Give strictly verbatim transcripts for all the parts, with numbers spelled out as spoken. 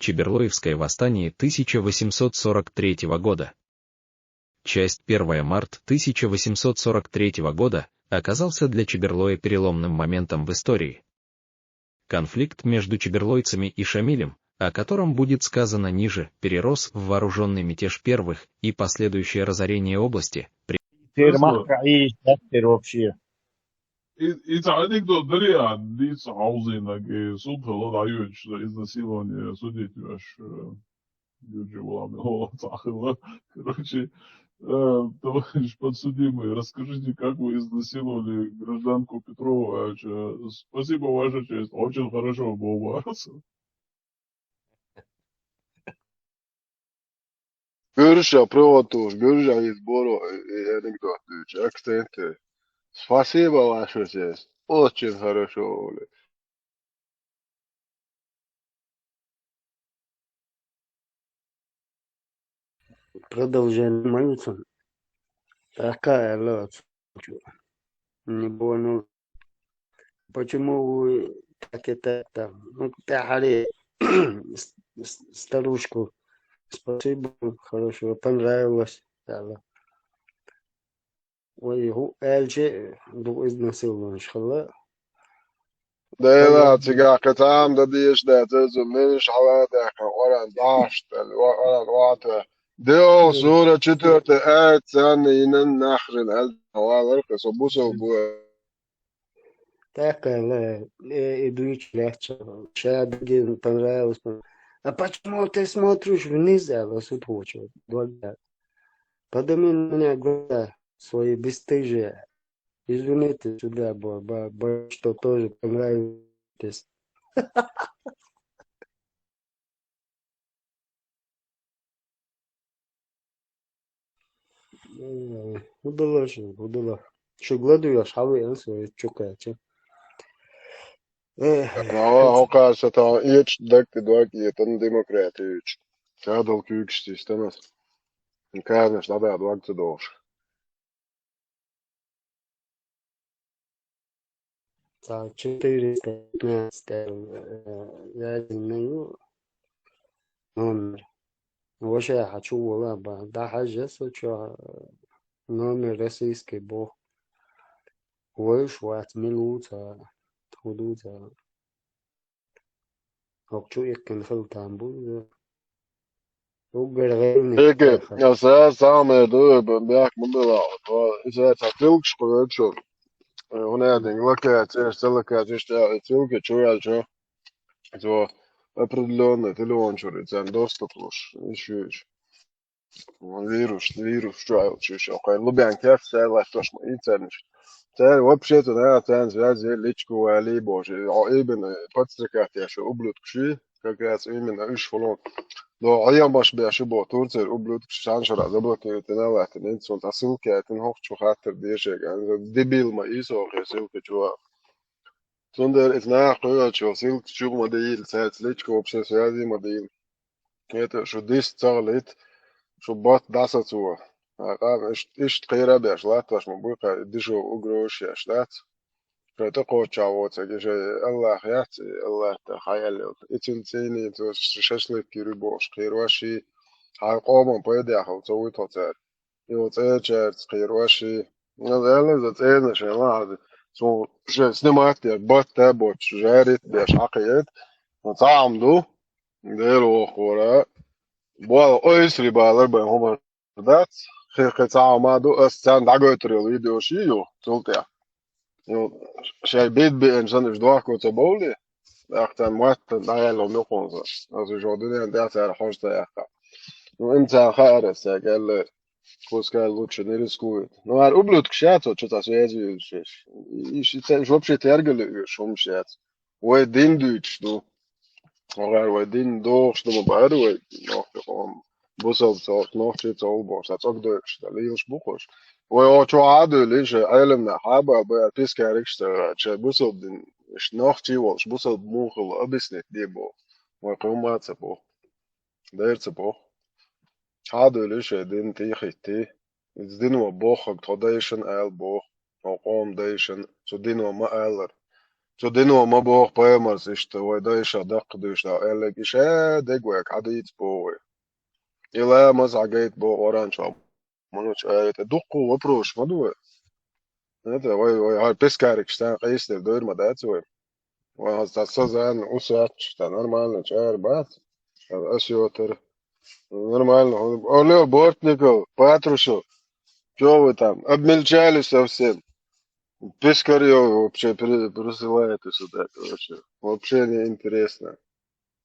Чеберлоевское восстание тысяча восемьсот сорок третьего года. Часть первая. Март тысяча восемьсот сорок третьего года оказался для Чеберлоя переломным моментом в истории. Конфликт между чеберлойцами и Шамилем, о котором будет сказано ниже, перерос в вооружённый мятеж первых и последующее разорение области. Термах и вообще. It's anecdote, да, я дис хаузинаг, суд хала даюч, изнасилование судить ваш. Юджи валами, о, цахила. Короче, э, товарищ подсудимый, расскажите, как вы изнасиловали гражданку Петрова? Спасибо, Ваша честь. Очень хорошо, Бобарс. Гүржа, провод туш, гүржа из боро, э, анекдот, акценты. Спасибо, Ваша честь. Очень хорошо, Оля. Продолжение молиться. Такая лоц. Не понял. Почему вы так это там? Ну, ты хари старушку. Спасибо, хорошо, понравилось. Ой, хӀу аьлча, дукха изнасилован хилла. Дела, цигахь кхин цхьа а ма дан дезаш дац, иза милаш хьала а даьккхина, Къуръан дӀахьош, Къуръан вата. Дела, сура четвёртый аят, царна йинан нахрин аьлла, хьавалар кхин, со бусалба ву. ТӀаккха аьлла, э, и дуьйцуш лаьтташ, ша дагина понравилось. А почему ты смотришь вниз, аьлла, суд хочо, дог даьлла. Подними на меня глаза свои бесстыжие. Извините, сюда, бо, бо, бо, что тоже понравилось. Э, хӀу дала шу, хӀу дала. Шу гладуеш, хьавеана со, чу кхаьча. Э, Ава, хьо кхаьча тахьа эчу дагта дог этан демократичу. Ца дала куьйгаш системас. Казнаш дӀабаьа дог ца дохуш. Цхьа четыреста пятнадцать, э, язйина ю номер. Ваша хьан чу вола бан. ДӀахьажа со чу, э, номер российский боху. Вайш вац, мила ву ца, хӀу ду ца. ХӀокху чу иккхина хила там бу иза. Уггар гӀайвниг. Эге, аса самое дуй, бехк ма била. Иза ца цилгаш кхуьлучу. ХӀунда аьлла локация, ца локация, иштта цилга чу яьлча. Цо определённый телефон чуьра, царна доступ луш, иш ю иш. Вирус, вирус чу аьлча, иш окхай Лубянка яц, цара латтош ма и царнаш. Цара вообще цу наха царна связь е личку вали божи. О, именно подстрекать я, что ублюдкши, как раз именно иш фулон. Но а я маш бяши бо Турция ублюдкши шаншара заблокировать на латин, инсулт, а ссылка, это нахуй чу хаттар дешега, дебил ма и со, ссылка чу. Цундела иза наха кхоьлучу силка чу ма дийла, цаьрца личка вообще связи ма дийла. ХӀета шу дис ца гӀалийта, шу бат дӀасацо. Ткъа иштта кхера а беш латтош ма буй, кхай дешо угрозаш еш дац. Кхай тӀекхоччахь воцург, и шай Аллах яц, и Аллах тӀе хьаяьлла. И цуьнан цӀийнийн цо шашлык кийр ю бохуш, кхерош и, хьайн къоман пайда яхала ца вуй тхо цара. И цӀерачаьрца кхерош и. Аса аьлла, иза цӀена шайн лахьаза. Цо шайн снимать деш, батта боцуш, жарит деш хьакхиэта. Цхьа хӀума ду, Дела вохура. Бала ойсри балар байн хӀума дац. Хи-, хи цхьа хӀума ду, ас царна дӀагойтур йолу видео ши ю, цул тӀаьхьа. Ну, шайн бед беана санна уьш дохко ца бовлий, тӀаккха царна мотт дӀаяьлла мукъонца. Аса уьш дуьнен тӀехь цара хьожа ца яьккха. Ну, им царна хаьара аса цаьрга аьлла, пускай лучше не рискует. Ну, ара ублюдкаш яц оцу чу цхьа связи юьлуш еш. Иш, иш, иш вообще тергал уьш хӀумаш яц. Вай дин дуьйцуш ду. Вай, вай дин дохуш ду ма бара вай, нохчи къоман. Бусалба ца, нохчи ца гӀулбохуш, ца цӀогдойуш, ца лелаш бу кхуш. Вай оха чу хьа а дуьйлий, шайн Ӏеламнах хьа а баха, бай пискаригаш ца гӀа, шайн бусалба дин, иштта нохчи волуш, бусалба муха хилла объяснить де боху. Вай кхин хӀума а ца боху. Дера ца боху. Хьа а дуьйлий, шайн дин тӀе а хӀиттий. Иза дино бохург тхо дайшина ала боху, тхо къоман дайшина, цу дино ма аллара. Цу дино ма боху пайхамарс иштта, вай дайша даккха дуьйш да, аьлларг и ша дегвайга хьадийца боху вай. И ламаз хьагайта боху оранчохь. Муна чу аьлла, тӀе дуккха вопрос ма ду вай. Это вай, вай хьай пескарикаш царна къийсалера дойр ма дац вай. Вай хьан ца сазан усач, та нормально чӀара бац. Ас йотар. Нормально. Олё, Бортников, Патрушев. Чё вы там? Обмельчали совсем. Пескарёв вообще при-, присылаете сюда, короче. Вообще неинтересно.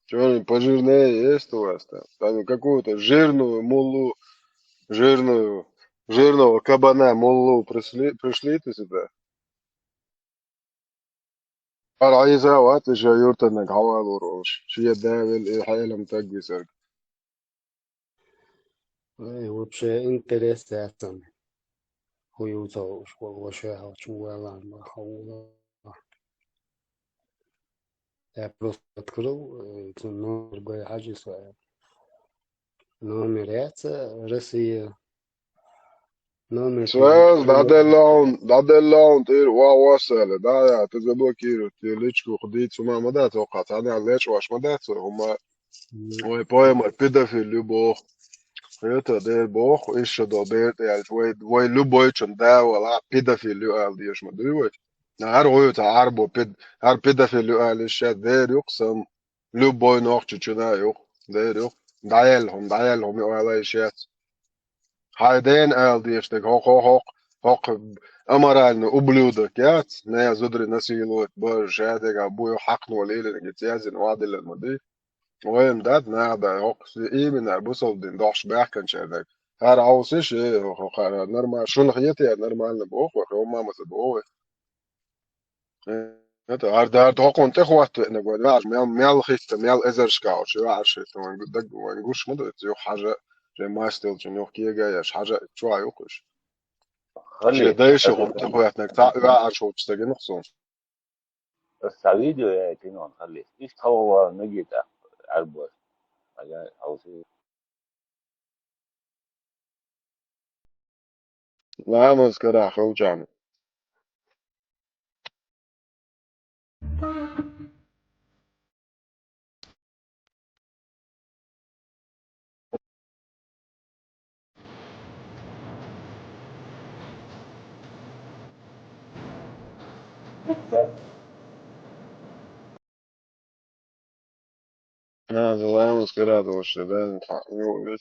Что-нибудь пожирнее есть у вас там? Там какую-то жирную мулу, жирную, жирного кабана мулу пришли, пришлите сюда. Ара Ӏийса вац, ша юртаннаг хьавалур уш. Шен да велла и хьелам таг висарг. Ай, вообще интерес яцам. Хуюца уш, ва-, вообще, чу валан, ма хаула. Я просто открыл, э, цу номер гой хьажи своя. Номер яца, Россия. Номер Связь, телефона. ДӀаделла хьуна, дӀаделла хьуна, тӀера ван вассале, да, я, ты заблокируй, те личку худийца, хӀума ма дац, оккха, цхьана лечкъош ма дац, хӀума, вай поэма педофил ю боху. Это, дер боху, иша до бер тӀе аьлча, вай, вай любойчун да вала, педофил ю ала деш ма дуй вай. ХӀара гӀуй ца Ӏарбо пед-, хӀара педофил ю ала иша, дер юкъ сам. Любой нохча чуьна юкъ, дер юкъ. ДӀаелла хӀума, дӀаелла хӀума ю ала иша яц. Хьай дена ала деш дерг хӀокху, хӀокху, хӀокху аморальный ублюдок яц, на зударий насиловать бара, шадерг а буй хьакхно лелинарг цӀязина вадиллан ма ди. Вайн дад нах дай хӀокху именно бусалба дин дохуш баьхканчаьрнаг. ХӀара Ӏовсиш, э, хӀокхара нормально, шуна хетаяр нормально боху, хӀокху мамаса боху. Это, ар-, ар-, хӀокхунна тӀе хӀотта веанарг вайн ваьӀаш, мел, мел хӀитта, мел эзаршка уьш, ваьӀаш хӀитта, вайн гу-, даг, вайн гуш ма ду, юха хьажа, шен мастилчун юха кега еш, хьажа, чу а юкъуш. Хали, Шен дайша хӀума тӀе хӀоьттинарг, цхьа ваьӀаш хӀума стагана хӀусун. Ас цхьа видео яйтина ван хали. Иштта хьалха вала мегий тӀаккха Ӏарбош. Ага, хьовсий. Ламаз карахь хилчахьана. А, за ламаз карахь долуш, да, не, не,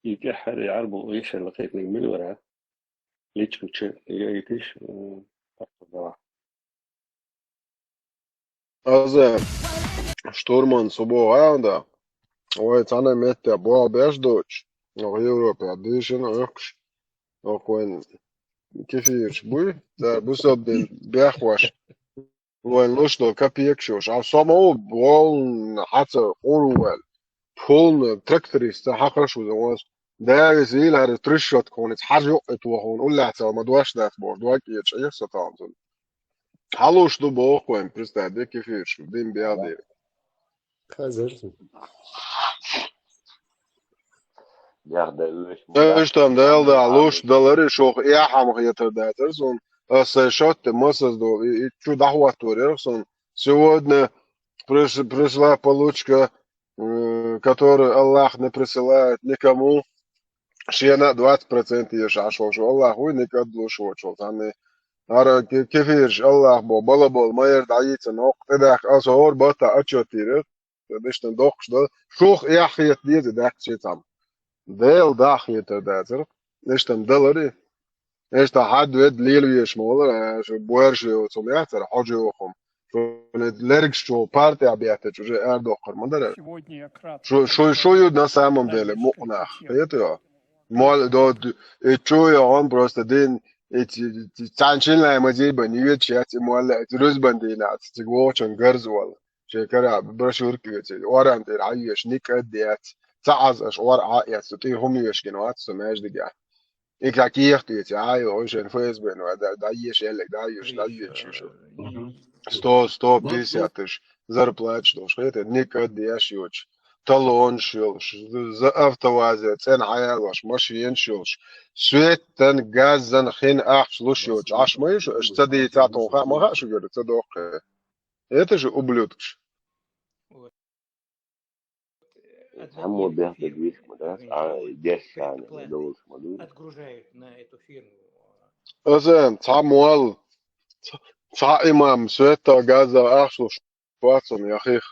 И тӀаьххьара Ӏарбо эшар лакхийтинарг мила вара? Личкачу яйтиш, м, Аза штурман субо гӀанда. Вай цхьана метта боху беш доцуш, оха Европе дийшина Ӏохкуш, оха вайн кефираш буй, да, бусалба дин бехваш. Вайн луш долу капекаш йолуш. А со ма ву, волна хьаца къур ву ваьлла. Полна тракторист ца хьакхаш ву ван. Давис вийлахьара трещотка хьуна, хьажа юкъа тохуна, уллехь цал ма дош дац боху, дог кеча, эх, со таун цунна. Хьалуш ду боху вайн, представь, де кефираш, дин бехдийра. Хазар. Яхь дай уьш ма Эш там дел да, луш далари, шух яхьам хетар дацар сун. Ас сайн шотте масаз ду, и, и чу дӀахӀоттор яра сун. Сегодня приш-, пришла получка, м, которую Аллах не присылает никому. Шена двадцать процентов еш Ӏаш волчу Аллах вуй, никад луш волчу. Цхьанне ара ке-, кефираш Аллах бо, бала бол, майер дӀайийца нокъ, тӀедахка аса хӀор батта отчет йира. Иштта доккхуш дан, шух эхь хета деза даьккхича цхьамма. Дела даха хетар дацара. Иштта далари. Иштта хьад вед лела веш ма валара, шу боьрша йоцу хӀума яцара, хьожа йоху хӀума. Шуна лергаш чу партия беттачу уже арадоккхур ма дара. Шу, шу, шу ю на самом деле мукъ нах. Хетайо? Мол, до, д-, и чу йогӀун просто дин, и ц-, ц-, цхьана шин лай ма зийба, не веч яц, и молла, и рузбан дийна, цига вохучун гарз вала. Шен кара брошюрка веций, оран тӀера хьайвеш, никъ а дац, ца Ӏаз аша ор Ӏа а эцна, тӀе хӀума веш гина вац со маьждигехь. И как ехт веций, Ӏа йо, хӀой шен ФСБ-но, да, да, еш, эллиг, да, еш, да, еш, еш. Сто, сто пятьдесят тысяч зарплаташ долуш, хета, никъ а деш йоцуш. талонаш йолуш, з-, з-, автовазе цӀена хьаялош, машенаш йолуш, светан, газан, хин ахча луш йоцу Ӏаш ма ю шу, аша ца дийцахь, тхуна хаа ма хаьа шуьгара, ца доккху. Это же ублюдкаш. Цхьаммо бехке вийш ма дац, а деш царна долуш ма ду. Аса цхьа молла, цхьа имам, светта, газа ахча луш вацунна яхих.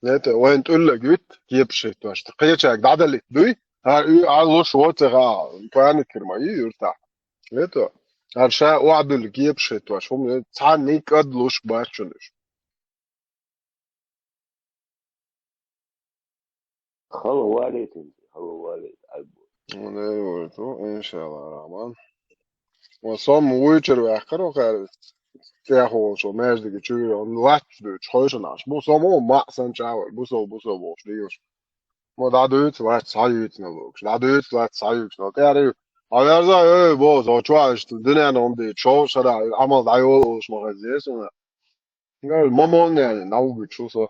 Нета, вайн тӀуллаг вит кепаш хӀиттош. Кхечаьрга дӀадалийта дуй? ХӀара уьй, Ӏа луш воцеха, паникир ма йий юьртахь. Нета, хӀара ша охьадуьллу кепаш хӀиттош. ХӀума цхьа никъад луш бац шуна уьш. Хала валийтина, хала валийта Ӏайбу. Валийту, иншалла рахман. Ва сом вуйчуьра ваьккхира вахара, тӀехволчо маьждиге чуьйра, лач дуьйцу, хойшанаш. Бу сом у, маъ сан чӀагӀвар, бусов, бусов бохуш дийш. Мо дӀадуьйцу, лач схьаюьйцина лугуш. ДӀадуьйцу, лач схьаюьйцина. ТӀаьхьара, хьан верза, ой, бо, со чохь иштта, дуьненан хӀума дийца, шовзткъа шарахь, Ӏамал дӀайолу олуш ма хеза суна. Ма молла ненан, дӀавуьгучу со.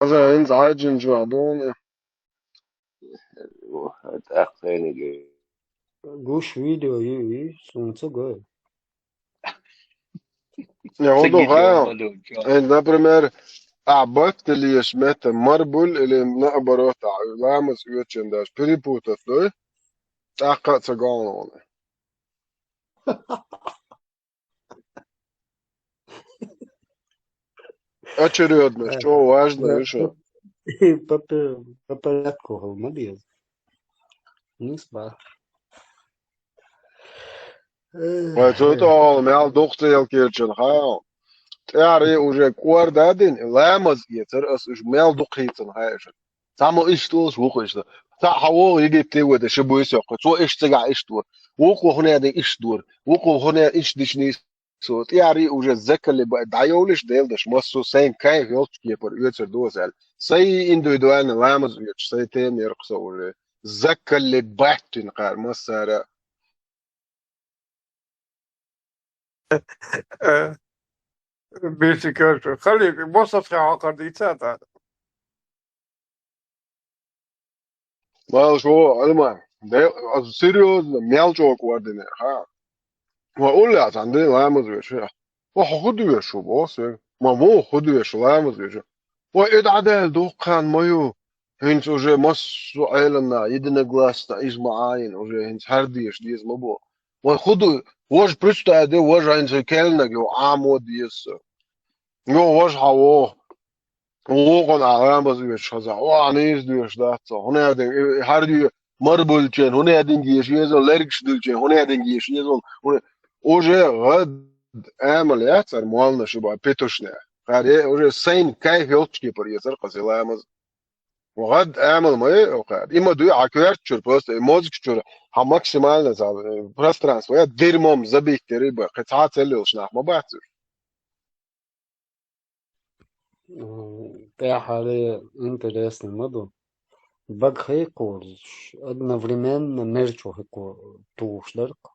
Хьажа, хӀинца хьаьжжина чохь дуьйна. ТӀаккха сайниге. Гуш видео ю, ю, суна ца гой. Я, хӀун ду хаа? Эн, например, а, батталеш метта марбул или наоборот, а, ламаз оьцуш даже перепутать дуй, тӀаккха а ца гой хьуна. Очередность, что важно, и что? По пе-, по порядку хила ма деза. Нийса боху. Вай цу тӀехула мел дукха ца ялкелчун хаа. ТӀаьхьара уже кӀордадина, ламаз эцар ас уьш мел дукха хийцина хаа уьш. Цхьаммо иштта олуш, вукхо иштта. Цхьаъ хьан вогӀу Египте вада, ша буьйса йоккху. Цо иштта цигахь иштта вара. Вукхо хӀунеда иштта вара. Вукхо хӀунеда иштта дича нийса. Цо тӀаьхьара уже заккалли баьтта дӀайовлуш, Дела даш, массо а сайн кайф йолчу кепара оьцур ду аса аьлла. Сайн индивидуальный ламаз оьцуш, сайн тема яра-кх со уже. Заккалли баьттина кхара массара а. Э, бисикаш, халига, босса хьокхар дийца тӀаккха. Малаш ву, Ӏилма, де-, аса серьёзно, мел чӀогӀа кӀордина, ха. Ва уллехь цхьаьна де ламаз веш, ва хьо хӀун дуьйш ву, боху соьга. Ма ву хӀун дуьйш ву, ламаз веш. Ва и дӀадаьлла дуккха хан ма ю. ХӀинца уже массо а Ӏеламнаха единогласно, ижмаӀ а йина, уже хӀинца хӀара деша деза ма бу. Вай хӀун ду, важа представь де, важа хӀинца керланиг йо Ӏамо деза со. Йо, важа хьан вогӀу. Вукхунна а ламаз оьцуш хаза. О, нийса доьшуш дац со. ХӀунеадин, э, хӀара де, марбулчен, хӀунеадин деша еза, лергаш дуьлчен, хӀунеадин деша еза, хӀуне-, уже гӀад амал яц ара моллана шу бан, петушня. ХӀара е, уже сайн кайф йолчу кепара эцар кхасе ламаз. ГӀад амал ма е, кхара. И ма дуй, хьан коьрта чуьра просто, и мозга чуьра, хьан максимально цхьа, э, пространство, я дерьмом забить дерриг бан, кхин цхьа а цӀе йолуш нах ма бац уьш. М, тӀаьххьара интересно ма ду. Бага хӀе кхорзуш, одновременно мер чу хӀе кхо-, тухуш дара-кх.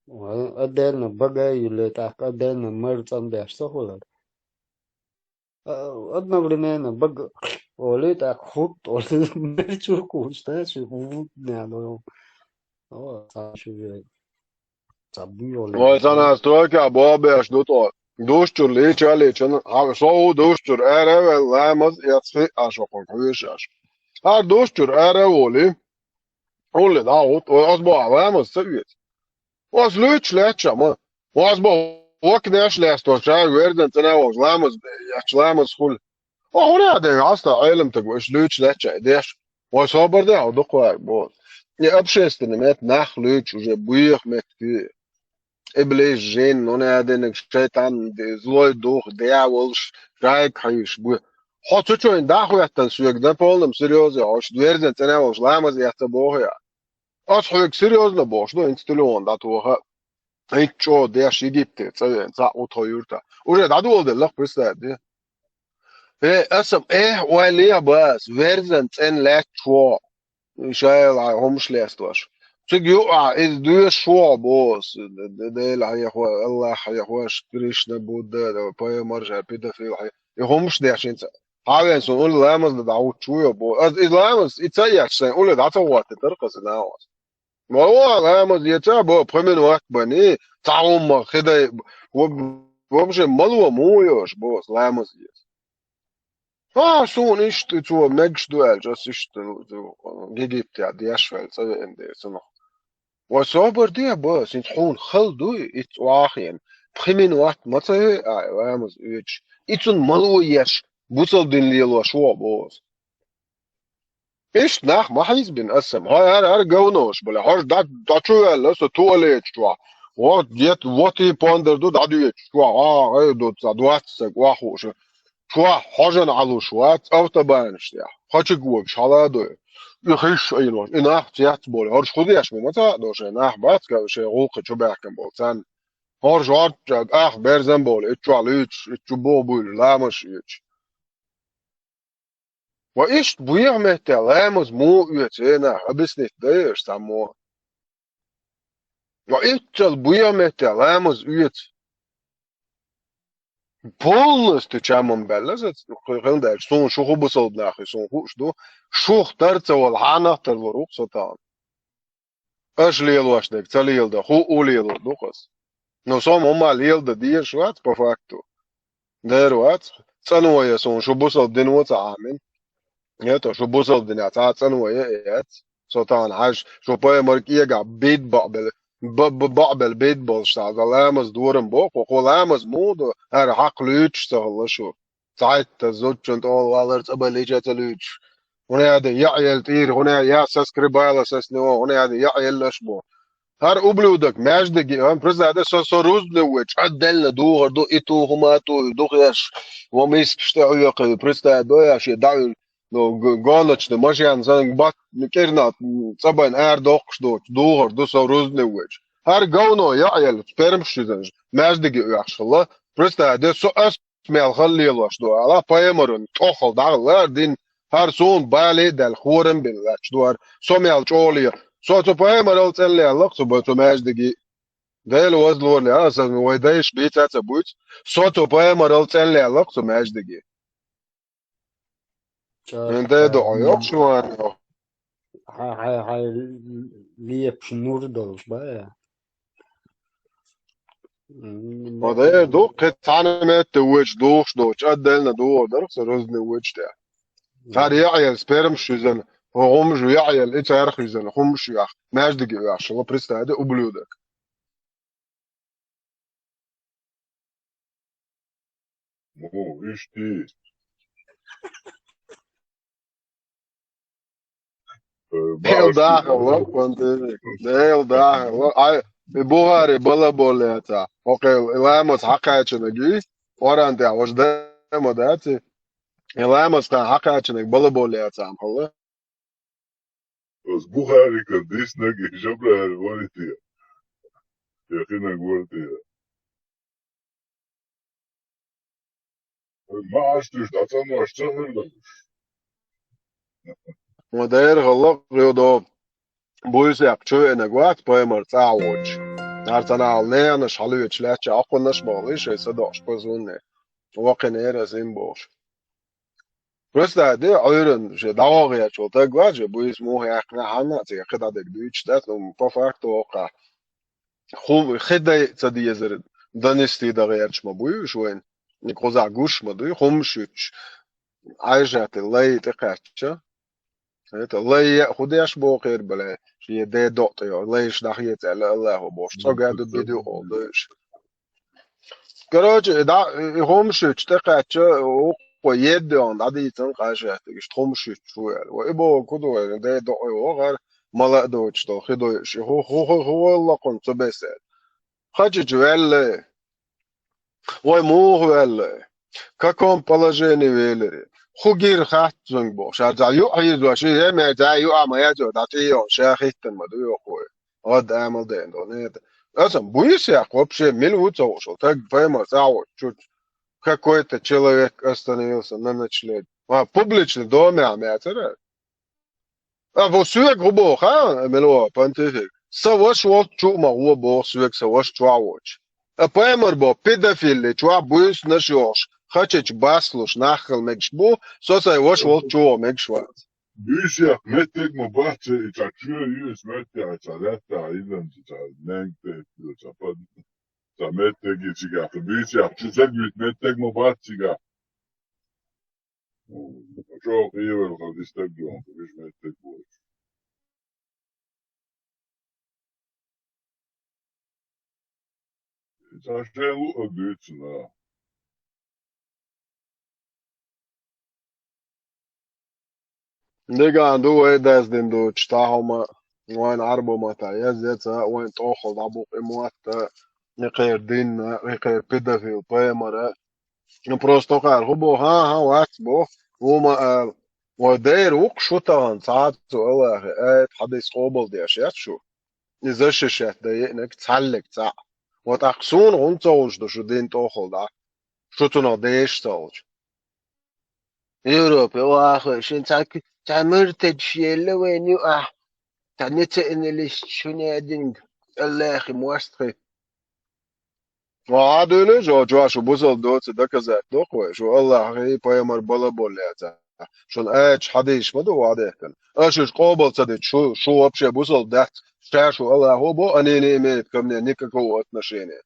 Вай, отдельно бага а юьллий, тӀаккха отдельно мер цӀанбеш ца хуьлура. А, одновременно бага олий, тӀаккха хӀутт олий, мер чу кхуьуш, знаешь, хӀутт нело. О, ца шу ве-, ца буьйолий. Вай, ца настройка бобеш ду тхо. Душ чуьра лийча а лийчина, хьан со ву душ чуьра ара а ваьлла, ламаз эцна хиъ а шо кхунга хьоьжуш. ХӀара душ чуьра ара а волий. Улле дӀа а хӀутту, вай, ас боху, ламаз ца оьцу. Ас луьйчуш лаьтташ ма. Ас боху, вакнеш лаьцна ша верзан цӀена волчу ламаз, яц ламаз хуьлу. О, хӀун а дерг, хьаста Ӏеламстаг ву, аш луьйчуш лаьтташ а деш. Вай собар де, хьо дукха вара, боху. И общественный мет нах луьйчу уже буьйха меттиг. Иблис жин, хӀун а дерг, шайтан, злой дух, дявалш, шайга хьийзаш бу. Хьо цу чойн дӀа а хӀоьттина соьга, на полном серьёзе, хьо аш верзан цӀена волчу ламаз эцна боху я. Ас хьоьга серьёзно бохуш ду, хӀинца телефон дӀатоха. ХӀинца чӀогӀа деш Египте, цӀа веана, цхьаъ ву тхо юрта. Уже дӀадоладеллах, представь де. Э, аса, эх, ой, леха бас, верзан цӀен лаьтташ во. Шайла хӀумаш лестош. Цига юкъа, иза доьшуш во, бос. Д-, д-, Дела хьехо, Аллах хьехош, Кришна, Будда, пайхамар ша, педофил хье. И хӀумаш деш хӀинца. Хьавен сон, ули ламаз да дӀахӀутташ ву йо, бо. Аз и ламаз, и ца еш сайн, ули дӀа ца хӀоттитар кхаса нагӀас. Ва, ва, ламаз еца, бо, пхи минот бани, цхьа хӀумма, хидай, ва-, вообще, мало му йош, бос, ламаз ес. А, суна иштта, цо мегаш ду аьлча, ас иштта, ну, цо, Египте деш ваьлла, цӀа веана дера, цунах. Ва собар де, бос, хӀинца хьуна хала дуй, итт вахен, пхи минот ма ца йой, ай, ламаз оьцуш. И цун мало еш, бусалба дин лелош во, бос. Иштта нах ма хьийзабина аса-м. Хьо хӀара, хӀара говнош, бля, хьожа дӀа-, дӀачуваьлла аса туалет чохь. Вот, дет, вот и пондар ду, дӀадоьдуш чохь. А, ай, ду, ца, двадцать саг, охьахууш. Чохь хьожан Ӏалуш вац, автобанаш тӀехь. Кхачиг вогаш хьаладой. И хиш айнош, и нах цец болу. ХӀорш худеш ма ца а до шайн нах бац, ка шайн гӀуллакхе чу баьхкина болу царна. ХӀорш хӀорччаг, ах, берзан болу, и чохь луьйчуш, и чу боху буьйлуш, ламаш оьцуш. Ва иштта буьйха метте ламаз муха оьцу, вена, объяснить дайша цхьаммо. Ва иццал буьйха метте ламаз оьцу. Полностью чамам баьлла, хилла даьлча, суна шу хӀу бусалба нах, суна хууш ду, шух тар ца волу хьанах тарлур ву-кх со тахана. Аша лелош дерг ца леладан, хӀуъу лелор ду-кх ас. Но со-м хӀумма леладан дезаш вац по факту. Дера вац. ЦӀанван я суна шу бусалба дино ца Ӏамина. ХӀета, шу бусалба динехь цхьа а цӀанван я и яц. Со тахана хьаьжча, шу пайхамар кӀегахь бид бакъбелла, б-, б-, бакъбелла бид болуш цхьа ламаз дорам бо, кху, кху ламаз муха ду, хӀара хьакха луьйчуш ца хилла шу. Цхьайтта зудчун тӀе валар цӀа бан лийча ца луьйчуш. ХӀунда аьлла яа елла тӀера, хӀунда аьлла я соскребала со с него, хӀунда аьлла яа елла аш бу. ХӀара ублюдок маьждиге, ам, признать, со, со рузбан вай, чӀа делла духар ду, и ту хӀума ту, духеш, ва мискаш тӀе хьоькхий, признать, доя шен даьӀуьн, ну, г-, гоночный машина, сан бат, кӀирна, цӀа бан ара доккхуш ду, духар ду, со рузбан вай. ХӀара говно яа елла, спермаш шизанаш, маьждиге оьхуш хилла, признать, со ас мел хала лелош ду, ала пайхамаран тӀохал дӀагӀалла дин, хӀара суна бале а даьлла, хорам бина лаьтташ ду хӀара, со мел чӀогӀа ле. Со цу пайхамарал цӀенлаьллакх цу ба-, цу маьждиге. Дела вазлорле, аса вай дайша бийца а ца буьйцу, со цу пайхамарал цӀенлаьллакх цу маьждиге. Эн дай доӀа йоккхуш ван йо. Хьай, хьай, хьай лепаш нур долуш ба, э? М, Ма дера ду, кхин цхьана метта вуьйчу духуш доцу, чӀа делна духур дара, со рузбан вуьйчу тӀе. Цара яа елла спермаш шуьзана, хӀу хӀумаш яа елла, и царах юьзана, хӀумаш яха, маьждиге оьхуш, представь, ублюдок. Ну, ишти. Э, Дел баш даха, ло, контейнер. Дел даха, ло. Ай, и Бухари балаболлаца. Окей, и ламаз хьакхаьчинаг, и? Оран тӀехь, ваш дема даци? И ламаз тхан хьакхаьчинаг балаболлаца, ам хала? Оцу Бухарикан диснарг и Жабраил вара те? Я хинарг вара те? Вайн маӀаш туьш дӀацӀанвеш ца хир долуш. Ма дера хала, йо до. Буьйсехь чу веанарг вац пайхамар цӀахь а воцуш. Нара ца нахьал неханаш хьалоьцуш лаьттача Ӏакхуннаш а бахалий шайн садоӀуш пазунне. Вакхинера ас им бохуш. Просто де, Ӏуьйранна же дӀавогӀечул таг вац же, буьйса муха яьккхина хьанна а цига кхидӀа дерг дуьйцуш дац, ну, по факту воккхахь. Ху-, хи дай ца дезар донести дан гӀерташ ма буй уьш вайна. И кхузахь гуш ма дуй, хӀумма шуьттуш. Ӏайшатти лай тӀекхаьчча. Это лай яа хӀу деш бохура, бале, шен ден доӀа тӀе йо, лайш дӀахеца аьлла Аллахо бохуш, цӀогӀа ду бидуьйху олу дуьйш. Короче, и дӀа, и хӀумма шуьттуш тӀекхаьчча, вукхо едда йоьхна дӀадийцан къаьшеттиг, иштта хӀумма шуьттуш ву аьлла. Ва и боху ку ду вайна, ден доӀа йо гӀар, мала а доцуш долу, хи дойуш, и хӀу, хӀу, хӀу, хӀу валла кхунна цу бесед. Хачича ваьлла. Вай муха ваьлла? В каком положении велира? ХӀу гира хац цуьнга боху. Ша цхьа юа хьийзош, и ме цхьа юа ма яцо, дӀа тӀе йо, ша хӀиттан ма ду йохуй. Гьад амал ден до, нет. Аса буйсяхь вообще мила ву ца хууш, таг пайхамар цӀа а воцуш, какой-то человек остановился на ночлег. А, публичный домехь мецара? А, бо соьга хӀун боху, ха, мила ву понтифик? Сан ваша волчу чу ма гӀо боху соьга, сан ваша чохь воцуш. А пайхамар бо педофил чохь буьйсанаш йохуш, хачачу баслуш нах хила мегаш бу, со сайн ваша волчу чу ваха мегаш вац. Буьйсех меттиг ма бац, и цхьа чоь юьйсу меттиг, цхьа лаьттахь, изанца, цхьа ненг тайпа, цхьа пад-, цхьа меттиг и цигахь, буьйсех чу саг вуьйсу меттиг ма бац цигахь. ЧӀогӀа къевелла хила и стаг доху, вуьйсу меттиг боцуш. Цхьа шайн луъург дуьйцу цунах. Деган ду вай даздина доцуш, цхьа хӀума вайн Ӏарбо матахь язъяца, вайн тӀохула дӀабукъу и мотт, и кхеран дин, и кхеран педофил пайхамар. Ну, просто кхара хӀун боху, хӀан-хӀа, вац боху, хӀума ала. Вай дера ву-кх шу тахана цхьацца Аллахьан аят, хьадис къобалдеш яц шу? И защищать дан еанарг цхьаьллиг цхьаъ. Вот тӀаккха суна хӀунда ца хууш ду шу дин тӀохула дӀа? Шу цунах дезаш ца хилча. Европе вахой, шун цхьа, цхьа муртадаш елла вайна ю ахь, цхьа националист шуна яьдинга, Аллахьи мостагӀи. Ва Ӏа дуьйлуш, о, чохь шу бусалба доцу доказать доккху вай, шу Аллахьи пайхамар балаболла яцахь. Шуна аяташ хьадисаш ма ду вай дехкина. Аша уьш къобал ца дича, шу, шу вообще бусалба дац, ша шу Аллахьо бо, они не имеют ко мне никакого отношения.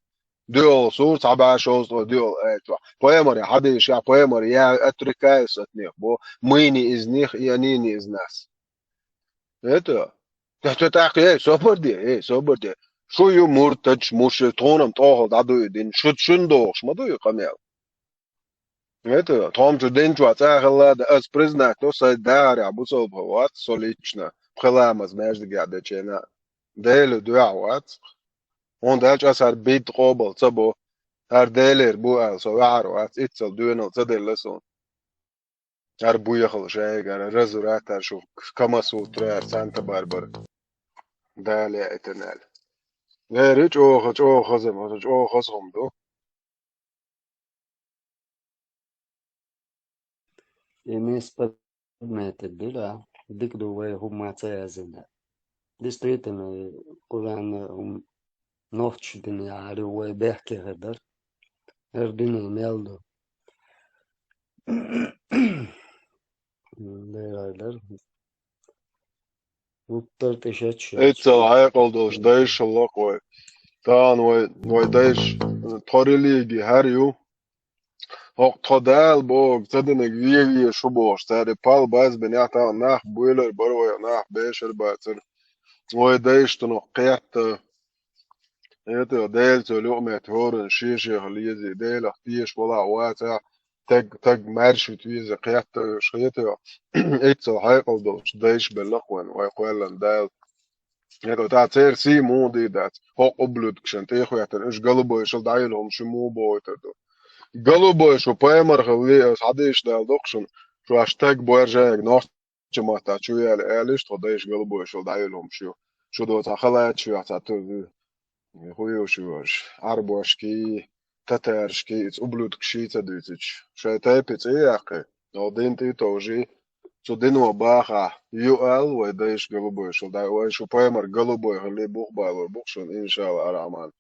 ДоьалгӀа сура, цхьа бӀе шовзткъе доьалгӀа аят чохь. Пайхамаре хьадийша, пайхамар, я отрекаюсь от них, бо, мы не из них, и они не из нас. Это, тӀаккха, эй, собар де, эй, собар де. Шу ю муртадаш, мушрик, тхуна-м тӀохула дӀадуьйдина, шу, шуна дохуш ма ду и къамел. Это, тхо-м шу дин чохь цӀа а хилла, да ас признать до, сайн дахарехь бусалба вац, со лично, пхи ламаз маьждигехь дечу хенахь. Делан дуьхьа вац. ХӀунда аьлча аса хӀара бидӀа къобал ца бо, хӀара Делера бу аьлла, со ваьхьар вац, иццал доьналла ца делла суна. ХӀара буьйхалла шайгара, разврат а шу, Камасутра а, Санта-Барбара. Дала яийтина аьлла. Вери чӀогӀа, чӀогӀа хаза, чӀогӀа хаза хӀума ду. И мес предметы дира, дика ду вай хӀумма ца яздина. Действительно, Къуръан, м, нохчийн дин яхьар ю вай бехке хир дара. ХӀара дуьне мел ду. Дера дара. Уттар тӀе шаьчча. Эццал хьекъал долуш дайшалла кхой. Тахана вай, вай дайша тхо религи хӀара ю. ХӀокху тхо Дала бохург ца динарг вен везаш ву бохуш, цара и пал базбинехь тахана нах буьйлар бара вай, нах бешар бацара. Вай дайша тунах кхетта. ХӀета Дела цо луъу метта хӀоранна шен-шен хила езий, Делах теша валахь вацахь, таг, таг маьрша вита веза кхетта уьш, хета. Эццал хьекъал долуш дайша белла кхойна, вай кхоьллина Дала. ХӀета тӀаккха церан сий муха дийр дац, хӀокху ублюдкашна тӀе а хӀоьттина, уьш голубойшал дӀайолу хӀума шуьга муха бохуьйтур ду. Голубой шу пайхамар хилла, аса хьадийша Дала доккху шуна, шу аш таг боьржаега нохча маттахь чу яьлла, аьлла иштта тхо дайша голубойшал дӀайолу хӀума шу. Шу доцахь халаьтташ вехь цхьа ту-, хӀун ю шу, Ӏарбошкий, татаршкий, иза ублюдкаший ца дуьйцича. Шайн тайпе цӀе а яьккхи, оха дин тӀе а товжий, цу дино бахахь, ю аьлла вай дайша голубойшал дӀа, вай шу пайхамар голубой хилла бух балор бу-кх шуна, иншалла ар-Рахьман.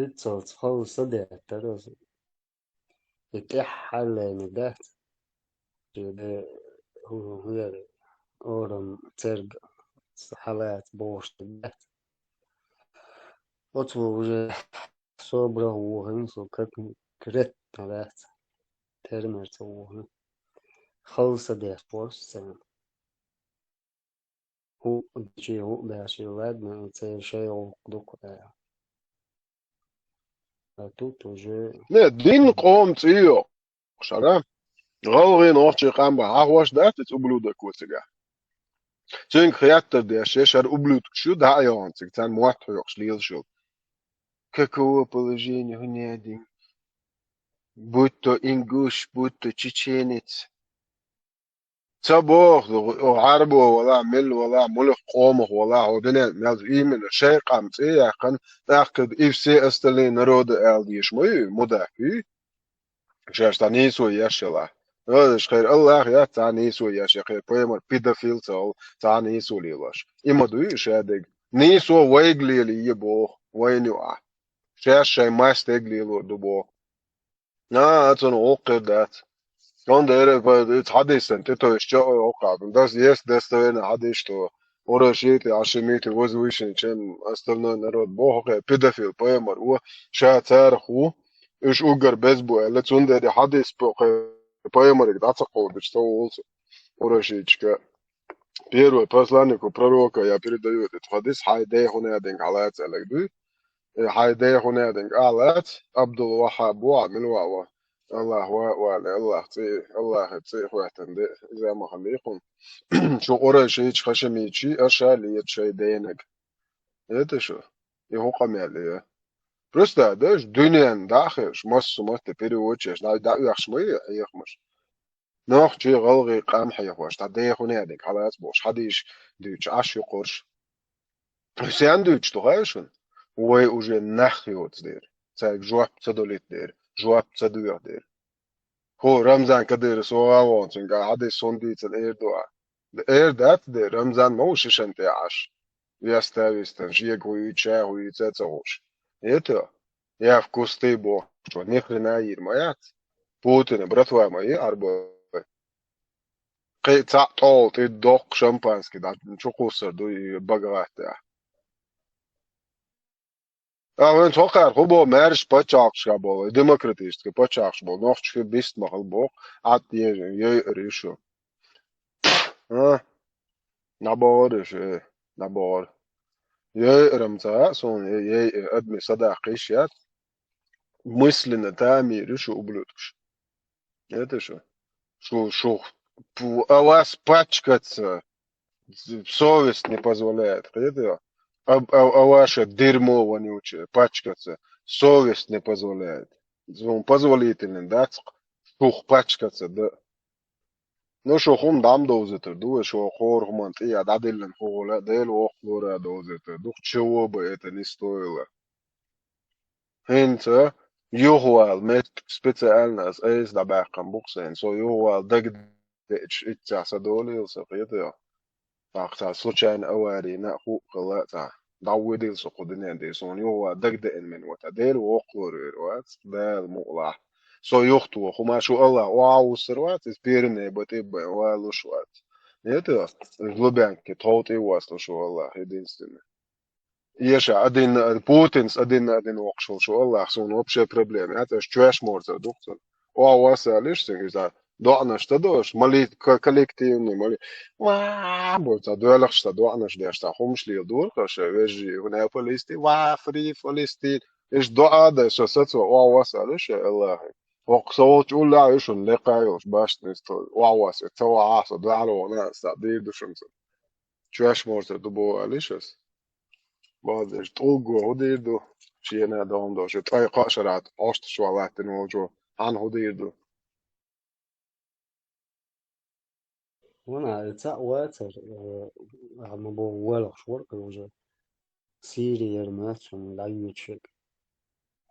Иццалц хала са деттара аса. И тӀехь хьаллайниг дац. Шен де хӀу-, хӀу-, хӀу-, орам церг хьалаца бохуш дац. Оцо уже собрах вохийна со, как конкретно дац. Термер ца вохийна. Хала са деттара аса царна. ХӀуъа дичи, хӀуъа баьши, ладно, церан шайн гӀуллакх ду-кх, э. А тут уже... Не, дин къоман цӀе йоккхуш, шара. ГӀалгӀайн нохчийн къам бан хьахош дац иза ублюдок ву цигахь. Цуьнга хеттар деш, шаьш хӀара ублюдкаш ю, дӀа а йогӀун цига, царна мотт хьоькхуш лелаш йолу. Каково положение, хӀун яьдин? Будь то ингуш, будь то чеченец. Ца боху, Ӏарбо вала, мел вала, муьлха къомах вала, хьо дуьнен мел именно шайн къам цӀе яьккхина, тӀаккха и все остальные народы ала дезаш ма ю, мудак ю. Шаьш цхьа нийсо еш ялахь. Озаш хир Аллах яц цхьа нийсо еш, я хир пайхамар педофил ца вала, цхьа нийсо лелош. И ма дуй шадерг. Нийсо вайга лелае боху, вайна ю ахь. Шаьш шайн мастег лелор ду боху. На, цунна гӀуллакх хир дац. Цундела, э, иза хьадисан тӀетовжаш чӀогӀа гӀуллакх хир ду. Дас ес, достоверный хьадис, что Урашиты, Ашимиты возвышеннее, чем остальной народ. Боху хӀокхе педофил пайхамар ву, ша царах ву, уьш уггар беза бу аьлла, цундела хьадис боху пайхамариг дӀа ца кховдуш ца волу цо Урашиташка. Первый посланнику пророка я передаю этот хьадис, хьайн дехуна динга хьалаца аьлларг дуй. Э, хьайн дехуна динга ахьа лаца, Абдул-Ваххаб ву, мила ваьӀ ву. Аллах ва, вале, Аллах цӀе, Аллахе цӀе хӀоьттина де, иза ма хан дехуна. Шу Къурайшича, Хашимичи, аша лета шайн денаг. Это шу? И хӀун къамел я? Просто, даже дуьнен дахьаш, массо а матте переводчеш, дай, даоьхуш ма е, хьехамаш. Нохчий, гӀалгӀай къам хьехош, тхан дехуна динга хьалаца бохуш, хьадийш дуьйцуш, Ӏаш юкъурш. Сен дуьйцуш ду хаьий шуна? Вай уже нах йоцу дера. Цаьрга жоп ца долуьйту дера, жоп ца доьху дера. ХӀу, Рамзан Кадыров со гӀа вон, цуьнга хьадийс хӀунда дийцина эр ду ахь? Эр дац дера, Рамзан ма ву шишан тӀе Ӏаш. Веста вистан, шега хӀуьйцу, ша хӀуьйцу а ца хууш. Это? Я в кусты боху, что ни хрена йийр ма яц. Путина братва ма ю Ӏарбой. Кхин цхьаъ тӀолла тӀе доккху шампанский дӀа чу кхуссур ду и бага гӀаттехь. А вайн цхьа кхаьра хӀун боху, маьрша паччахьалкхашка болу, демократический паччахьалкхаш болу, нохчаш хир бист ма хила боху, Ӏад е-, ейъар ю шу. А? ДӀабогӀур ю шу, э, дӀабогӀур. Ейъарам ца а суна, э, ей, э, адми садаккха йиш яц. Мысленно тамийр ю шу, ублюдкаш. Это что? Шу, шу, пу-, а вас пачкаться совесть не позволяет. Это? А, а, а ваше дерьмо вонючее, пачкаться совесть не позволяет. Звон позволительный, да, цк-, шух пачкаться, да. Ну, шу хӀума дам довзуьйтур ду, шу хӀора хӀуманна тӀе а дӀадиллина хӀугӀула, Дела воккхалора довзуьйтур ду, чего бы это ни стоило. ХӀинца юхавала меттиг специально ас айса дӀабаьккхина бу-кх сайна. Со юхавала дагадеача иццехь са долийла сан, кхетий хьо? ТӀаккха цхьа случайно аварийна а хӀуъа хилла а цхьа дӀавоьдийла со кху дуьнен тӀе. Суна юхавала дагадеана минот. Дела воккхалора вер вац, Дала мукъалахь. Со юхатоху хӀума шу Аллах охьа а вуссур вац, иза перене ба тӀе а бен валуш вац. Нет, из Лубянки тхов тӀе а вослуш ву Аллах, единственный. Еша, один на од-, Путинс один на один воккхуш волуш ву Аллах, суна вообще проблема яц, аша чоьш морцар ду-кх цунна. О, васа лиш цуьнга иза, доӀанаш ца долуш, мали-, ко-, коллективный, мали-, ва, бу, ца доьлхуш, ца доӀанаш деш, ца хӀумаш лела дора-кх аша, вежарий, хӀуна Палестин, ва, фри Палестин. Иштта доӀа а дай, со сацо, о, васа лиш, Аллахе. ХӀокху со волчу уллехь а ю шуна лекха йолуш, башни сто, о, васа, ца вахьа, со дуьхьал вахана, аса дийр ду шуна цунна. Чоьш морцар ду боху аьлла аш. Базеш, тӀулго хӀун дийр ду? Шена а догӀун долуш, ткъе кхаа шарахь Ӏошташ ван латтина волчо, хьан хӀун дийр ду? Вана, ца а вацар, э, а ма боху, воьлхуш вара кхин уже. Сирияра моьтту шуна дӀайоьдуш верг.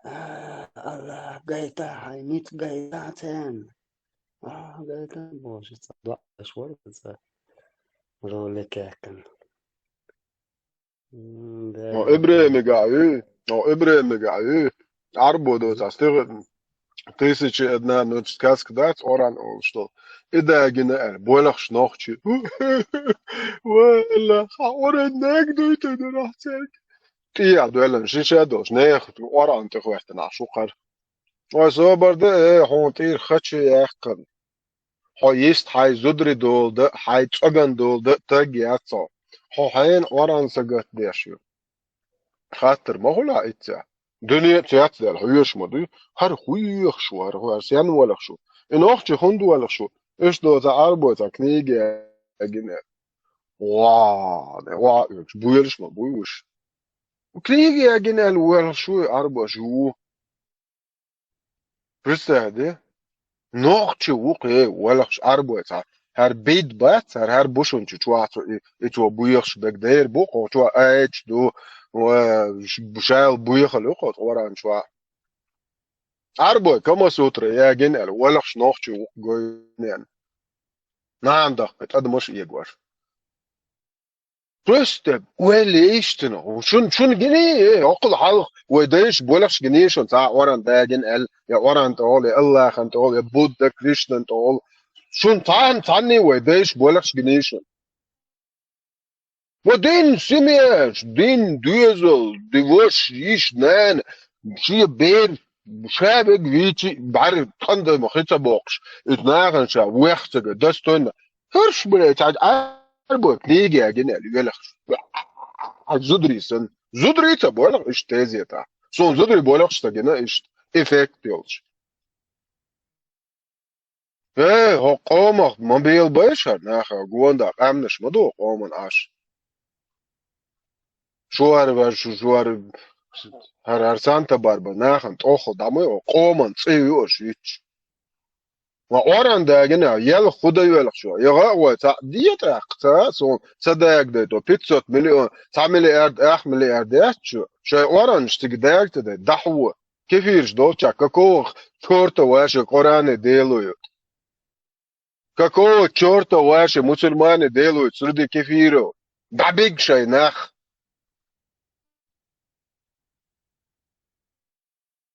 А, Аллах, гайта, хьайн ницкъ гайта царна. А, гайта, бохуш, цхьа доӀа деш вара цхьа ролик яьккхина. М, да. О, ИбрахӀимигахь ю, о, ИбрахӀимигахь ю. Ӏарбо доцахь стига «Тысяча и одна ночь» сказка дац, Къуръан олуш долу. И дагина аьлла, боьлхуш нохчий. Валла, хьан Къуръан дага дуй те дара цаьрга? ТӀехьа доьллина шиша долуш, нехан Къуръан тӀе хӀоьттина Ӏаш ву кхара. Ой, собар де, э, хьуна тӀера хача яьккхина. Хьо йист хьайн зударий дола дан а, хьайн цӀоган дола дан а таг яц хьо. Хьо хьенан Къуръан сагатдеш ю? Хаттар ма хуьлу ахь иццехь. Дуьне а цецдаьлла, хьоьжуш ма дуй. ХӀара хӀун ехаш ву, хӀара хӀу, хӀара сен воьлхуш ву? И нохчи хӀунда воьлхуш ву? Иштта доцу Ӏарбой цхьа книга ягина. Ва, де, ва, уьш, буьйлуш ма буй уьш. Книга ягина аьлла воьлхуш ву и Ӏарбош, ю. Представь, де? Нохчи ву-кх, э, воьлхуш Ӏарбой цхьа. хӀара бед бац, хӀара, хӀара бу шун чу чохь цо и, и цо боьхуш берг дер бу, кхо чохь айдаш ду, ва ш-, шал боьхал ю кхо Къуръан чохь. Ӏарбой Камасутра ягина аьлла, валахаш нохчий ву гойнен. Нахана дахка, тӀадамаш эгош. Просто ваьлла иштина. Шун, шун гиний, э, оккхул хьалха, вай дайша болахаш гиний шун, цхьа Къуръан дагина аьлла, я Къуръан тӀехула, я Аллахьан тӀехула, я Будда, Кришнан тӀехула. Шун цхьаьна, цхьанний вай дайша болахаш гиний шун. Ва дин семьяш, дин доьзал, ди ваша, йиша, нана, шен бер, ша вега вийчи, бӀаьрга кӀандама хи ца боккхуш, иза нахана ша вех ца ган, достойно. ХӀорш, бля, цхьа Ӏарбой книги а гина аьлла, велахаш. Хьан зударий санна. Зударий ца бойлах иштта тезета. Суна зударий бойлахаш ца гина иштта эффект йолуш. Э, хӀокху къомах ма бела байша хӀара наха, гонда къаьмнаш ма ду къоман Ӏаш. Шуара ваьр шу, шуара хӀара, хӀара санта бар бан, нахана тӀоххал дӀа ма йо, къоман цӀе ю аша йитча. Ма Къуръан дагина, елха хӀу дан велха шу? Я гӀа а вай, цхьаъ де тӀаккха, цхьа а суна ца дагадайто, пятьсот миллион, цхьа миллиард, ах миллиард яц шу, шайн Къуръанаш цига дага ца дай, дахьо. Кефираш долчохь, какого чёрта ваши Къуръане делают? Какого чёрта ваши мусульмане делают среди кефиров? ДӀабига шайн нах!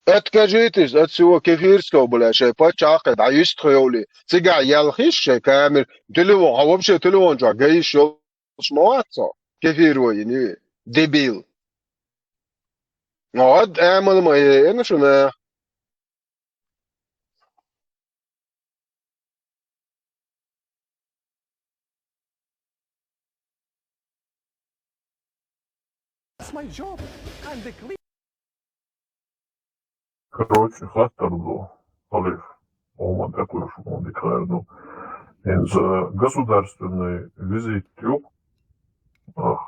Откажитесь от всего кефирского, бля, шайн паччахье дӀайистхуьйли. Цигахь ялхийша шайн камер, телефон, хьо вообще телефон чохь гайиш йолуш ма вац хьо, кефир вайна ве, дебил. Вот, амал ма еана шуна. That's my job. I'm the clean. Короче, хаттар ду, халиф. Оман тӀекхуьйсуш ма дика хир ду. ХӀинца государственный визит ю. Ах,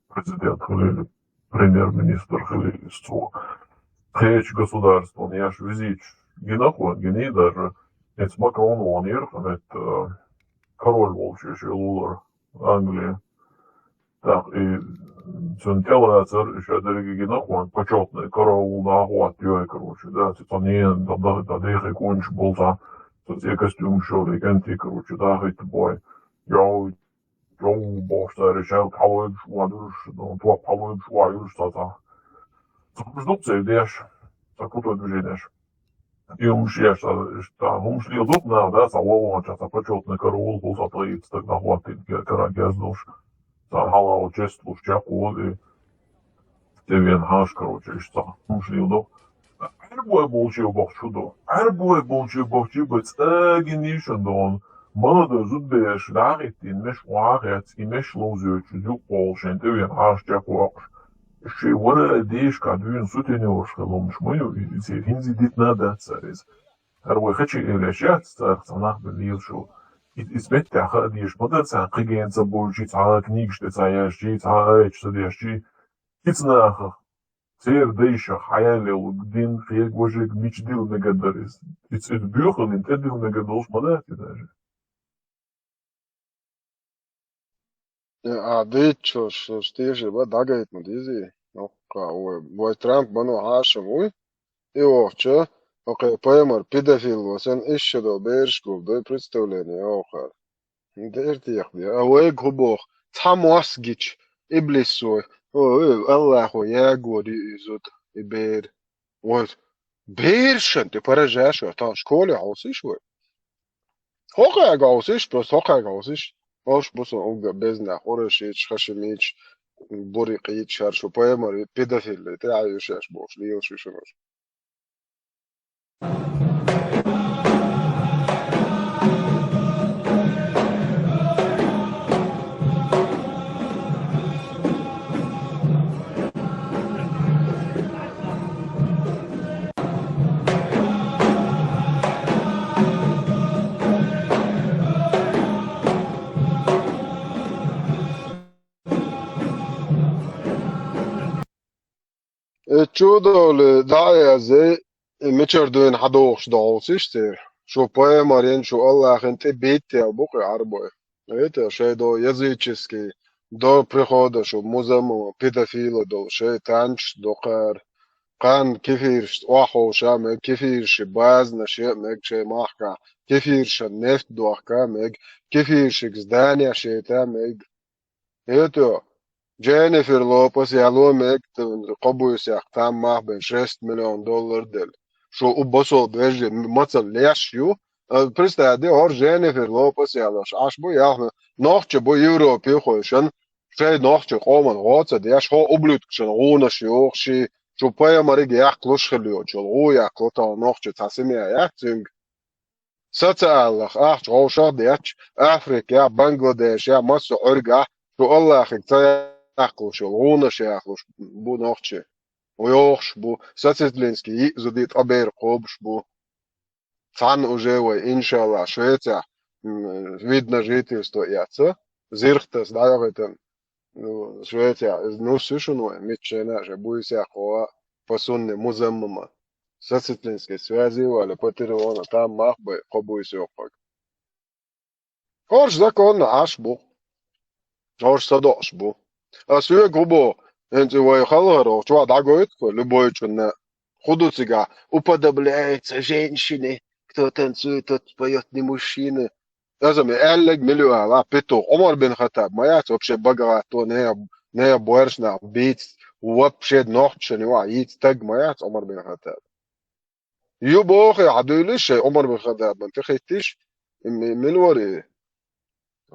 президент хилийла, премьер-министр хилийла иза цо. Кхечу государстван еш визиташ гина хьуна, гиний даже. Эца Макрон вон йира хьуна, это, э, король волчу шен лулара Англия. Так, и цуьнан тӀелацар, и ша дерриге гина хьуна, почётный караул нахват йой, короче, да, цу цхьа нена, да, да, да, дехе кунчу болу цхьа, цу цӀе костюм шо, и кӀанти, короче, дахийта бой. Йой, чов бохуш цара, ша хьалойбуш ван дуьрш, ну, топ хьалойбуш ван юьрш цхьа цхьа. Ца хӀумаш ду-кх церан деш, ца крутой движенеш. И хӀумаш еш, ца, ца хӀумаш леладо-кх наха, да, цхьа вон ван чохь, цхьа почётный караул хуьлу, цхьа тхаийца стаг дӀахӀоттийна, кера герз долуш, цхьа хьалха честь луш чекхволу и. Тевен хьаша, короче, иштта цхьа хӀумаш леладо. Ӏарбой болче бохучу ду. Ӏарбой болче бохучу бай цӀа гинийшан дохуна. Молодой зудбераш дӀахӀиттийна меш охьа а хецна, и меш ловзоьцуш, юкъа волу шайн тевен хьаша чекхвоккхуш. Шайн вара дешка дуьйна сутенераш хила хӀумаш ма ю, и церан хӀинца дитина а дац цара иза. ХӀара вай хачи элеш яц, царах цхьа нах бен лелаш ву. И, иза меттехь хаа дезаш ма дара царна, кхин гена ца бовлучий, цхьа а книгаш тӀе ца яьжчий, цхьа а айча ца дешчий. Кица нахах, церан дайшах хьаяьлла йолу дин, кхерг, важарг мича дилла мегар дара иза? Иза, иза боьхаллин тӀе дилла мегар долуш ма дац и даже. Э, а дийцчо шуьш тешар бан дӀагайта ма дезий? Оккха, ой, вай Трамп бано хьаша вуй? И вохча, окхе, паймар, педофил васан, ишшадо бераш гулдой представление, охар. Дер техде, а вайга хӀу боху? Цхьа мос гича, иблисой, о, э, Аллахо ягор ю и зуда, и бер. Вот. Берашан тӀе поражаешь вай, тахана школе хьовсийша вай. ХӀокхаьга хьовсийша, просто хӀокхаьга хьовсийша. Олуш бу сан уггар безнах, къурайшича, хашимича, бурикъича, хӀара шу паймар, педофилли, тӀаьхьа ю шаьш бохуш, лелаш ю шуна. Э, чудолу дӀа а язъе, э, мичара дуьйна хьадогӀуш догӀуш иштта церан. шу пайхамарин, шу Аллахьин тӀе биттел бу кхы Ӏарбой. Это шай до языческий, до прихода шу музамма педофила дол, шай танч докхар. Кхана кефирш охьуша мег, кефирши базна ше мег, шай махка, кефирша нефть дохка мег, кефиршик здания шейта мег. Это Дженнифер Лопес яло мег, кобуйсях там мах бен шесть миллион доллар дел. Шу у босо бежи мацал леш ю. Представь, де ор Дженнифер Лопес ялош. Аш бу яхна нохча бу Европе хойшан. Шей нохча къоман гоца деш хо ублюдкшан гунаш йохши. Шу пайхамариг яхлуш хилио чул гу яхло та нохча тасимя яхцинг. Социаллах ахч гъовшах деш Африка, Бангладеш, масса гӀурга шу Аллахьиг ца яхлуш, гунаш яхлуш бу нохча. Йохш бу, сацетлинский йи зуди тӀабер къобш бу. Цхьан уже вай, иншалла, Швеция, м, вид на жительство яца, зирхтас дӀайогӀитан, ну, Швеция, из ну сушун вай, митчена же буйся хова, по сунне музаммама. Сацетлинский связи вала, Патреона, там мах бай, къобуйс йокъак. Орш законно Ӏаш бу. Орш садош бу. А суе губо, энци вай халгар, чуа дагойтко, любой чунна. Худу цига уподобляется женщине, кто танцует, тот поет не мужчина. Азами эллег миллион, а, петух. Умар бин Хаттаб, маяц, вообще багато, не, не, борщ на, биц, вообще нохча, не, ва, иц, таг, маяц, Умар бин Хаттаб. Ю бохе хьадуьйлуш шай Умар бин Хаттабан тӀехӀиттиш, м-, мила вари?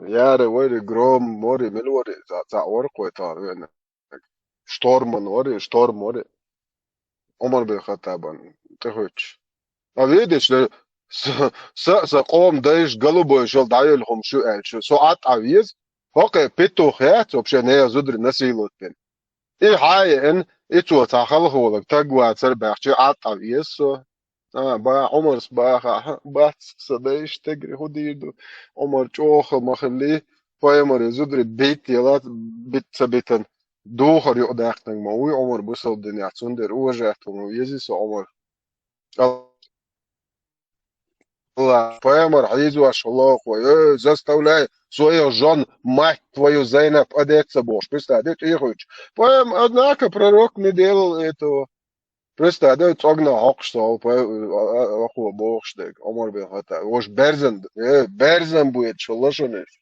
Яра вари, Гром вари, мила вари? Ца, ца вар кхой тар вена. Шторман вари, Шторм вари. Умар бин Хаттабан тӀехӀуьттуш. А видиш, са, са, са къом дайш голубой шел дӀайолхум шу аьлча, со Ӏат Ӏавез, хӀокхе петух яц, вообще не зудри насилует бен. И хьаеан, и цо цхьа халхолаг таг вацар баьхчи Ӏат Ӏавез со. А, ба, Умарс баха, хьа, бац, са дайш тегри хӀу дийр ду. Умар чӀоха ма хилли, пайхамари зудри бит яла, бит ца битан. Духар юкъ даьккхинг ма вуй Умар бусалба динехь, цундер уважать ву ма вези со Умар. Аллах, пайхамар хьийзош хӀуллохуй, э, заставляй своих жён, мать твою, Зайнаб, одеться бохуш. Представь, де тӀехуьйтуш. Пайхамар, однако, пророк не делал этого. Представь, де цӀогна хьокхуш со, пай-, а, а, ахо бохуш дег, Умар бин Хаттаб. Вош берзан, э, берзан будет, шо лошонеш.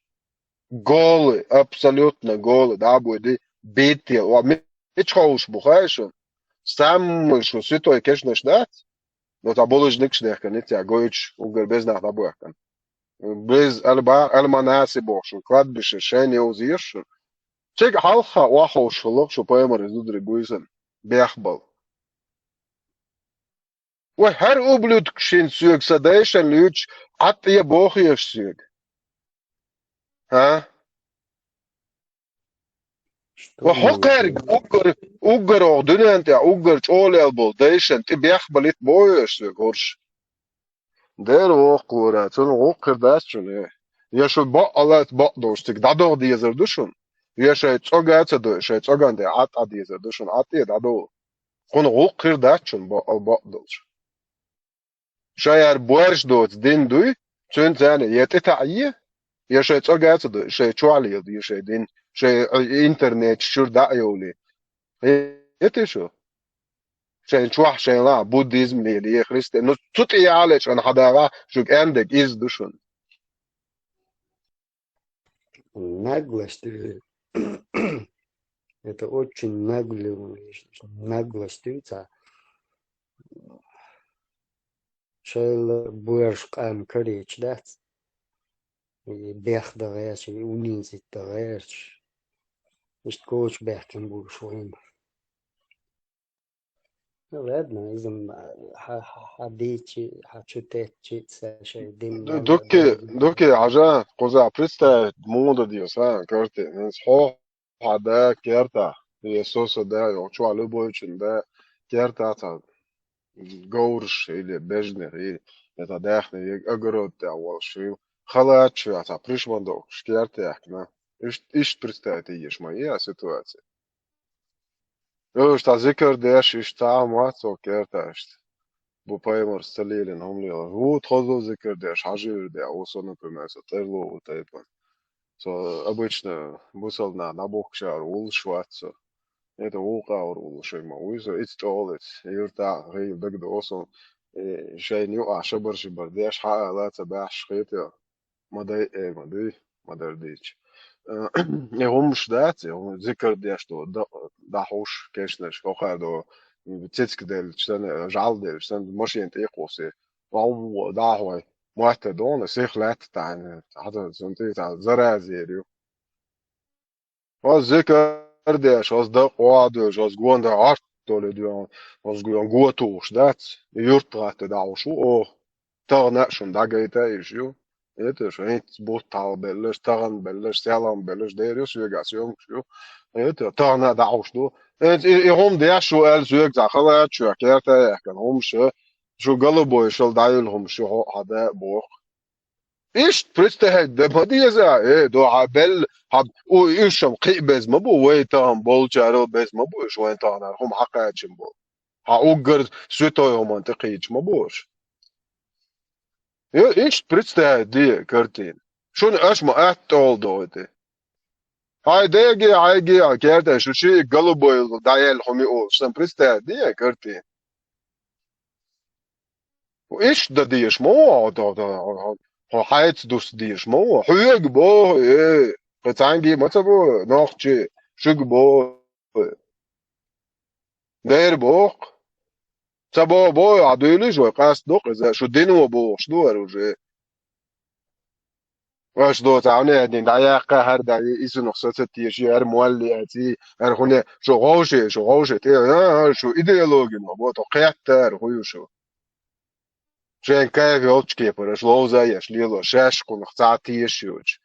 Голы, абсолютно голы, да, буди, битти. Ва ми-, мичхуш бу хай шу? Самый шу святой кешнаш дац? Но та болуш никш дехка, не ця гойтуш, угар безнах да буяхкан. Без альба-, альманаси бохуш, кладбище, шайне узеш шу. Чек хьалха вахуш лох шу пайхамар зудри буйсан. Бехбал. Вай хӀара ублюдкшин соьга са дайшан луьйчу Ӏад тӀе бохуьйш соьга? А? Ва хӀокхаьрга уггар, уггар оха дуьнен тӀехь, уггар чӀолел болу дайшан тӀе бехбалит бохуьйш соьга хӀорш? Дера воккхалора, цунна гӀуллакх хир дац шуна, э. Я шу бакъалаца бакъдолуш цига дӀадогӀа дезар ду шуна? Я шайн цӀога а ца дойу, шайн цӀоган тӀе Ӏад Ӏа дезар ду шуна, Ӏад тӀе дӀадогӀа? Кхунна гӀуллакх хир дац шуна бакъал бакъдолуш. Шаяр боьрша доцу дин дуй, цуьнца царна я тӀе таӀе, я шайн цӀога а ца дойу, шайн чохь лела ду шайн дин, шайн, э, интернет чуьра дӀа а йовлий. Э, эти шу? Шайн чохь, шайн лахь, буддизм лелий, христиан. Ну, цу тӀе яхьалечкъана хьадагӀа, шуьга аьндерг иза ду шуна. Наглость, э, это очень нагло, наглость, ца. Шайла боьрша къам карийча дац. И бех дан гӀерча, и унизить дан гӀерча. Иштта коча баьхкина бу шу хӀума. Ну, ладно, иза м-, хьа-, хьа-, хьа дийчи, хьа чу теттачи, ца шайн дин Ду-, мел дукки, дагадогӀу. Дукки, хьажа, кхуза представить муха дан деза, сан карти. Хьо хьан да кертахь, я со сан да, я чохь любойчун да кертахь цхьа говраш или бежнех, или я цхьа даьхни, я огород тӀехь волуш, или халач, я цхьа пришмандовкаш керта яьккхина. Ишт-, иштта представить еш ма е а ситуация. Уьш цхьа зикар деш, иштта цхьа а ма цо кертахь иштта. бу пайхамарца ца лелийна хӀума лела. ХӀу тхозо зикар деш, хьажийра де, о со, например, со тӀерло у тайпа. Со обычно бусалба нах дӀабухкушара вуллаш вац со. Это вукъа вар вуллаш ма вуй со, ица чӀоагӀлиц, юртахь гӀийла дагадо со, э, шайна юкъахь шабар-шибар деш, хьаала ца баьхьаш хетар. Ма дай, э, ма дуй, ма дар дийча. Э, и хӀумаш дац, и хӀу-, зикар деш до, да-, дӀахьуш, кешнаш, хӀокхара до, цицка делча санна, жӀал делча санна, машина тӀе кхуссий. Вау, дӀахьой, мотта дона, сих лаьтта таьӀна, хьата, сан тӀе таьӀна, заразер ю. Оз зикар деш, оз дакъа охьадуьйш, оз гонда гӀарт долу дуьхьа, оз гон го тухуш дац, юрт гӀатта дӀахьуш ву, оха. Тахана а шуна дӀагайта а йиш ю. Это шу хӀинца бутт хьалабеллаш, тахана беллаш, селхана беллаш, дера ю соьга, съёмкаш ю. Это тахана а дӀахьуш ду. ХӀинца и, и хӀума деш шу аьлла соьга цхьа халачоь, керта а яьккхина хӀумаш, шу голубой шал дӀаюьллу хӀумаш ю хьо хьан да а боху. Иштта представить дан ма деза, э, до хьан белла, хьан, у, уьш-м кхиъ беза ма бу, вай тахана болчарал беза ма бу уьш, вайн тахана хӀума хьакхачам бу. Хьан уггар святой хӀуманна тӀекхийча ма бу уьш. Э, иштта представить де картина. Шуна аша ма атта тӀехула дохуьйту. Хьайн деге, хьайге, а керта шу ши голубой дӀаяьлла хӀума ю олуш, сан представить де картина. Иштта дан дезаш ма ву, хьо, хьо, хьо, хьо, хьо хьайца дуста дезаш ма ву. Хьоьга боху, э, кхин цхьаьнгге ма ца боху, нохчий, шуьга боху. Дера боху. Ца боху, боху, хьан дуьйлуш вай, къаста ду-кх иза, шу дино бохуш ду хӀара уже. Аша доцу хьуна а дина, дӀаяккха хӀара, дӀа, и сунах со ца теша, хӀара молла яций, хӀара хӀуна, шу гӀовше, шу гӀовше, те, а, а, шу идеологино бо, тхо кхетта хӀара хӀу ю шу. Шайн кайф йолчу кепара, аша ловза а еш лело, шаьш кхунах цхьа а теша йоцуш.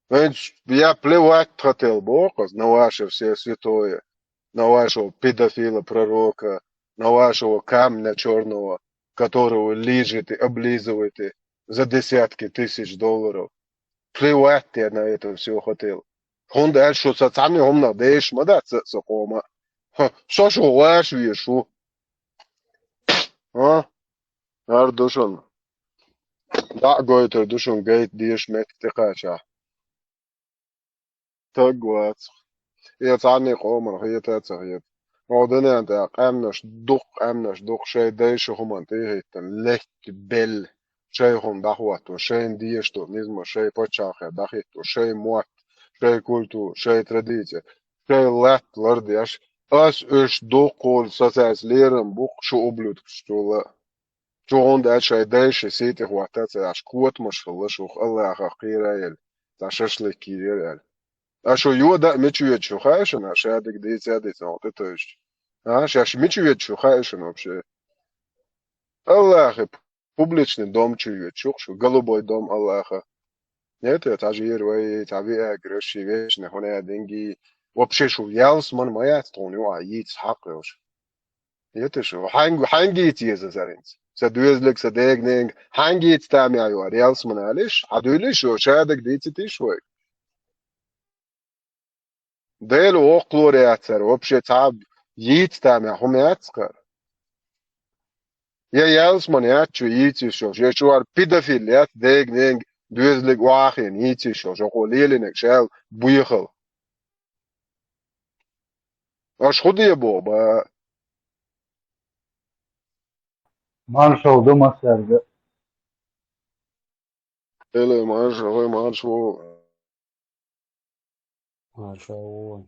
ХӀинца я плевать хотел боху, на ваше все святое, на вашего педофила-пророка, на вашего камня чёрного, которого лижете, облизываете за десятки тысяч долларов. Плевать я на это всё хотел. ХӀунда аьлча шу сан цхьанне хӀуманах дезаш ма дац сан къома. Хьо, со шу гӀоьрташ везаш ву. А? ХӀара ду шуна. ДӀа а гойтур ду шуна гайта дезаш меттиг тӀекхачахь. Стаг вац. Э, цхьанне къоман хета а ца хета. Оха дуьнен тӀехь къаьмнаш дукха, къаьмнаш дукха шайн дайша хӀуманна тӀехӀиттина, летта белла, шайн хӀума дӀахӀотто, шайна дезаш долу низамаш, шайн пачхьалкхе дӀахӀитто, шайн мотт, шайн культура, шайн традиция, шайн латта лардеш. Ас уьш дуккхула сацаьрца лерам бу-кх шу ублюдкаш чул а. Чу хӀунда аьлча шайн дайша сий тӀе хӀотта ца Ӏаш, котамаш хилла шух, Аллахах кхера а елла, цхьа шашлык йийр яра аьлла. Ткъа шу йода а мича йоьду шу хаьа шуна, шадерг дийца а дийцина, хьо тӀетевжича? А, шаьш мича йоьду шу хаьа шуна вообще? Аллахи публичный дом чу йоьду шух шу, голубой дом Аллаха. Нет, цхьа жийра вай, цхьа виагра, ши вечный хӀуна а динги. Вообще шу ялсаман ма яц тхуна юкъахь йийца хьакъ йолуш. Ета шу, хьаьнга, хьаьнга йийца еза заринца? Сан доьзалиг, сан дега-ненга, хьаьнга йийца тамехь ю хӀара ялсаман алиш? Хьан дуьйлиш шу, шадерг дийцитиш вай? Дела воккхалора яц хӀара, вообще цхьа йийца тамехь хӀума яц хӀара. Я ялсаман яц шу йийца йиш йолуш, я шу хӀара педофил яц, дега-ненга, доьзалиг охьахиъна йийца йиш йолуш, хӀокхо лелийнарг шал бехал. Аша хӀун де боху, ба? Маршалла ду массаьрга. Эле маршалла, маршалла. Маршалла.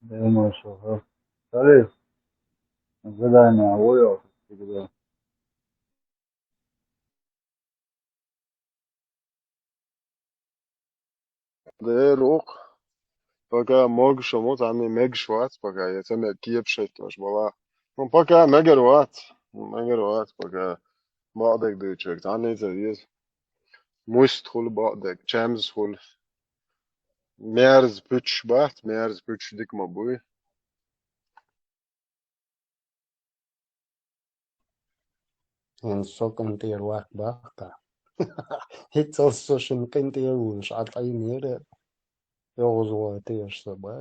Дела маршалла. Салют. Задание, а вы всегда. Дера ву-кх. Пока могуш а ма, цхьанне мегаш вац пока, я ца мега кепаш хӀиттош бала. Ну, пока мегар вац. Мегар вац пока. Бакъдерг дуьйцург цхьанне ца веза. Муст хуьлу бакъдерг, чемз хуьлу. Мерз пуьчуш бац, мерз пуьчуш дика ма буй. Эн со къинтӀера ваккха баккха. ХӀинццалц со шуна къинтӀера вуьйлуш Ӏа тӀайнера, йогӀуз ван теш со ба.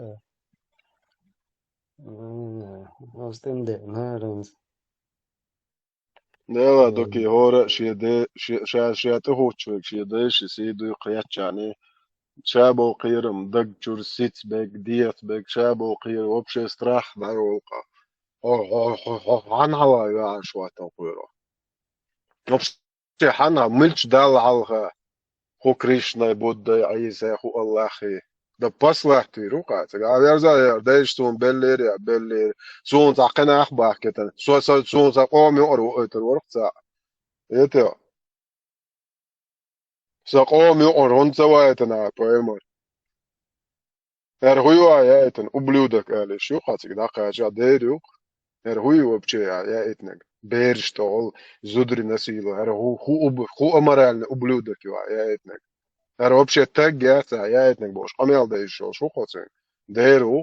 М, оцу тӀе ма деана хӀара хӀинца. Дела, дукхи хӀора а шен де-, ше-, ша, ша тӀехӀуттуш верг шен дайша сий дуй кхеччани. Ша бов кхерам даг чура сица берг, деца берг, ша бов кхерам вообще страх дӀайолкъа. Хьо, хьо, хьо, хьо, хьан хьала ваьӀаш ваттал кхоьро. Вообще хьан хьа, милча Далла хьалха, хӀу Кришнай, Буддай, Ӏийсай, хӀу Аллахи. Да пас латтийр ву кхацаг. А верза яр, дайша суна беллера я, беллера. Суна цхьа кхин нах бахкетан. Со, со, суна цхьа къома юкъара вуойтар варх цхьа. Эте. Са къома юкъара хӀунда ца вайтана, поймар. ХӀара хӀу ю а яйтан, ублюдок, аьлла, иш ю кхацаг дӀакхача, дер ю. ХӀара хӀу ю вообще а яйтнаг? Бераш тӀехула, зударий насиловать. ХӀара хӀу, хӀу уб-, хӀу аморальный ублюдок ю а яйтнаг? ХӀара вообще таг яц а яйтнаг бохуш, къамел дайша йолуш ву кхо цуьнга. Дер ву.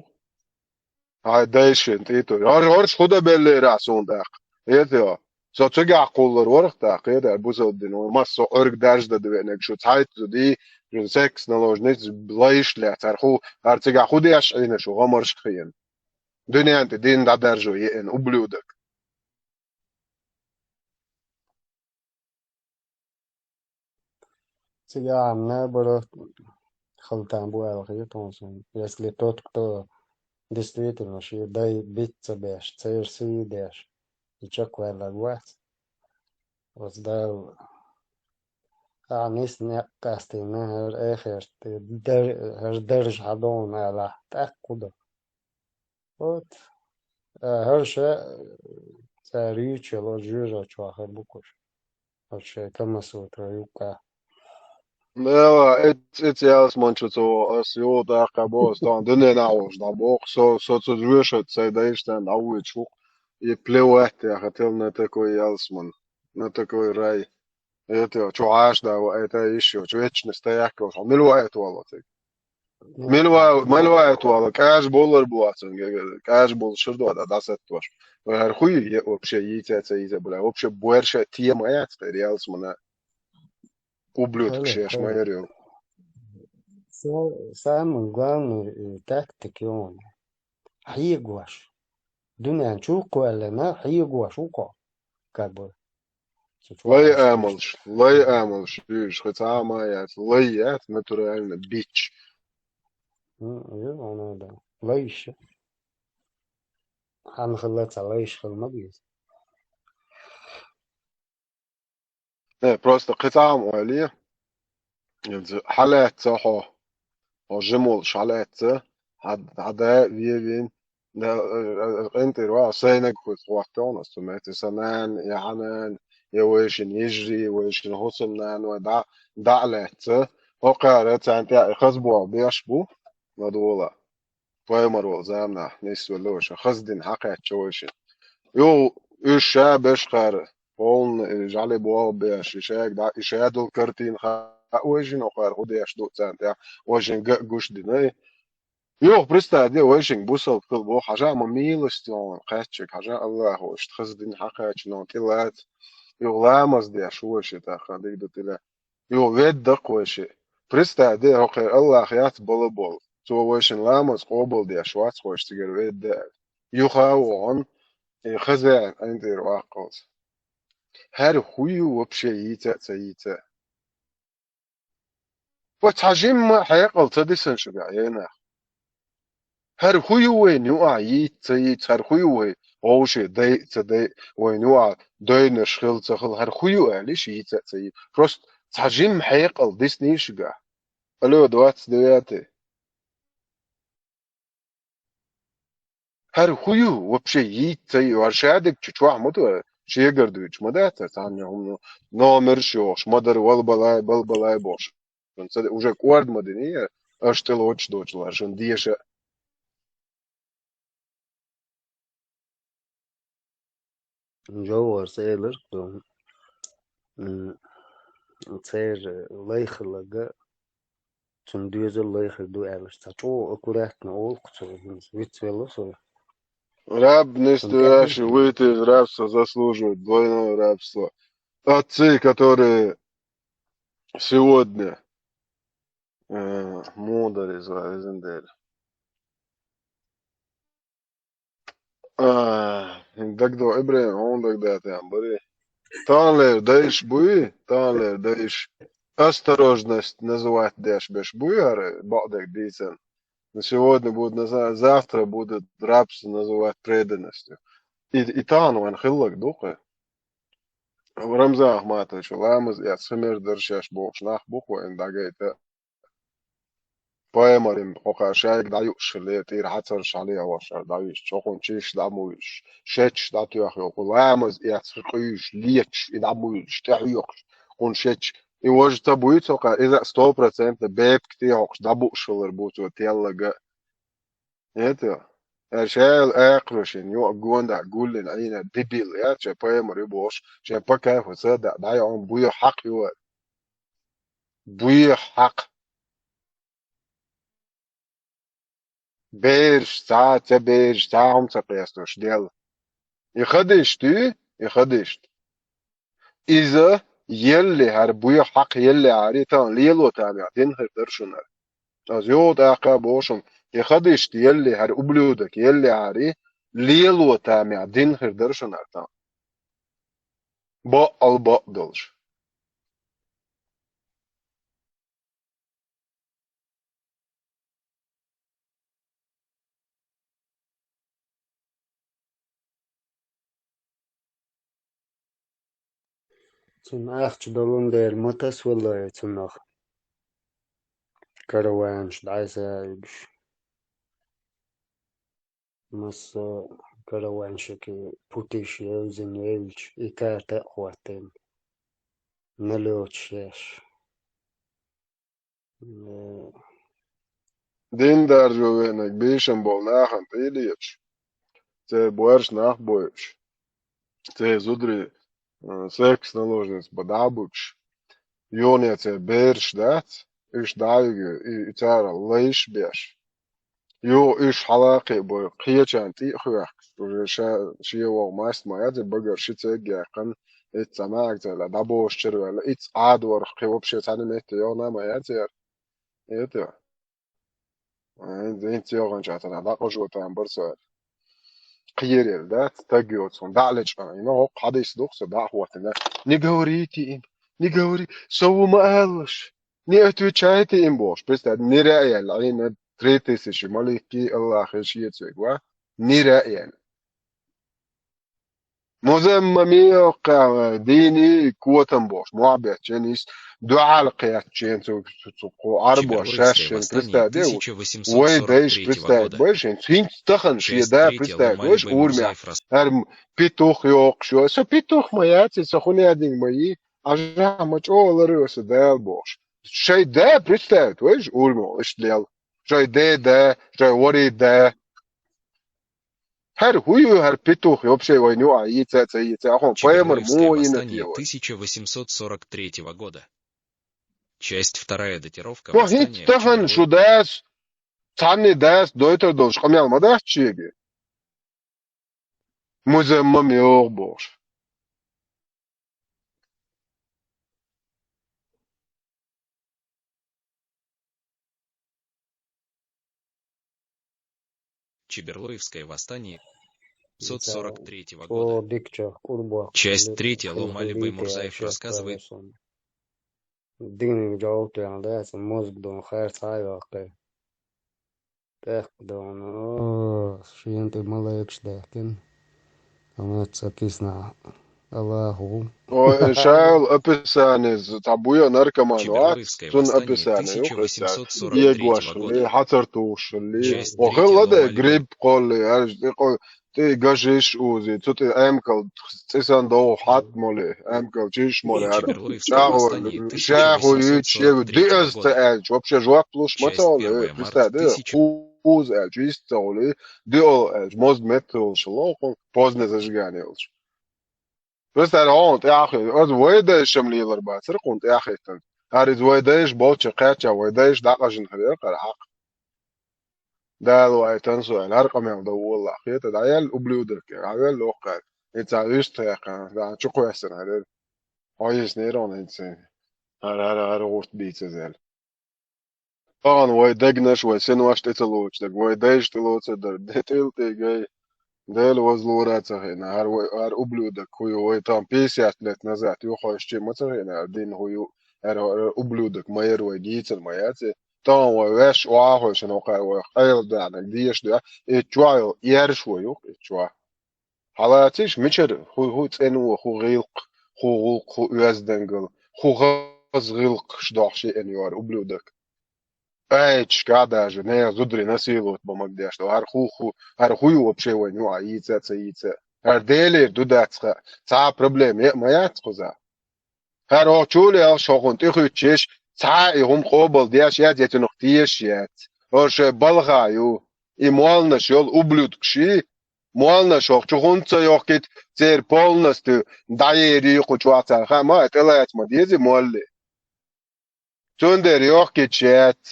Хьай дайшин тӀе ту. ХӀор-, хӀорш хӀу дан беллера ахь суна тӀаккха? Эте, со цигахь кхуллур варх тӀаккха, эте, бусалба дин, вай массо а Ӏуьрг даржа дан веанарг шу цхьайтта зуди, шу секс наложниц, лайш лаьцна, хӀара хӀу, хӀара цигахь хӀу деш Ӏийна шу, гӀамаршка хиъна? Дуьнен тӀе дин дӀадаржо еана, ублюдок. Цигахь наоборот хала там бу аьлла хета хьуна суна. Если тот, кто действительно шен дай биц ца беш, церан сий деш, и чекхваьлларг вац, оцу Дала ахьа нисса некъ къастийна, хӀара эхарт дар-, хӀара даржа хьан догӀу аьлла, тӀаккха хӀу до? Вот. А, хӀара ша, цара юьйцуш йолу жоьжахати чохь хир бу кхуш. Оцу шайн Камасутра юккъехь. Дела, эц-, эц ялсман чу ца вогӀу, ас юха тӀаккха боху, ас тахана дуьненахь волуш дӀабоху, со, со цу жоьжахатица сайн дайшна дӀавоьдуш ву-кх, и плевать яхател на такой ялсман, на такой рай. Эте, чу Ӏаш да ваита йиш йоцу, вечность тӀеяккхалш, хьо мила ваита вало цига? Мила ва-, мила ваита вало, кӀажа болар бу ацун, кӀажа болу шур ду, дӀа-, дӀасаттош. Вай хӀара хӀу ю, е вообще йийца а ца йийца а, бля, вообще буьрса тема яц, кхералц мана ублюдка шеш ма яр ю. Са-, самый главный, э, тактика ю хьуна. Хьегош. Дуьнен чу кхоьллина, хьегош ву кхо. Как бы. Лай амалш, лай амалш, уьш, хи цхьа а ма яц, лай яц, натурально, бич. М, ю, оно да. Лайш. Хьан хилла ца лайш хила ма беза. Э, просто кхин цхьа а ма ойла. Иза хьалаьцна хьо, хьо жима волуш хьалаьцна, хьан, хьан да вевин, да, э, э, къинтӀера ваха, сайнаг хуьлу хӀоттавна ас цу метте, сан нана, я хьан нана, я вайшин йижарий, вайшин хӀусамнана, вай дӀа, дӀа а лаьцна, хӀокхара царна тӀехь и хаза боху беш бу, ладогӀала. Пайхамар волу заманахь нисвелла вайша, хаза дин хьакхаьчча вайшина. Юха уьш ша беш кхара, полна и жӀали боху беш, и шаьга дӀа, и ша долу картина хаьа вайшина, хӀокхара хӀу деш ду царна тӀехь, вайшина ган а гуш дина. Юха представь де, вайшинга бусалба хила боху, хьажа ма милостиван кхаьччиг, хьажа Аллахо, иштта хаза дин хьакхаьчча, но тӀе лаца. Юха ламаз деш ву вайши тӀаккха, диг ду тӀе лаьа. Юха ведда-кх вайши. Представь де, хӀокхеран Аллах яц бала болу. Цо вайшин ламаз къобалдеш вац, вайша цигара ведда аьлла. Юха а вогӀун, и хаза аьлла, къинтӀера ваккхалц. ХӀара хӀу ю вообще йийца а ца йийца а? Ва цхьа жимма а хьекъал ца дисина шуьга, ей нах? ХӀара хӀу ю вайна юкъахь йийца ца йийца, хӀара хӀу ю вай вовше дайа а ца дайа, вайна юкъахь дойнаш хила ца хила, хӀара хӀу ю аьлла, иша йийца а ца йийца. Просто цхьа жимма хьекъал дисний шуьга? Алло, двадцать девятый. ХӀара хӀу ю вообще йийца ца йийца? ХӀара шадерг чу чохь ма ду, шегара дуьйцуш ма дац цхьанна хӀума, номерш йохуш, ма дара валбалай, балбалай бохуш. Ца де-, уже кӀорда ма дина, аша тӀе лоцуш доцуш лара шуна деша. Жовхьарца элира-кх ду, м, церан лай хилларг, цуьнан доьзал лай хир ду аьлла, цхьа чӀогӀа аккуратно олу-кх цо, хӀинца виц велла со. Раб, настоящий, выйти из рабства заслуживает двойного рабства. Отцы, которые сегодня, э, мудар из, из недель. А, дагадо, Ибрахим, хьуна дагадатаем бари. Таханлера дайш буй, таханлера дайш осторожность называть деш беш буй, хӀара бакъдерг дийцан. Но сегодня будут называть, завтра будут рабство называть преданностью. И, и тахана вайн хилларг ду-кх. Рамзан Ахматович, ламаз эц химер дар шаьш бохуш нах бу-кх вайна дӀагайта. Пайхамаран хьокха шайга дӀаюуш хилла, тӀера хьацарш хьалаехьош дӀавуьйш, чохун чиш дӀа ма вуьйш, шечаш дӀатоьхна йолу, ламаз эцна къуьйсуш, леташ, и дӀа ма вуьйш, тӀехьоькхуш, кхунна шечаш. И важа ца буьйцу хьокха, иза сто процентов бепиг тӀехьокхуш дӀабууш хилар бу цо теллага. Это, аьлла шайла акхарой шен йоӀ гонда гуллина Ӏийна дебил, я, шайн пайхамар ю бохуш, шайн пакафа ца да, дӀайоӀун буьйху хьакъ ю. Буьйху хьакъ. Бераш цхьа а ца бераш, цхьа а хӀума ца къестош делла. И хадиш дуй, и хадиш ду. Иза елли хӀара буьйху хьакъ елли хьари, тахана лело тамехь дина хир дара шуна. Аса юха тӀаккха а боху шуна, и хадиш ду елли хӀара ублюдок елли хьари, лело тамехь дина хир дара шуна тахана. Бакъал бакъ долуш. Цунна ахча долун дела ма тасаваллай цунах. Караванаш дӀасаьуьгуш. Массо а караваншки путиш евзина евлча, и карта а хӀоттийна. Налёташ еш. Э, Дин даржо веанарг бийшам болу нахана тӀе а леташ, церан боьрша нах а бойуш, церан зударий, э, секс-наложниц бан дӀа а буьгуш, юхане церан бераш дац, уьш дӀа а вигий, и, и цара лайш а беш. Юха уьш хьала а кхиабой, кхечарна тӀе а хоьхкуш, уже ша, шен вогӀу маст ма яц, и багара ши церг а яьккхина, итт цхьа нагахь цӀа дӀабошучуьра ваьлла, итт цхьа Ӏадорах кхин вообще цхьана метте йогӀуш ма яц яра. Это. ХӀинца йогӀанча цхьана дӀакъажо там бара со. Кхерар дац, стаг йоцу хӀума дӀа а лечкъина. И ма хӀокху хьадис ду-кх со дӀа а хӀоттийна. Не говорите им, не говори, со ву ма алалаш. Не отвечайте им бохуш. Представь, нира а яьлла, Ӏийна три тысячи маликки Аллахе шеца вега ва. Нира а яьлла. Музаммамехь кхаьа дийний котам бохуш, мохь беттачен йист, дуьхьал кхеттачен цу, цу, цу кху Ӏарбош шаьш шен представь де ву. Вай дайша представь бай шен, хӀинца тахана шен да представь бай урамехь. ХӀара петух йоккхуш йо, со петух ма яц, со хӀун яьдинг ма йий, Ӏажа ма чӀогӀа лар йо со Дала бохуш. Шайн да представь вай урамехь, иштта лел. Шайн ден да, шайн ворийн да. ХӀара хӀун ю хӀара петух, вообще вайна юкъахь йийца а ца йийца, ахьа пайхамар муха йина те вай? Тысяча восемьсот сорок третьего года. Часть вторая, датировка. Ма хӀинца тахана шу дас, цхьанне дас дойтар долуш къамел ма дац шега? Музаммам йогӀу бохуш. Чеберлоевское восстание пятьсот сорок третьего года. Часть третья, Лом Али Баймурзаев рассказывает. Диниг жовтуян да, ца мозг дон хайр цхьа а йоккхий. ТӀехка дон, о, шен тӀе малайкаш даьккхина. Амаца кисна Аллаху. Ой, шайла описание, цхьа буя наркоман вац, цунна описание ю хӀара. Егош хилли, хьацар тухуш хилли. Ва хилла де грипп кхолли, арж тӀе къо-, тӀе гажиш узи, цу тӀе эмкал цӀисан догӀу хьат моли, эмкал чиш моли, ара. ЧӀагӀо, шаху юьч, егу диъаз ца аьлча, вообще жоп луш ма ца олу, представь, де, хуза аьлча, йист ца олу, диъол аьлча, мозг метта олуш локху, поздно зажигание олуш. Представь, хьуна тӀаьхьа, аса вай дайшам лелар бацара кхунна тӀаьхьахӀиттина. ХӀара иза вай дайша болчу кхаьчча, вай дайша дӀакъажина хир яра хӀара хьакъ. Дала вай тансо аьлла, хӀара къамел дан воллахь, хета дӀаяьлла ублюдок, дӀавелла воккха аьлла. И цхьа уьстагӀ яьккхина, дӀа чу кхоьссина хир яра. Хьо йиснера хьуна хӀинца. ХӀара, хӀара, хӀара гӀурт бийца аьлла. Тахана вай дегнаш, вай синош тӀе ца лоцуш дерг, вай дайша тӀе лоцур дара, де тӀил тӀе гай. Дела возлора ца хиъна, хӀара вай, хӀара ублюдок хӀу ю, вай тахана пятьдесят лет назад юххьуьйтуш ма ца хиъна, хӀара дин хӀу ю, хӀара, хӀара ублюдок ма яра, вай дийцар ма яц. Тахана вай ваьш охьахуьйшина, вай къайла даьхнаг деша дуьхьа, и чохь йолу ерш вай ю, и чохь. Хьалацийша, мичара хӀу, хӀу цӀена ву, хӀу гӀиллакх, хӀу гӀуллакх, хӀу оьздангалла, хӀу хаза гӀиллакхаш дохьуш еана ю хӀара ублюдок. Айчашка даже нехан зударий насиловать бан магадеш ду. ХӀара хӀу, хӀу, хӀара хӀу ю вообще вайна юкъахь йийца а, ца йийца а? ХӀара Делера ду дац хаьа, цхьа а проблема е а ма яц кхузахь. ХӀара хӀокху чулехь шо хӀуна тӀехуьттуш, цхьа а и хӀума къобал деш яц, я цунах тешаш яц. ХӀара шайн балха ю. И молланаш йолу ублюдкаш, молланаш хӀокху чу хӀунда ца йохкуьйту, церан полностью дӀаерий кху чохь царна хаьа, ма тӀелаца ма деза и молла. Цундела йохкуьйтуш яц.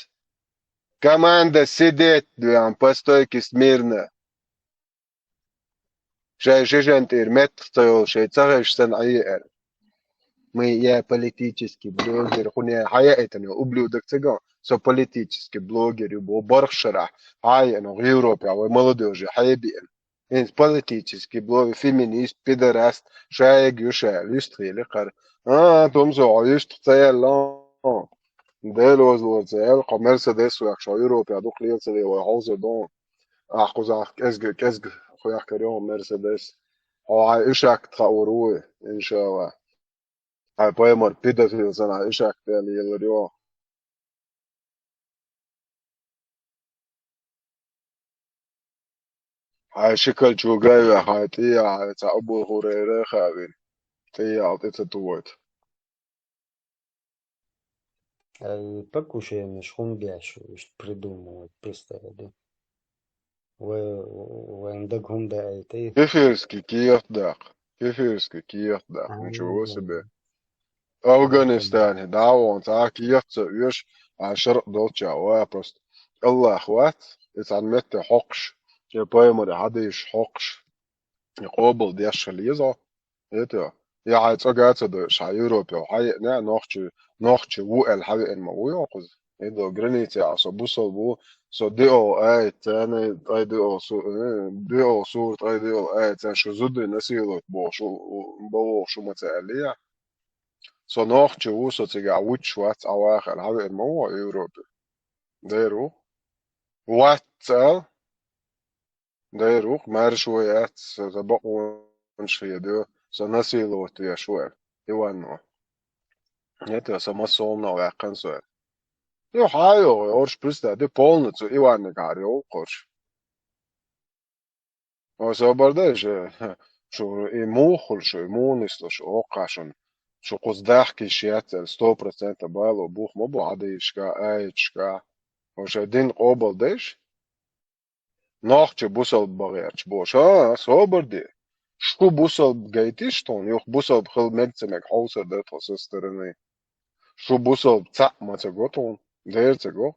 Команда сидеть дуьхьал по стойке смирно. Шайн шишан тӀера меттах ца йолу шайн ца хезаш санна Ӏеяр. Мы, я политический блогер, хӀуна хьан яийтина йолу ублюдок ца ган, со политический блогер ю боху барх шарахь, хьан а еана Европехь, вай молодежи хьан а биъна. ХӀинца политический блогер, феминист, пидораст, шайга ю ша, вуьстхили кхара. А, тумсо, хьо вуьстах ца яьлла. Дела возлора ца яьлла, кхо Мерседес вехаш, хьо Европехь дукха лела ца лела, вай хьовсур ду. Ахь кхузахь кӀезга, кӀезга хьоькхур ю Мерседес. Хьо хьайн ишакт хаор ву, иншалла. Хьайн пайхамар педофил санна, хьайн ишакт аьлла елар ю. Хьайн шикал чу гайвехь, хьайн тӀе яхьа, хьайн цхьа Абу ХӀурайра а хаавина, тӀе яхьа тӀе ца тухуьйту. Ай, покушение ж хӀунда беш ву, иштта придумывать, представь, да? Вай, вайн даг хӀунда даийтий? Кефирский кехат даккха. Кефирский кехат даккха. Ничего себе. Афганистане дӀа а вахана, цхьа а кехат ца оьшу, а шарӀ долчча ван просто. Аллах вац, и цхьана метте хьокхуш, шен пайхамаре хьадийшаш хьокхуш. И къобал деш хила еза хьо. Это, я хьайн цӀа а ца дойуш, хьайн Европе хьан а еана, нохчи, нохчи ву аьлла хьан веана ма ву йо кхуза. И до граница а со бусалба ву, со диъал аят царна, ткъе диъал су-, э, диъал сура, ткъе диъал аят царна, шу зударий насиловать бохуш, у, у, бан вохуш ву ма ца аьллий. Со нохчи ву, со цигахь вуьтуш вац, Ӏа ваха аьлла хьан веана ма ву хьо Европе. Дера ву. Вац ца аьлла. Дера ву-кх, маьрша ву яц, сан бакъонаш хедо, сан насиловать веш ву аьлла. Иван ву. Это сан массо а хӀуманах ваьккхина со аьлла. Ю хьан йогӀу, орш, представь, ди полный цу Иваннагахьара йогӀу-кх орш. Ой, собар дай, шу, шу и муха хуьлу, шу и муха нислуш, шу хӀокхахь шуна. Шу кхуза дахка йиш яц аьлла, сто процентов бало бух ма бу хьадийшка, аяташка. Ой, шайн дин къобал дайша? Нохчо бусалба бан гӀерташ бохуш. А, собар де. Шу бусалба гайтиш тхуна, юха бусалба хила мега ца мега хьовсур дара тхо со стороны. Шу бусалба цхьаъ ма ца го тхуна, дера ца го.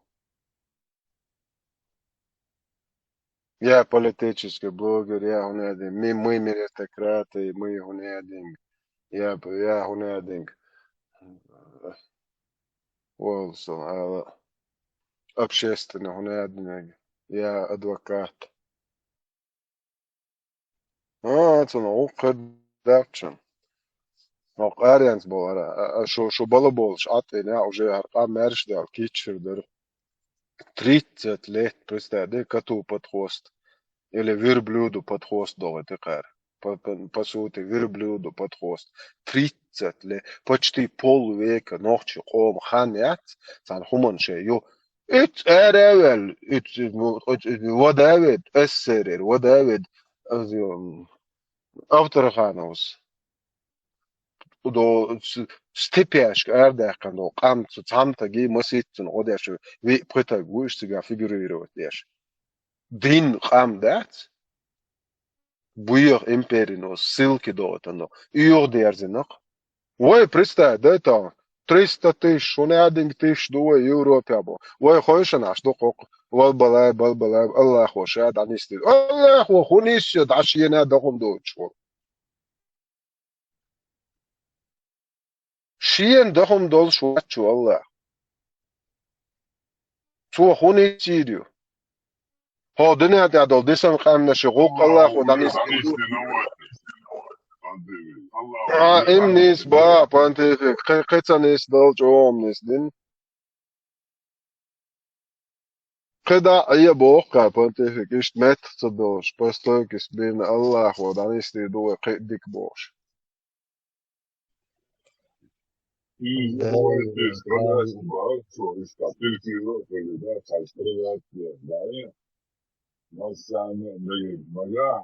Я политический блогер, я хӀунадинг, мы, мы меритократы, мы хӀунадинг, я, я хӀунадинг. Волу сан ала общественный хӀунадинг, я адвокат. А, цунах гӀуллакх хир дац шуна. ХӀокху аренца боху хӀара, а, а, шу, шу балаболуш Ӏа тӀе, уже хӀара къам маьрша даьлла кийча хир дара. Тридцать лет, представь, да, коту под хвост. Или верблюду под хвост догӀу тӀекхара. По, по, по сути, верблюду под хвост. Тридцать лет, почти полвека нохчи къоман хан яц, царна хӀуманаш ю. Эц ара а ваьлла, эц, эц, эц, вода а ведда, эс эс эс эр вода а ведда, аз, м, Авторхановс. Удо с-, степяшка арадаьккхина долу къам цу цхьамтаги масийтта цунна гӀо деш, виъ пхи таг ву уьш цигахь фигурировать деш. Дин къам дац? Буьйха империно ссылки догӀу тан до. УьйгӀа дерзина-кх. Вай, представь, да, там, триста тысяч, хӀунадинг тысяч ду вай Европе бо. Вай хойшанаш ду кхокху. Вал балай, бал балай, Аллахо ша дӀанисдира. Аллахо хӀун нисса дӀа шена дахум доцуш ву? Шена дахум долуш вац шу Аллах. Цо хӀун нисйийр ю? ХӀо дуьнен тӀехь долу дисина къаьмнаш гӀуллакх АллахӀо дӀанисдина ду. А, им нисба, понтифик, кхе-, кхецан нисдал, чӀогӀам нисдина. КхидӀа а Ӏе боху кхара понтифик, иштта меттах ца долуш, постойкис бина АллахӀо дӀанисдийр ду вай кхин а дика бохуш. И Да, бывает, да. Страдать бывает, что из капельки, да, когда, как страдать, да, да, нас самое дает Бога.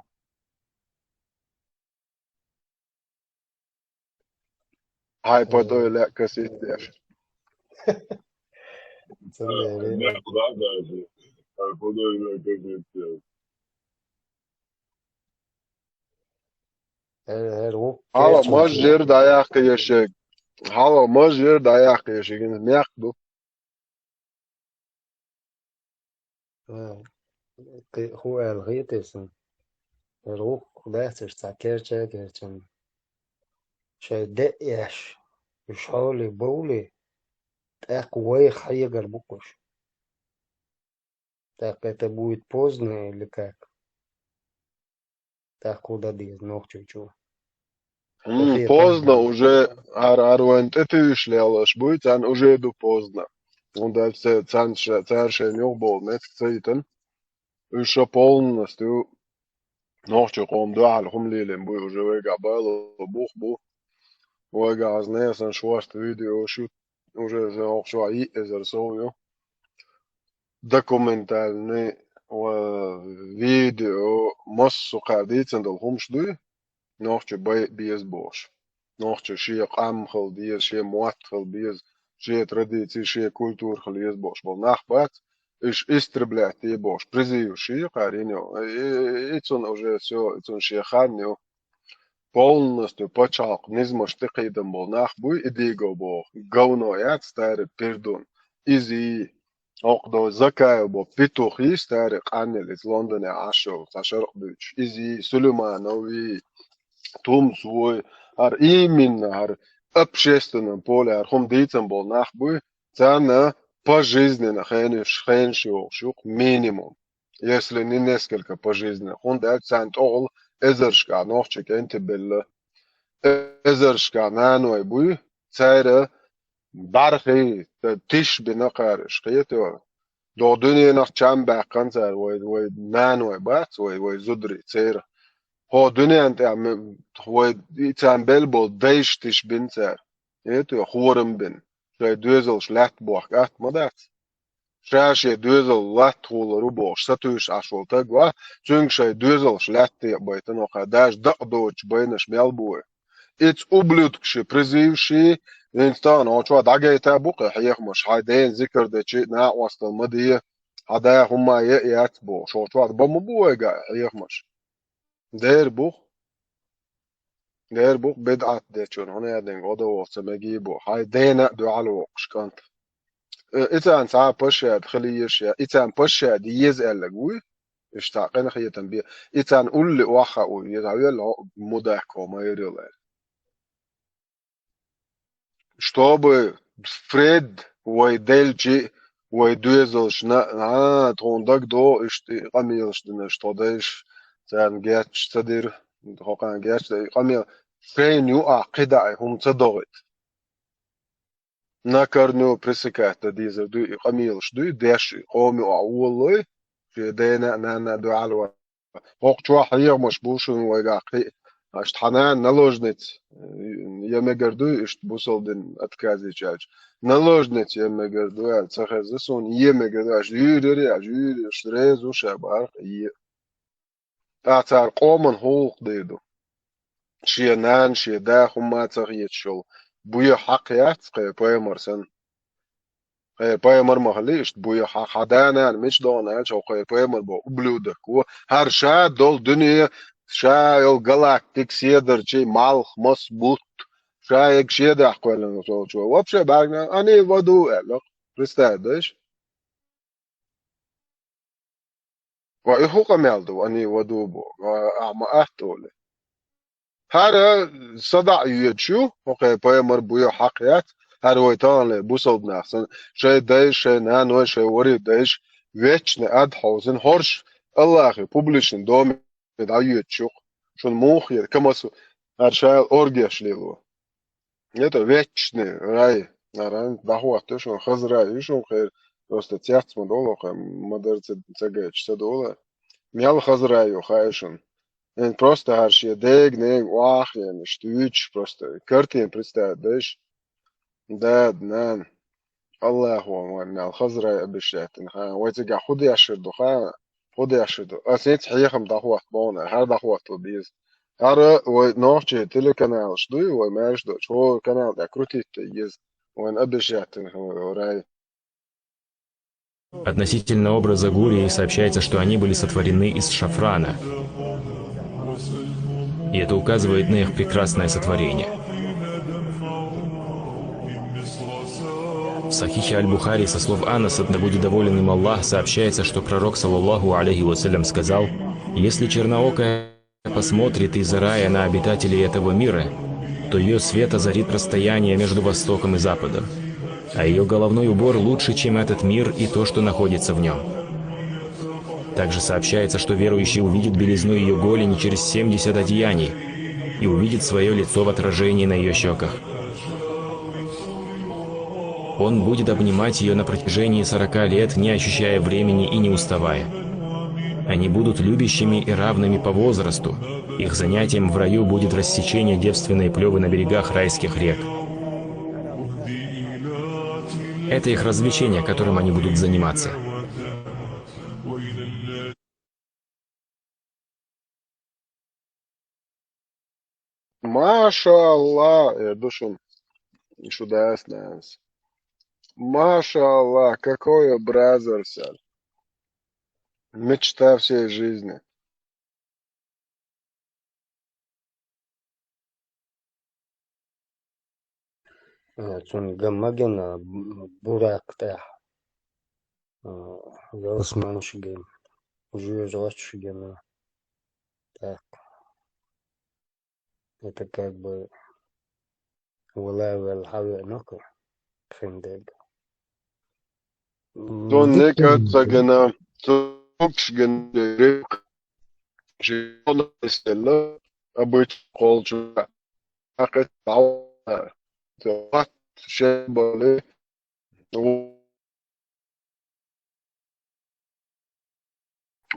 Хьайн подой лаьа касийтеш. Ца дери. Нет, да, даже. Хьайн подой лаьа касийтеш. Эр, эр, ву, Хьала, кечун мажер дӀаяккха ешиг. Хьала, мажер дӀаяккха ешиг. Ин мехк ду. Э, кхи-, хӀун аьлла хетий сан? Эр ву, лаьцаш цхьа керча а керчана. Шайн де а еш, уьш хьоле бовлий, тӀаккха вайх хьегар бу-кх уьш. Так это будет поздно или как? Так куда деза нохчийчу? М, поздно уже, ар-, ар вайн тӀетуьйсуш лелаш буй, царна уже ду поздно. ХӀунда аьлча царна ша-, цара шайна юхабовла меттиг ца йитина. Уьш ша полностью нохчийн къоман дуьхьал хӀума лелийна буй, уже вайгахь бала бух бу. Вайгахь ас несан шорта видео шу, уже сан хӀокху чохь йиъ эзар сов ю. Документальный, ва, видео, массо а кхара дийцина долу хӀумаш дуй, нохчо бай а беза бохуш. Нохчо шен къам хила деза, шен мотт хила беза, шен традиций, шен культура хила еза бохуш болу нах бац, уьш истреблять де бохуш, призыв ший кхара йина йо. И, и, и цунна уже всё, и цунна шен хан ю. Полностью пачхьалкх низамаш тӀекхийдам болу нах буй, и дийго боху. Говно яц, старый пердун. Изий, хӀокху до Закаев бо петух йий, старый къаннел, иза Лондонехь Ӏаш йолу, цхьа шаркъ дуьйцуш. Изий, Сулейманов вий, Тумс вуй, хӀара именно, хӀара общественном поле, хӀара хӀума дийцам болу нах буй, царна пожизненно хенаш, хенаш йохуш ю-кх минимум. Если не несколько пожизненно. ХӀунда аьлча царна тӀехула эзаршкахь нохчий кӀентий белла. Эзаршкахь наной буй, цара бӀаьрхий, т-, тиш бина кхара уьш, кхетий? Догу дуьненах чам баьккхина цара, вай, вай наной бац, вай, вай зударий, церан. ХӀо дуьнен тӀехь м-, вай, и царна белла болу дайш тиш бина цара. Кхетий, хорам бина. Шайн доьзалш лаьтта бохка атта ма дац. Ша шен доьзал латтахула ру бохуш, сатуьйсуш Ӏаш волу таг вац, цуьнга шайн доьзалш лаьтта а байтина, кхара даже дакъа доцучу байнарш мел бу вай. Иза ублюдкаш ши, призывши, хӀинца тахана хьо чохь дӀагайта бу кхин хьехамаш, хьайн дена зикар дечи, накъостал ма де, хьан да хӀумма е а яц бохуш, хьо чохь бан ма бу вайга хьехамаш. Дера бу-кх. Дера бу-кх бидӀат дечунна, хӀунда аьлла гӀо дан воху ца мегий бу, хьайн дена а дуьхьал воккхуш кӀант. Э, и царна цхьа а пашшад хила езаш я, и царна пашшад еза аьлларг вуй, иштта къинхетам бе. И царна улли охьа а вуй, иза хьавелла хьо мудак хьо ма ярил аьлла. Чтобы впредь вай делчи, вай доьзалшна, а, тхуна дагадогӀу, иштта и къамелаш динарш тхо дайша, царна гечдеш ца дира, хӀокхарна гечдеш, и къамел шайна юкъахь кхидӀа и хӀума ца догӀийта. На корню пресекать дан дезар дуй, и къамелаш дуй, деш и къоман юкъахь волалой, шен дена а, нанна а дуьхьал ван. ХӀокху чохь хьехамаш бу шуна вайгахь кхин а. Иштта хьан нана наложница, э, я мегар дуй, иштта бусалба дин отказе чаьлча. Наложница я мегар ду аьлла ца хеза суна, я мегар ду аьлла, юьйр яра аьлла, юьйр яра, реза ву ша бахьарх, е. ТӀаккха цара къоман хӀуллакх дийр ду. Шен нана, шен да хӀумма а ца хеташ йолу буй хьакха яц кхеран пайхамар санна. Кхеран пайхамар ма хилли иштта буй хьакха. Хьан да-нана мича догӀу аьлча, хьо кхеран пайхамар боху ублюдок ву. ХӀара ша долу дуьне, ша йолу галактика, седарчий, малх, мас, бутт, ша ерг шен дахь кхоьллина волчо. Вообще бӀаьргна, они в аду аьлла. Представь, дайша? Ва и хӀун къамел ду, они в аду боху, ва ахьа ма атта олий. ХӀара садаӀа йоьдуш ю, хӀокхеран пайхамар буй хьакха яц, хӀара вай таханлера бусалба нах санна, шайн дайша, шайн наной, шайн ворхӀе дайша вечный ад хьовзина, хӀорш Аллахе публичный доме дӀайоьдуш ю-кх, шуна муха еза, камасу, хӀара ша оргеш лело. Это вечный рай. ХӀара дӀахӀотта шуна хаза рай ю шуна кхера, просто цец ма долу, кхера ма-дарра ца, ца гайташ ца долу. Мел хаза рай ю хаьа шуна. Эн просто хӀара шен дега-нега охьахиъна, иштта вуьйцуш просто картина представить дайша. Дада, нана, Аллахо вайна мел хаза рай обещать дина, ха, вай цигахь хӀун деш хир ду, ха, хӀун деш хир ду. Ас хӀинца хьехам дӀахӀотта боху, хӀара дӀахӀотта беза. ХӀара вай нохчийн телеканалаш дуй, вай маьрша долчу, хӀора канал тӀехь крутить дан еза, вайна обещать дина хир ду рай. Относительно образа гурий сообщается, что они были сотворены из шафрана. И это указывает на их прекрасное сотворение. В Сахихе Аль-Бухари со слов Анаса, да будет доволен им Аллах, сообщается, что пророк, саллаллаху алейхи ва саллям, сказал: «Если черноокая посмотрит из рая на обитателей этого мира, то ее свет озарит расстояние между востоком и западом, а ее головной убор лучше, чем этот мир и то, что находится в нем». Также сообщается, что верующий увидит белизну ее голени через семьдесят одеяний и увидит свое лицо в отражении на ее щеках. Он будет обнимать ее на протяжении сорока лет, не ощущая времени и не уставая. Они будут любящими и равными по возрасту. Их занятием в раю будет рассечение девственной плёвы на берегах райских рек. Это их развлечение, которым они будут заниматься. Машалла, э, ду шуна, шу дас-нанас. Машалла, какой образец! Мечта всей жизни. А, цунна ган ма гина, б-, Буракъ тӀехь. А, велосманаш гина, жоьжахаташ гина. Так. Это как бы вала вел хьавеана-кх кхин дерг. Цунна никъ ца гина, цунна гина, ши обычно кхолчу хьакхетта дӀа, шен бали.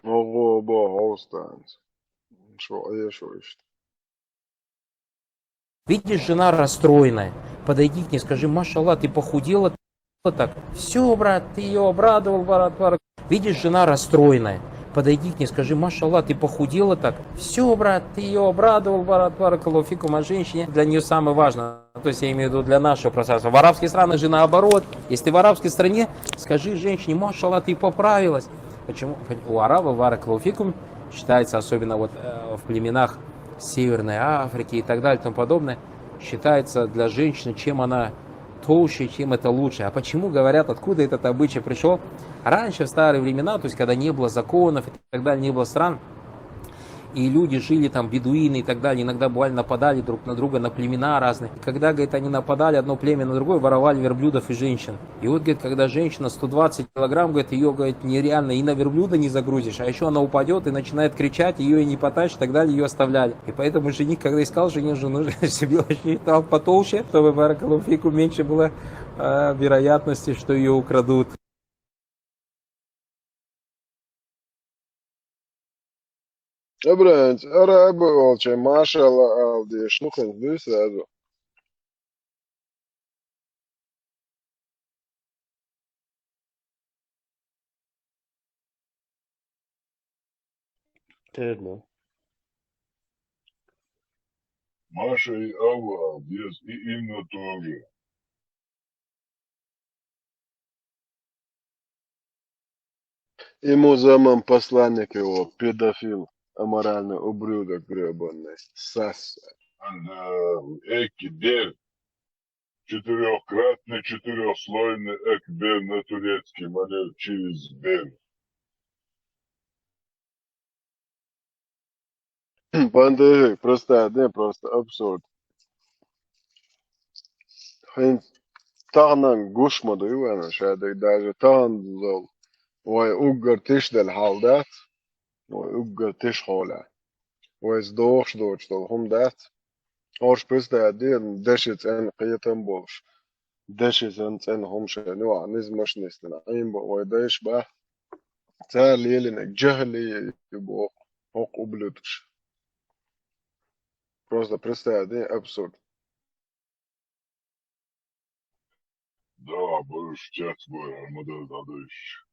Ого, бо, хьовстанца. Шо, э, шо иштта. Видишь, жена расстроенная. Подойди к ней, скажи: «Машалла, ты похудела так. Все, брат, ты ее обрадовал, брат, брат». Видишь, жена расстроенная. Подойди к ней, скажи: «Машалла, ты похудела так. Все, брат, ты ее обрадовал, брат, баракаллаху фикум». А женщине, для нее самое важное. То есть я имею в виду для нашего пространства. В арабских странах же наоборот. Если ты в арабской стране, скажи женщине: «Машалла, ты поправилась». Почему? У арабов, баракаллаху фикум, считается, особенно вот, э, в племенах Северной Африки и так далее и тому подобное, считается для женщины, чем она толще, тем это лучше. А почему говорят, откуда этот обычай пришел? Раньше, в старые времена, то есть когда не было законов и так далее, не было стран, и люди жили там, бедуины и так далее, иногда буквально нападали друг на друга, на племена разные. И когда, говорит, они нападали одно племя на другое, воровали верблюдов и женщин. И вот, говорит, когда женщина сто двадцать килограмм, говорит, ее, говорит, нереально и на верблюда не загрузишь, а еще она упадет и начинает кричать, ее и не потащишь, и так далее, ее оставляли. И поэтому жених, когда искал жене жену, себе очень стал потолще, чтобы, баракаллаху фикум, меньше было, э, вероятности, что ее украдут. Абрахьимца, арабы волча, машалла, ала дезаш, ну, хӀинца дуй сразу. Тер ду. Маша и Авва, без и Инна тоже. Ему замом посланник его, педофил, аморальный ублюдок грёбаный, сасса. Анда, эки дер, четырёхкратный, четырёхслойный эк дер на турецкий манер через дер. Пандехик, просто, не, просто абсурд. ХӀинца тахана гуш ма дуй вайна, шадерг даже тахана зол. Вай уггар тишделла хьал дац. вай уггар тиша хьолехь. Вайца дохуш доцуш долу хӀума дац. Ош пуьста ден деши цӀена кхетам болуш, деши сан цӀена хӀума шайна юкъахь низамаш нисдина Ӏийна бу вай дайша бац. Цара лелийнарг жахӀилий ю боху хӀокху ублюдкаш. Просто представь, дин абсурд. Да, больше чат бой, а мы да задуешь.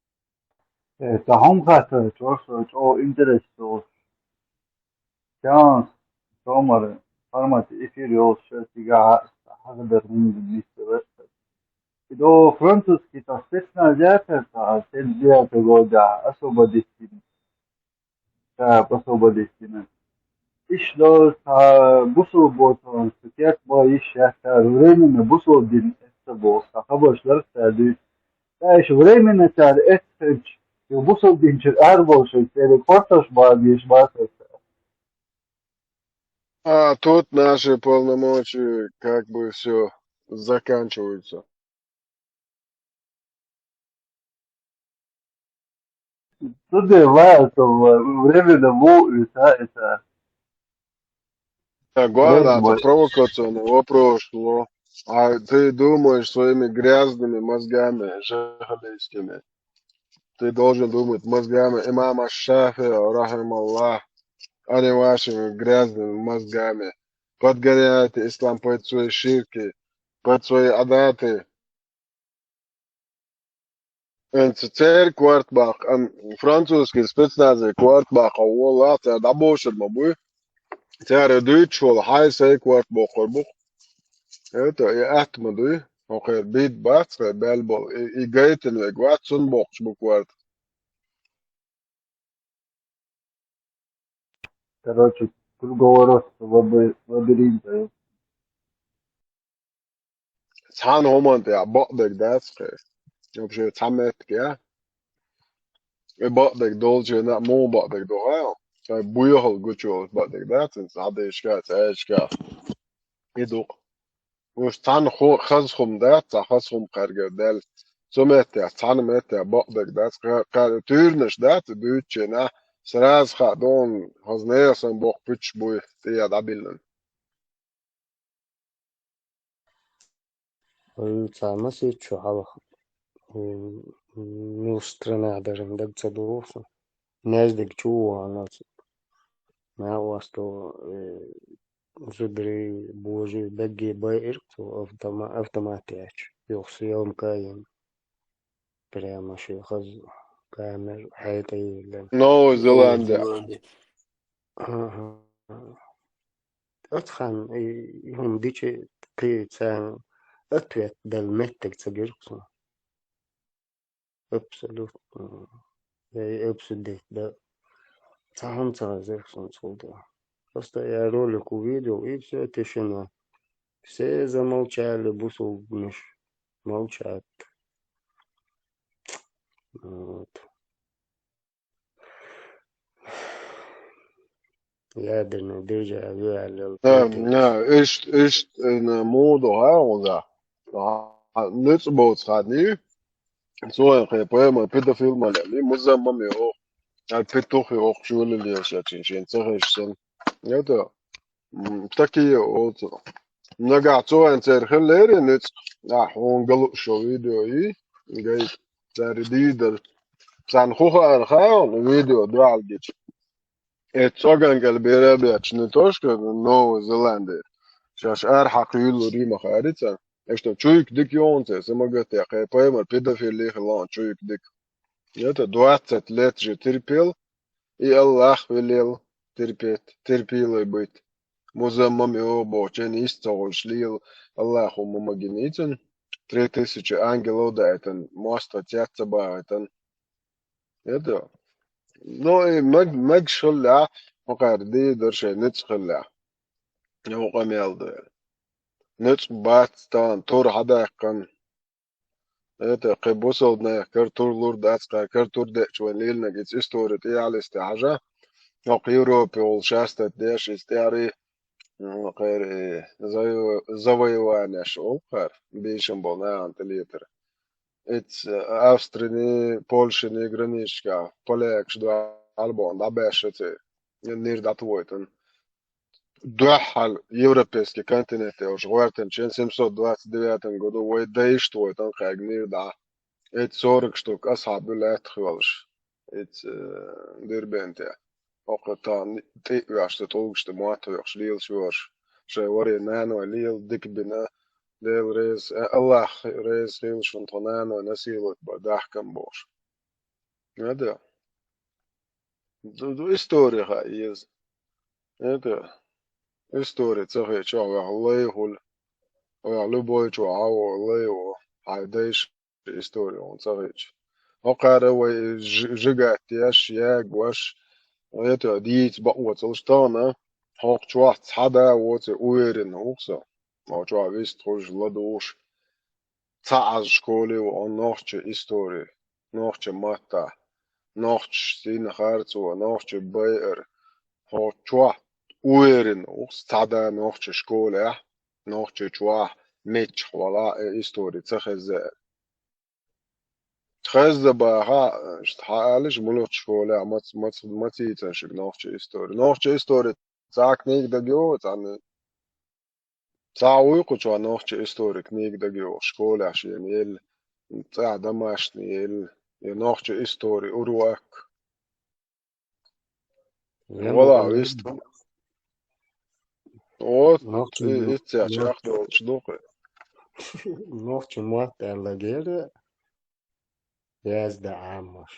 Э, цхьа хӀума хаттар, чӀогӀа, чӀогӀа интерес долуш. Чан, Сомар, формат эфир йолуш, шерстигахьа хьагадар хӀума нисделла. И до французский та спецназ яцар, та седдиятар года освободить. Ша посободестина. Иштта цхьа бусул боцуран студент бан йиш яц, цара временно бусул дин эцца боху, цхьа хабарш ларца дуьйцу. Ткъа иштта временно цара эццахь, ю бусул динчуьра арабовлуш, церан кортош бан деш бацара. А тут наши полномочия как бы все заканчиваются. Туды лаьтта временно ву и та, и та. Так, главное, это провокационный вопрос, но. А ты думаешь своими грязными мозгами, жахалийскими. Ты должен думать мозгами имама Шафия, рахималлах, а не вашими грязными мозгами. Подгоняйте ислам под свои ширки, под свои адаты. Эн ца церан корта баккха, ам, французский спецназан корта баккха волахь, цара дӀабошур ма буй. Цара дуьйцуш волу хьайн сайн корта боккхур бу. Это и атта ма дуй. Хьо кхера бийд бац, кхера баьлла болу. И, и гайтина вега вац, цунна боккхуш бу корта. Короче, круговорот лабы-, лабиринта. Цхьана хӀуманна тӀехь бакъдерг дац кхе. Вообще, цхьа меттиг я. И бакъдерг долчу хенахь муха бакъдерг ду хьан? Шайн буьйхал гучуйолуш бакъдерг дац, хӀинца схьадешка, цӀаьшка. И ду-кх. Уьш цхьана ху-, хаза хӀума дац, цхьа хаза хӀума кхаьргара даьлла. Цу меттехь, цхьана меттехь бакъдерг дац, кхаьр-, кхаьрга туьйранаш дац, и дуьйцучу хенахь, сразу хаа ду хьуна, хаза нехан санна боккха пуьчаш буй, тӀе дӀабиллина. Вай цхьа масех чу хьалха, м, муьлхачу странах дара даг ца догӀу сан. Нездаг чу вахана аса. Нагахь васто, э, зударий, божий дагге байира цо автома-, автомат яьча. Юха съёмка а йина. Прямо шен хаза камера хьекъа йиллина. Новая Зеландия. Новая Зеландия. Ага. Оцу ханна и, и хӀума дичи кхин царна ответ дала меттиг ца гира суна. Абсолютно. Я и обсудить, да. Цхьа хӀума ца хезира суна цул тӀаьхьа. Просто я ролик увидел, и всё, тишина. Все замолчали, бусулбанаш молчат. Вот. Ядерный держава ю аьлла. Да, да, иштта, иштта, э, на моду, а, вот, да. А, а, нуьцкъа боцу ханна, цо вайн кхин пайхамар педофил ма лели, музаммам йоху, а петух йоху, чуьлалеш ячин шен ца хезаш санна. Это, м, такие вот. Нагахь цо вайн церан хила лерий нуьцкъа, а, хьуна ган лууш йолу видео и, гай, цара дийр дара. Царна хӀун хаьара хаьий видео дуьхьал гича? Эцу цӀоган кӀел бер а бетташ, не то что Новая Зеландия. Шаьш арахьа кхуьйлур ю ма хаьрий царна. Иштта чуйка дика йогӀун церан, са ма гатде, кхин пайхамар педофил хилла чуйка дика. Это двадцать лет же терпел, и Аллах велел терпеть, терпилой быть. Музаммам йоху бохучун йист ца хуьлуш лела, Аллахо ма магиний цунна. Три тысячи ангелов даийтина, мостагӀа цец ца багӀийтина. Это, ну, и маг-, магаш хиллехь, хӀокхара дийр дара шайн нуьцкъа хиллехь. Йо, къамел ду. Нуьцкъа бац тахана, тур хьадаьккхина. Это, кхин бусалба нехан кара тур лур дац, кхара кара тур деъча вайн лелинарг, иза истори тӀехьа листе хьажа. ХӀокху Европе волу шастат деш, иза тӀаьхьарий, м, кхера, э, заво-, завоеванеш олу кхара, бийшина болу нахана тӀелетар. Эцца Австрини, Польшини граничка полякаш дуьхьал Ӏарбойн дӀабаьшша цӀе, нир дӀатӀавойтан. Дуьххьал европейский континенте уж гӀоьртинчен семьсот двадцать девятом году вай дайшта войтан кхаьг нир дӀа. Эт сорок штук асхьаб ду лаьттах йолуш. Эт, э, Дербенте. Оккха тхан тӀе а ваьш, цу тӀулгаш тӀе мотт а вехаш, лелаш йош. Шайн варе наной лела дика бина. Дела реза, э, Аллах реза хила шун тхан наной насиловать бан дахкам бохуш. Ада. Ду, ду история хаьа еза. Это история ца хеташ, ваха лай хуьлу. Ваха любой чу Ӏаво лай во. Хьайн дайша история хьуна ца хеташ. ХӀокхара вай ж-, жигат еш, ягош, это дийца бакъо ца луш тахана, хӀокху чохь цхьа да воций уверен ву-кх со. Хьо чохь вистхуьлуш, ладугӀуш. Цхьа Ӏаза школе ву хьуна нохчийн истори, нохчийн матта, нохчаша дина харцо, нохчийн байар. Хьо чохь уверен ву-кх со, цхьа да нохчийн школехь, нохчийн чохь меттехь валахь, и истори ца хеззара. Хезна бахахь, иштта хьан аьлла, муьлххачу школехь мац-, мац-, мацийца шуьга нохчийн истори. Нохчийн истори цхьа книга дага йогӀу, цхьанна цхьа вуй кху чохь нохчийн истори книга дага йогӀу, школехь шена елла, цӀахь домашний елла, я нохчийн истори урок. Я Вала, ма вист. Вот, нохчийн и-, иццехь мотт. Чекхдолуш ду-кх. Нохчийн мотт аьлла гера, язда Ӏамош.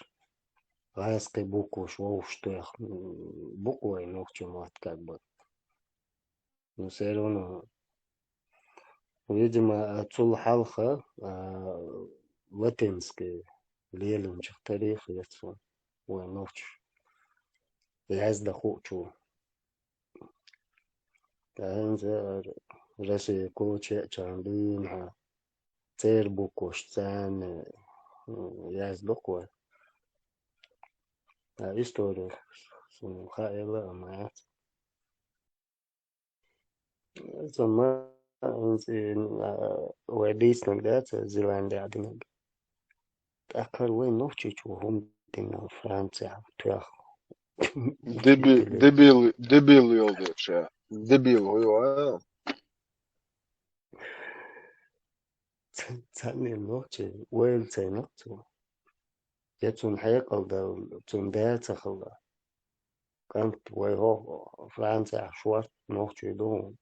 ГӀазкхийн букваш вовшах тоьхна, м, буквой нохчийн мотт как бы. Ну, всё равно. Видимо, а, цул хьалха, а, латинский лелинчух тарих яц вайн нохчаша яздан хуучу. ТӀаккха хӀинца Россия коча а чарна дуьйна хьан, церан букваш царна, м, яздан кхой. А история суна хаийла а ма яц. Ца ма, а, вай дийцинарг дац, Зеландехь динарг. ТӀаккха вай нохчийчу хӀума дина Францехь тоьхна. Деби-, дебил, дебил йолу дерш, а. Дебил хӀу ю, а? Ца-, царна нохчий ойла ца йина цо. Я цунна хьекъал дан, цунна да ца хилла. КӀант, вай хӀокху Францехь шорта нохчий ду хьуна.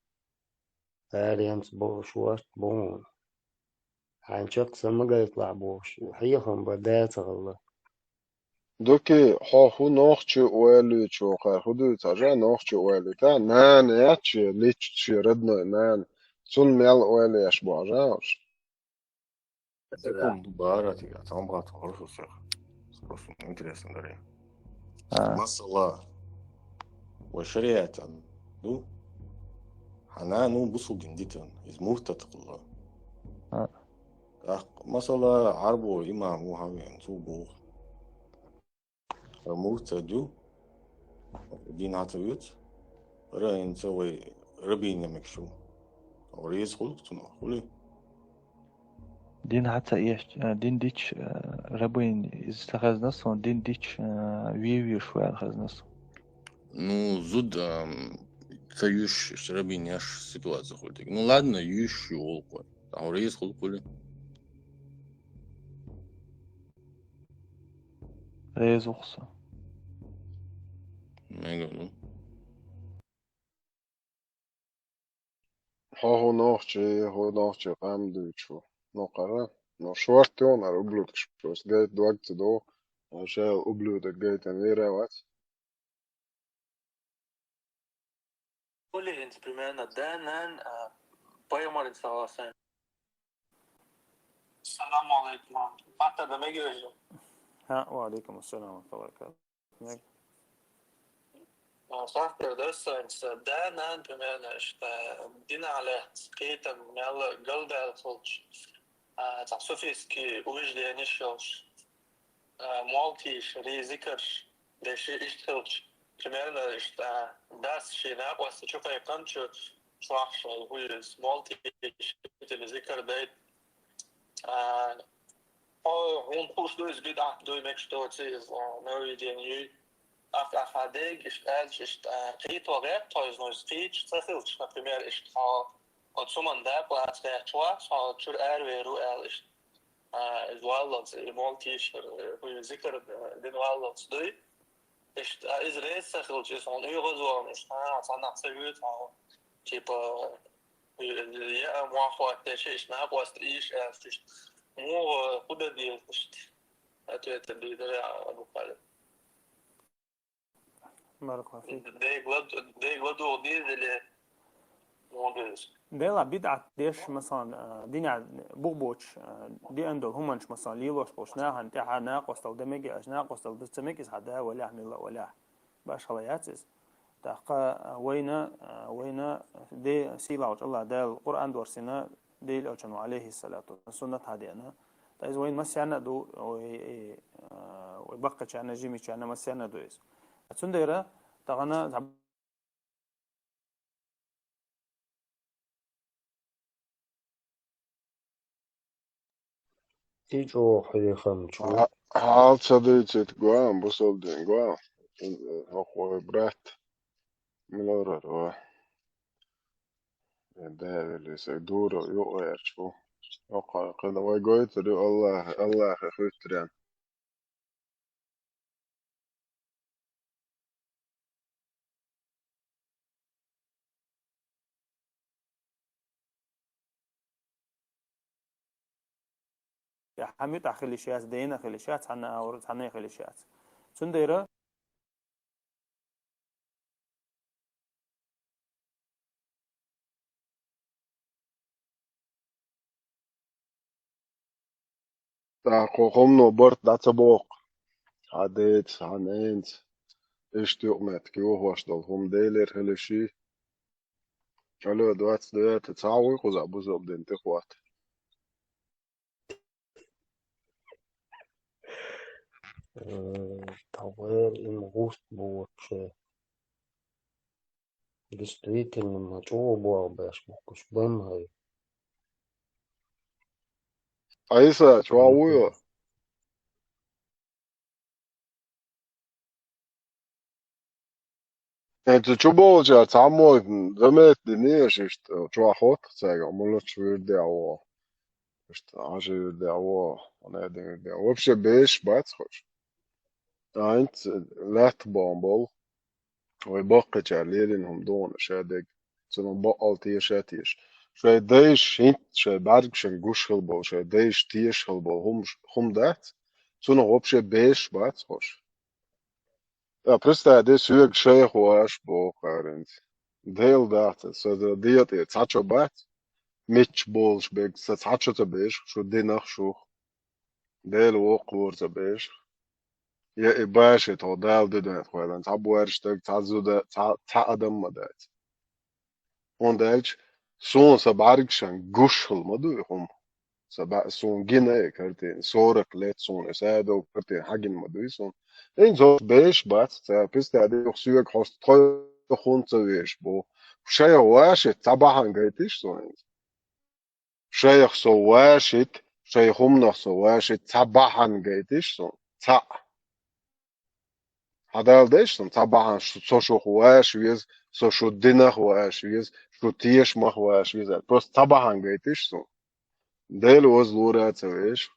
Аренца бу-, шорта бу хьуна. Хьайн чекх са ма гайталахь бохуш, хьехам бан да ца хилла. Дукий, хьо хӀу нохчий ойла юьйцу хьо, хӀу дуьйцу хьажа, нохчий ойла юьйцу, а? Нана яц шен, личча шен родной нана. Цунна мел ойла еш бу хьажа уьш? Секунду, бара тига, там бахьа хорошо всех. Просто интересно, дари. А. Масала, вай шариатехь ду, хьан нана ву бусулба дин дитина, иза муртад хилла. А. ТӀаккха, масала, Ӏарбо имам ву хьан веана, цо боху. Ткъа муртад ю, дин хьан ца оьцу, ара хӀинца вай рабиня мегаш ву. Реза хуьлу-кх цунах, хуьлий? Дин хьан ца эцча, а, дин дича, а, рабиня иза ца хезна суна, дин дича, а, вен везаш ву аьлла хезна суна. Ну, зуда, ам, ца юьйш, рабиня еш ситуация хуьлу дика. Ну, ладно, юьйш ю гӀуллакх вай. Ахьа реза хуьлу-кх, хуьлий? Реза ву-кх со. Мега, ну. Хьо хӀу нохчий, хӀу нохчийн къам дуьйцуш ву. Ну, кхара, ну, шорта ю хьуна хӀара ублюдкаш, просто гайта дог ца догӀу, хьо шайла ублюдок гайтина вер а вац. Хуьлий хӀинца примерно да-нана, а, пайхамаран саллаллаху алейхи ва саллям. Салам алейкум. Маттарда мегаш ю? Ха, ва алейкум ассалам ва рахматуллахи ва баракатух. Мег. А, сахтар дас санца, да-нана, примерно, иштта, динах лаьцна кхетам мел галдаьлла хилча, а, цхьа суфийский убежденеш йолуш, а, молла тийша, реза зикарш деш иштта хилча, примерно, иштта, дас шен накъосташа чу кхайкхинчу чохь шайна хӀу иза, молла тийша или зикар дайта. А, хьо, хьуна хууш ду иза бидӀат дуй, мегаш доций иза, а, нововведение юй? Ахь, ахьа дег, иштта аьлча, иштта, а, кхийто гӀерта хьо иза, ну, иза кхийча ца хилча, например, иштта хьо оцу хӀуманна дакъа лаца гӀерташ вац, хьо чуьра аравер ву аьлла, иштта, а, иза валлалц, и молла тийшар, э, хӀу зикар, э, дина валлалц дуй. Иштта, а, иза реза ца хилча, иза хьуна оьгӀазвахана, иштта, а, цхьаннахьа ца вуьйцу хьо, типа, э, яа мохь хӀоттеш, иштта, накъост ийша аьлча, иштта, муха, хӀу дан деза, иштта, ответ дийцар Абу Халид. Баракаллаху фик. Дегла, дегла дугӀу дезали, мугӀдис. Дела бидӀат деш, масалан, а, динехь бух боцуш, а, деана долу хӀуманаш, масалан, лелош болчу нахана тӀаьхьа накъосталла дан мега, аша накъосталла дан ца мега иза хьан да валехь, милла валехь. Башхала яц иза. ТӀаккха, а, вайна, а, вайна де сийлахьчу Аллах Дала Къуръан дорсина, Дела Элчано, алейхиссалату, суннат хьадеана. Ткъа иза вайн массарна а ду, вай, э, вай баккхачарна, жимачарна массарна а ду иза. Цундела тахана И чӀогӀа хьехам чу. Хьа-, хьал ца дуьйцийта гоам, бусалба дин гоам. ХӀокху вай брат. Милорара вай. Э, да, вели, сай дура юкъа гӀерташ ву. Йоккха кхина вай гойтур ю Аллахе, Аллахе хуьттурен. Хьан муьтӀахь хила йиш яц, дена хила йиш яц, цхьанна а, цхьанна а хила йиш яц. Цундела ТӀаккха хӀумано барт дӀа ца боху. Хьан деца, хьан ненаца, иштта юкъаметтиг йохош долу хӀума Делера хила йиш ю. Алло, двадцать девятый, цхьа а вуй кхузахь бусалба дин тӀехӀотта? Э, тхьовер им гӀуст бу вообще. Действительно, ма чӀогӀа боху беш бохкуш бан хьай. Айса, чӀогӀа вуй хьо? ХӀинца чуболчара цхьаммо заметить дина аша иштта, чохь хотту цаьрга, муьлхачу вирде а вогӀу. Иштта, Ӏажа вирде а вогӀу, Ӏаьдин вирде а вогӀу. Вообще беш бац хӀорш. ХӀинца лаьтта бан болу. Вай баккхачара лелийна хӀума ду хьуна ша дерг. Цунах баккъал теша а теша. Шайн дайша хӀинца, шайн бӀаьргашна гуш хила болу, шайн дайша теша хила болу хӀумаш-, хӀума дац. Цунах вообще беш бац хӀорш. Ткъа представь де, соьга шайх ву аш боху кхаринца. Дела дахьа, сан дегӀа тӀе цхьа чо бац, мичча болуш берг, сан цхьа чо ца беш, шу динах шух. Дела воккхалора ца беш. Я и баши тхо Дала дуьнен тхойлан, цхьа боьрша стаг, цхьа зуда, цхьа, цхьа адам ма дац. ХӀунда аьлча, суна сан бӀаьргашна гуш хила ма ду и хӀума. Сан бӀа-, суна гина и картина, сорок лет суна и садо картина хьагина ма дуй суна. ХӀинца беш бац, ца пистаде юха соьга хьоста тхо хӀунда ца веш бу. Шайх ваша цхьа бахьана гайтиш суна хӀинца. Шайх со вашит, шайх хӀуманах со вашит, цхьа бахьана гайтиш суна, цхьаъ. Хьадала дайша суна, цхьа бахьана, шу-, со шух ваша веза, со шу динах ваша веза, шу тешамах ваша веза. Просто цхьа бахьана гайтиш суна. Дела вазлора ца веш.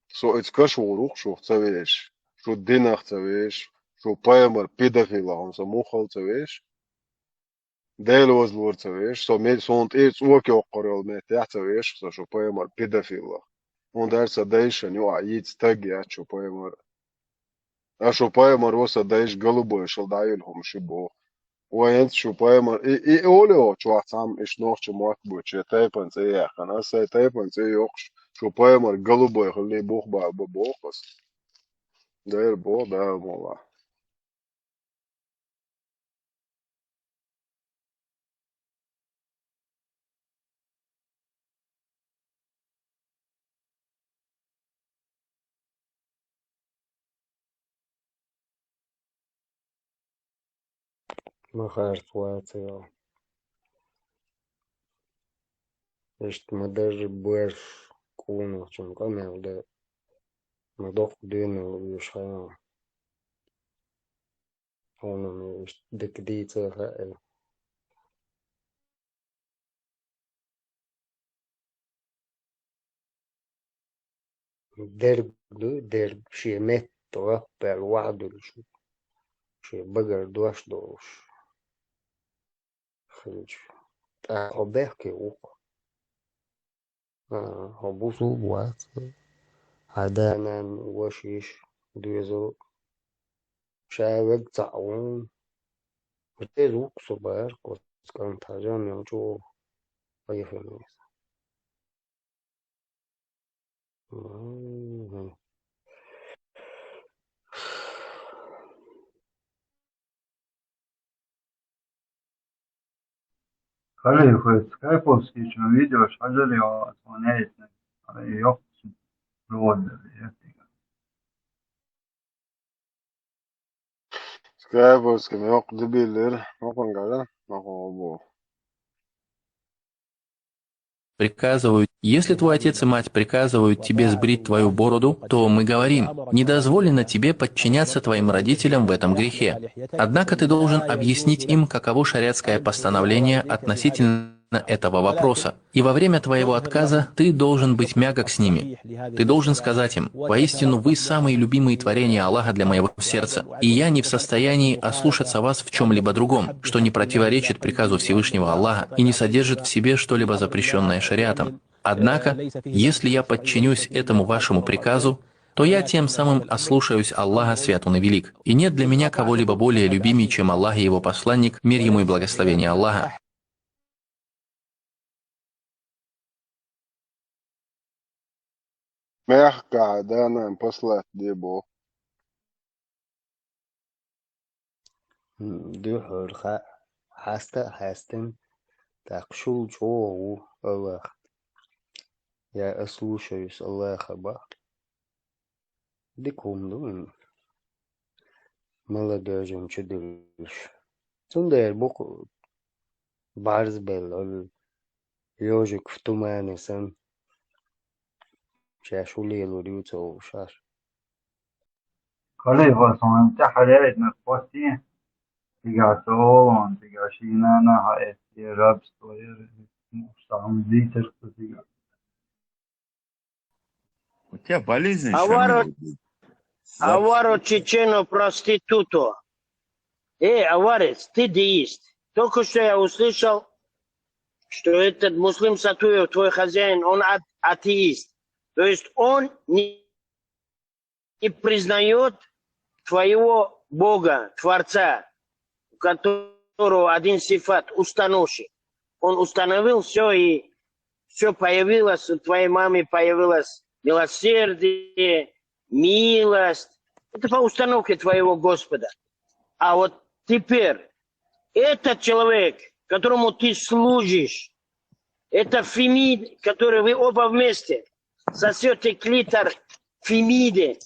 Со оцу каш вур ву-кх шух ца веш. Шу динах ца веш. Шу пайхамар педофилах хьуна со муххал ца веш. Дела вазлора ца веш, со ме-, суна тӀера цӀока йоккхур йолу меттехь ца веш, со шу пайхамар педофилах. ХӀунда аьлча сан дайшна юкъахь йийца стаг яц шу пайхамар. Ткъа шу пайхамар ву сан дайша голубой шал дӀайолу хӀума ши боху. Вай хӀинца шу пайхамар, и, и олу чохь цхьамма иштта нохча мотт бу, шен тайпан цӀе яьккхина. Аса сайн тайпан цӀе йоккхуш, шу пайхамар голубой хилли бух баба боху аса. Дера боху, Дала мула. Ма харц вац йо. Иштта ма даже боьрша кхунах чун къамел де. Ма доккха дуьйна вуьйш хьайна. Хьуна иштта дика дийца хаьа. Дерг ду, дерг шен метта гӀап баьлла ваьӀ дуьллуш, шен багара дош долуш хилча, тӀаккха хьо бехке ву-кх. А, хьо бусулба вац. Хьан да-нана, ваша, йиша, доьзал, ша верг цхьаъ ву. Реза ву-кх со бахара, оцу кӀанта хьажа, мел чӀогӀа къехина иза. Мгм. Хале, хӀара скайповский чу видео хьажар, я, звоняет, йоккхуш проводер, я. Скайповский йоккха дебил яра, мукъан гара, мукъан бу. Приказывают, если твой отец и мать приказывают тебе сбрить твою бороду, то мы говорим: не дозволено тебе подчиняться твоим родителям в этом грехе. Однако ты должен объяснить им, каково шариатское постановление относительно этого вопроса. И во время твоего отказа ты должен быть мягок с ними. Ты должен сказать им: «Воистину, вы самые любимые творения Аллаха для моего сердца, и я не в состоянии ослушаться вас в чем-либо другом, что не противоречит приказу Всевышнего Аллаха и не содержит в себе что-либо запрещенное шариатом. Однако, если я подчинюсь этому вашему приказу, то я тем самым ослушаюсь Аллаха, свят Он и велик. И нет для меня кого-либо более любимее, чем Аллах и Его Посланник, мир Ему и благословение Аллаха». Мягко, да, нам послать не бу. М, дуьххьара ха-, хьаста а хьаьстина, тӀаккха шул чӀогӀа ву Аллах. Я ослушаюсь Аллаха бах. Дика хӀума ду, молодёжь чу дуьллуш. Цундела бу-кх бӀарзбелла, ежик в тумане санна, шаьш хӀун лелор ю ца хууш. Кале, хьо суна тӀаьхьара яйтинарг хӀоттийна? Цигахь со олу, цигахь шен нана хьаэцна, рабство яра, муха сан дийцира цо цигахь. У тебя болезнь, Аваро, Шамиль. Аваро чечено проституто. Эй, аварец, ты деист. Только что я услышал, что этот Муслим Сатуев, твой хозяин, он ат-, атеист. То есть он не, не признает твоего Бога, Творца, у которого один сифат, установщик. Он установил все, и все появилось, у твоей мамы появилось милосердие, милость. Это по установке твоего Господа. А вот теперь этот человек, которому ты служишь, это Фемида, который вы оба вместе сосёте клитор Фемиды,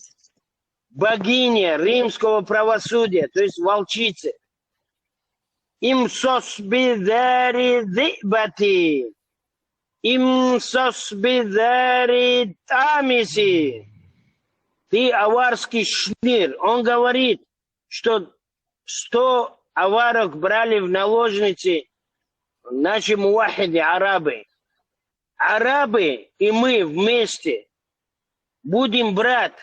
богини римского правосудия, то есть волчицы. Им сос бидери дибати, им сос бидери тамиси. Ты аварский шнир. Он говорит, что сто аварок брали в наложницы наши муваххиды, арабы. Арабы и мы вместе будем брать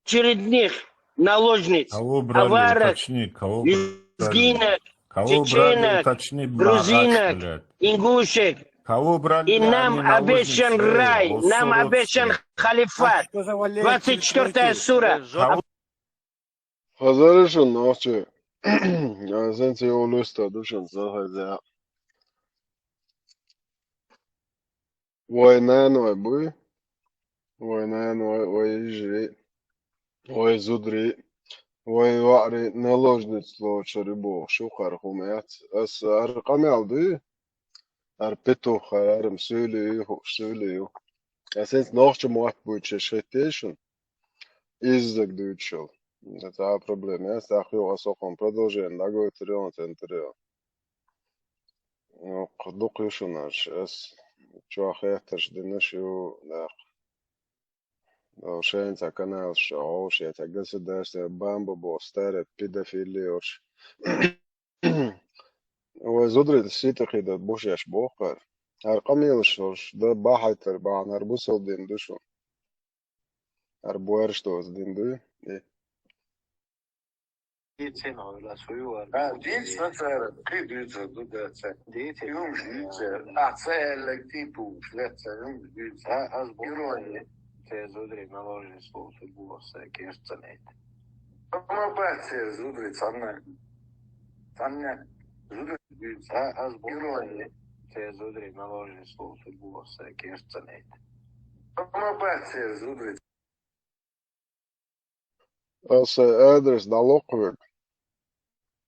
очередных наложниц, Кого брали, аварок, уточни, кого брали? Лезгинок, Кого брали, чеченок, уточни, грузинок, блядь. Ингушек. Кого брали? И нам обещан рай, нам обещан халифат. Двадцать четвёртая сура. Кого Хазар шу нохчий. Сан цӀе йолуьйста ду шуна ца хеза. Вай наной буй, вай наной, вай йижарий, вай зударий, вай йоӀарий наложниц лоцур ю бохуш ю хӀара хӀума яц. Ас хӀара къамел дуй? ХӀара петух, хӀара ма суьйлий ю, хӀуъа суьйлий ю. Ас хӀинца нохча мотт буьйцуш хӀиттий шуна? Иззаг дуьйцуш йолу. Цхьа а проблема яц, тӀаккха юха ас окхунна продолжение дӀагойтур ю, центр ю. Окху дукха ю шуна аш, ас чохь хеттарш динарш ю, даккха. Шайн цхьа каналаш хьош, я цхьа государство, бамба бо, старая педофилия ош. Вай зударий ситахи да бушеш бохар. Ар къамелаш ош, да бахайтар бахнар бусал дин душу. Ар буарш доз дин ду. Э. Дийцина вела суювар. А, дийцина цара, кхы дийцар ду даца. Дийцина. Юмш дийцар. А, ца эллаг типу, шлет ца юмш дийцар. А, аз бу- Ирония. Це зудрі наложництво судьбу все керцанет. Ама бац, це зудрі цанна. Цанна. Зудрі дийцар. А, аз бу- Ирония. Це зудрі наложництво судьбу все керцанет. Ама бац, це зудрі Аса адрес дӀалокхавег.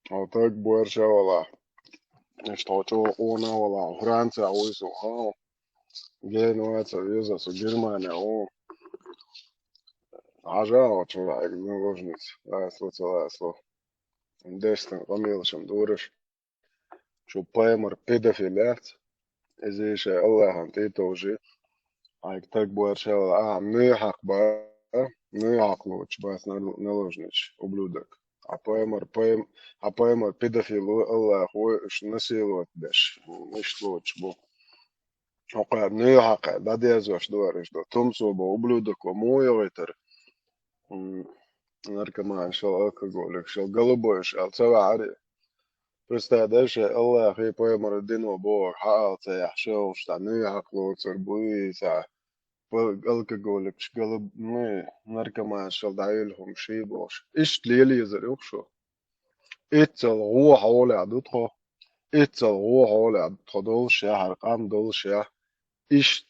Хьо таг буарша вала. Иштта хьо чӀогӀа къона вала. Франция вуй со, хьо. Генуя ца веза со, Германия ву. Хьажа хьо чу ваьгна вожниц. Ласло ца ласло. Дестан къамелашам дураш. Шу пайхамар педофил яц. Иза шай Аллахьан тӀе товжи. Айк таг буарша вала. А, ну хьакъ ба. Ну хьакъ лоч бац нал-, наложнич, ублюдок. А пайхамар, пайм-, а пайхамар педофил ву, Аллахь ву, уж насиловать деш. Иш лоч бу. Хьокъа, ну хьакъа, да дезош дуараш до. Тумсо бо, ублюдок во, му йогӀитар. М, наркоман шал, алкоголик шал, голубой шал, ца вари. Представь, да, ше Аллахь и пайхамар дино бо, хьаал ца яхь шал, шта, ну хьакъ лоцар буй, ца. Алкоголик, голуб-, ну, наркоман шал, да, ил хум ши бош. Ишт лелезар юх шу. Иццал гӀо хьолехь ду тхо. Иццал гӀо хьолехь ду тхо долуш яхьара, къам долуш яхь. Ишт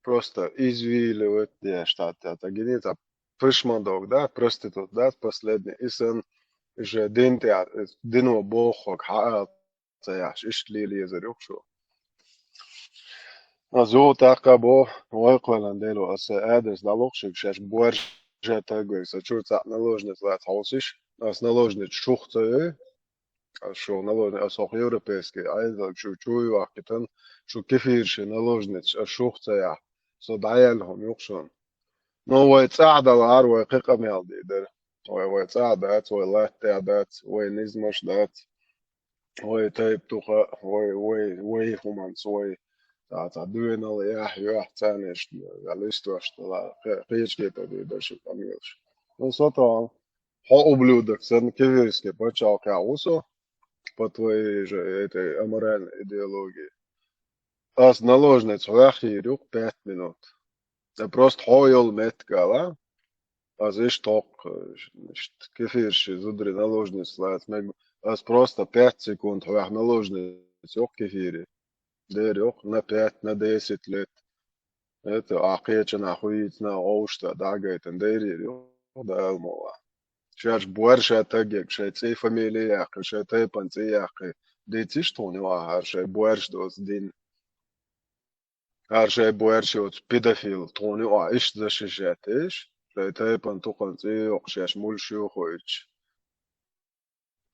просто извиливать деш, та, та, та гини, та пышмандог, да, проститут, да, последний. И сан уже дин тӀе, дино боххаг хьаал ца яхьаш, ишт лелезар юх шу. Аз юха тӀаккха бо, вай кхоьллан дело, аса адрес дӀалохшиг шаьш боржа тагвег, са чур цхьаъ наложница лаца хьовсиш, ас наложница шух ца йой, ас шух наложница, ас хох европейский, айзал шу чу йохкитан, шу кефирши наложница, ас шух ца яхь, со дӀаяьлла хӀума юх шун. Ну, вай цӀахь далар, вай кхы къамел дийдар. Вай, вай цӀахь дац, вай латтехь дац, вай низмаш дац. Вай тайп тухха, вай, вай, вай хӀуманца, вай цхьа, цхьа дуьйнал яхь, йоьхь царнаш, я листош дала, кхе-, кхечке тӀе дуьйдаш и къамелаш. Ну, со тахана, хьо ублюдок санна, кефирский пачхьалкхехь ву со, по твоей же этой аморальной идеологии. Ас наложница хьоьххийр юкъ пять минут. Ца просто хьо йолу меттигала, ас иштта хӀокху, иштта кефирши зударий наложница лаца мег, ас просто пять секунд хьоьху наложница йоккху кефире. Дер йоккху на пять, на десять лет. Это а кхечанахь хуьйцина гӀовшта дӀагайтина дерийр йоккху Дала мукъ лахь. Шаьш бор ша тагег, шай цӀе фамилия яьккхи, шай тайпан цӀе яьккхи, дициш тхуна юкъахь хӀара шай борш доцу дин. ХӀара шай боьрша йоцу педофил тхуна юкъахь иштта защищать деш, шай тайпан тукхан цӀе йоккхуш шаьш муьлш ю хоуьйтуш.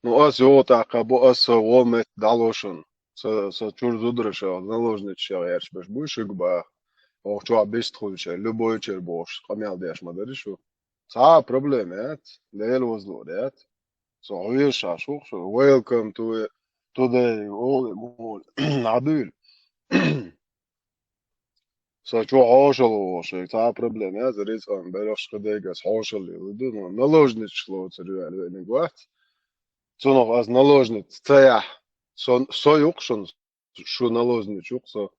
Ну, ас юха тӀаккха бу, ас со вон метта дӀало шуна. Со, со чур зударша наложницаш гӀерташ берш буй шуьга баха. Оха чохь бист хуьлуш, любой чуьра бохуш, къамел деш ма дари шу. Цхьа а проблема яц, Дела вазлур яц. Со хьоьжуш Ӏаш ву-кх шу. Welcome to today, all in all. ДӀадуьйла. Со чу хьошалла ву шайга. Цхьа а проблема яц, рицкъан бераш кхидайга ас хьошалла йилла ду, но наложницаш лоцур ю аьлла веаниг вац. Цунах ас наложница ца яхь, со, со ю-кх шуна, шу наложница ю-кх со.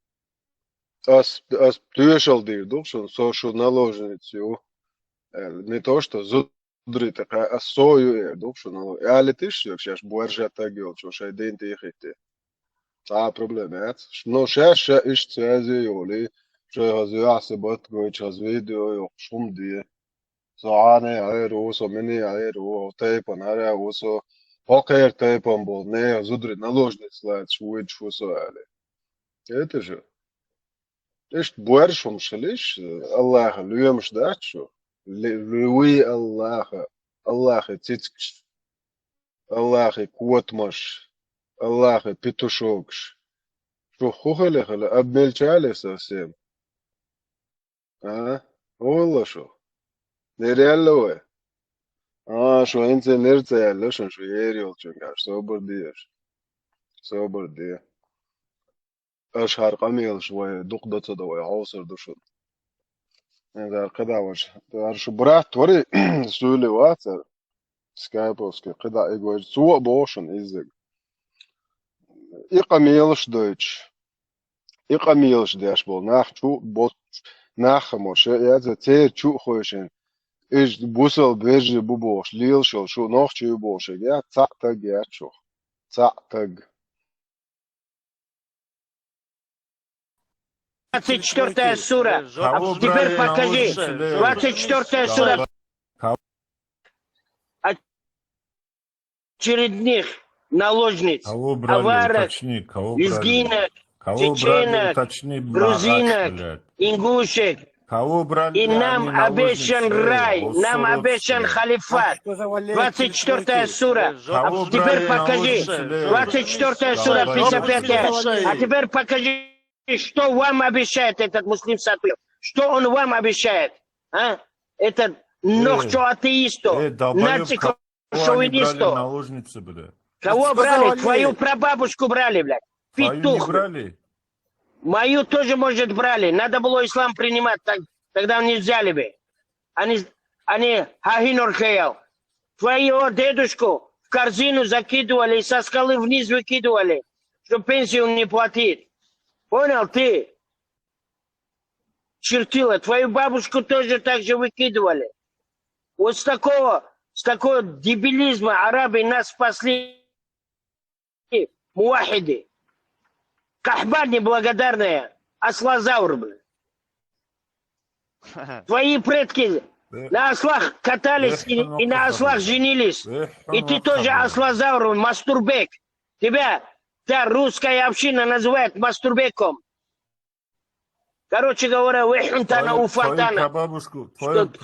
Ас, ас тоьшалла дийр ду-кх шуна, со шу наложница ю. Э, не то, что зударий тӀе кхаьа, ас со ю эр ду-кх шуна наложница. Аьлла тиш соьга шаьш боржа таг йолчо шайн дин тӀе а хӀитте. Цхьа а проблема яц. Но шаьш ша иштта связи йолий, шай хаза юьхьса бат гойтуш, хаза видео йоккхуш хӀума де. Со Ӏанай Ӏер ву, со миний Ӏер ву, тайпан хӀара ву со, хӀокхеран тайпан болу нехан зударий наложница лаьцаш вуьйцуш ву со аьлла. Это же. Иштта боьрша хӀумаш хилиш, Аллаха лоьмаш дац шу. Ле-, луьй Аллаха, Аллахи цицкаш, Аллахи котамаш, Аллахи петушокаш. Шу хӀун хили хила, обмельчали совсем? А? Валла шу. Нер яьлла вай? А, шу хӀинца нер ца яьлла шун, шу ер йолчуьнгаш. Собар де аш. Собар де. Аш хӀара къамелаш вай дукха до ца до вай хьовсар ду шуна. Дар кхидӀа ваша. Дар шу брат вари, суьйли вацар. Скайповский, кхидӀа эгвайжа. Цо а боху шуна иззиг. И къамелаш дойтуш. И къамелаш деш болу нах чу боццуш, нах хамо ше яца церан чу а хойшина. Иза бусал бежи бу бохуш, лелаш йолу шу нохчий ю бохуш, я цхьаъ таг яц шух. Цхьаъ таг. Двадцать четвёртая сура. А теперь покажи. Двадцать четвёртая сура. Очередных наложниц, аварок, лезгинок, чеченок, грузинок, ингушек. И нам обещан рай, нам обещан халифат. Двадцать четвёртая сура. А теперь покажи. Двадцать четвёртая сура, пятьдесят пятая. А теперь покажи, что вам обещает этот Муслим Сатуев. Что он вам обещает? А? Этот нохчо атеисту, наци шовинисту. Кого брали? Твою прабабушку брали, блядь. Петух. Мою тоже, может, брали. Надо было ислам принимать, так, тогда не взяли бы. Они, они хахинор хаял. Твоего дедушку в корзину закидывали и со скалы вниз выкидывали, чтобы пенсию не платить. Понял ты? Чертила, твою бабушку тоже так же выкидывали. Вот с такого, с такого дебилизма арабы нас спасли. Мувахиды. Кахба неблагодарная. Аслозавр, блин. Твои предки на ослах катались и, и на ослах женились. И ты тоже аслозавр, мастурбек. Тебя вся русская община называет мастурбеком. Короче говоря, вехунтана, уфатана. Твою прабабушку,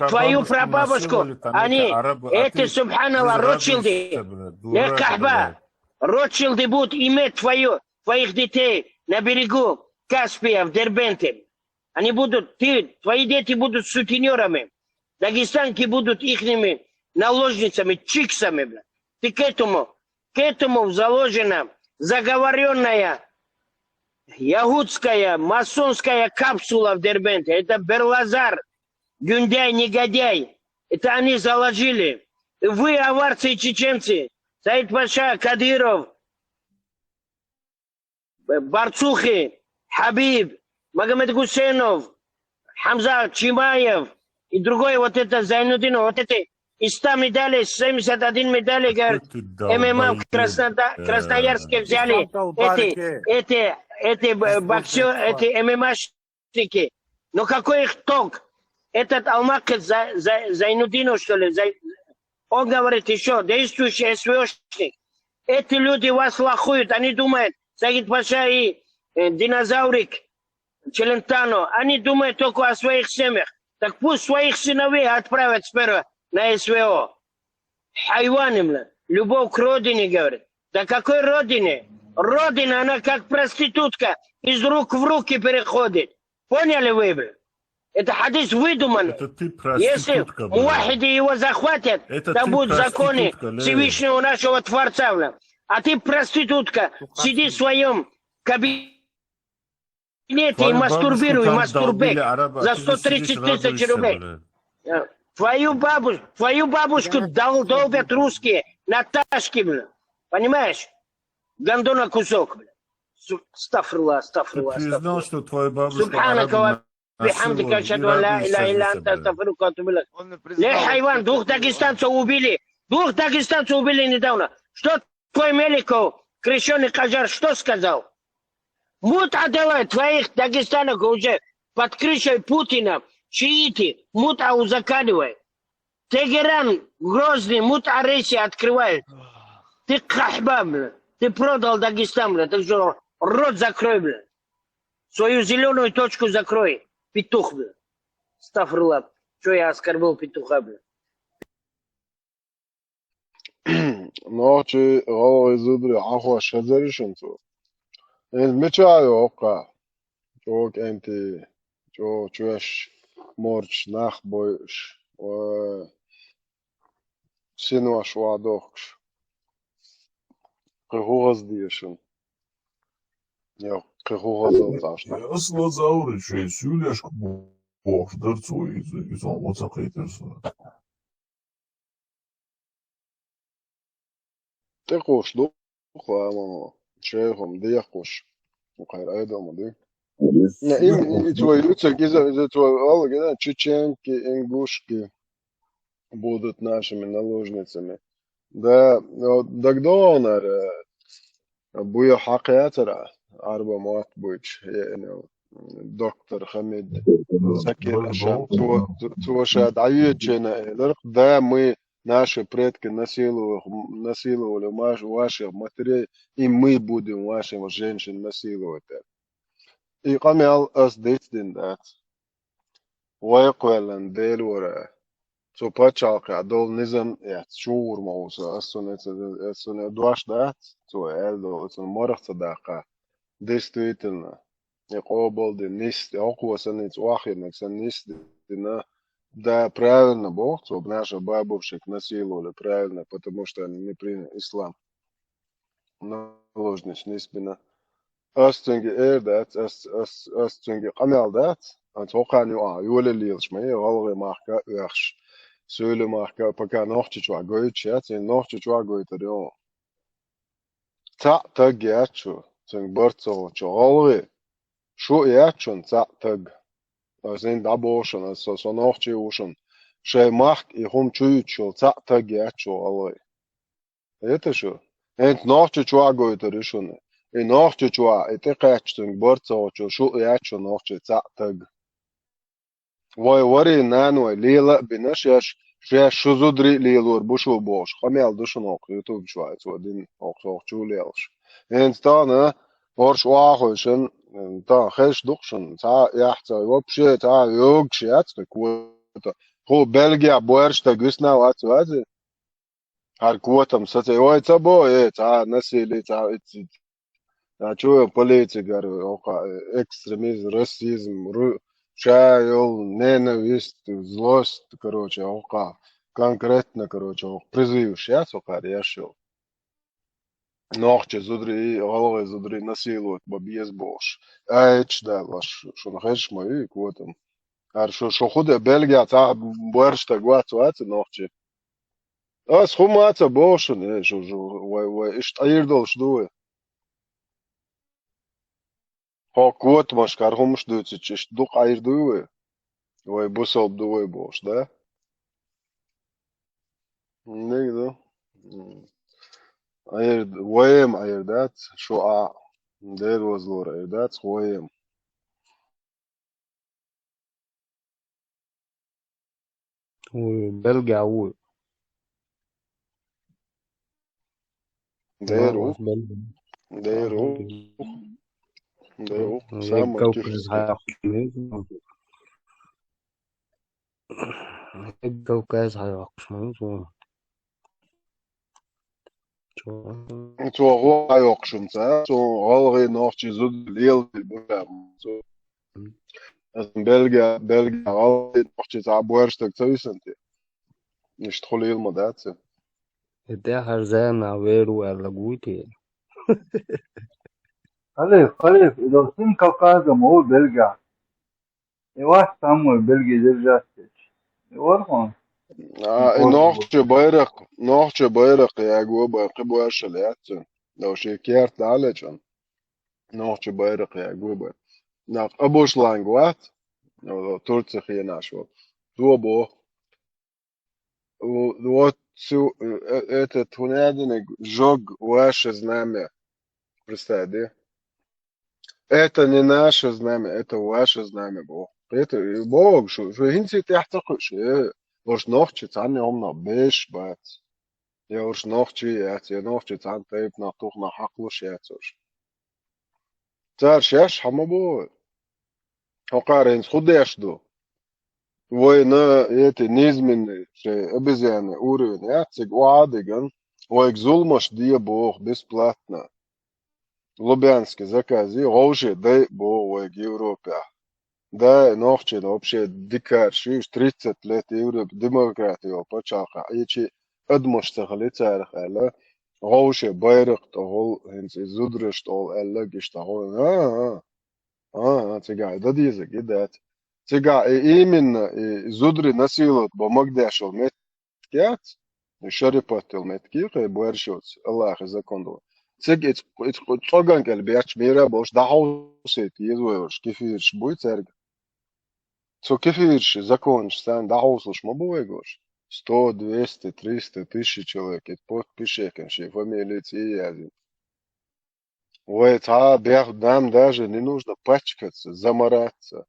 твою прабабушку, они, эти, субханаллах, Ротшильды, не кахба, Ротшильды будут иметь твою, твоих детей на берегу Каспия в Дербенте. Они будут, ты, твои дети будут сутенёрами. Дагестанки будут ихними наложницами, чиксами, бля. Ты к этому, к этому заложена заговорённая яхудская, масонская капсула в Дербенте. Это Берлазар, Гюндай, негодяй. Это они заложили. И вы, аварцы и чеченцы, Саид Паша, Кадыров, Барцухи, Хабиб, Магомед Гусейнов, Хамза Чимаев и другой вот это Зайнудинов, вот эти из ста медалей, семьдесят один медали, говорит, ММА в Краснода-, Красноярске взяли. Эти, эти, эти боксеры, эти ММАшники. Но какой их ток? Этот Алмакет За-, За-, Зайнудинов, что ли? Зай-, он говорит, ещё действующий СВОшник. Эти люди вас лохуют, они думают, Сагит Паша и, э, динозаврик Челентано, они думают только о своих семьях. Так пусть своих сыновей отправят сперва на СВО. Хайваны, бля. Любовь к родине, говорит. Да какой родине? Родина, она как проститутка, из рук в руки переходит. Поняли вы, бля? Это хадис выдуманный. Если мувахиды его захватят, то будут законы Всевышнего нашего Творца, бля. А ты проститутка, сиди в своём кабинете и мастурбируй, мастурбек, за сто тридцать тысяч рублей. Э, твою бабу-, твою бабушку дол-, долбят русские на тачке, бля. Понимаешь? Гандона кусок, бля. Су-, астафируллах, астафируллах, астафируллах. Субханака ва бихамдика, ашхаду ан ла иляха илля анта, астафирука ва атубу илейк. Ле, хайван, двух дагестанцев убили. Двух дагестанцев убили недавно. Что твой Меликов, крещёный Кажар, что сказал? МутӀа делает твоих дагестанок уже под крышей Путина. Шииты, мутӀа узаконивает. Тегеран, Грозный, мутӀа России открывает. Ты кахба, бля. Ты продал Дагестан, бля. Так что рот закрой, бля. Свою зелёную точку закрой. Петух, бля. Астафируллах. Чё я оскорбил петуха, бля? Нохчий гӀалгӀай зударий хьахош хезарий шуна цо? ХӀинца мичахь ю хӀокхахь? ЧӀогӀа кӀентий, чӀогӀа чоьш. морч нах бойуш, ой, синош охьадохкуш. Кхин хӀун хаза деза шуна? Я кхин хӀун хаза ца аш? Ас лазаури шоай суьйлешка бохуш дара цо иза, иза оцу кхетар со. ТӀекхуш ду, хӀама, шайхам дехкуш. Кхайра айдама ду. Не, им, и цо юцаг иза, иза цо алгина, чеченки, ингушки будут нашими наложницами. Да, вот дагдогӀанара, э, буя хьакхаьцара, Ӏарба мотт буьйцу, э, э, доктор Хамид Сакир Ашан, цо, цо ша дӀайоьдучу хенахь элира, да, мы, наши предки насиловали, насиловали маш-, ваших матерей, и мы будем ваших женщин насиловать. И къамел ас дицдина дац. Вай кхоьллина Дела вара. Цу пачхьалкхехь долу низам эцна чугӀур ма ву со, ас цунна, ас цунна дош дац, цо аьлла долу, ас цунна морах ца даккха. Действительно, и къобалдина, нисдина, хӀокхо санна, ца охьахиънарг санна нисдина. Да, правильно боху цо, наша бабушек насиловали, правильно, потому что они не приняли ислам. Наложница нисбина. Ас цуьнга эр дац, ас, ас, ас цуьнга къамел дац, ас хӀокхарна юкъахь йоле лелаш ма ю, гӀалгӀай махка а оьхуш, суьйли махка а, пока Нохчийчохь гойтуш яц, и Нохчийчохь гойтур ю. Цхьаъ таг яц шу, цуьнга барт ца гӀо шу, гӀалгӀай. Шу а яц шуна цхьаъ таг. Ас хӀинца дӀабоху шуна, ас со, со нохчи ву шуна. Шайн махка и хӀума чу юьтуш йолу цхьаъ таг яц шу, гӀалгӀай. Эта шу? ХӀинца Нохчийчохь гойтур ю шуна. И Нохчийчохь, и тӀекхаьчча цуьнга барт ца гӀо шу, шу а яц шу нохчи цхьаъ таг. Вай варий наной лела а бина, шаьш, шаьш шу зударий а лелор бу шу бохуш, къамел ду шуна хӀокху ютуб чохь, цо дина хӀокху, хӀокху чу лелаш. ХӀинца тахана орш охьахуьйшина, тахана хезаш ду-кх шуна, цхьа а яхь ца, вообще цхьа а йогуш яц тхан квота. ХӀу Бельгехь боьрша стаг висна вац вази? ХӀара квотам сацай, ой, ца бо, э, цхьа насилие, цхьа иццит. А чу полици гар, оха, экстремизм, расизм, ру-, ша йолу ненависть, злость, короче, оха, конкретно, короче, оха, призываш яц оха еш йолу. Нохчи зударий, гӀалгӀай зударий насиловать бан беза бохуш. Айч далаш, шуна хезаш ма ю и квотам. ХӀара шу, шу хӀу де Бельгехь цхьа боьрша стаг вац вац нохчи? Ас хӀума а ца боху шуна, э, шу, шу, вай, вай, иштта Ӏийр долуш ду вай. Хьо квотамашкара хӀумаш дуьйцича, иштта дукха Ӏийр дуй вай? Вай бусалба ду вай бохуш, да? Мега ду. М. Ӏийр, вай-м Ӏийр дац, шу а, Дела возлора Ӏийр дац, вай-м. Вуй, Бельгия вуй. Дера ву. Бельгия. Дера ву. Дера ву. Самый Кавказ тихий. Кавказ хьайоккхуш ма ю. Цо гӀо йоккхушунца, цо гӀалгӀай нохчий зуда лелабелла бу. Аса Бельгия, Бельгия гӀалгӀай нохчий цхьа боьрша стаг ца висанти. Иштта хӀу лела ма дац. И тӀаьхьара зама вер ву аьлла гуй те? Халиф, халиф, и дов син Кавказа ма ву Бельгия. И вац таммой Бельгия держать дечу. И вара хьуна? А, и нохчи байракх, нохчи байракх яго бан кхин боьршал яц цуьнан. Дов шен керта дӀа а лечкъина. Нохчи байракх яго бан. Нах Абушланг вац, Турци хенаш ву. Цо боху. Вот цу, э, этот, хӀун аьлла динарг, жёг ваше знамя. Представь, да? Это не наше знамя, это ваше знамя боху. Это, э, боху, шу, шу хӀинца тӀаьхьа ца кхуьуш, э, уьш нохчий цхьанна хӀуманах беш бац. Я уьш нохчий яц, я нохчий цхьана тайпанах, тухнах хьакхалуш яц уьш. Цара шаьш хьан ма боху? ХӀокхара хӀинца хӀун деш ду? Вайна эти низменный шайн обезьяны уровень яц, цига охьа а диган, вайга зуламаш де боху бесплатно. Лубянский заказе, вовше дай боху вайга Европехь. Да, нохчий вообще дикарш ю уж, тридцать лет Европе демократия йола пачхьалкхехь, и чи адамаш ца хили царах аьлла, гӀовше байракх тӀехула, хӀинца и зудараш тӀехула аьлла, иштта гӀо-, а, а, а, а, цигахь и дан дезарг и дац. Цигахь и именно, и зударий насиловать бан магадеш йолу мет-, яц, и шарипат йолу меттиг ю кхин боьршуца, Аллахьан закон ду. Цига и ц-, и ц-, цӀоган кӀел бетташ мийра болуш дӀахьовсийта еза вай уьш, кефираш буй цаьрга. Цу кефираш законаш царна дӀахьовсалуш ма бу вайга уьш. Сто, двести, триста, тысяча человек, и подписчикан шен фамилица и яздина. Вай цхьа а бех, нам даже не нужно пачкаться, замораться.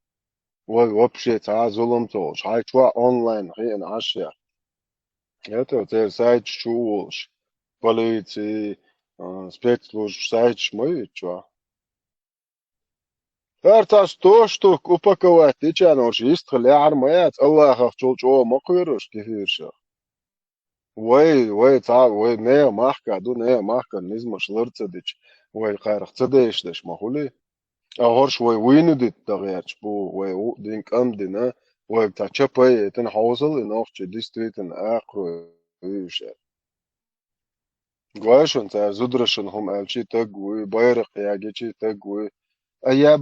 Вай вообще цхьа а зулам ца волуш, хьайн чохь онлайн хиъна Ӏаш яхь. Это церан сайташ чу а волуш, полици, а, спецслужбаш сайташ ма ю и чохь. ХӀара цхьа сто штук упаковать дича, нуша йистхила яхьар ма яц, Аллахах чул чӀогӀа ма кхоьруш кефиршах. Вай, вай, цхьа, вай нехан махка ду, нехан махкана низамаш лар ца дича, вай кхарах ца дешдеш ма хуьлий. Ткъа хӀорш вай вуйна дита дан гӀерташ бу, вай ву-, дин кӀам дина, вайга цхьа чапай а яйтина, хьовсал и нохчий действительно акхарой уьш аьлла. Гой шуна, цара зударшна хӀума аьлчи таг вуй, байракх ягичи таг вуй. А я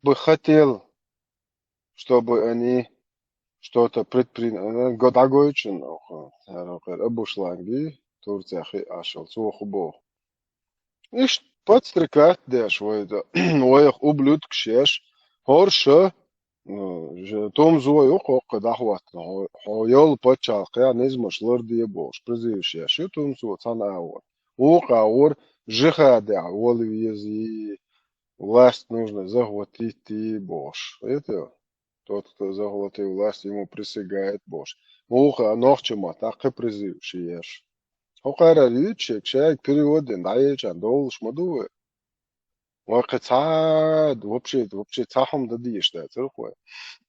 бы хотел, чтобы они что-то предприняли. Го дӀагойту шуна, оха, цара хӀокхуьра Абушланги, Турцехь хиъ Ӏаш йолу, цо хӀун боху. Иштта подстрекать деш вай, вайх ублюдкаш еш, хӀорша, м, ж-, тумзо ю кхоккха дӀахӀоттана, хьо, хьо йолу пачхьалкхехь низамаш ларде бохуш, призываш еш ю тумзо цхьана агӀор. Вукху агӀор жихӀадехь вала везий, власть нужно захватить бохуш. Хетий? Тот, кто захватил власть, ему присягает бохуш. Муха нохча маттахь кхин призываш еш. ХӀокхара юьйцуш, шайга перевод дина дӀаелчарна довлуш ма ду вай. Вай кхин цхьа, вообще, вообще цхьа хӀума дан дезаш дацара вай.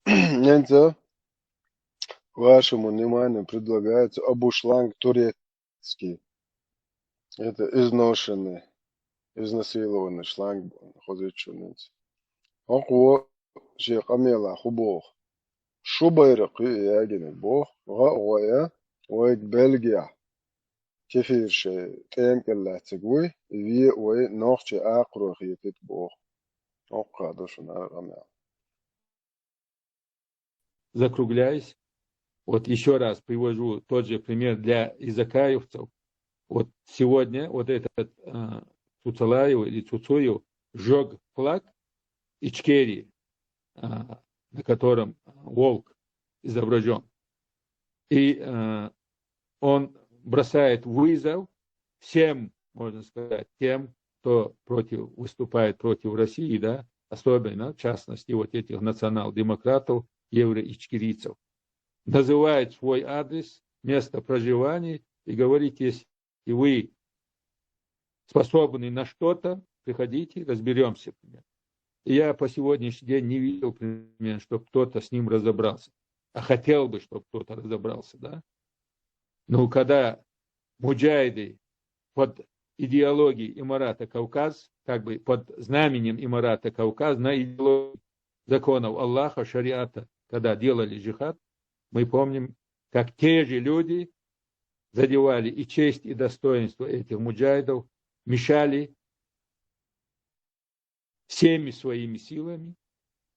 ХӀинца вашему вниманию предлагается Абушланг Турецкий. Это изношенный, изнасилованный шланг, хозуьйту шуна хӀинца. ХӀокхо шен къамелахь хӀун боху? Шу байракх ю и ягийнарг боху, гӀа а гӀо а, вайга Бельгехь кефираш тӀемкӀел лаьцнарг вуй, вен а вай нохчий акхарой хетийта боху. ХӀокхо ду шуна ара къамел. Закругляясь, вот еще раз привожу тот же пример для изакаевцев. Вот сегодня вот этот э, Цуцалаев или Цуцуев сжег флаг Ичкерии, э, на котором волк изображен. И э, он бросает вызов всем, можно сказать, тем, кто против, выступает против России, да, особенно, в частности, вот этих национал-демократов, евроичкерийцев. Называет свой адрес, место проживания и говорит, если вы способны на что-то, приходите, разберемся. И я по сегодняшний день не видел, примерно, чтобы кто-то с ним разобрался. А хотел бы, чтобы кто-то разобрался, да? Ну, когда муджахиды под идеологией Имарата Кавказ, как бы под знаменем Имарата Кавказ, на идеологии законов Аллаха, шариата, когда делали джихад, мы помним, как те же люди задевали и честь, и достоинство этих муджахидов, мешали всеми своими силами,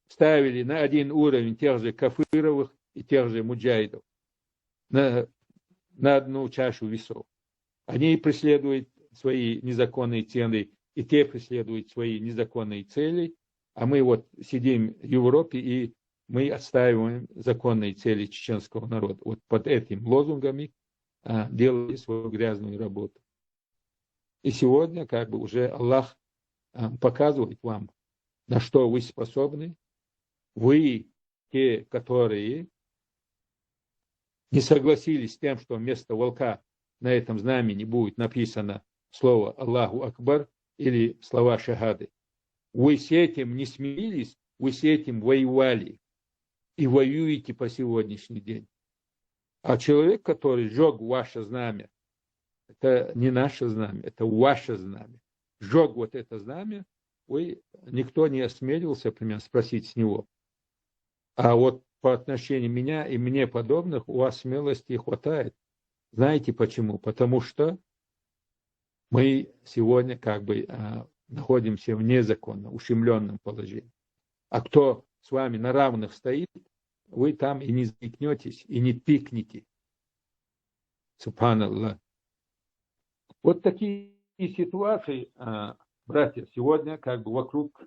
ставили на один уровень тех же Кафыровых и тех же муджахидов, на, на одну чашу весов. Они преследуют свои незаконные цели, и те преследуют свои незаконные цели, а мы вот сидим в Европе, и мы отстаиваем законные цели чеченского народа. Вот под этим лозунгами а, делали свою грязную работу. И сегодня как бы уже Аллах а, показывает вам, на что вы способны. Вы те, которые не согласились с тем, что вместо волка на этом знамени будет написано слово Аллаху Акбар или слова шахады. Вы с этим не смирились, вы с этим воевали и воюете по сегодняшний день. А человек, который сжег ваше знамя, это не наше знамя, это ваше знамя. Сжег вот это знамя, вы, никто не осмелился, например, спросить с него, А вот по отношению меня и мне подобных у вас смелости хватает. Знаете почему? Потому что мы сегодня как бы а, находимся в незаконно ущемленном положении. А кто с вами на равных стоит, вы там и не заикнетесь, и не пикнете. Субханаллах. Вот такие ситуации, а, братья, сегодня как бы вокруг.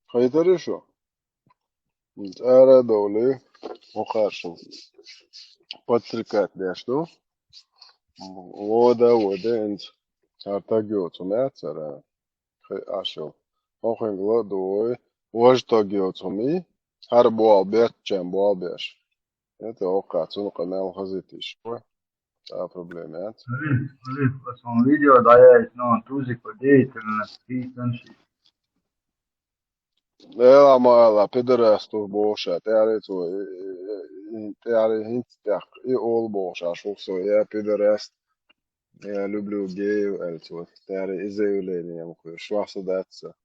Хайтари шу? Ара довли, охар шу. Подстрекать деш ду. Вода, вода, инц. Артагио цумяцара. Хай ашил. Охин гла дуой. Вож тагио цуми. Хар буал бет, чем буал беш. Это ока, цун канал хазитиш. Ой, та проблема, а? Смотри, смотри, сон видео даяет, но тузик по деятельности и танчи. Эла мала, пидорас тур боша, тяри цу, тяри хинц тях, и ол боша, шух со, я пидорас, я люблю геев, эль цу, тяри и заявлением хуй, швахса даться.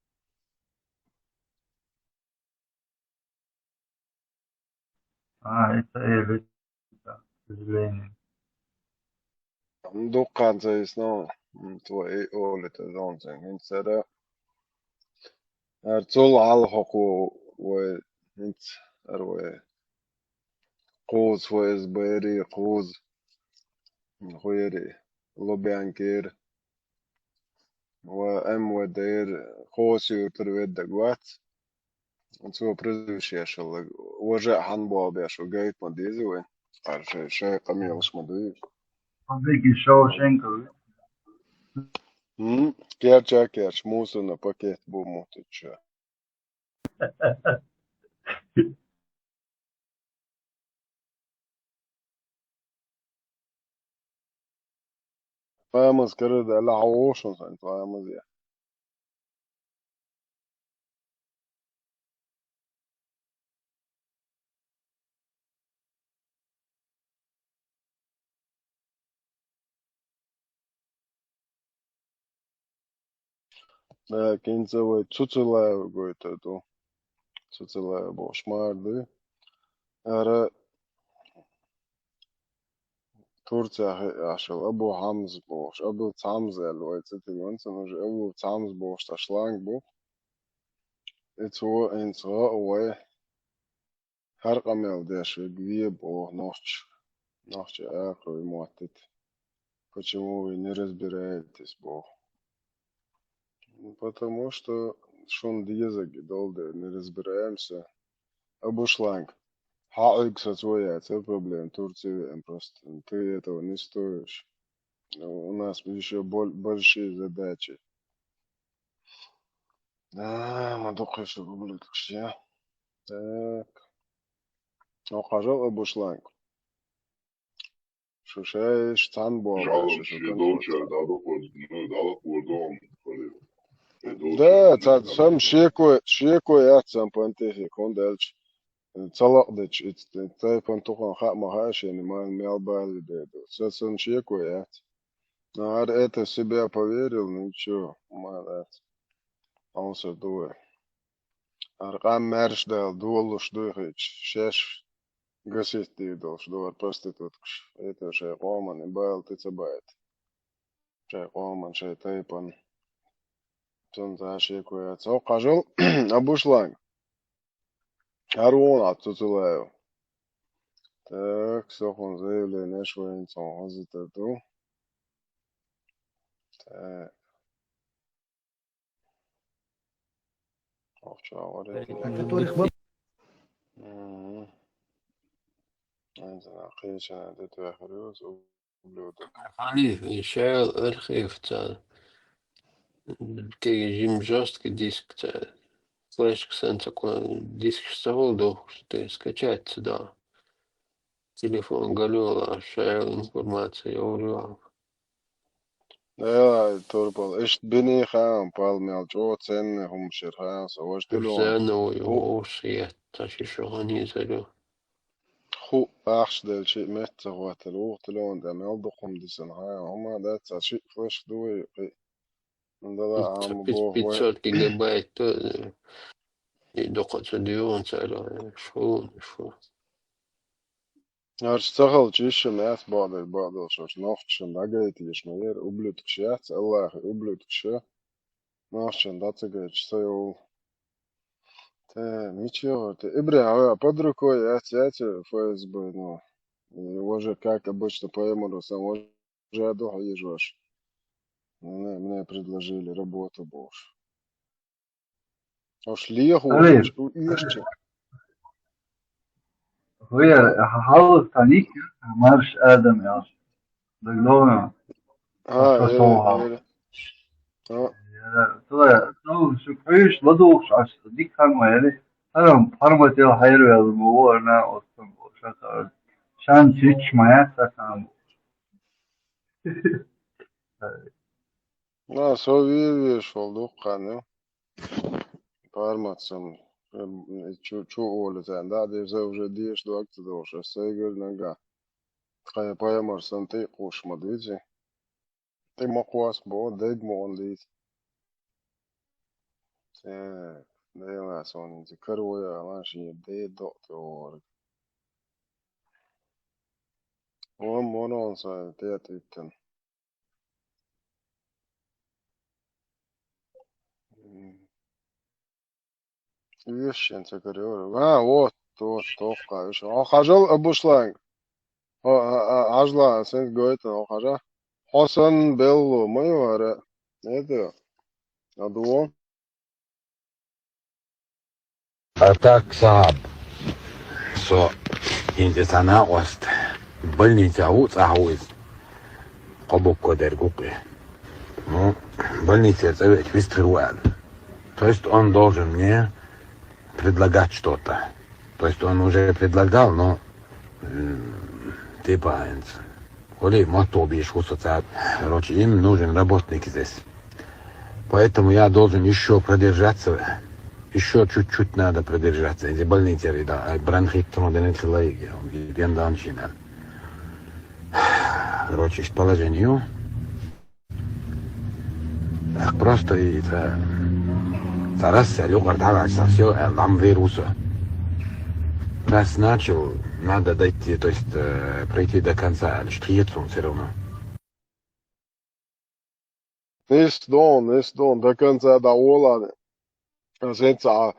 А, это элита, к сожалению. Дуккан цайсно, твои олита зонцен, хинцера. Ар цул ал хоку вой, хинц, ар вой. Куз вой эсбери, куз. Хуери, Лубянкир. Ва эм ва дер, хос юртур ведда гвац. Цо прозвище шалла. Вожа хан буал беш, гайт ма дези вай. Ар шай, шай камиялш ма дуй. Побеги Шоушенка. М? Керча, керч, мусор на пакет бу мутуча. Памас кырыда ла хавошун сан, памас я. Э, кинца вай Цуцулаев гойта ду. Цуцулаев бош марды. Ара Турция ашал Абу Хамз бош. Абу Цамз эл вай цитин ванцан уже Абу Цамз бош та шланг бу. Ицу инца вай. Хар къамел деш веб, веб о нохч, нохч акъуй муаттит. Почему вы не разбираетесь, Бог? Ну, потому что шун дезаги долде не разбираемся. Абушланг. Ха уйк со своя, это проблема. Турция, м, просто ты этого не стоишь. У нас еще боль-, большие задачи. Да, ма дукха шу губли кшия. Так. О, кажал Абушланг. Шушай штан бо. Жало шу шу ши кон долча, ши. Дало кордо, дало кордо. Да, та сам шеко, шеко я сам пантехи кон дальч. Цалак дыч, ит, тай пантухан ха ма ха шени, ма мел бали де. Са сан шеко я. Но ар это в себя поверил, ну чё, молодец. Он всё дуэ. Ар къам мэрш дал, дуолуш дуйхич, шеш гасит ди долш, дуар проституткш. Это шай къоман, и бал ты цабайт. Шай къоман, шай тайпан. Тун та ши куя. Цо кажал, Абушланг. Арон ат Цуцулаев. Так, сохун заявление швоин цон хозитаду. Так. Ох, чё, говорит. Которых мы Мгм. Эн зана, кыйчана да тахрюз, ублюдок. Архив, ишел архив, ца. Ты жим жесткий диск, ца. Флешка сэн, ца, диск, что ты скачать сюда. Телефон галюла, шел информация, я говорю. Э, турпал, ишт бини хаан, пал мел чо ценный хум шир хаан, со вож тилон. Ценный ой, Ху- о, шиет, та ши шо хани зарю. Ху ахш дел чи мет ца хватил, ух тилон да мел духум дисан хаан, хума да ца ши флеш дуй, хи. Дала Ца ама пиц-, боху вай. Пятьсот гигабайт, э, и дукха ца дуьйгӀун цара, э, шу, шу. Арш ца халча иша маьс бадал, бадал шош нохчашна дӀагайтийша ма яра, ублюдкаш яц, Аллахи ублюдкаш я. Нохчашна дӀа ца гайташ ца йовла. Те, мича яхар те? Ибрахим, а под рукой яц, яц ФСБ, ну, и уже, как обычно, по юмору сам уже духьа езаш. Мне, мне предложили работу бохуш. Ош леху Алей. Шу иштча. Хуя, хьалха таник, марш Адам, я. Догловно. А, Что э, слово? Э, а, Я, то я, то, что кроешь, ладух, аж дик хан моя, или? Арам, парма тел хайр вел, муо, на, остан, шака. Шан чич, моя, сакам. На, со ве-, вешал дуккха, ну. Пармат сам, э, чу, чу ола цан, да, деш за уже деш дог ца долуш, а сайгар нага. Тхай пайхамар сан тӀе кхуш ма дуьйци. Тхай ма кхос бо, дег ма он дийци. Э, Дела сон инзи карвоя, ала ши де до тор. Вон мон он сан тӀе титтан. М. Вешен ца кариор. А, вот, вот, тохка, вешен. О, хьажал, Абушланг. О, а, а, хьажла, сен гойтан, о, хьажа. Хьо сан беллу, ма ю ара. Это, а дуо? А так, Сааб, со хӀинца цхьа накъост больница ву, цӀахь ву иза. Кхо буква дерг ву кхе. Ну, больнице цӀа веача вистхир ву аьлла. То есть он должен мне предлагать что-то. То есть он уже предлагал, но, м, типа, хӀинца. Хули мотт бийш хӀу со царна. Короче, им нужен работник здесь. Поэтому я должен ещё продержаться. Ещё чуть-чуть надо продержаться. Из больницы, да, а бронхит трудно лайги, он бен данчина. Короче, из положению. Так просто и это. Тарас, я люкар, да, всё, э, вам вируса. Раз начал, надо дойти, то есть, э, пройти до конца, лишь тхиец он всё равно. Нис дон, нис дон, до конца да ола. А сенца, а,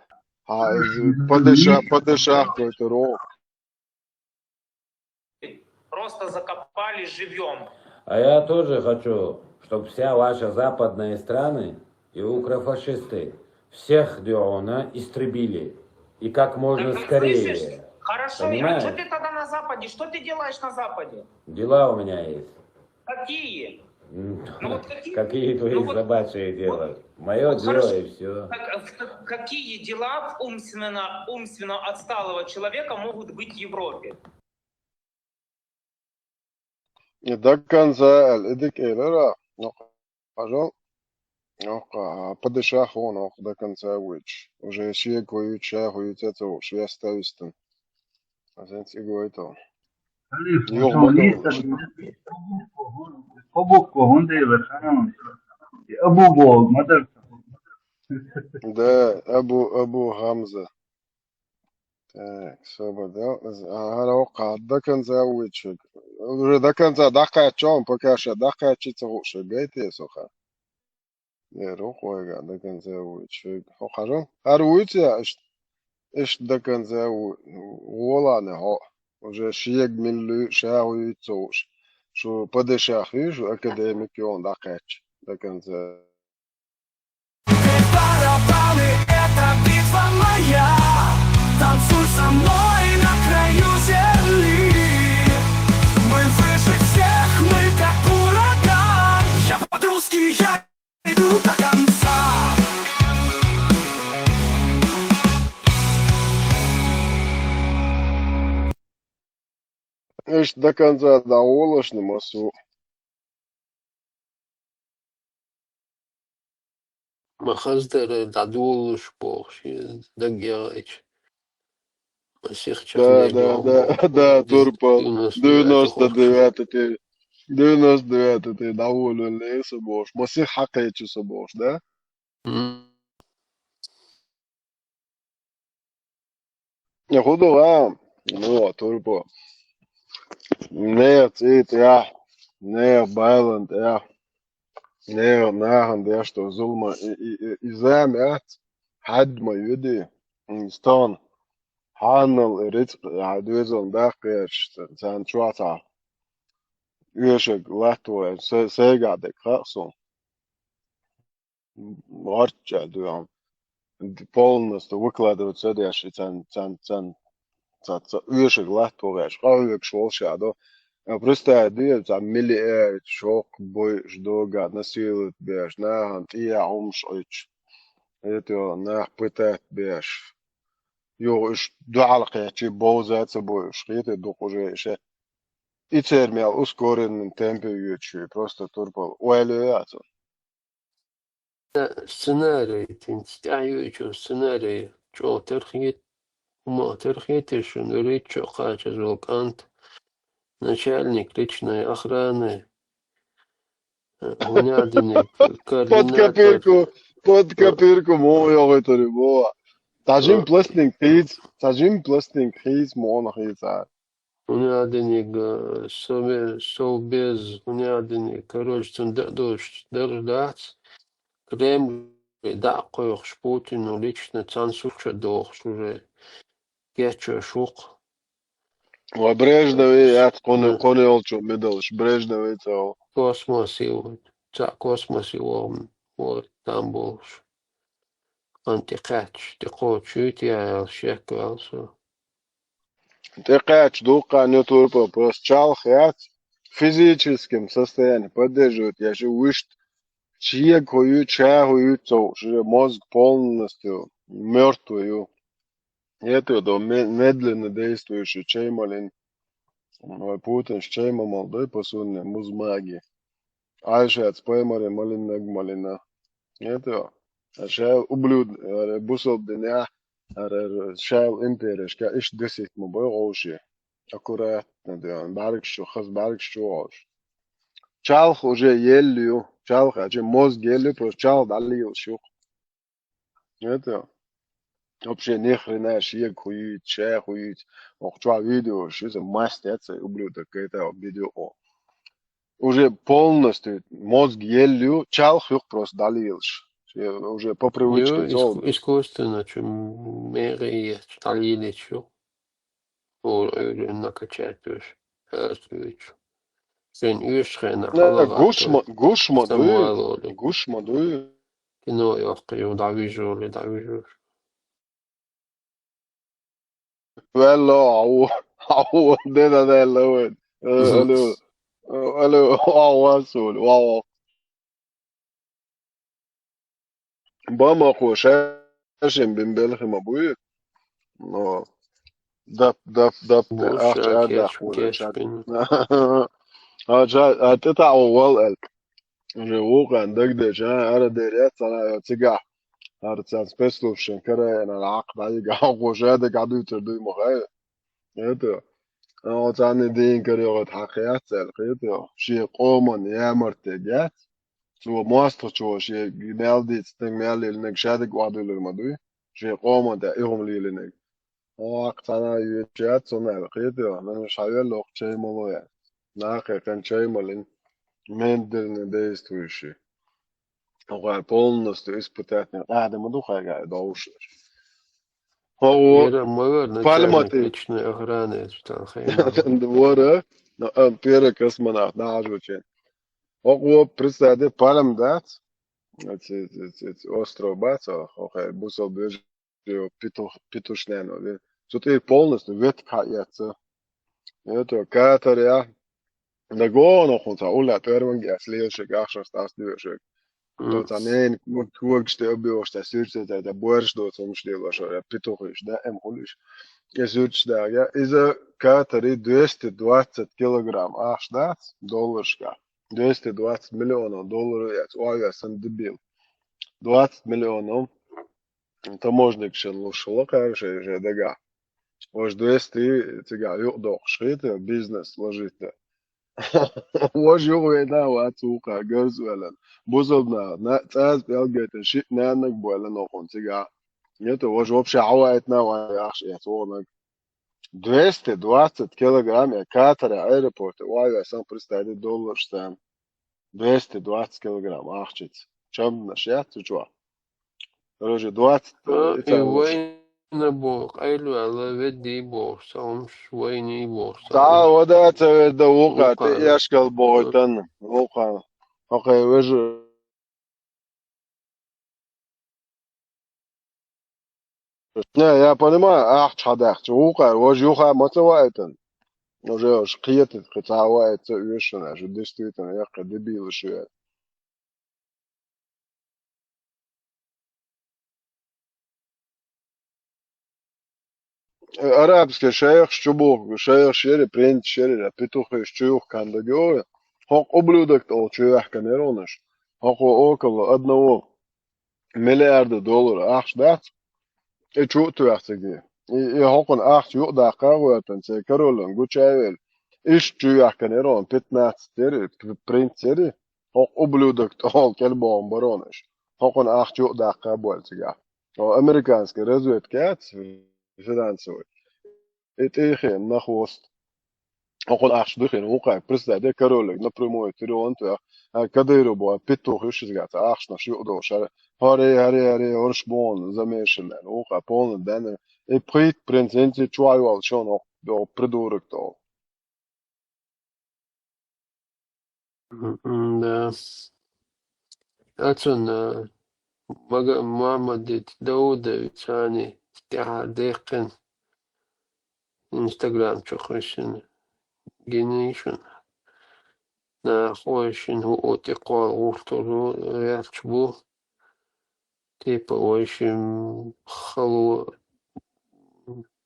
а, падеша, падеша какой-то рок. Просто закопали живьём. А я тоже хочу, чтоб вся ваша западные страны и укрофашисты всех Диона истребили. И как можно Так, скорее. Слышишь? Хорошо, а Понимаешь? Что ты тогда на Западе? Что ты делаешь на Западе? Дела у меня есть. Какие? М, Ну вот какие? Какие твои Ну вот, собачьи вот, дела? Моё вот дело хорошо. И всё. Как, в-, какие дела в умственно, умственно отсталого человека могут быть в Европе? И до конца, э, и дик элара, ну, хьажал, ну, ха-, падеша хьона, ну, до конца вуьйцуш. Уже шега хуьйцуш, ша хуьйцуш, ца вуьйцуш, веста вистан. А сенца и гойтал. Халиф, Йо, ну, бакал. Лиса, кхо буква хӀун дела, ханан. И Абу бо, мадар. Да, Абу, Абу Хамза. Так, собар да. А, хӀара воккха до конца вуьйцуш. Уже до конца дӀакхаьчча, он пока ша дӀакхаьччи ца хууш, гайтий соха. Э, рукъойга до конца вуьйцуш. Хьо хьажал? ХӀара вуьйцу я, ишт, ишт до конца ву-, волане хьо. Уже шега милли ша вуьйцу ца хууш. Шу падеша хьуьйшу академик йон дӀакхаьчча до конца. Барабаны, это битва моя. Танцуй со мной на краю земли. Мы выше всех, мы как ураган. Я под русский, я иду до конца. Ишт до конца дӀаволлашна массо. Ма хаздара дӀадолалуш бохуш, даггера ича. Масих Да, да, да, да, Турпал. Девяносто девятый ты. девяносто девятый ты доволен, со бошь. Масих хьакхечу со бошь, да? М. Я худу, а? Ну, турпо. Не, цит, я. Не, байланд, я. Не, нахан, я что, зулма. И, и, и, и замят. Хадма юди. Стон. Ханнал, рицк, я, дуэзон, да, кэш, цан чуата. Уэшек, латуэ, сэ-, сэгадек, хаксун. Орча дуям. Полностью выкладывать содержи цан, цан, цан, ца, ца, уешек латтугаш, къавек шволшадо. А просто дуя, ца, мили, э, шок, бой, ждога, насилует беш, нахан, тия, умш, ич. Это, нах, пытать беш. Ё, иш, дуалка, чи, боза, ца, бой, шхиты, дук уже, ише. И цермял ускоренном темпе ючи, просто турпал. Уэлю, я, ца. Сценарий, тин стяю, чё сценарий, чё терхит, ума терхит, и шо нури, чё кача звукант, начальник личной охраны, э, гунядиник, под координатор. Копирку, под копирку, мо, я в эту любого. Таджим, э, пластинг хиз, таджим пластинг хиз, мо, он хиз, а. Гунядиник, э, сове-, совбез, гунядиник, короче, цун да-, дош, держ дац. Кремль да койхш Путину лично цан суча дохш уже. Кечо шук. Ва Брежневи, яц, кони, да, кони олчу медалш, Брежневи цал. Космос и вот, ца космос и вот, вот там болш. Анти кач, ти кочу, ти аял шек, алсо. Тӏекъач дуккха нетурпа просто чалх яц, физическим состоянием поддерживать, я же вышт, чье хую, чья хую, цо, уже мозг полностью мертвую. Это до ме-, медленно действующий чеймалин. Ой, Путин чейма молодой, по сунне, муз маги. Айшац паймари малиннаг малина. Это, а шайл ублюд, аре, бусал дыня, аре, шайл имперешка, иш десять ма бой гоши. Аккуратно, да, барыкшу, хаз барыкшу гоши. Чалх уже еллю, чалх, а че мозг еллю, просто чалх дали ел шук. Это, вообще ни хрена, шег хуюет, чай хуюет. Ох, чё видео, что за масть, это ублюдок, это видео. Уже полностью мозг еллю, чалх юк просто дали елш. Уже по привычке. Ё, цол. Иску-, искусственно, чё, м, мере, дали елш. О, э, накачать уж. Э, свечу. Сэн уж хена, да, халага гушма, то. Гушма дуй. Самуэл Оли. Гушма дуй. Кино ёх, ю, да вижу, ли, да вижу. Велло, ау, ау, деда, деда, ау. Э, мгм. Алло. Э, алло, ау, асул, ау. Бама хо шашин бин белхи ма буй. Но. Дап, дап, дап, бу ах, ша, а, да, кеш, хо, кеш ша. Бин. А, жа, а, ты та, о, вал, эл. Уже вукан, даг, де, жа, ара, де, ря, цана, цига. Ара, цан, спецслужбшин, кара, на, ак, да, ига, хо, жа, да, гаду, тер, дуй, махай. Это. А, вот, цан, дин, кара, вот, хакият, цел, это. Ши, коман, я, мартегят. Цо мастер чо, ши, мелдиц, тен мелдил, нек, шадик, вадулур, мадуй. Ши, коман, да, ихум, лилинек. Ох, цана ю чат цунал, хиту, нан шавел лох чаймалуя. Нахе кан чаймалин, медленно действующий. Ох, полностью испытательный. А, да мы духа га доуш. Ого, Ира Мавер, пальма начальник ты. Личной охраны, там, хай. Двора, но, а, первый космонавт, на, жучен. Ого, представь, пальм дац. Эти, эти, эти острова бац, ох, ох, бусал бежит. Петух, петушнено, да. Сутыр полностью ветка яца. Это катаря. Нагоно хунца уля первенге, а следующий гахшас тас дюшек. То ца нен, вот, вот, что объёшь, та сюрце, та, та борщ, да, цом что лошо, я петух ещё, да, эм хулиш. Я сюрце, да, я из-за катари двести двадцать килограмм, аш, да, долларшка. Двести двадцать миллионов долларов, я, ой, я сам дебил. Двадцать миллионов. Таможник шен лушала, короче, же дега. Ож двести, цига, юкъ дохуш хита, бизнес ложита. Важа юхавеана вац вукхар, гарз а ваьлла. Бусалба наха, на-, цӀаза пӀелг гайтина шиъ наннаг бойлла нокъун цигахь. Нет, важа вообще хьаваийтина ван яхаш эца вогӀанаг. Двести двадцать килограмм, э, Катара аэропорте, вай, вай, сам представить, долларш царна. Двести двадцать килограмм ахчица. Чамнаш яц цу чохь? Короче, двадцать, э, А, и ицар вайна боху, къайлаваьлла, веддий боху, саумш, вайний боху, Да, саумш. Вада ца ведда, вукхар, Вукхар. ТӀе эшкал бохуйтан, вукхар. Окей, вежа. Не, я понимаю, ахча хьадаьхча, вукхар, важа юха ма ца ваийтан. Уже уж кхета, кхин цхьа ваийтан ца оьшуш, уж действительно яккхий дебилаш ю. Арабский шайхаш чу бу-, шайхаш яри, принц яри, петухаш чу юхкан даг йой. ХӀокху ублюдок тӀе чу яхкан яра уьш. ХӀокхо около одного миллиарда доллар ахча дац. И чу а тоьхна цига. И, и хӀокхунна ахча юкъадаккха а гӀоьртан, церан королан гуча а велла. Иштта чу яхкан яра уьш, пятнадцать яри, п-, принц яри. ХӀокху ублюдок тӀе кӀел богӀун бара уьш. ХӀокхунна ахча юкъадаккха а боьлла цигахь. О, американский разведка яц, финансовый. И тӀехьа нах вост. ХӀокхунна ахча дуьхина вукхар, представь, де, королега напрямую телефон тоьхна, а, Кадыров бу, а, петух ю шизга, цхьа ахчанаш юкъадолуш, хӀара, хӀара, хӀара, хӀара, хӀорш боху замешанный, вукхар полный данный. И пхийтта принц, хӀинца чохь йолуш йолу, йолу придурок долу. М, да. Ацун, а, Мага-, Мухаммад Даудович царна тӀаьхьа даьккхина Instagram чу кхуьссина гиний шуна. Нах вайшин хӀуъу тӀекхолла гӀуртур ву, гӀерташ бу. Типа вайшин хало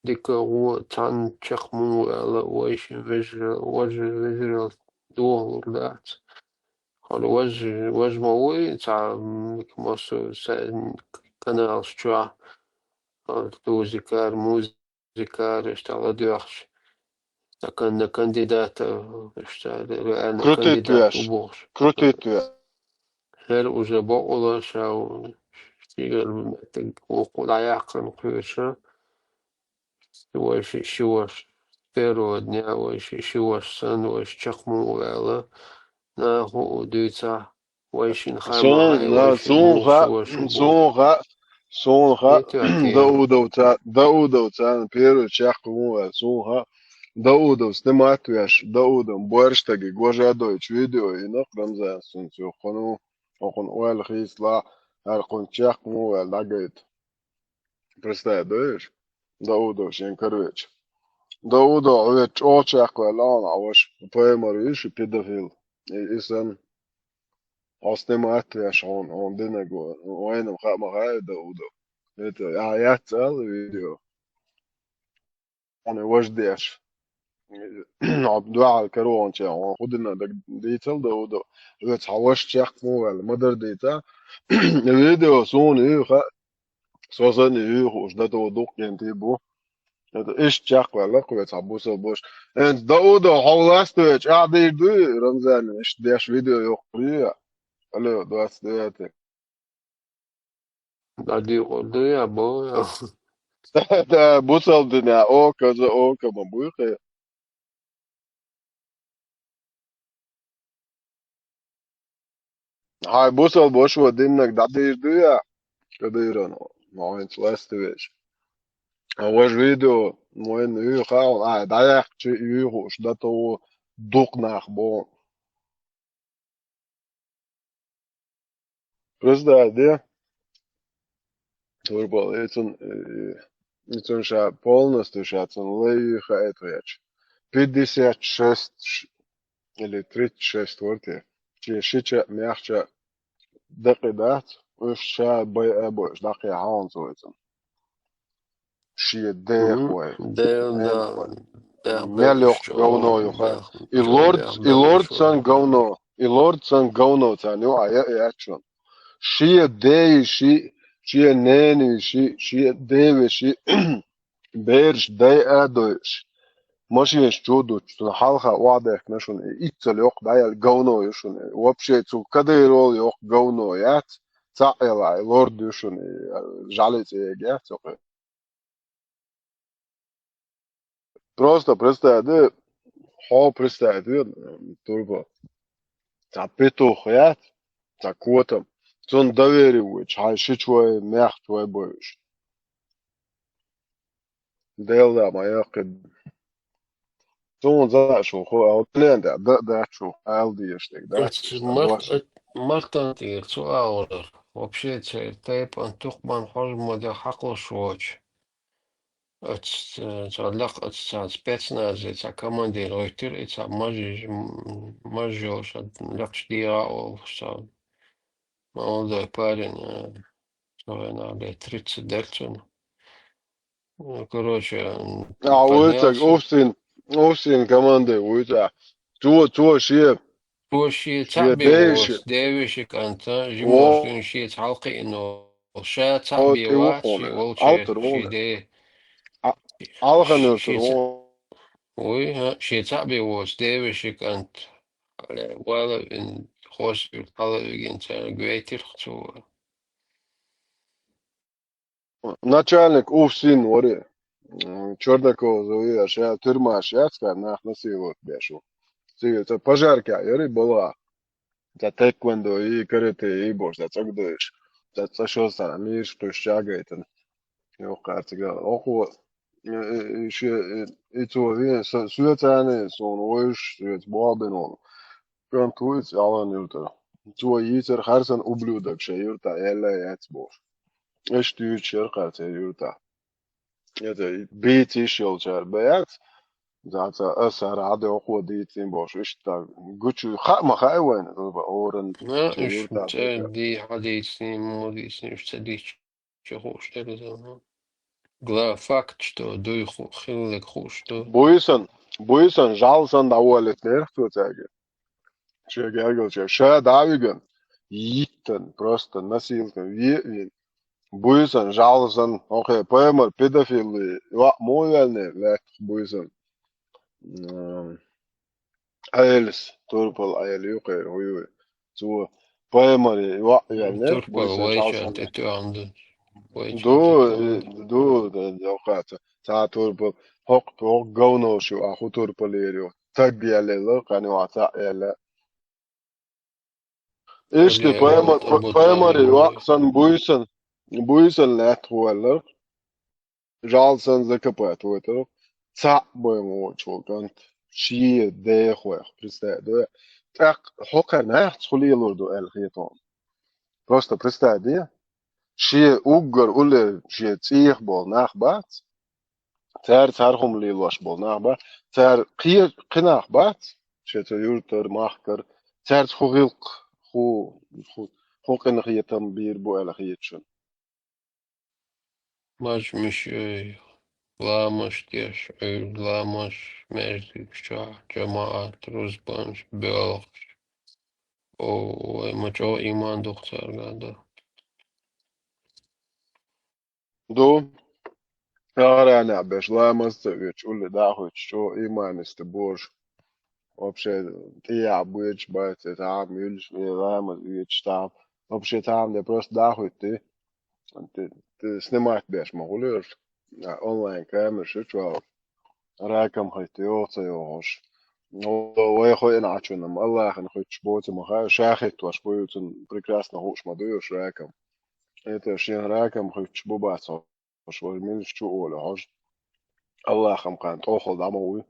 дика гӀо цхьаьна чекх муха ваьлла, вайшин вежарал, важа вежарал дохалур дац. ХӀара важа, важа ма вуй, цхьа, м, массо са-, каналаш чохь, а, дузикар, музикар, иштта ладоьгӀуш. Ткъа на кандидата, иштта реально Крутый кандидат веш. Ву бохуш. Крутый веш. ХӀара уже бакъволуш, ша шигара меттиг вукху дӀаяьккхина кхоьруш. Вай ши, ши ваша, с первого дня вай ши, ши ваша санна, вай ши чекх муха ваьлла, наху а дуьйцахь, вай шин Суна, хама, на, вай шин суна муха, ши ваша бу. Суна ха, суна ха, Даудовца, Даудовца, первый чекх муха ваьлла, суна ха, Даудов снимать веш, Даудов, боьрша стаге, гожа а дойтуш видео, и нах Рамзан сунца юххуну, окхун ойла хийцла, хӀара кхун чекх муха ваьлла, дӀагайта. Представь, да, иш? Даудов шен карвеча. Даудов, хьо вет чӀогӀа чекхваьлла хьуна, хьан ваша, паймар ву шу педофил. И, и сан. Хьо снимать веш хьуна, хьуна динарг ву. Вайна хаа ма хаьа, Даудов. Это, а, яц ала видео. Хьуна важа деш. Хьо дуьхьал карваханча, хьуна хӀун дина даг дийцал, Даудов. Вец хьан ваша чекх муха ваьлла, ма-дарра дийца. Видео суна юха, со санна юха уьш дато дуккхенти бу. Это иштта чекхваьлла кху вец хьан бусалба ваша. ХӀинца Даудов хьо власть веча, ахь дийр дуй, Рамзан, иштта деш видео йоккхур ю я? Алло, двадцать девятый. ДӀадийкъур ду я, бо я? Да, бусалба дина, ока за ока ма буй кхе. Хьайн бусалба ваша диннарг дӀадийр ду я? Кадыран, ма хьайнца лаьцна веш. А важа видео, вайна юха, а, дӀаяьккхича, юха уьш дато дукха нах боху. Представь, де? Турпал, и цун, э, и цун ша полностью ша цун лай хаийта веача. Пятьдесят шесть ш-, или тридцать шесть вар те. Шен шича, мехча дакъи дац, уьш ша бай а бойуш, дакъе хьаланца вай цун. Шен дехой. Дел, да, да, Мел йоккха говно юха. И лорд, и лорд сан говно. И лорд сан говно царна юха я, я чун. Шен дей ши, шен нени ши, шен деви ши, бераш дай а дойш. машинаш чу а дуттуш, цунна хьалха охьадаьхкина шуна, и иццал йоккха дӀаяьлла говно ю шуна. Вообще цу Кадыровл йоккха говно яц, цхьаъ яла и лорд ю шуна, и, а, жӀали цӀе яц цу кхы. Просто представь де, хьо представь де, турпал. Цхьа петух яц, цхьа котам. Цунна доверие вуй, хьайн ши чой, мехчой бойуш. Делла ма яхкхи. Цунна за шу хо, а вот лен да, да, да, шу, ал деш тек, да, Эцу шу, март-, март-, мартан тӀера цу агӀор. Вообще, церан тайпан тукхман хьожа ма де хьакхалуш воч. Оцу, э, цхьа лекха оцу цхьа спецназе цхьа командир гӀоьттира, и цхьа мажиж-, м-, мажжоша лекхачу дегӀа а волуш цхьа молодой парень, э, цо вайна лет тридцать дерг цунна. Ну, короче, м, А, вуй цаг, поднялся. Овсин, Овсин команде вуй цаг. Цо, цо шен, Цо шен шен цхьаъ бен девиша. Воцу, девиша кӀанта, жимош Во. Дуьйна шеца хьалкхиъна. Ша цхьаъ О, бен тӀе вац, вухуна. Шен волче, Алтар шен вуна. Де. А, Алханур Шен тур цхьаъ, ву. Вуй, хӀа, шен цхьаъ бен воцу девиша кӀант. Вала вин, хос юр хьала вигин цара гвейтирх цо. Начальник Увсин вари. М, Чёрноков зове, ша тюрьмаш яц, кар нах насиловать беш ву. Цигара ца пожарка яри бала. Ца тэквондо и, карате и бош, ца цӀагдойш. Ца цӀа шо сан, миш куш чагайтан. Йо, кар цига. Охо, э, э, э, ше, э, и цо вен, со-, суьйцаьне, сон войш, суьйц бобин вон. Кам туйц, алан юрта. Цо йийцар харсан ублюдок ша юрта, элла яц бош. Эш туьйч шер харца юрта. Это бийц иш йолчар бац. Заца асар аде охо дийцин бош. Иштта гучу ха ма хай вайн, оран На, ша уж юрта ца бац. Ди хьадийцин, ма дийцин, уж ца дийч. Чё хууш дерза, ну? Гла факт, что дуй ху-, хиллиг хууш ду. Буйсан, буйсан, жал сан да уолит нерх цо цаьрга. Ше гергал ше, ша давиган. Йиттан, просто насилкан, ве, ве. Буйсан, жал сан, окей, поймар, педофилы, ва, мой вялне, лет, буйсан. М, Айлс, турпал айла юкъе, уй, уй. Цо паймари, ва, я, не, Турпал буйса вайча чалсан. Те ту амду. Вайча Ду, те ту э, амду. Ду, да, да, каца. Ца турпал, хок, хок говно шу, а ху турпал ери. Так яле, ло, кани ва, ца яле. Ишти Али, паймар, али, али, паймари, али. Ва, сан буйсан, буйсан лет хуаллар. Жал сан закопать вайтарх, цхьаъ бен вочул кӀант, шен дехойх, представь, да? ТӀаккха хӀокхар нах цхьа лелур ду аьлла хетон. Просто представь, да? Шен уггар уллер шен цӀийх болу нах бац, цаьрца хӀара хӀума лелош болу нах бац, цара кхе-, кхин нах бац, шен цу юртар, махкар, цаьрца хӀу гӀилкх, хӀу, хӀу, хӀу къинхетам бийр бу аьлла хеташ. Маж миш ой, ламаш деш, Ӏуьйр ламаш, маьждиг чохь, жамаӀат, рузбанаш, боьлхуш. О, вай ма чӀогӀа иман дукха цаьрга ду. Ду. Арана беш ламаз ца оьцуш, улле дахуьйтуш, чӀогӀа иманиста божа. Вообще, тӀеяхьа боьдуш бац, и тхьам юьллуш, и ламаз оьцуш тхьам. Вообще, тхьам де просто дахуьйту. Ты, ты снимать беш ма хуьлуьйраш. А онлайн камера шу чохь. Ракам хӀитта йогӀу ца йогӀуш. Вай хойна Ӏачунам Аллахьан хуьттуш боцу ма хаьа, ша хӀиттош бу, цунна прекрасно хууш ма дуьйш ракам. Это шен ракам хуьттуш бу бац хьо. Хьуш вай милаш чу олу хьожа. Аллахам кхана тӀохал дӀа ма вуй.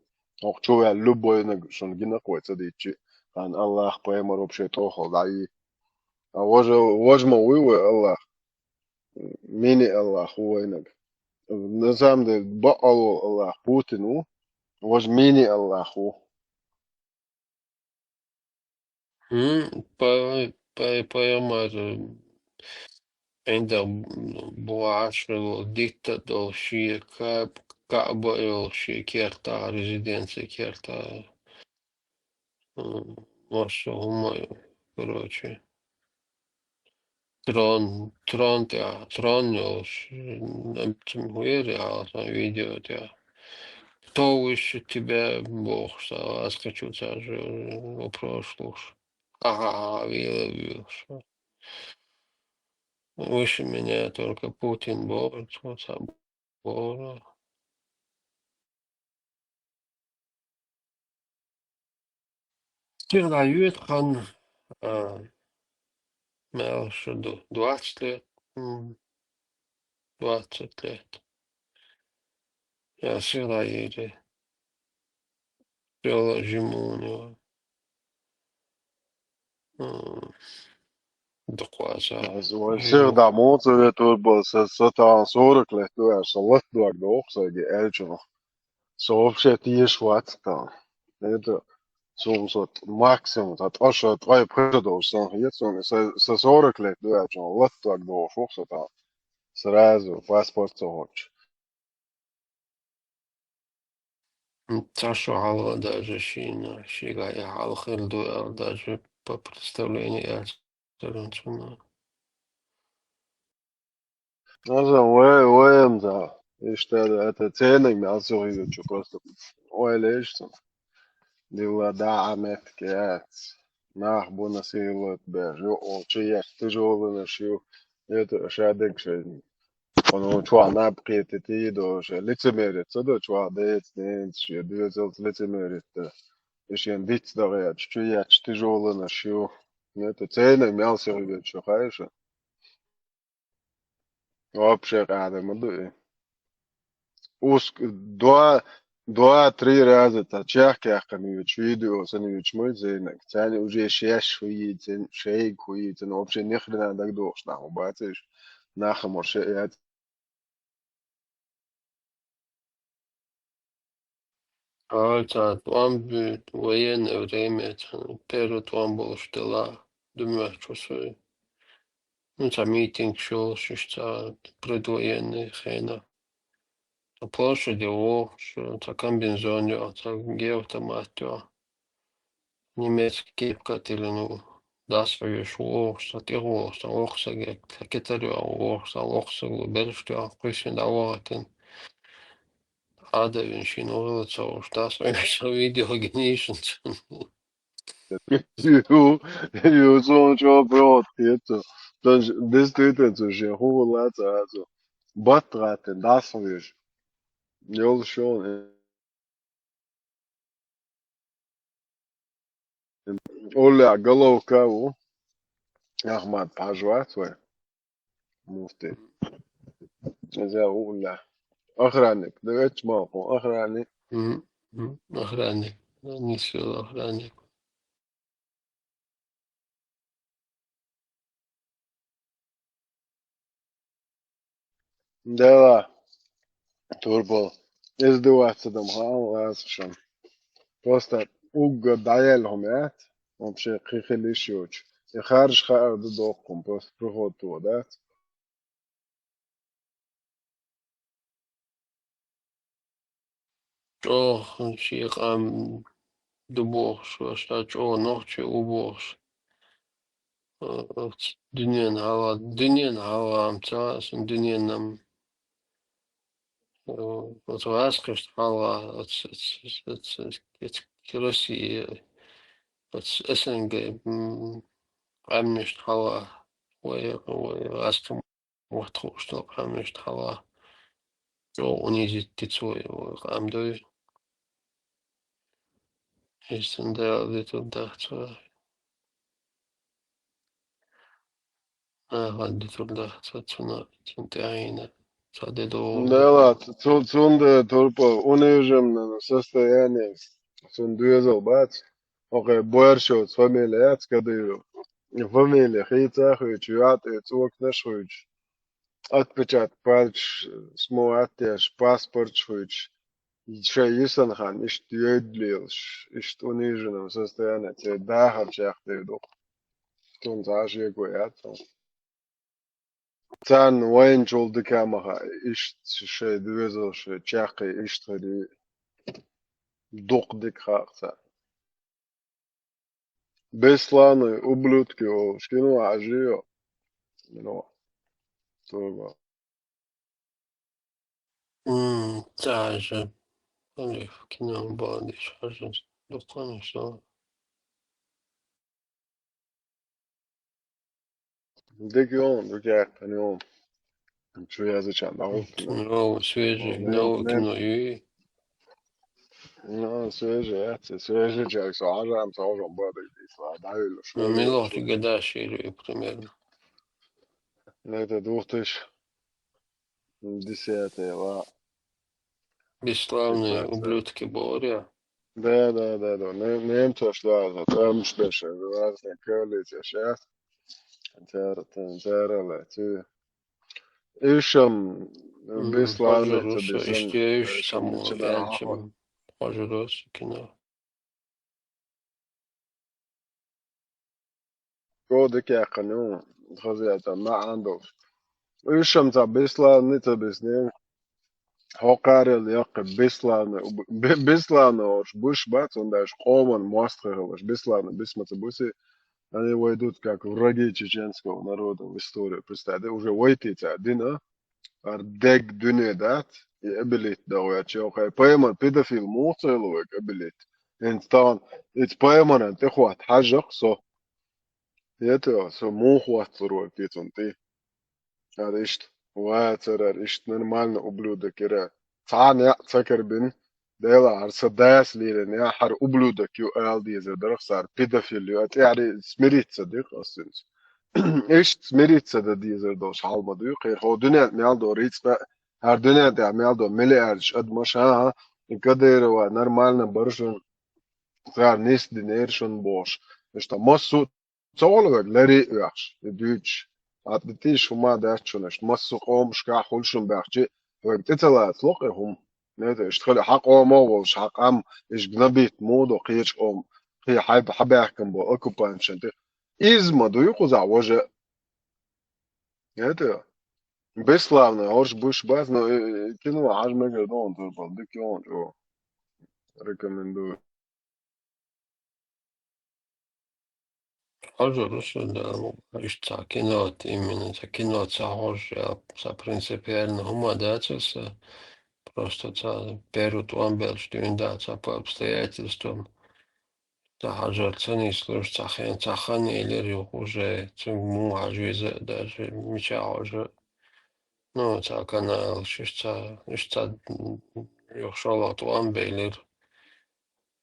ХӀокху чу ваьлла любойнаг шуна гинакх вай ца дитчи. Кхана Аллах пайхамар вообще тӀохал дӀа йий. А важа, важа ма вуй вай Аллах. Мини Аллах ву вайнаг. На самом деле, бакъал волу Аллах Путин ву. Важа мини Аллах ву. М, пай-, пай-, пайхамар, м, ӀиндагӀ бу Ӏаш хилла дитта долу шен Каъ-, Каъба йолу шен кертахь, резиденция кертахь. М, массо а хӀума, короче. Трон, трон тӀехь, трон йолуш, м, цуьнан хӀун яра, сан видео тӀехь. кто выше тебя, бог, са, аз хочу цар же вопрос слушать. Ага, ага, вила, вила, всё. Выше меня только Путин, бог, вот сам, бог. Сир дӀайоьду хьан, а, мел шу ду, двадцать лет? М, двадцать лет. Я сир дӀайоьду. Всё, жимуни. М, дукха ца. Аз вай сир дӀа муца ветур бал, са, са тахан сорок лет ду, са лат дог дох, са ги элчунах. Со вообще тиеш вац там. Это сумсот максимум, та то, что твои пхедо сон хет, сон, со, со сорок лет ду, я чё, вот так дошёл, что там. Сразу паспорт сохочь. М, цар шо хьалха даже шийна, шийга я хьалха хир ду, я даже по представлению я царан цуна. Аза вай, вай, ам за. Иштта да, это ценник мел сохига чу просто. Ой, леш цун. Дилла да, а мет кеац. Нах буна силот бе, жо, о, чи яш, ты жолына шиу. Это шадек шей. Он, он чуа наб кете ти до, ше лицемерец, да, чуа дец, дец, ше, децел лицемерец, да. Ишен диц да, я, чи яш, ты жолына шиу. Это ценник мел сохига чу, хайша. Вообще къаьда ма ду и. Уск-, два, два-три раза та чехкяхкан вича, видео сан вича ма зайнаг. Цани уже шеш хуйицин, шейг хуйицин, вообще ни хрена дагдохуш нах ма бацаш. Наха мо ше яц. Ай, ца тӀом бу-, военное время, ца первый тӀом болуш дела, думаю, чу со. Ну, ца митинг шел, шиш ца предвоенный хена. Ца площади вохуш, ца комбинезон йо, ца геавтомат йо. Немецкий кепка тилина ву. Дас хьоьжуш вохуш, сан тӀехволуш, сан воккхасаг, сан китар йо вохуш, сан воккхасаг ву, бераш тӀехь кхуьссина дӀавахийтина. Ӏадавина шийна вахила ца вуш, дас хьоьжуш, сан видео гинийшина цунна. Ю, ю, сон чо провод кхета. Тан ж-, действительно, цу шен хӀума лаца ацу. Бат гӀаттина, дас хьоьжуш. Йолуш йолу. Уллехь головка ву. Ахмат-Пхьажа вац вай? Муфти. Иза уллехь. Охранник. Ду эцча малхо. Охранник. Мгм. Мгм. Охранник. Нисвелла охранник. Дела, турбал. Иза ду вац ца дам хаал вац шан. Просто угга дӀаяьлла хӀума яц, вообще кхин хила йиш йоцуш. И харжа хаар ду доккхун, просто приход то дац. ЧӀогӀа шен къам ду бохуш, ша чӀогӀа нохчи ву бохуш. Э, оцу дуьненан хьалха, дуьненан хьалха ам ца, сан дуьненан, э, оцу гӀаскхашна хьалха, оцу, оцу, оцу, оцу, оцу Россия, оцу СНГ, м, къаьмнашна хьалха, вай, вай гӀаскхи мотт хууш долу къаьмнашна хьалха чӀогӀа унизить ди цо, вай къам дуй. Иштта Дала дитур дац цо. Ахьа дитур дац цо, цунна, цунна тӀаьхьийна ца де догӀу. Дела, цу-, цунна турпа униженном состоянии, цунна доьзал бац. Окей, Буэршевс фамилия яц Кадыров. Фамилия хийца а хуьйцу, йоӀ тӀе цӀоканаш а хуьйцу. Отпечаток пальцаш, сму аттеш, паспорташ хуьйцуш, шайн йисана хан иштта йойда лелаш, иштта униженном состоянии, церан дахар чекхдевр ду-кх. Цунна цхьа а шеко яц хьуна. Царна вайначул дика ма хаьа, иштта шайн доьзал, шайн чаккхе иштта хир ю, дукха дика хаьа-кх царна. Бесславные ублюдки олуш кино хьажийо. Кино. Турба. М, ца хьажа. Али, кино бадиш хьажа дуккхана со. Дика йолу, дика яьккхина йолу. Чу язычан дагӀуттина. Ну, свежий, ну, кино ю. Ну, свежий, яц, свежий чаг, со хьажам, со хьажам бадик дисла, давила. Ну, милохи гадаш ю, примерно. Это двух тысяч десятый, ла. Бесславные ублюдки, Боря. Да, да, да, да. Не, немцаш, да, да, там что ж, разные коалиции сейчас. Цер-, цер-, церале, ци. Ишам бесславный, хожу, иште иш само, янчам. Хожу, кино. Кода кехкана ю, хаза яцан маьӀан долуш. Уьш-м ца бесславный, ца бесне. Хьо кхарел яккхи бесславный, б-, б-, бесславный ош буш бац, он дальше къоман мостагӀа хилаш, бесславный бисма ца буси, они войдут как враги чеченского народа в историю. Представь, да, уже войти ца дина, ар дег дуьне дац, и абилит дагӀоьрча, хай пайман педофил муха ца хилла вайга абилит. ХӀинца тахана, ица пайманан тӀехӀотта хьажжакх со. ХӀета, со муха хӀотталур вара кицун тӀе? Ара иштта, вацара ара иштта нормально ублюдок яра. Цхьана яа ца карбина, Дела, хӀара сан дас лерина яа, хӀара ублюдок ю ала дезар дарах, цара педофил ю, а тӀаьхьаре смириться дих ас цуьнца. Иштта смириться дан дезар долуш хьал ма дуй, кхера хӀо дуьнен мел до рицкъа, хӀара дуьнен тӀехь мел до миллиардаш адамаш, а, а, и Кадырова нормально бара шуна, цара нисдинера шуна бохуш. Иштта массо а ца гӀолвега ларе а оьхуш, и дуьйцуш. Ткъа тӀе тийша хӀума дац шуна, иштта массо а къомашкахь хуьлу шуна баьхчи, вайга тӀе ца лацало-кх и хӀума. Нета, иштта хили хьан къомо а волуш, хьан къам, иштта гнобить муха до кхечу къоман, кхин хьайба хьан баьхкина бо оккупанташна тӀе. Иза ма дуй кхузахь важа. Нета, бесславный хӀорш буш бац, но, э, э, кино хьажа мегар ду хьуна турпал, дика йолчу. Рекомендую. Хьожур ду со, да, иштта ца кино, именно ца кино ца хьожуш, я ца принципиально хӀума дац аса, просто ца первый тӀом беллачу дуьйна да, ца по обстоятельствам, ца хьажар ца нислуш, ца хен, ца хан елира юха уже, цуьнга муха хьажа веза а, даже мича хьожа. Ну, ца каналаш, иштта ца, иштта ца, юха шолгӀа тӀом белира.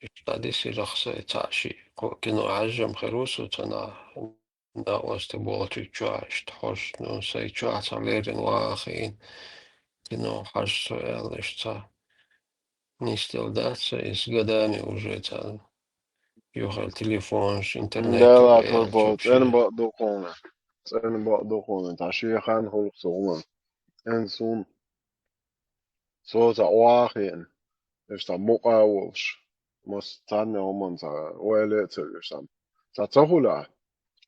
Иштта дӀадисира-кх сан и цхьаъ-шиъ, кхо кино хьаьжжам хир ву со цунах, накъостий болчу чохь иштта хьожуш, ну, сайн чохь цхьа леррина ван а хиъна, кино хьажа со аьлла, иштта ца нисделла дац сан иза годами уже царна. Юхал телефонаш, интернет. Дела турпал, цӀена бакъ ду кхуна. ЦӀена бакъ ду кхуна. Цхьа шен хан хуьлу-кх со хӀуманна. ЦӀена суна. Со ца охьа а хиъна. Иштта мукъа а волуш. Мас царна хӀуманна ца ойла а ца веш сан. Ца ца хуьлахь.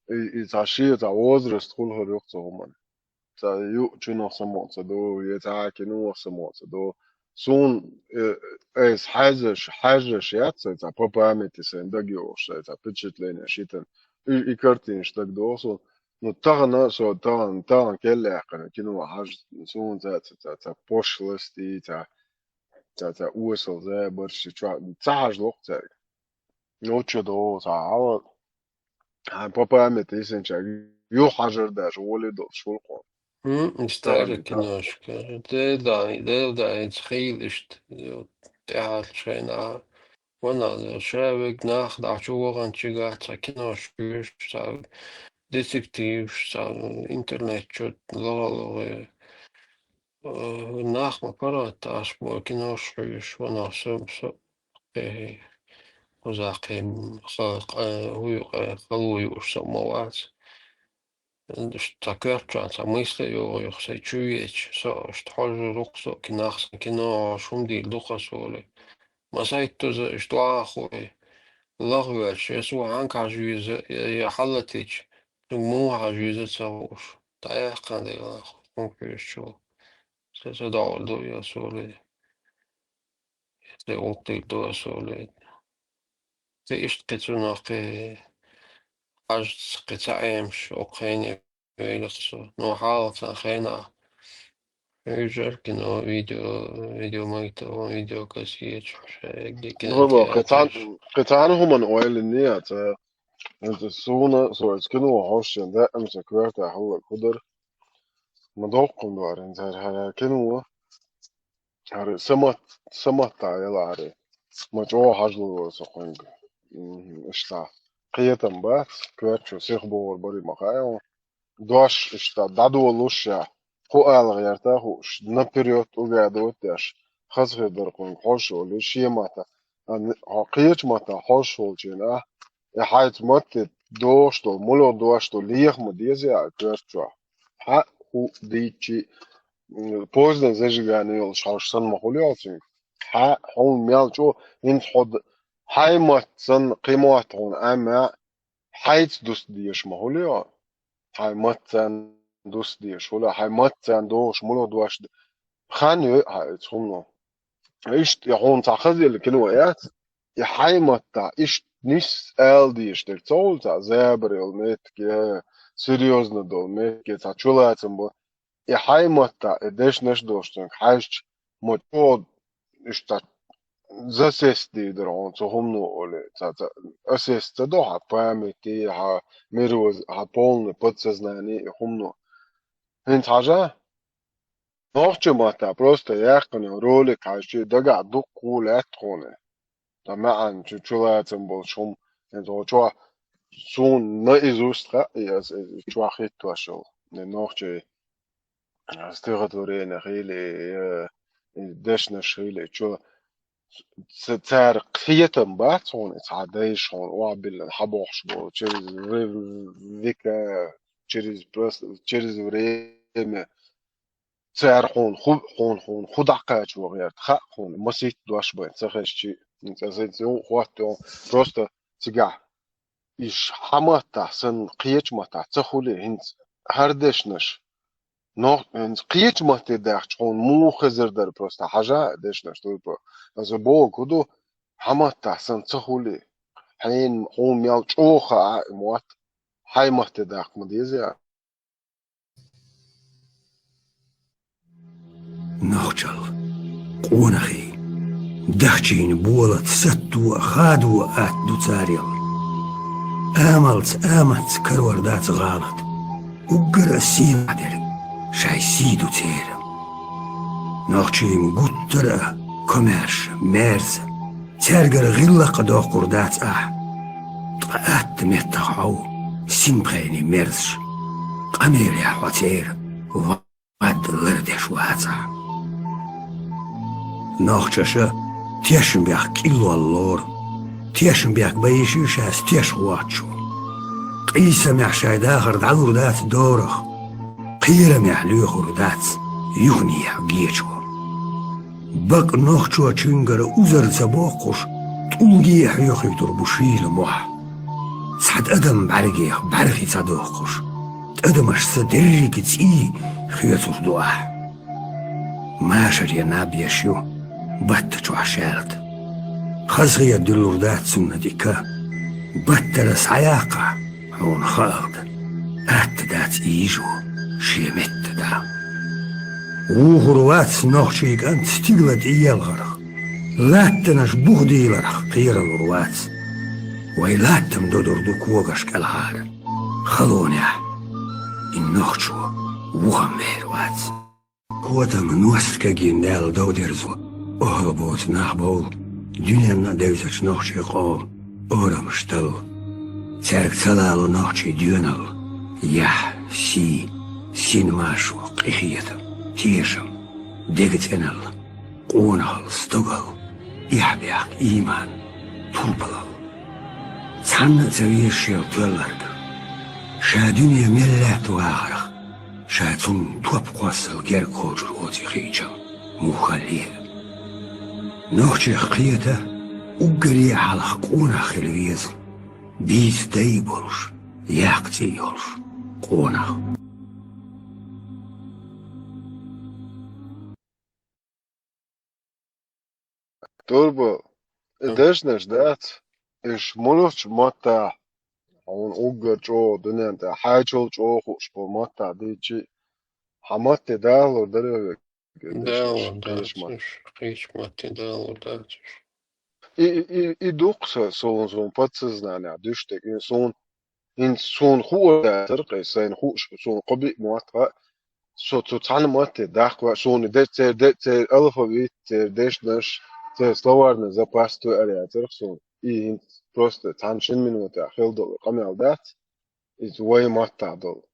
И, и цхьа шен цхьа возраст хуьлу хир ю-кх цу хӀуманна. Ца юучунах самукъа ца ду, я цхьа кинох самукъа ца ду. Суна, э, айса хьаьжжаш, хьаьжжаш яц сайн цхьа по памяти сайн дагайогӀуш, сайн цхьа впечатление шитан. И, и картинаш дагадогӀу суна. Ну, тахана со, тахана, тахана келлаьккхина кино хьажа, суна ца, ца, ца, ца пошлость и ца, ца, ца осал забарш и чохь, ца хьажа локху цаьрга. Ну, чу до, ца хьала. Хьан по памяти йисинчаьрга юха хьажар даже воле долуш хуьлу кхо. М, и старая киношка. Дела да, Дела да, хӀинца хийла иштта, ю, тӀаьхьарчу хенахь. Ванах, ша вега нах дӀа чу ваханчигахь цхьа кинош вуьйш, цхьа детективш, цхьа интернет чу логӀа-логӀе. Э, нах ма паргӀатта аш бо кинош хьуьйш, ванах со, со, э, кхузахь кхин ха-, къа-, хӀуй, къа-, хало юуш со ма вац. Иштта цхьа коьртачохь цхьа мысли а йогӀу юха сайн чу веача, со иштта хьожур ву-кх со, кинах сан кино хьожуш, хӀума дийр ду-кх ас олий. Масайттаза иштта охьа а хуий, лаха воьлча, я цо хьаьнга хьажа веза, я, я хьалатича, цуьнга муха хьажа веза ца хууш. ДӀаяьккхина дела, хӀунда хьоьжучул. Сан ца догӀур ду я ас олий. Сан гӀуллакх дийр ду ас олий. Сан иштта кхин цунах кхин хьажаца кхин цхьа Ӏемаш окху хене вейлах со. Ну, хьалха цхьана хенахь Уьш жар кино, видео, видео магтаван, видео кассеташ, шаягги кино. Губа, кхетан, кхетан хуман ойлин ният. Это суна, соц кино хошен, да, ам са кварта халла кудар. Ма доккун дуарин, зар хара кино. Ари самат, самат та яла ари. Ма чо хажлу со хонг. Ишта. Кхетам бац, кварчу сих бор бари махайо. Дош ишта, дадуалуша. Ху алгъ ярта хуш, наперёд угадывать даш. Хазхе дар хонг, хошули, шемата. Ан, хо кхечмата хошул чин, а? Э, хьайц матте дош дол, муло дош дол, лех ма деза, а, кварчу. Хьа, ху, дичи, м, поздно зажигание йолш, хош сан ма хули олсин. Хьа, хун мял чо, инц ход, хьай мат сан, кхимат хун, ама, хьайц дуст диеш ма хули о. Хьай мат сан дуст диеш хули, хьай мат сан дош, муло дош д-, хан ё, хьайц хун но. Ишт, я хун ца хазил кино яц. И хьай матта, ишт нис эл диеш дер цолца, забр йол метке, серьёзно дол метке, ца чулацам бо. И хьай матта, и деш неш дош цунг, хьайч мо чо ишта засесть дидер он, цо хумну оли, ца, ца, асесть ца до, ха памяти, ха мирвоз, ха полный подсознание, и хумну. Хин цажа? Нохчи матта, просто яхкани ролик хажи, дага дук кулят хуни. Та маан чу чулацам бол шум, эн то чо сун наизусть ха, и ас, э, чо хит вашел. Не нохчи, э, стихотворение хили, э, и дешнаш хили, чо ц-, цар кхетам бац хун, ца дайш хун, ва биллан хабохш бол, через в-, века, через просто, через время. Цар хун ху, хун, хун ху даккачу вагъерт, ха хун, масит дош бен, ца хеш чи, ца хеш чи, хват, просто цига. Иш хьаматта сан кхечмата, ца хули хинц, хар дешнаш. Но, хинц кхечмате дахч хун, му хезер дар просто, хажа дешнаш, турпа. Аза бо куду, хьаматта сан ца хули. Хин, хун мял чоха а, муат. Хьай матте дахк ма деза. Нохчал, къонахий, дахчийна болат сатто а, хадо а атта ду царел. Амалца, аматца карор дац гӀалат. Уггар а сийна дерг шай сий ду церан. Нохчийм гуттар а комаьрша, маьрса, цаьргара гӀиллакх а доккхур дац ахь. Ткъа атта меттах хьо ву синпхайни мерзаш. Къамелехь хьо церан вад лардеш вацахь. Нохчаша тешнабехк кӀиллол лору. Тешнабехк байши шаьш теш воцчо. Къийсамехь шай дахар дӀалур дац дорах. Кхерамехь лоьхур дац юханехьа гечо. Бакъ нохчочуьнгара узар ца боккхуш, тӀулге а хьоьхуьйтур бу шийла мохь. Цхьа тӀадам бӀаьргех бӀаьрхи ца доккхуш, тӀадамашца деррига цӀий хоьцур ду ахь. Машаре наб еш ю, батта чохь шаьлта. Хазахета дуьллур дац цунна тӀе ка. Баттара схьаяккхахь, хьуна хаалда, атта дац ийжо шен метта да. Вухур вац нохчий кӀант стигла тӀеелхарх, латтанаш бух дийларх кхералур вац. Вай латтам додур ду когаш кӀелхьара. Халонехь и нохчо вухам вер вац. Котам ност кагийна даьлла дов дерзо, охьа боцу нах бовла, дуьненна а девзачу нохчий къовла орамаш талла. Цаьрга ца лало нохчий доьналла, яхь, сий, син машо, къинхетам, тешам, дега цӀеналла, къонахалла, стогалла, эхь-бехк, ийман, турпалалла. Цхьанна а ца веза шел тоьлларг, ша дуьне мел лаьтта вахарх, ша цунна топ кхоссал герга кхочур оций хиъча, муххалле а. Нохчех кхета, уггаре а хьалха къонах хила веза, бийца дай а болуш, яккха цӀий йолуш къонах. Турба, и дешнаш дац, иш муллучу матта, хьуна уггар чӀогӀа дуьнен тӀе, хьайчул чӀогӀа хууш бу матта дийчи, хьан матте дахалур дара век? Дала кхечмат. Кхечмат, дала дацуш. И, и, и, и дукха со, сон, сон подсознание дуьштаг, и сон, ин сон хуур дацар, кхе, сайн хууш, сон кхо биъ мотт ха, со цу цхьана матте даккха, сон де, цер, де, цер алфавит, цер дешнаш, цер словарный запас туьар яцар сон. И ин просто цхьана шин минута хил долу къамел дац. Иза вай маттахь долу.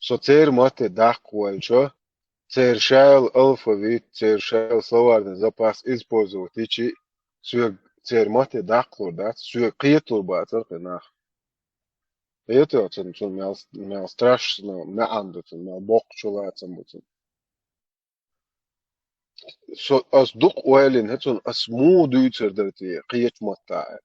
Со церан матте даккха ваьлча, церан шайла алфавит, церан шайла словарный запас использовать йичи, соьга церан матте даккхалур дац, соьга кхеталур бацара кхин нах. Кхетий цунна, цунна мел, мел страшно маьӀна ду цунна, мел боккхачу лацам бу цунна. Со, ас дукха ойла йина хӀе цунна, ас муха дуьйцур дара те, кхечу маттахь аьлла.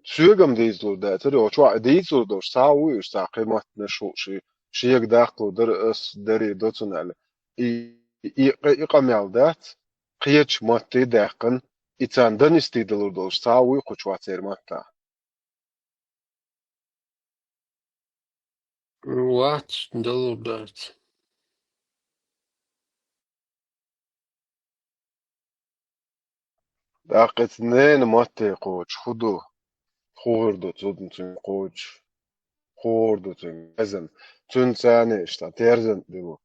Соьгам дийцалур дацара, йо, чохь дийцалур долуш, цхьа а вуй уьш, цхьа кхин маттанаш ву ши, шега даккхалур дара, ас дарий до цунна аьлла. И, и, и, и къамел дац, кхечу матте даьккхина, и царна донести далур долуш, цхьа а вуй кху чохь церан маттахь. Вац, далур дац. ТӀаккха иза ненан матте кхочуш хӀун ду? Хуур ду цунна, цуьнга кхочуш. Хуур ду цуьнга. Эзан. Цуьнан царна иштта терзан дилу.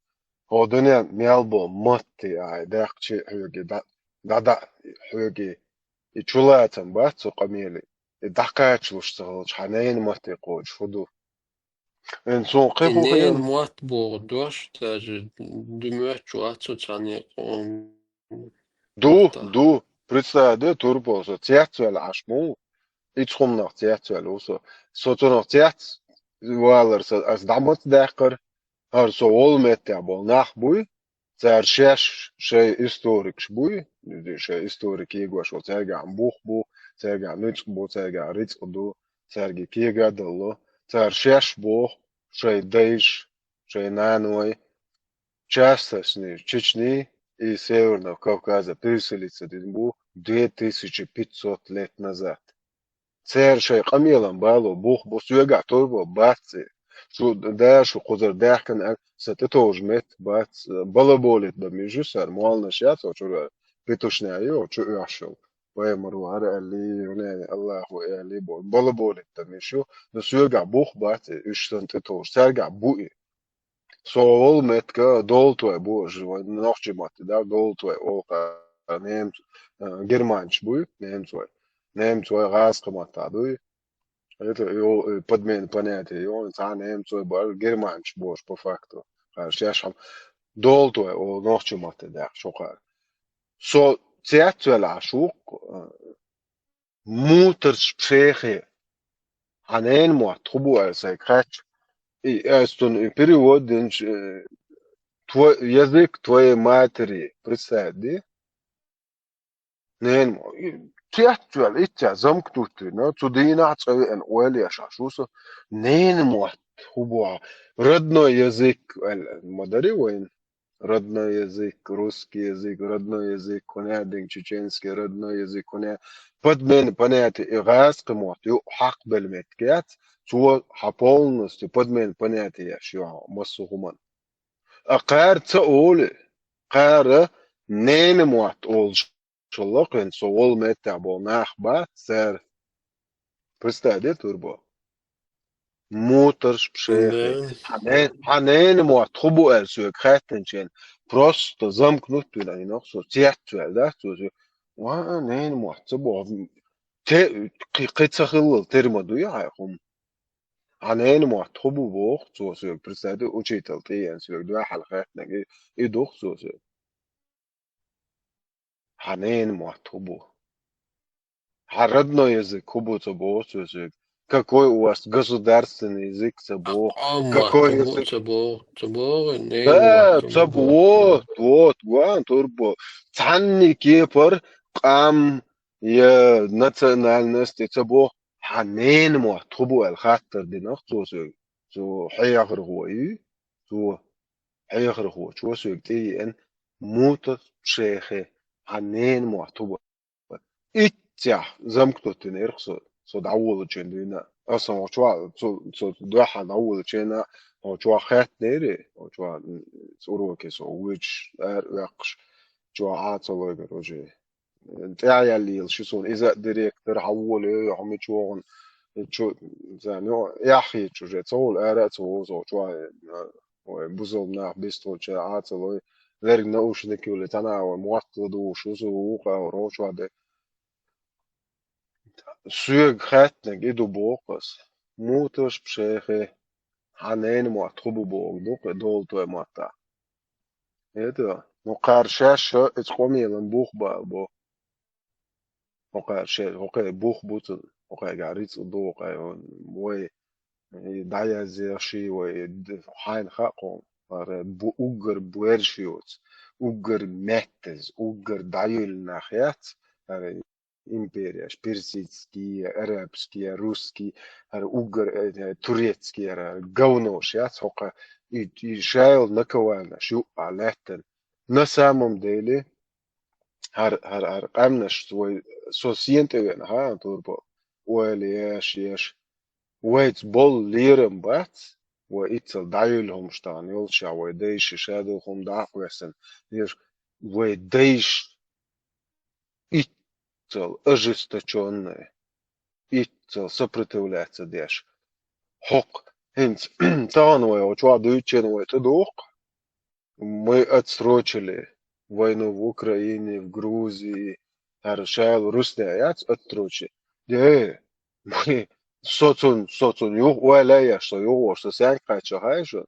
Хьо дуьнен мел бо матте ай, даьккхачи хьоьге, дӀа, дӀа, дӀа, хьоьге. И чулацам бац цу къамеле. И дӀакхачалуш ца хилча, хьан ненан матте кхочуш хӀун ду? Эн сон кхин хӀун ненан мотт боху дош, даже дуьмоьтташ вац цу цхьаьна къом. Ду, ду. Представь, де, турпал со цецваьлла Ӏаш ма ву. Ицхумнах цецваьлла ву со. Со цунах цец валар сан, ас дӀа маца даьккхар, хӀара со волу меттехь болу нах буй, цара шаьш шайн историкаш буй, шайн историк егош ву, цаьргахь бух бу, цаьргахь нуьцкъ бу, цаьргахь рицкъ ду, цаьрга кега а далло, цара шаьш боху, шайн дайш, шайн наной, частостни Чечни и Северного Кавказа переселиться дина бу две тысячи пятьсот лет назад. Церан шайн къамелан бало бух бу, соьгахь турпал бац и. Шу да, шу кхузара даьхкина аьлла, сан тӀетовжа метта бац, балаболит дан мижу сара, молланаш яц, о, чура петушня ю, о, чу оьшшул. Пайхамар вара аьлли, юнени Аллаху аьлли, бо-, балаболит дан мижу, но соьгахь бух бац и, уьш сан тӀетовжа, цаьргахь бу и. Со волу меттиг Долтвай бу, уж вайн нохчийн матте да, Долтвай олу кхара немц-, а, германчаш буй, немцвай. Немцвай гӀазкхи маттахь дуй. Это и о-, и подмена понятия, и он цхьа немцвай бара, германчаш бохуш по факту. Кхара шаьш хьан Долтвай олу нохчийн матте даьккхича кхара. Со цецваьлла Ӏаш ву-кх, а, мутарш пшехе. Хьан ненан мотт хӀун бу аьлла сайга хаьттича, и, ас цунна и перевод динчу, э, твой, язык твоей матери, представь, ди? Ненан мо-, и, цецваьлла, иццехь замкнуть вина, цу дийнахь цкъа веана ойла еш Ӏаш ву со, ненан мотт хӀун бу хьан? Родной язык аьлла, ма дарий вайна? Родной язык, русский язык, родной язык, хӀун аьлла динга чеченский, родной язык, хӀун аьлла. Подмена понятия, и гӀазкхи мотт ю хьакхбелла меттиг яц, цо хьан полностью подмена понятия еш ю хьан массо а хӀуманна. А кхара ца олу, кхара ненан мотт олуш Шолла кхин со волу меттехь болу нах бац цара. Представь, де, турбо. Мутарш пшехе. Да. Хьан нен-, хьан ненан мотт хӀун бу аьлла соьга хаьттинчен, просто замкнуть вина йинах со, цецваьлла дац цо соьга. Ва, ненан мотт ца боху. Те, кхи-, кхин ца хиллал тера ма дуй хьайн хӀума. Хьан ненан мотт хӀун бу боху цо соьга, представь, учитель тӀеена соьга дуьхьал хаьттинарг, и, и ду-кх цо соьга. Хьан ненан мотт хӀун бу? Хьан родной язык хӀун бу ца боху цо соьга? Какой у вас государственный язык ца боху? Къоман мотт хӀун бу язык ца боху? Ца боху, ненан мотт хӀун бу? Ца боху, вот, вот, гуан турбо. Цхьанне кепара къам я национальность ца боху. Хьан ненан мотт хӀун бу аьлла хаттар динах цо соьга. Цо хьехархо ю, цо хьехархочо соьга тӀееана, мута пшехе, хьан ненан мотт хӀун бу. Иццехь замкнуть винарх со, со дӀаволучун дуьйна. Аса вахча, цо, цо дуьхьал дӀаволучун, Хьо чохь хаьттинера, хьо чохь, м, уроке со вуьйцуш, ара оьккхуш, чохь Ӏа ца лойгара уже. ТӀаьхьа яьлла йила ши суна, иза а директор, хьан воле, хьо мича вогӀун, чу, зан, ну, эхь хеташ уже, ца волу, ара а ца волу со, чохь, э, вай бусалба нах бистхуьлуча Ӏа ца лой, лерг наушник юьллий, цхьана а вай мотт ладугӀуш, ву со вукху а, рочохь де. Соьга хаьттинарг и ду боху ас. Муха таш пшехе, хьан ненан мотт хӀун бу боху ду-кх и долу той маттахь? Это, ну, кхара шаьш а иза къамелан бух бала бо. ХӀокхара ше-, хӀокхара бух бу цунна, хӀокхаргахь рицкъ ду, хӀокхара вай, и дӀаязъеш ши вай, и д-, хьайна хаьа кхуна, хӀара бу-, уггар боьрша йоцу, уггар меттаза, уггар дӀаюьллу нах яц, хӀара империяш, персидский, арабский, русский, хӀара уггар, э, турецкий, хӀара говнош яц, хӀокху и, и шайла наковальнаш юкъахь лаьттина. На самом деле, хӀара, хӀара, хӀара къаьмнаш вай, со сена тӀе веана, хьан, турпал, ойла еш, еш. Вайца болу лерам бац, вай иццал дӀаюьллу хӀумаш тахана йолчохь, вай дайша шадолу хӀума дӀа а кхоьссина, еш, вай дайша иццал ожесточённая, иццал сопротивляться деш. ХӀокху, хӀинца, тахана вай, оцу чохь дуьйцучеран вай тӀедуху, мы отсрочили войну в Украине, в Грузии, хӀара шайла русне яц отсрочить. Де, мы, со цунна, со цунна юха ойла а еш, со юха, со сенга кхаччо хаьа шуна?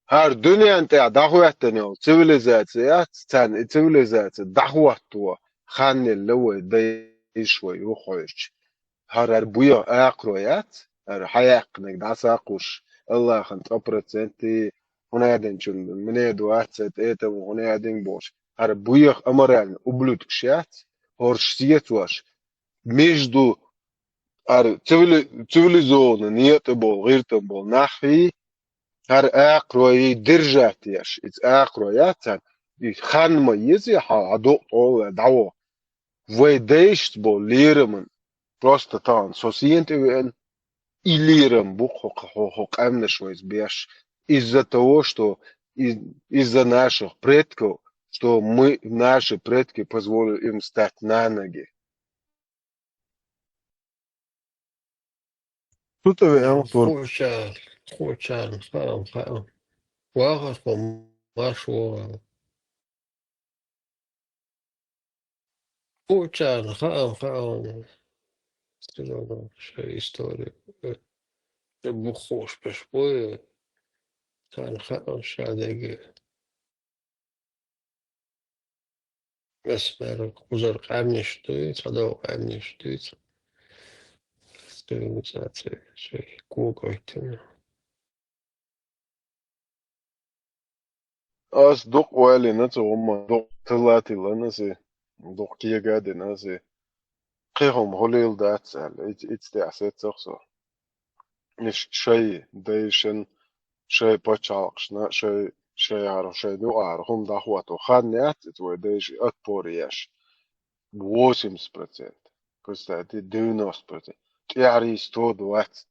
ХӀара дуьнен тӀехь дӀахӀоьттина йолу цивилизация яц, царна и цивилизация дӀахӀотто хан елла вай дайша вай юхахьоьжучу. ХӀара, хӀара буьйха акхаро яц, хӀара хьаяьккхинарг дӀасакхуш, Аллахьан цкъа проценте, хӀун аьдинчун, мне двадцать, этому хӀун аьдинг бохуш. ХӀара буьйха аморальный ублюдкаш яц, хӀорш сецош, между хӀара цивили-, цивилизованный некъа тӀе болу, гӀиртам болу наххий, хӀара акхарой держать еш, иза акхарой яц царна, и хан ма еза хьан, хьан дукъ тӀе ваьлла дӀаваха. Вай дайшца болу лераман, просто тахана со сена тӀе веана, и лерам бу хӀо, хӀо, хӀо къаьмнаш вайца беш, из-за того, что, из-, из-за наших предков, что мы, наши предки позволили им стать на ноги. Цу тӀе веана тур. Кхочарна, кхочарна хаам хаьа. Вахар хӀума марш вогӀу. Кхочарна хаам хаьа. Шайн история. Э, буххуш пеш бой. Царна хаам шадерг. Ас бара кхузара къаьмнаш дуй, цхьадолу къаьмнаш дуй. Цивилизация шайн кога оьттина. Ас дукха ойла йина цу хӀуманна, дукха тила а тиллина ас и, дукха кега а дина ас и. Кхин хӀума хӀун леладац аьлла, иц-, иц тӀехь сеццахь со. Иштта шайн дайшна, шайн пачхьалкхашна, шайн, шайн хӀара, шайн юкъара хӀума дӀахӀотто хан яц иза вай дайша отпор еш. Восемьдесят процентов. Представьте, девяносто процентов. ТӀаьхьарий сто двадцать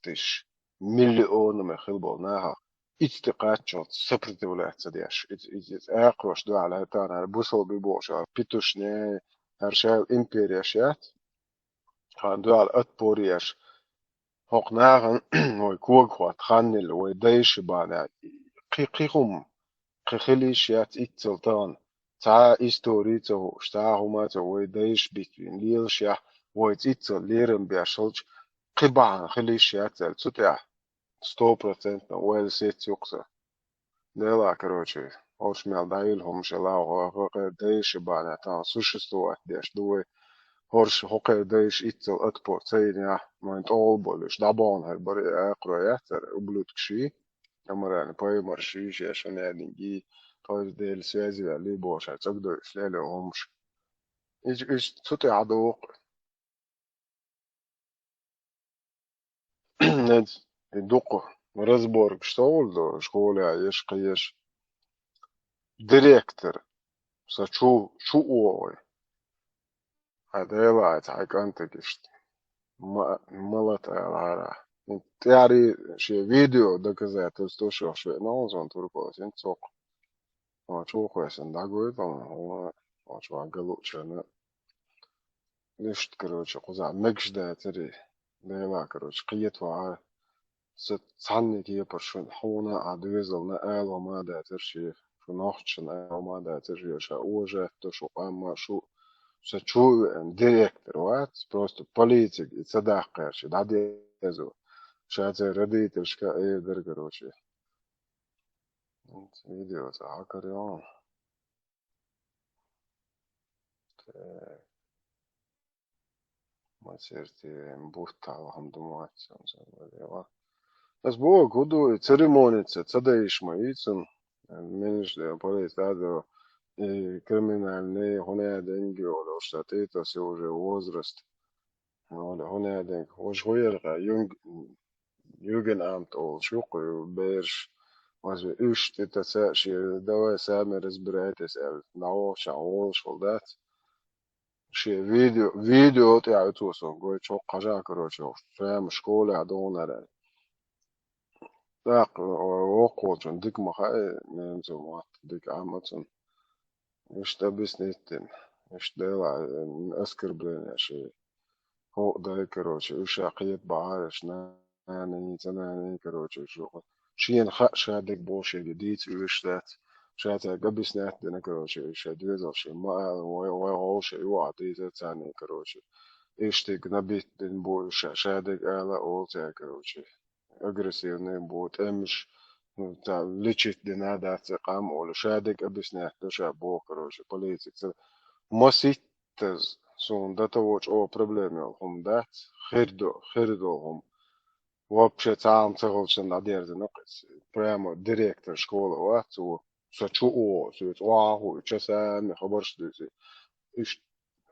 тысяч. Миллионами хила болу нахах. Ица тӀе кхаччалц сопротивляться деш. Ица, ица, ица акхарош дуьхьал хӀетахь, хӀара бусалба бохуш, хӀара петушняй, хӀара шайла империяш яц. Хан дуьхьал отпор еш. ХӀокху нахана вай кога хӀотта хан елла, вай дайша бахьана. Кхин, кхин хӀума, кхин хила йиш яц иццал тахана. Цхьа а истори ца хууш, цхьа а хӀума ца вай дайша битвина лелашехь, вайца иццал лерам беш хилча, кхин бахьана хила йиш яц аьлла, цу тӀехь сто процентов ойла сецна ю-кх сан. Делахь, короче, хӀорш мел дӀайилла хӀумаш а ла, хӀо-, хӀокхеран дайша бахьана тахана существовать деш ду вай. ХӀорш, хӀокхеран дайша иццал отпор ца йинехь, вайн тӀехула болуш, дӀабахана хӀара бара а акхаро яц хӀара ублюдкаш и, аморальный паймарш и, шаьш хӀун аьллинг и, тхо иза Делан связи ваьлла и бохуш, хӀара цӀогдойуш лело хӀумаш. Иза, иза цу тӀехь доху. Эц, и дукха разборкаш ца хуьлу школехь еш, кхин еш. Директор, сан чу, чу охьа. Хьайн Дела, хьайн кӀантаг иштта. Ма, ма лата ала хьара. ТӀаьхьарий шен видео доказательство шух шве нозон туркос, ин цокх. Ма чухуэсэн дагуй, по-моему, ма чуа галучана. Ишт, короче, кхуза мегаш дацари. Дела, короче, кхетвар. Ца-, цхьанне кепар шун хьуна а доьзална ала ма дацар ши. Шу нохчан ала ма дацар ши, ша уважать то шу къамма шу. Ша чу директор вац, просто политик и ца даккхар ши, дадезу. Ша ца родительшка э дер, короче. Видео ца хакар ён. Так. Ма серти бутта алхамдумац, сан сан варева. Ас бо гуду и церемоница, ца даиш ма ицун. Меньш да, полиц да, и криминальный, хуня деньги, ола, что ты, это всё уже возраст. Ола, хуня деньги. Уж хуерга, юнг, югенамт ол, шук, берш. Возьми, уж ты, это всё, давай сами разбирайтесь, а, на овоща, овощ, солдат. Ши видео, видео тӀехь оцо со гой, чо кхажа, короче, прямо школе а догӀнаран. ТӀаккха, о, оккхочун дика ма хаьа, немцо мотт, дика Ӏамацун. Иштта объяснить дина. Иштта дела, м, оскорбление ши. Хо, дай, короче, уьш а кхета бахьараш, на. Нани, ца нани, короче, шу. Шен хаа ша дек бошеги дийца уьш дац. Ша ца объяснять дина, короче, ша доьзал ши ма ала, вай, вай гӀовша ю а дийца цани, короче. Иштиг набит дин бу ша, ша дек ала ол ца, короче. Агрессивный бу, тӀемаш, ну, ца лечить дина дац, къам ола, ша дек объяснять да ша бо, короче, политик. Ца масит таз, сун да того, чӀо проблема йол хӀум дац, хир до, хир до хӀум. Вообще цхьа а ца хилча дӀадерзина кхес. Прямо директор школы вац цо. Со чу о, со цӀохьа ху, часами хабарш дуьси. Иш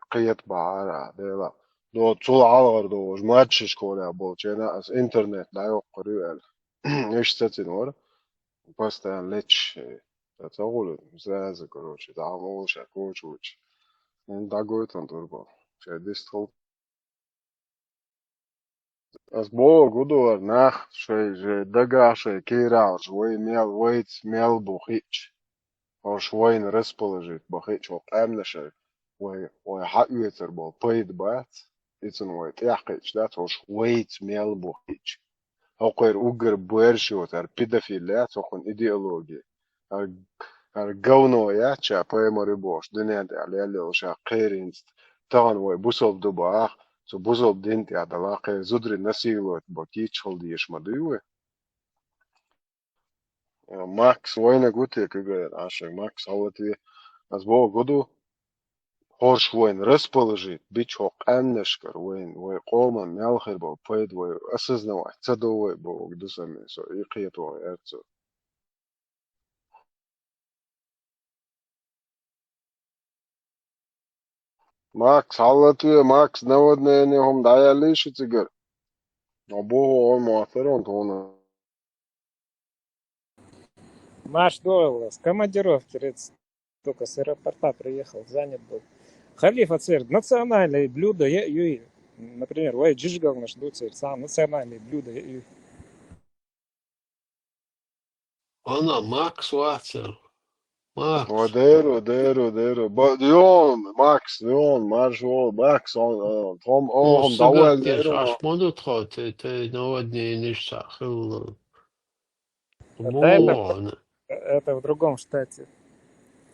кхета бахьара, дела. До цул хьалгӀар до, уж младший школе болчена, ас интернет дӀайоккхур ю аьлла. Иш сацин вара. Постоянно лечиш. Ца ца гӀули, сразу, короче, дӀа ма вуша, кочучи. Ин дӀагойтан турбо. Шай дистхал Ас боху гу ду вара нах, шай же дагахь, шай кийрахь, вай мел, вайца мел бу хиъча. Хьо шу вайна расположить бу хиъча, хьо къаьмнашар, вай, вай хьаоьцар болу пайда бац, ицун вай тӀехь кхиъча дац, хьо шу вайца мел бу хиъча. Хьо кхайра уггар боьрша йоцар педофил яц, хьо кхуьнан идеология. ХӀара, хӀара говно яц ша пайхамар ю бохуш, дуьнен тӀехь лелла йолу ша кхеринца. Тахана вай бусалба ду бахахь, цу бусалба дин тӀехь далахь, кхеран зударий насиловать бо, кийча хила дезаш ма дуй вай. Макс вайнаг ву те, куьгайра Ӏашаг, Макс хьалатве. Ас боху гу ду, хӀорш вайна расположить бича хьо къаьмнашкара, вайн, вай къоман мел хир болу пайда вай осознавать ца до вай боху ду сан, со и кхето вай аьрцу. Макс, хьалатве, Макс, наводнение хӀума дӀаяьллий шу цигара? Ма боху, ой, моттаран тхуна. Маш Дойл, с командировки, говорит, только с аэропорта приехал, занят был. Халифа церт, национальные блюда, я, ю, например, вай джижгал наш ду церт, сам национальные блюда, я, ю. Ана Макс вацар. Макс. О, деру, деру, деру. Ба-, ён, Макс, ён, марш вол, Макс, он, он, том, Ну, он, давай, сыгатнеш, деру. Аш моду тхо, те, те, наводнение ништяк хилла. А дай это, Вон. Это в другом штате.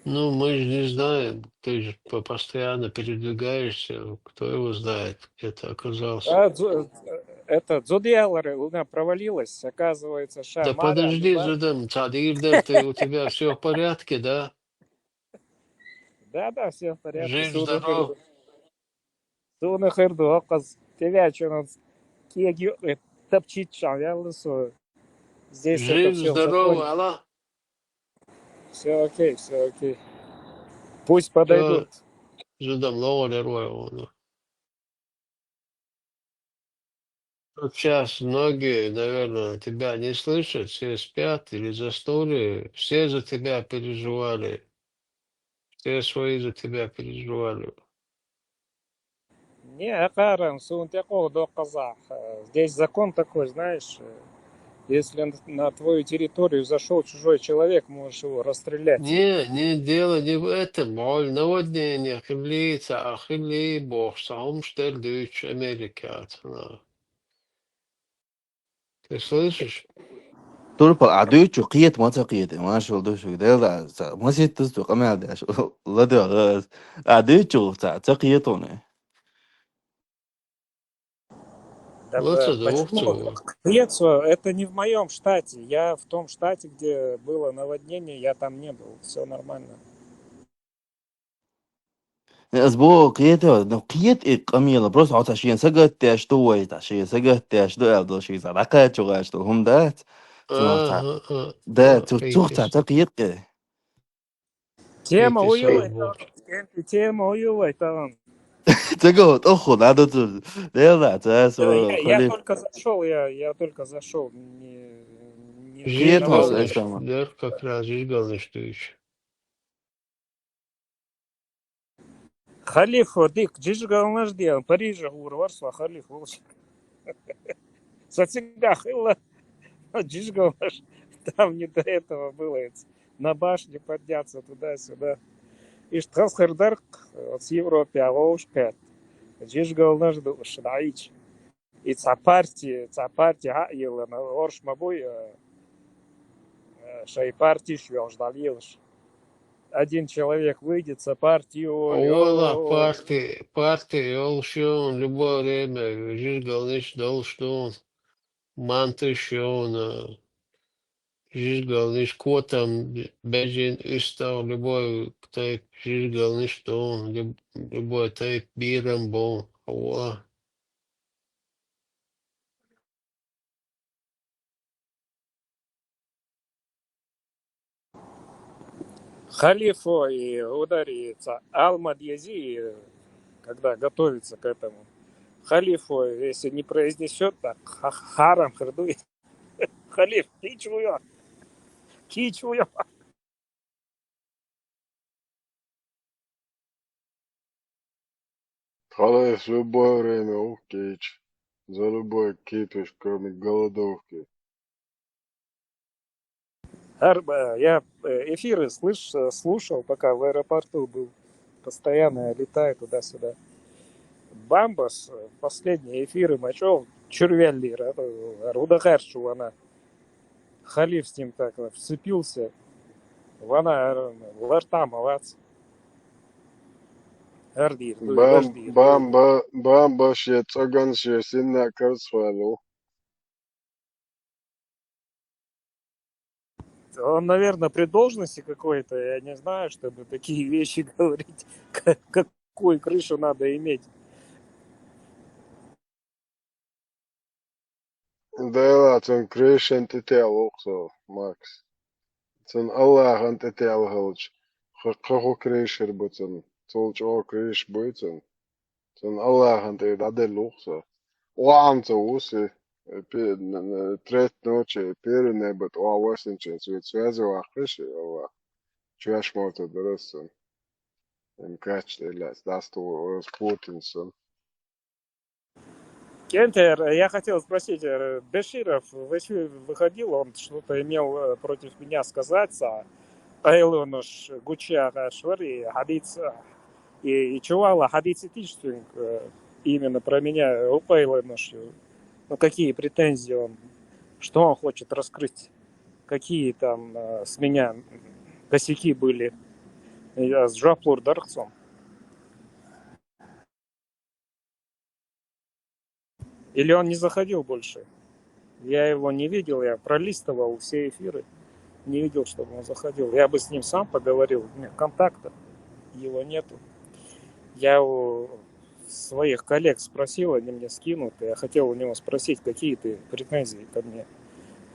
Ну, мы же не знаем, ты же по-, постоянно передвигаешься, кто его знает, где ты оказался. А, дзу-, это дзудьялары, луна провалилась, оказывается, ша Да мара подожди, альба. Зудам, цадыр, да ты, у тебя всё в порядке, да? Да, да, всё в порядке. Жив, здоров. Суна хир ду, хӀокхаз тевячунас кегий тапчит чам ял со. Здесь это Жив, всё здоров, закончится. Алла. Всё окей, всё окей. Пусть Всё, подойдут. Зудам логалер вай вона. Сейчас многие, наверное, тебя не слышат, все спят или заснули, все за тебя переживали. Все свои за тебя переживали. Не, акъарам, сунтекъо до казах. Э, Здесь закон такой, знаешь, э, если на- на твою территорию зашел чужой человек, можешь его расстрелять. Не, не, дело не в этом. Оль наводнение хилли, цаӀ хилли, бохуш, цхьа хӀумаш дерг дуьйцуш Америкаца. Ты слышишь? Турпал, а дуьйцу, кхета ма ца кхета, машал ду шуьга, дела, ца, маситтаза ту къамел деш, ладоьгӀа ас. А дуьйцу, ца, ца кхета хьуна. Да, Лаца э, да почему? Вовцу. Кхета, это не в моем штате. Я в том штате, где было наводнение, я там не был. Все нормально. Ас бо кхета, ну, кхета и къамела, просто хьо ца шен сагатдеш ду вай, ца шен сагатдеш ду, аьлла, ду шен ца дӀакхачу гӀаш ду, хӀума дац. Цунах ца. Ага, ага. Да, ага, цу, цух ца, ца кхета. Тема уйла, тема уйла, таган. Цаго, тоху, надо тут. Дела, ца, со, Я, я только зашел, я, я только зашел. Не, не Жижгалнаш, как раз жижгалнаш дуьйцу. Халифа, дика, жижгалнаш дела, Парижа гӀур вар со, Халиф волча. Со цига хилла, жижгалнаш, там не до этого было. На башне подняться туда-сюда. Иштта хаза хир дар, оцу Европе вовшахкхетта. Жижгалнаш дууш, дӀаийча. И цхьа парти, цхьа парти хьаъ йиллина, орш ма буй, э, э, шайн партиш йолуш дӀалелаш. Один человек выйдет со партии, ой, Ола, ой, парти, парти йолуш ю, любое время жижгалнаш долуш ду, манташ ю, жижгалнаш котам, бежин, уьстагӀ, любой тайп жижгалнаш ду, люб-, любой тайп берам бу, Ола. Халифо и ударится Алмад Язи, когда готовится к этому. Халифо, если не произнесет, так ха- харам хир ду. Халиф, кичуя. Кичуя. Халиф любое время ухкич. За любой кипиш, кроме голодовки. Ар-, э, я, э, эфиры слыш-, э, слушал, пока в аэропорту был. Постоянно я летаю туда-сюда. Бамбас, э, последние эфиры мачо, чурвеллира, э, рудахарчу вана. Халиф с ним так вот вцепился. Вана, э, лартама вац. Ардир, Бам-, ардир. Бамба, бамба ше цӀаган ше синна карцхвалу. Он, наверное, при должности какой-то, я не знаю, чтобы такие вещи говорить. Ка- Какую крышу надо иметь? Дела, цун крышан тӀе тел ву со, Макс. Цун Аллахьан тӀе тел хилча, кхо-, кхо хӀу крыша хир бу цун. Цул чӀогӀа крыша буй цун. Цун Аллахьан тӀе дӀаделла ву со. ОӀам ца ву си, э, пе-, н-, н-, треть ночи, первый небат, оха васинчен свет связи ваккхиш, Аллах. Чоьш моту дарасан. Им кач тӀе лаьцна, даста ву Путин сан. Кентер, я хотел спросить, э, Беширов в эфир выходил, он что-то имел, э, против меня сказать, а Айлонуш Гуча Швари, Хадиц, э, и, и Чувала, Хадиц Тиштинг, э, именно про меня, Айлонуш, ну, какие претензии он, что он хочет раскрыть, какие там, э, с меня косяки были. Я с Джаплур Дархцом. Или он не заходил больше? Я его не видел, я пролистывал все эфиры, не видел, чтобы он заходил. Я бы с ним сам поговорил, у меня контакта его нету. Я у своих коллег спросил, они мне скинут. Я хотел у него спросить, какие ты претензии ко мне,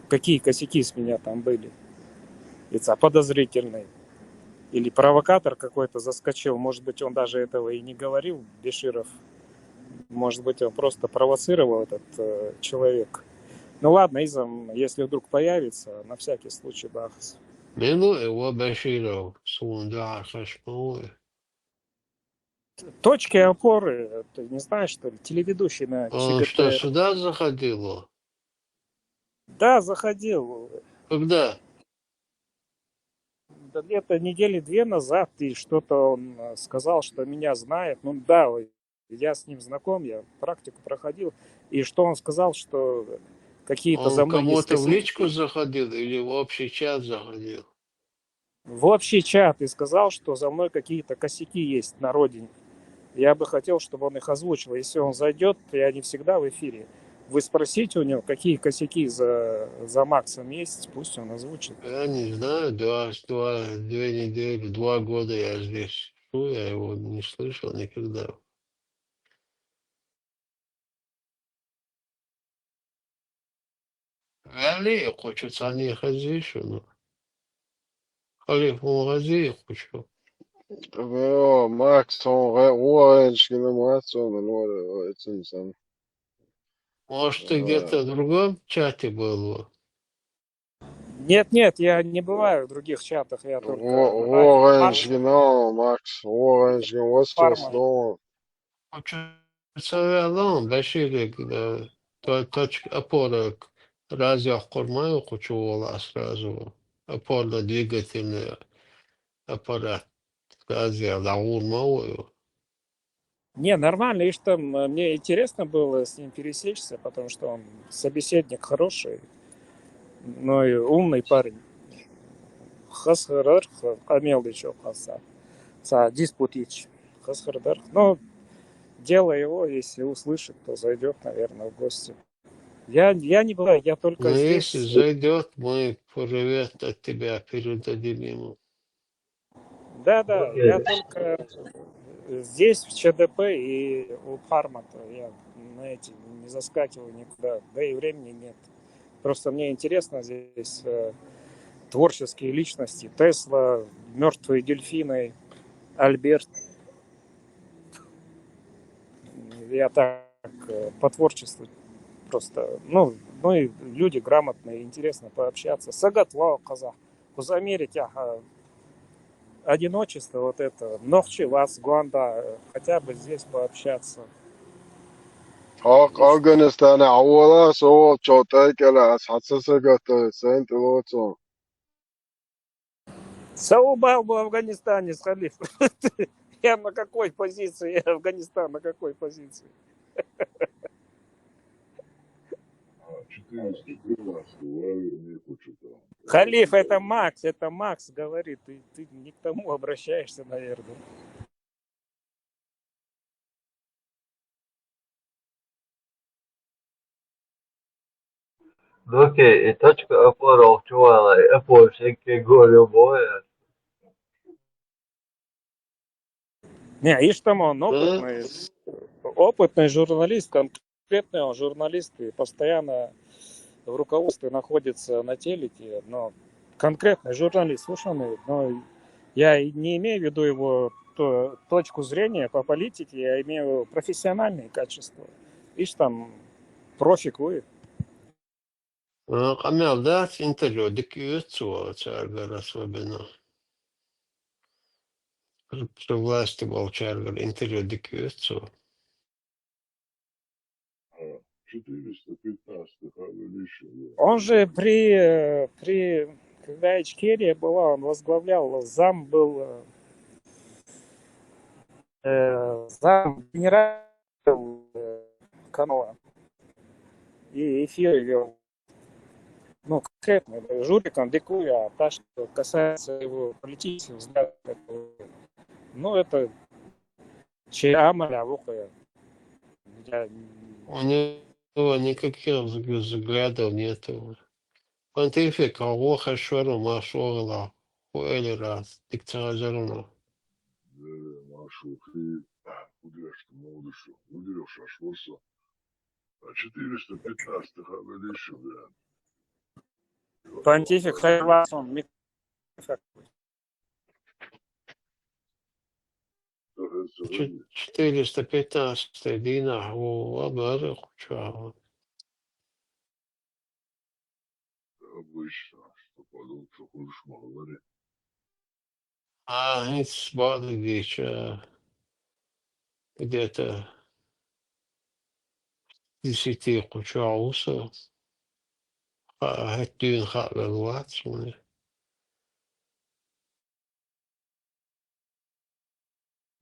какие косяки с меня там были. Лица подозрительные. Или провокатор какой-то заскочил, может быть, он даже этого и не говорил, Беширов. Может быть, он просто провоцировал этот, э, человек. Ну ладно, Изам, если вдруг появится, на всякий случай, бахас. Мила ву Беширов, суна дуьхьал хаш ма ву. Точки опоры, ты не знаешь, что ли? Телеведущий на Он что, ЧГТ. Сюда заходил? Да, заходил. Когда? Да где-то недели две назад, и что-то он э, сказал, что меня знает. Ну да, я с ним знаком, я практику проходил. И что он сказал, что какие-то за Он мной есть кому-то в косяки. Личку заходил или в общий чат заходил? В общий чат и сказал, что за мной какие-то косяки есть на родине. Я бы хотел, чтобы он их озвучил. Если он зайдет, я не всегда в эфире. Вы спросите у него, какие косяки за, за Максом есть, пусть он озвучит. Я не знаю, два, два, две недели, два года я здесь живу, я его не слышал никогда. Вели кучу цани хазишуну. Халиф мун хази кучу. Бро, Макс, он ре-, о, раньше не Макс, он, ну, э, этим самым. Может, ты Да. Где-то в другом чате был? Нет, нет, я не бываю в других чатах, я только О, на о, Фарме. раньше не, Макс, о, раньше не, вот Фарма. Что, Кучу царалон, Баширик, да. То-, точка опоры, раз я курмаю кучу вола сразу. Опорно-двигательный аппарат. Раз я лаурмаю. Не, нормально, и что м, мне интересно было с ним пересечься, потому что он собеседник хороший, ну и умный парень. Хасхырар, Камил дичо хаса. Са диспутич. Хасхырдар. Но дело его, если услышит, то зайдет, наверное, в гости. Я, я не бываю, я только Но здесь. если зайдет, мы привет от тебя передадим ему. Да, да, я только здесь, в ЧДП и у Пармата. Я на эти не заскакиваю никуда, да и времени нет. Просто мне интересно здесь э, творческие личности. Тесла, мертвые дельфины, Альберт. Я так э, по творчеству просто, ну, ну и люди грамотные, интересно пообщаться. Сагат вау казах. Кузамери тяха. Одиночество вот это. Нохчи вас, Гуанда, э, хотя бы здесь пообщаться. Ах, Афганистан, а вола, со, чё, так, ала, ас, хасса сагат, э, сент, лоцо. Саубал бы афганистанец, Халиф. Я на какой позиции? Афганистан на какой позиции? А, четыреста тринадцать, говорю, не хочу там. Халиф, это Макс, это Макс говорит, ты, ты не к тому обращаешься, наверное. Окей, и точка опоры чувала, и опор шекке горю боя. Не, ишь там он опытный, опытный журналист, конкретный он журналист, и постоянно в руководстве находится на телеке, но конкретный журналист, слушай, но я и не имею в виду его то- точку зрения по политике, я имею в виду профессиональные качества. Ишь там профи куй. Э, Камил, да, интервью дик юцу чаргар особенно. При при власти был чаргар интервью дик юцу. А, четыреста пятнадцать, а, ну, ещё, да. Он же при, э, при, когда Ичкерия была, он возглавлял, зам был э, э, зам генерал э, канала. И эфир вел. Ну, конкретно, да, журиком дикуя, а та, что касается его политических взглядов, это, ну, это чей амаль, а вухуя. Я У него никаких взг- взглядов нету. Понтифик, а воха шору машугла, хуэли раз, дик царазаруна. Э, Машухи, а, куда ж ты, молодой шо, куда ж шашвоса? А четыреста пятнадцать, а, ну, ещё, да. Понтифик Хайвасон, мик- Чё- четыреста пятнадцать дина, о, абары кучу. Обычно, что подумал, что хочешь, мало ли. А, it's body дича. где-то десяти кхучахуса, ха-, хӀеттуьйна хаавелла вац суна.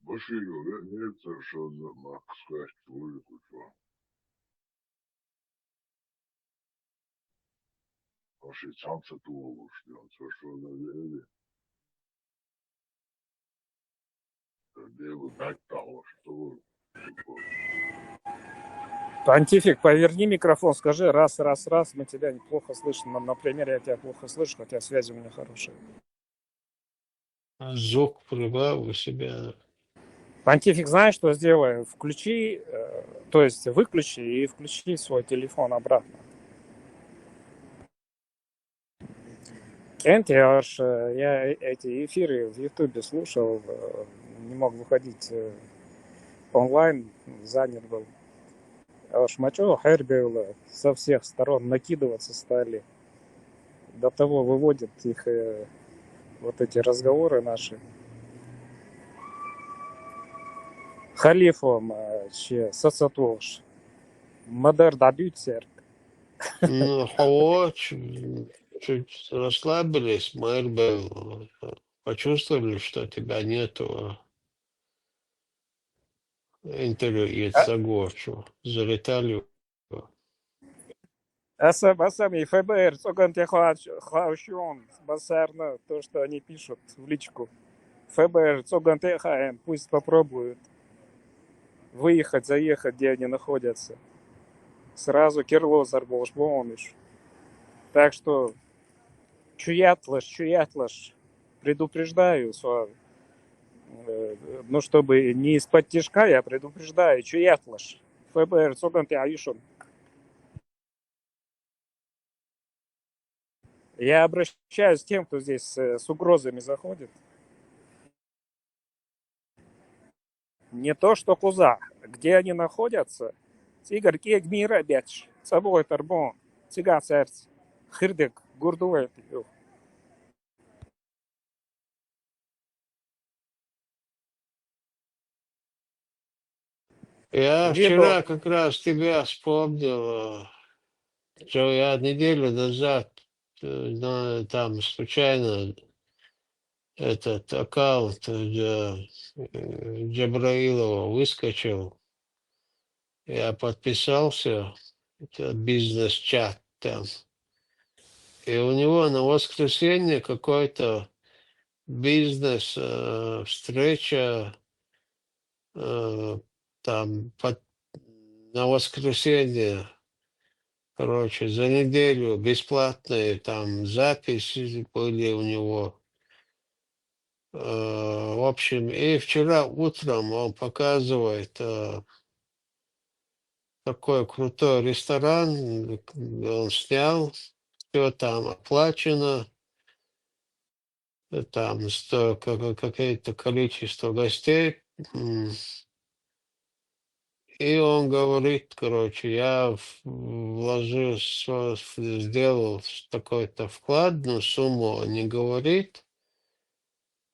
Баширов веънера цар шозза а, Макс Кач вуй кхучо. Аши цхьацца тухуш ден, цо шозза веъна. Дело баттахь уж тухуш. Понтифик, поверни микрофон, скажи раз, раз, раз, мы тебя плохо слышим. На-, например, я тебя плохо слышу, хотя связь у меня хорошая. Звук прибавь у себя. Понтифик, знаешь, что сделай? Включи, э, то есть выключи и включи свой телефон обратно. Кент, я аж, э, я э-, эти эфиры в Ютубе слушал, э, не мог выходить, э, онлайн, занят был. Аж мачо хербейло, со всех сторон накидываться стали. До того выводят их, э, вот эти разговоры наши. Халифом, э, че, сацатуш. Мадар дадуцер. Ну, хо, чуть, чуть расслабились, мы бы почувствовали, что тебя нету. Интервью А? Ицагорчу, залетали. Асам, асам, и ФБР, цоган те хлаущ-, хлаущун, басарна, то, что они пишут в личку. ФБР, цоган те хаем, пусть попробуют выехать, заехать, где они находятся. Сразу кирло зарбош бомиш. Так что чуятлаш, чуятлаш. Предупреждаю, со-, э, ну, чтобы не из-под тишка, я предупреждаю, чуятлаш. ФБР, цоган те айшун. Я обращаюсь к тем, кто здесь, э, с угрозами заходит. Не то, что куза, где они находятся. Цигар кег мира бяч, цабой тарбон, цига церц, хирдек, гурдует. Я вчера как раз тебя вспомнил, э, что я неделю назад, э, на, там случайно этот аккаунт, э, э, Джабраилова выскочил. Я подписался, это бизнес-чат там. И у него на воскресенье какой-то бизнес, э, встреча, э, там под-, на воскресенье, короче, за неделю бесплатные там записи были у него. Э, в общем, и вчера утром он показывает, э, такой крутой ресторан, он снял, все там оплачено, э, там сто-, ка-, ка-, какое-то количество гостей, м, и он говорит, короче, я в-, вложил, со-, сделал такой-то вклад, но сумму он не говорит,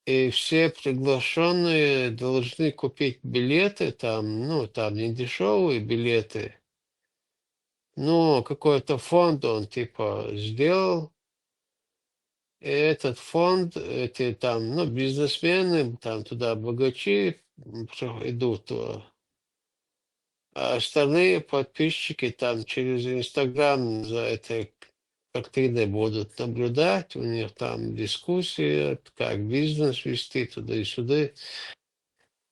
и все приглашенные должны купить билеты, там, ну, там не дешевые билеты, но какой-то фонд он, типа, сделал. И этот фонд, эти там, ну, бизнесмены, там туда богачи, м, прихо-, идут, э, а остальные подписчики там через Инстаграм за этой картиной будут наблюдать, у них там дискуссии, как бизнес вести туда и сюда.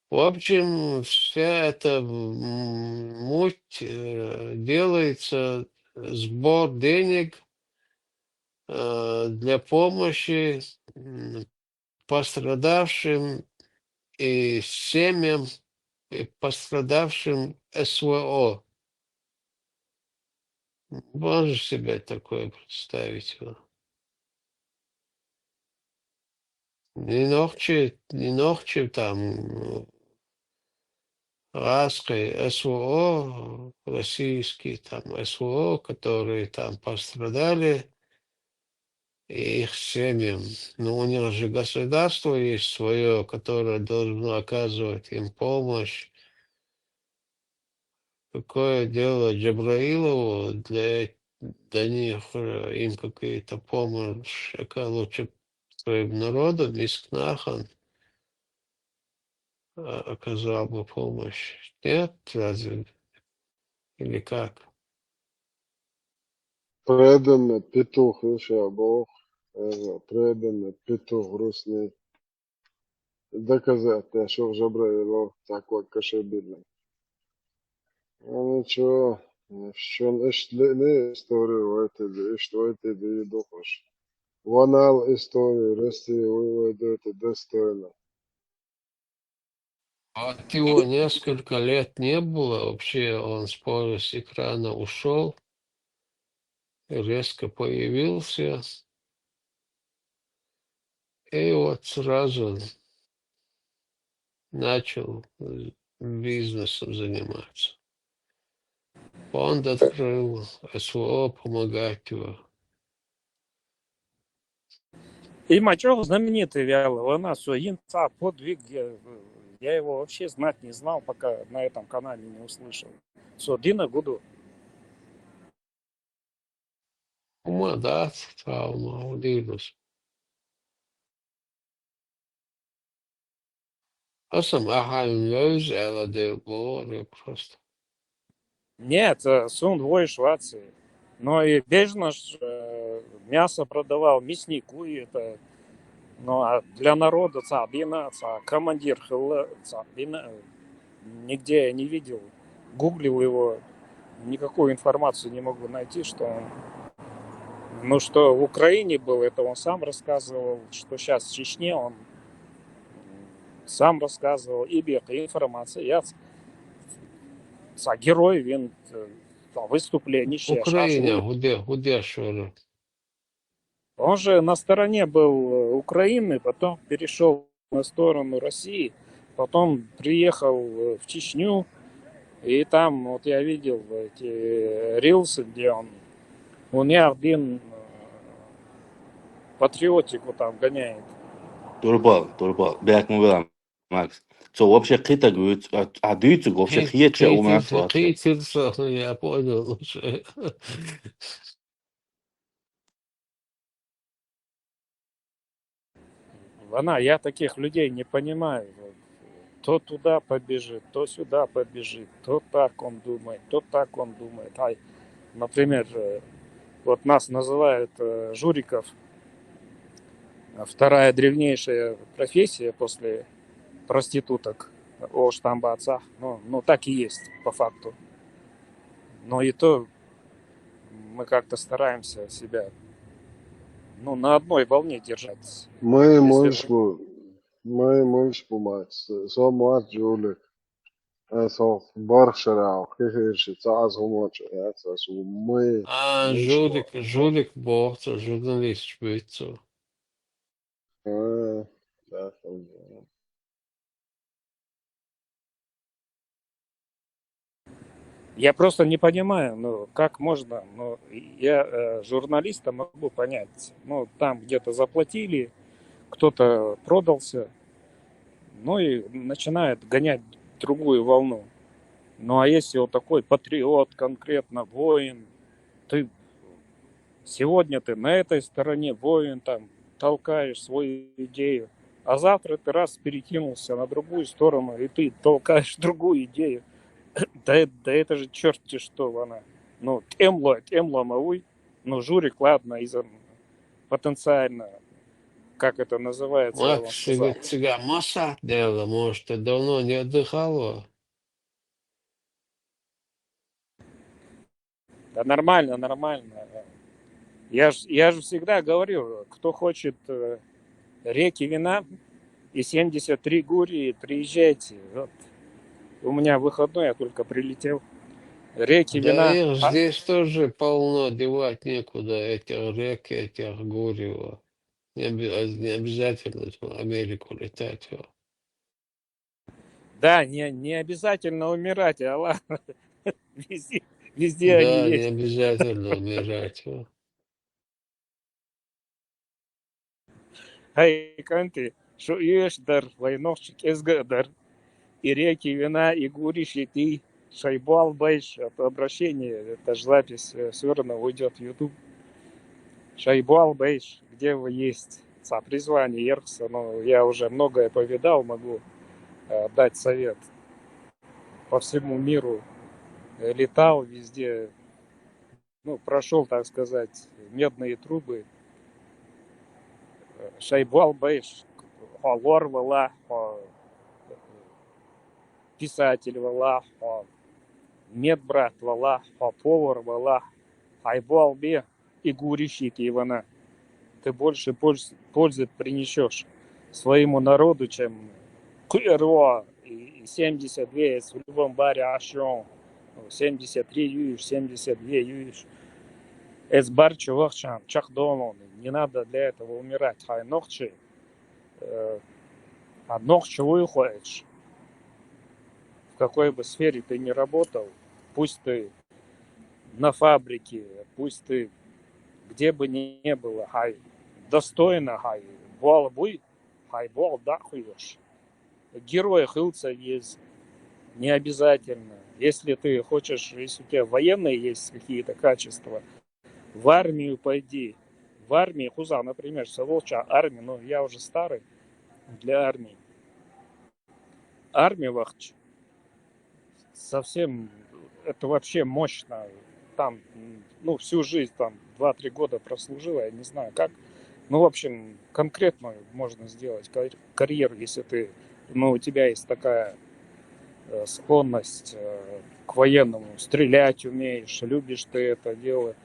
В общем, вся эта, м, муть, э, делается, сбор денег, э, для помощи, м, пострадавшим и семьям, и пострадавшим СВО. Можешь себе такое представить? Не ногчи, не ногчи там, э, Раскы СВО, российские там СВО, которые там пострадали, и их семьям. Но у них же государство есть свое, которое должно оказывать им помощь, Какое дело Джабраилову для, для них, э, им какая-то помощь, яка лучше своим народом, искнахан, а, оказал бы помощь. Нет, разве? Или как? Преданный петух, еще бог, э, преданный петух грустный. Доказать, я шух Джабраилов, так вот, кашебильный. Ну ничего, что ишт лиъни историю вайтиди, ишт вайтиди духуш. Ванал историю России выводит достойно. Вот его несколько лет не было вообще, он с полюс экрана ушел, резко появился, и вот сразу начал, э, бизнесом заниматься. Фонд открыл, СВО помогать его. Има чӀоагӀа знаменитый ваьла, ванна со йина цхьа подвиг, я, я его вообще знать не знал, пока на этом канале не услышал. Со дина гуду. ХӀума дац, цхьа хӀума дийрус. Аса ма хьайна вевза аьлла дела бохура просто. Нет, э, суна вуйш вац. Но и бежнаш, э, мясо продавал, мясник, и это, ну, а для народа цхьа бина, цхьа командир хилла, цхьа бина, э, нигде я не видел. Гуглил его, никакую информацию не могу найти, что он, ну, что в Украине был, это он сам рассказывал, что сейчас в Чечне, он сам рассказывал, и бекъ информация, я ц-, цхьа герой вин, э, там, выступление щас, щас Украина, будет. хӀу де, хӀу де шура. Он же на стороне был, э, Украины, потом перешел на сторону России, потом приехал, э, в Чечню, и там вот я видел эти, э, рилсы, где он, он я один, э, патриотику там гоняет. Дурбал, дурбал. Бехк ма бала, Макс. Цо вообще кхетаг вуьйцу, а, а дуьйцург вообще Кхи-, хеташ а у кхетир-, Макс вообще. кхетир со, я понял уже. Ванна, я таких людей не понимаю. Вот, то туда побежит, то сюда побежит, то так он думает, то так он думает. Ай, например, э, вот нас называют, э, журиков. А вторая древнейшая профессия после проституток. О, штамбаца. Ну, ну, так и есть, по факту. Но и то мы как-то стараемся себя, ну, на одной волне держать. Ма Если муьлш бу, ма муьлш бу мац, со мац жулик. Э, со барх шарал, кхихирши, цааз хӀумача, я, цааз хӀумай. А, Муьлш жулик, жулик боху, цо журналист вуьйцу. А, да, да. Я просто не понимаю, ну, как можно, ну, я, э, журналиста могу понять, ну, там где-то заплатили, кто-то продался, ну, и начинает гонять другую волну. Ну, а если вот такой патриот, конкретно воин, ты сегодня ты на этой стороне воин, там, толкаешь свою идею, а завтра ты раз перекинулся на другую сторону, и ты толкаешь другую идею. Да, э-, да это же черти что, ванна. Ну, тӀемлой, тӀемлой ма вуй. Ну, журик, ладно, из-, потенциально, как это называется, я вам Макс, цига, сказал. цига масса дело, может, ты давно не отдыхал? Да нормально, нормально. Я ж, я же всегда говорю, кто хочет, э, реки вина и семьдесят три гурии, приезжайте. Вот. У меня выходной, я только прилетел. Реки Да вина. их А, здесь тоже полно, девать некуда, этих рек, этих гурий. Не обе-, не обязательно в Америку летать. Да, не, не обязательно умирать, а ладно. Везде, везде Да, они не есть. обязательно умирать. Хай, кӀанти, шу иштта дар, вай нохчий кӀезга а дар. И реки вина, и гурий шитий. Шайбуал Бейш, это обращение, это же запись все равно уйдет в YouTube. Шайбуал Бейш, где вы есть? Ца призвание Ерхса, но я уже многое повидал, могу э, дать совет. По всему миру э, летал везде, ну, прошел, так сказать, медные трубы. Э, Шайбуал Бейш, хо лор вала, хо писатель вала, хо медбрат вала, хо повар вала, хайбуал бе и гурищик Ивана. Ты больше пользы принесешь своему народу, чем Куэрво и семьдесят две с любом баре ашон, семьдесят три юиш, семьдесят две юиш. Эс бар чувахчан, чах долон. Не надо для этого умирать. Хай нохчи, э, а нохчи выходишь. В какой бы сфере ты ни работал, пусть ты на фабрике, пусть ты где бы ни было, хай достойно, хай бол буй, хай бол дахуешь. Герой хылца есть, не обязательно. Если ты хочешь, если у тебя военные есть какие-то качества, в армию пойди. В армии, хуза, например, Саволча армия, ну, я уже старый для армии. Армия вахч. Совсем, это вообще мощно. Там, ну, всю жизнь, там, два-три года прослужила, я не знаю как. Ну, в общем, конкретную можно сделать карьеру, если ты, ну, у тебя есть такая э, склонность э, к военному, стрелять умеешь, любишь ты это дело.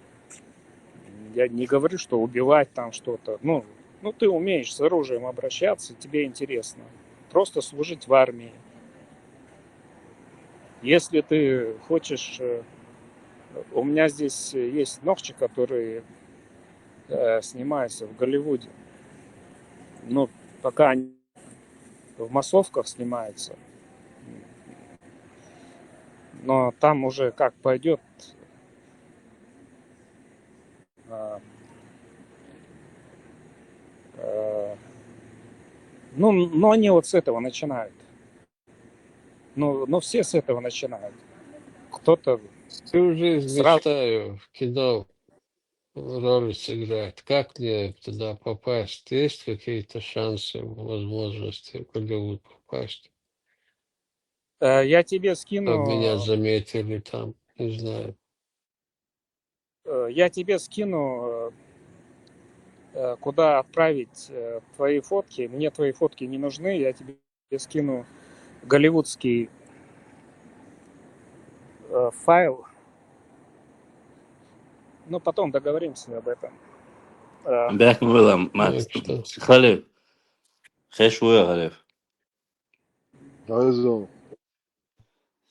Я не говорю, что убивать там что-то. Ну, ну, ты умеешь с оружием обращаться, тебе интересно. Просто служить в армии. Если ты хочешь... Э, у меня здесь есть нохчи, которые э, снимаются в Голливуде. Но пока они в массовках снимаются. Но там уже как пойдет. А, а, ну, но они вот с этого начинают. Ну, но все с этого начинают. Кто-то Всю жизнь сразу... мечтаю в кино роль сыграть. Как мне туда попасть? Есть какие-то шансы, возможности в Голливуд попасть? Э, я тебе скину... Чтобы меня заметили там, не знаю. Э, я тебе скину, э, куда отправить э, твои фотки. Мне твои фотки не нужны, я тебе скину голливудский э, файл. Ну, потом договоримся об этом. Э, Бек мулам, Макс. Халиф. Хеш вуя, Халиф. Айзо.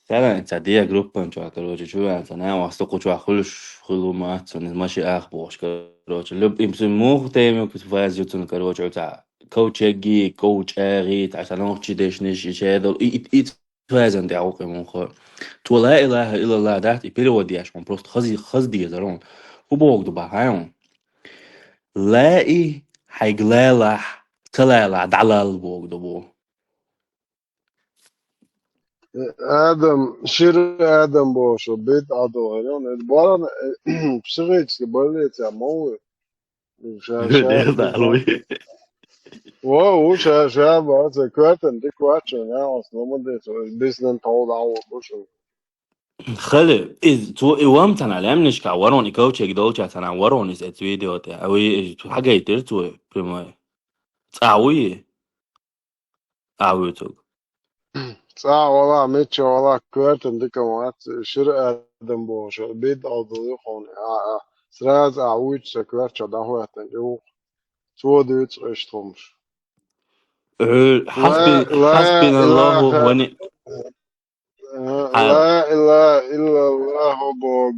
Сара ца дия группан чуа, короче, чуа ца на васта кучуа хулш хулумат, сон маши ах бош, короче. Люб им су мух теми кус вазю цун, короче, ца коучеги, коучери, ца санох чи дешниш ишедол и и и вазан дя ок мух. Ту ла илаха иллаллах дат и перевод яш, он просто хази хаз дия зарон. Ху бог ду бахайон. Ла и хайглала, талала, далал бог ду бу. Адам, шир Адам бошо, бит адо гайрон. Это баран психически больница, мовы. Дел да, Луи. Во, у ша, ша, баца, квартен, ты квартен, на основном дец, бизнес тол да, вот, бошо. Хали, из, цу, и вам тана лемнишка, ворон, и коучек долча тана, ворон из это видео те, а вы, хагайтер цу, прямой. Цауи. Авутук. Ца вала, меча вала, квартен, ты кому, шир Адам бошо, бит адо хон, а, а. Сразу авуч, ца квартча да хуятен, ю. Цу дыц эштомш. Э, Хасби, ла, хасбиналлаху илаха. Ва ни... Э, Ла илаха иллаллаху Бог.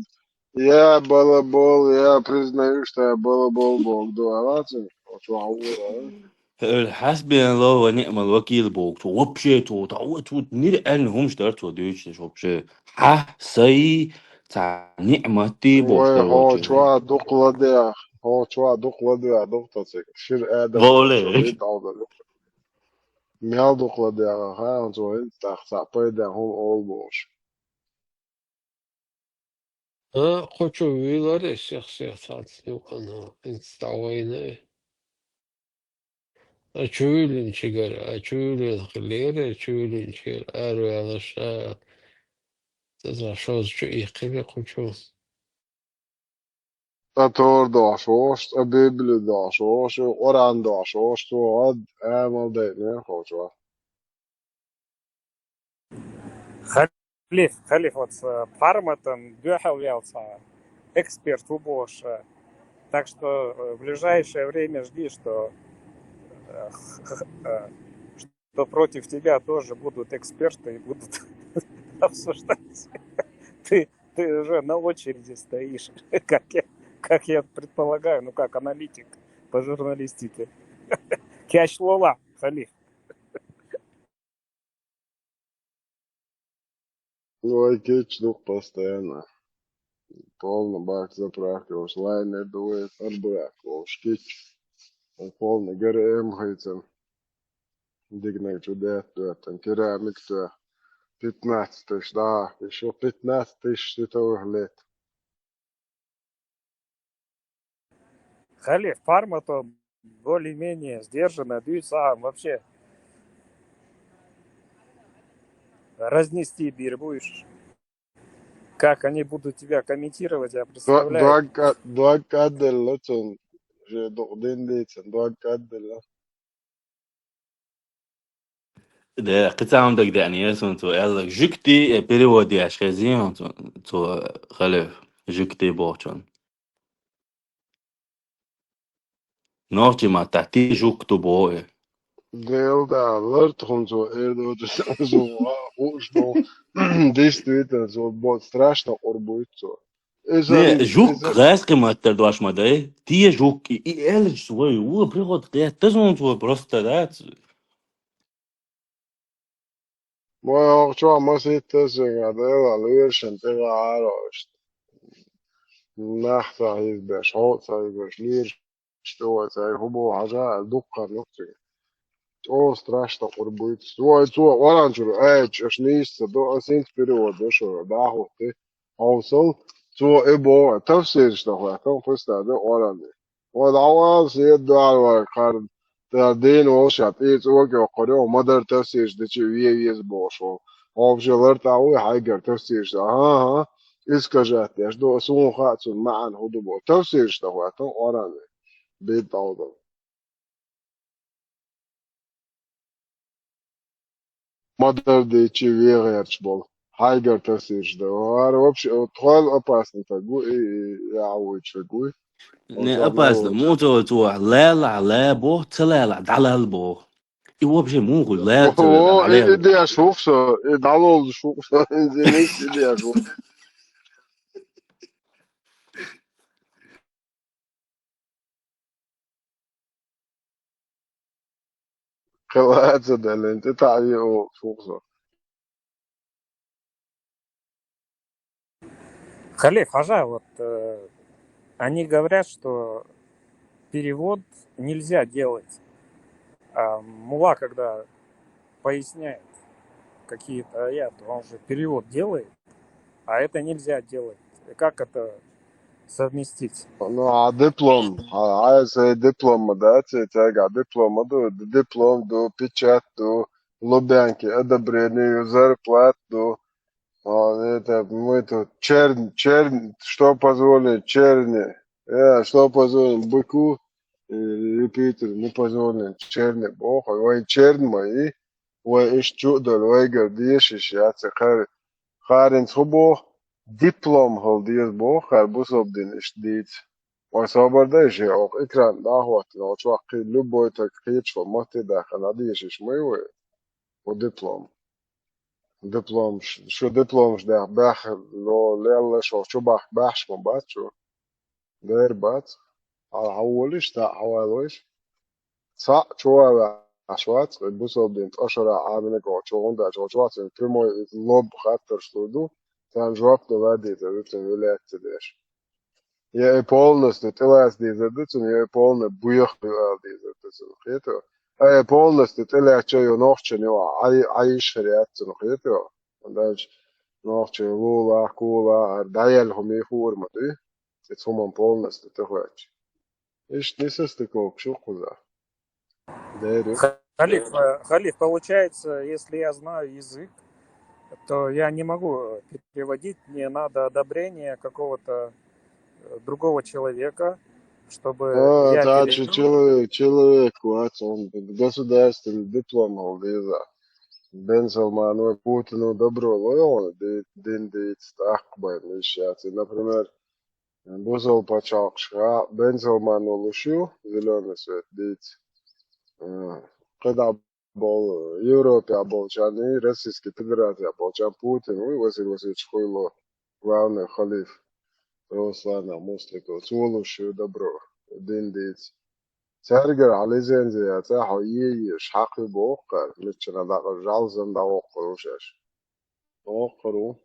Я балабол, я признаю, что я балабол Бог. Дуалаци. Очу аура. Э, Хасбиналлаху ва ниъмал вакил бог. Цу вообще цу, та, вот, вот, нир эн хумш дар цу дюч, вообще. Ха, сай, ца, ниъмати бог, Ой, хо, короче. чуа дукладя. Хо, чуа дукладя, дуктацик. Шир Адам. Воле. Шо, бит алда. Мял дукладя, ха, он цу, ин, тах, ца, пайда, хум, ол бош. А, кхучу вуьйлар сех-сех цхьацца юкъана, хӀинца дӀавайна. А чу вуьйлинчигара, а чу вуьйлина хилера, чу вуьйлинчигара араваьлаш, а, цӀа шозза чу иккхира кхучу. Цкъа Тора дохьуш волуш, цкъа Библи дохьуш волуш, Къуръан дохьуш волуш, цо гӀад амал дайнера кхочо. Халиф, Халиф, вот, э, пхьарматан дуьхьал вел цхьа эксперт ву бохуш, э, так что, э, в ближайшее время жди, что, э, х-, х-, э, что против тебя тоже будут эксперты и будут обсуждать. Ты, ты уже на очереди стоишь, как я, как я предполагаю, ну, как аналитик по журналистике. Кеш лола, Халиф. Вай кечдух постоянно. Полно бак заправка уж лайнер дует, арбрак уж кич. Полно ГРМ хицен. Дигнай чу дет дуэттан керамик туэ. Пятнадцать тысяч, да, ещё пятнадцать тысяч световых лет. Халиф, пхьармато более-менее сдержанно дуьйцу, а вообще разнести бийр бу уьш. Как они будут тебя комментировать, я представляю. Дог кӀа-, дог кӀадделла цунна. Же дукъ дин дийцина, дог кӀадделла. Де, кхин цхьа хӀума дагадеанера суна цо аьлларг. Жуьгти, э, перевод еш хезий хьуна цо, цо, Халиф, жуьгти бохучун. Нохчи маттахь те жук ду боху и. Дела да, лар тхуна цо эр доцу, цо хууш ду. Действительно, цо бо-, страшно къур буьйцу цо. Иза Не, ри-, жук иза гӀаьскхи маттара дош ма дай. Те жук, и, и аьллачу вай, вон приход кхетта суна цо просто, да, ц-, Вай хӀокху чохь масийтта а соьга Дела лоьрашна тӀе вахьара иштта. Нах ца хьийзабеш, хьо а ца хьийзабеш, лийраш чӀогӀа ца хьийза, хӀун боху хьажа, ас дуккха а нух цига. ЧӀогӀа страшно къур буьйцу. Вай цо Къуръан чуьра аьлча, аша нийса ца до, ас хӀинца перевод до шуна, дӀахӀотти. Хьовсал, цо и боху, тафсираш дан хӀоьттина, хӀуста ду Къуръан. Вай дӀавала седа дуьхьал вай кхарна, тӀера дийна волуш а тӀе цӀока йоккхур ю, ма-дарра тафсираш дичи вен веза бохуш волу. Хьо вообще лартӀахь вуй хьайгара тафсираш дан? ХӀан-хӀа, искажать деш ду, суна хаьа цунна маьӀна хӀун ду боху. Тафсираш дан хӀоьттина Къуръан. Бийда дӀавала. Ма-дарра дийцича вен гӀерташ болу. Хьайгара тафсираш дан. ХӀара вообще, тхол опасный стаг ву, и, и, и Ӏа вуьйцуш верг вуй. Не, опасно. Муха цо, цо лалахь ла боху, ца лалахь дӀалал боху. И вообще муха хуй, ла ца лалахь, и, и деш ву-кх со, и дӀалолдуш ву-кх со, и деш ву-кх. Кхин ла а ца деллина, тӀе таӀ ве оха фу со. Халиф, хьажа, вот, э, они говорят, что перевод нельзя делать. А мулла, когда поясняет какие-то аяты, он же перевод делает, а это нельзя делать. И как это совместить? Ну, а диплом, а, а если диплом, да, те, те, а диплом, а ду, диплом, ду, печать, ду, Лубянки, одобрение, зарплату, а, это, мы тут, черн-, черн-, что позволено черни, э, что позволено быку, э, Юпитер, не позволено черни боху, вай черни ма и, вай иштта чу а долу, вайгара дезаш яц, и кхара, кхаринца хӀун боху, диплом хила деза боху, кхара бусалба дин иштта дийца. Вай собар дай ше, оха экран дӀахӀоттина, оха чохь кхин любой таг кхеташ ван матте дахана, дезаш ма ю вай. Ву диплом. Дипломаш, шу дипломаш дехь баьхна, но лелла шо чу бахка баьхьаш ма бац шу. Дера бац. Хьала хьан волиш, цхьаъ хьан валойш. Цхьаъ чу валахьаш вац, и бусалба дин тӀошара Ӏаминарг оха чу гӀундачу оха чу вац, прямой лоб хаттарш лур ду, царна жоп дан ладийта, вуьтун вилаьцци деш. Я и полностью тӀелаца дезар ду цунна, я и полный буьйха ю ала дезар ду цунна, кхетий? А и полностью тӀелаьцча ю нохчан ю, Ӏай-, Ӏайиш хир яц цунна, кхетий? Дальше. нохчий лулахь, кулахь, ара дӀаяьлла хӀума хуур ма дуй. Цу хӀуман полностью тӀехоьцу. Иштта нисастыковка шу кхуза. Дери. Халиф, э, Халиф, получается, если я знаю язык, то я не могу переводить, мне надо одобрение какого-то э, другого человека, чтобы А, я ца перевел. Чу человек, человек вац, он государственный диплом хьал деза. Бен Салмано Путину добро лойл, ди-, дин дийц, тӀаккха бен иш яц. И, например, бусал пачхьалкхашка Бен Салмано луш ю, зелёный свет дийц. Э, кхидӀа бол Европе болчарна, Российской Федерации болчарна Путин вуй, Василий Васильевич Хуйло, главный халиф, Руслана Мусликов, цо луш ю добро, дин дийц. Цаьргара хьан лицензи яц, хьо е еш хьакхи боху кхара, миччана дакъа жалзам дӀавоккхур ву шаьш. Воккхур ву.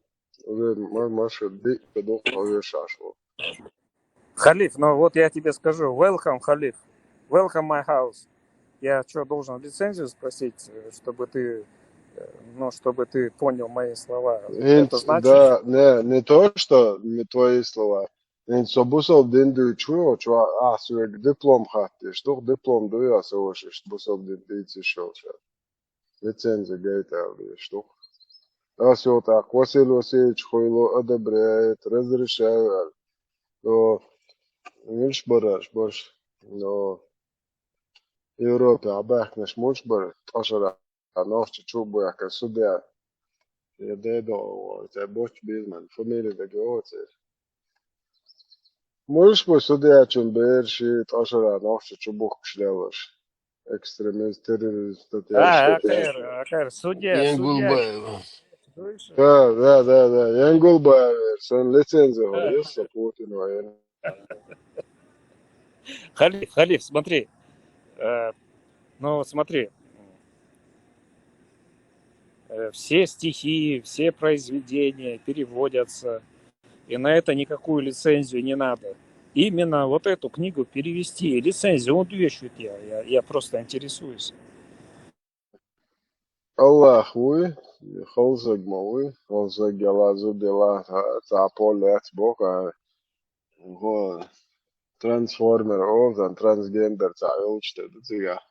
Уже ма-, маша диъ ка дукха вешаш ву. Халиф, ну вот я тебе скажу, welcome, Халиф. Welcome my house. Я что, должен лицензию спросить, э, чтобы ты, э, ну, чтобы ты понял мои слова? Это ХӀинца, значит, да, не, не то, что не твои слова. ХӀинца со бусал дин дуьйцуш ву, чу а, а, соьга диплом хаттеш, дух диплом дуй, а со ваша иштта бусал дин дийца йиш йолчара. Лицензи гайта аьлла дезаш ду. Ас йо тӀаккха Василий Васильевич хуйло одобряет, разрешаю аьлла. Но муьлш бараш, барш, но Европе а баьхкинаш муьлш бара, ткъа шарахь нохча чу а баьхкина судья. Я дедо, цӀе боч безман, фамилия даге оцер. Муьлш бу судьячун бераш ткъа шарахь нохча чу бухкуш лелаш. Экстремист, террорист, статья А, четыре. Акер, акер, судья, судья. Янгулбаева. Слышишь? Да, да, да, да. Янгулбаев, сан лицензия Да. Есть, Путин военный. Халиф, Халиф, смотри. Э, ну, смотри. Э, все стихи, все произведения переводятся, и на это никакую лицензию не надо. Именно вот эту книгу перевести, лицензию, он вешает я, я, я просто интересуюсь. Аллах вуй, халсаг ма вуй, халсаг яла, зуда яла, ца, ца поле яц боху, а, хо, трансформер, о, зан трансгендер ца йолчу тӀе ду цигахь.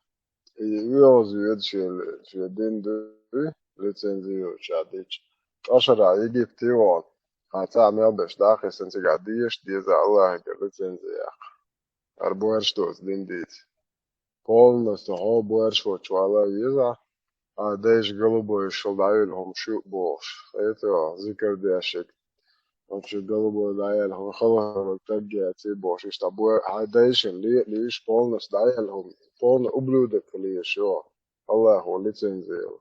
И оьгӀаз йоьду шен, шен дин дуй, лицензи йоцуш а дича. Ткъа шарахь Египте вахана, хьан цхьаъ мел беш даха, и сан цигахь дезаш деза Аллахьига лицензи яккха. Ара боьрш доцу дин дийца. Полностью хьо боьрш воцуш вала веза, а дайша голубой шул дӀавелла хӀума шу бохуш. Это зикар дешиг. Вообще голубой дӀаяьлла хӀума, халхавар таггеца бохуш. Иштта бо-, хьайн дайшина ле-, лиш полностью дӀаяьлла хӀума, полный ублюдок леш йо. Аллахо лицензи йо.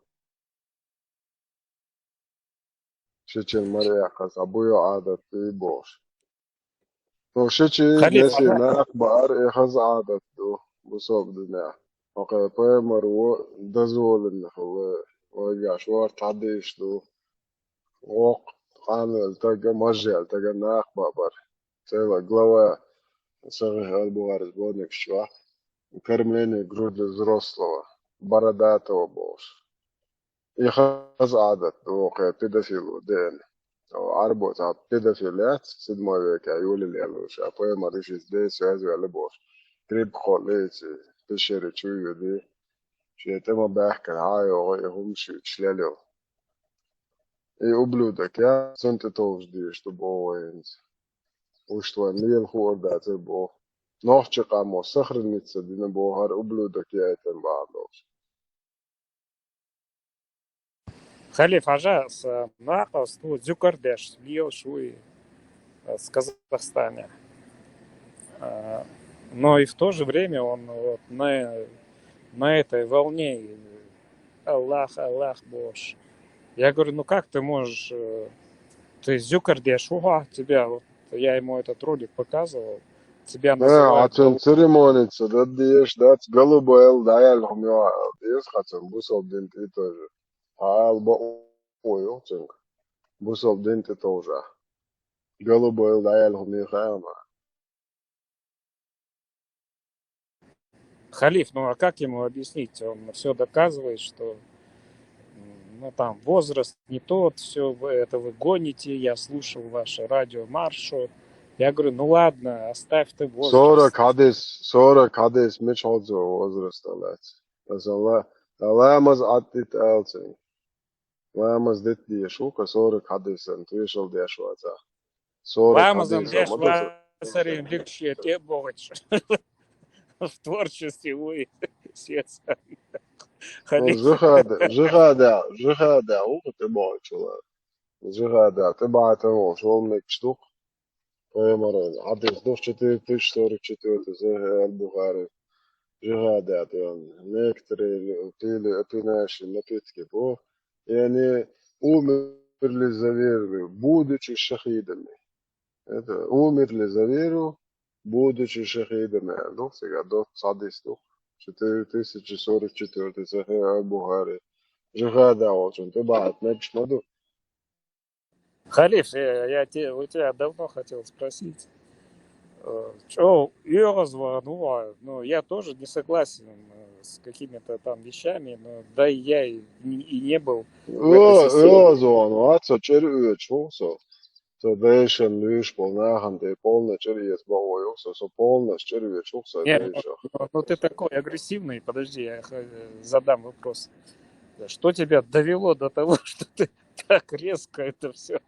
Шичун мара яьккхина, цхьа буйо Ӏадат дуй бохуш. Ну, шичи Халиф, неси ага. Нах баар, и хаза Ӏадат ду, бусалба динехь. Хьо кхе пайхамар ву, дозволина хила, вайгаш вар тхьадийш ду. Воккха къанвелла тага, мажжаьлла тага нах бабар. Цела глава сахих аль-Бухари сборникаш чохь. Кормление груди взрослого. Бородатого бохуш. И хаза Ӏадат ду, кхе педофил ву деана. О, Ӏарбо цхьа педофил яц, седьмой векехь йолалелуш, а пайхамар ишица дей связь ваьлла бохуш. Крипа кхоллийца, пещере чу а йоьдий. Шен тӀе ма баьхкина, хьан а йогӀу, и хӀума шуьйтуш лелайо. И ублюдок я, цунна тӀе товжа дезаш ду боху вайнца. Уьш вайн лела хуур дацара боху. Нохчийн къамо сохраниться дина боху хӀара ублюдок яйтина бахьана долуш. Халиф, хьажа, ас, э, накъост ву, зуькар деш, лелаш вуй, э, с Казахстане. Э, но и в то же время он вот на, на этой волне, и Аллах, Аллах, бохуш. Я говорю, ну как ты можешь, э, ты зуькар деш ву хьо, тебя вот Я ему этот ролик показывал. Тебя Э, называют хьан цуьнан гол- церемоница дан дезаш дац, голубой дӀаяьлла хӀума йо, деза хьан цуьнан бусалба дин тӀе тоже. Хьан ала бакъо ю цуьнга. Бусалба дин тӀе товжа. Голубой дӀаяьлла хӀума ю хаьа ма. Халиф, ну а как ему объяснить? Он все доказывает, что, м, ну, там, возраст не тот, все это вы гоните, я слушал ваше радио Маршо. Я говорю, ну ладно, оставь ты возраст. Сорок хьадис, сорок хьадис мича хьо цо возраст алац. Аса ла, ламаз Ӏаддит алцин. Ламаз дит деш ву, ка сорок хьадисан тешал деш ваца. Сорок Ламазан хьадисан деш ма даса. Васарин лирче те богъач. В творчестве вы сец. Ну, жихада, жихада, жихада, ву те богъачула. Жихада, те бата вол, шол мекчдук. Пайхамаран хьадис дух четыре тысячи сорок четвёртый, Сахих аль-Бухари. Жихада, там, некоторые пили опьяняющие напитки, по, и они умерли за веру, будучи шахидами. Это, умерли за веру, будучи шахидами. Дух сега, дух хьадис дух. Четыре тысячи сорок четвёртый, Сахих аль-Бухари. Жихада волчун, те бахат мекч маду. Халиф, э, я те, у тебя давно хотел спросить. Э, чё, Иоганн звонил, а, ну, я тоже не согласен э, с какими-то там вещами, но да и я и, не- и не был в этой Ио, системе. Иоганн звонил, а цо чир уьчу, со. Со дайшан луьш бол, нахан те полна чир ес баой, со, со полна чир уьчу, со Не, ну, дайша. ну, ну ты такой агрессивный, подожди, я х- задам вопрос. Да что тебя довело до того, что ты так резко это все?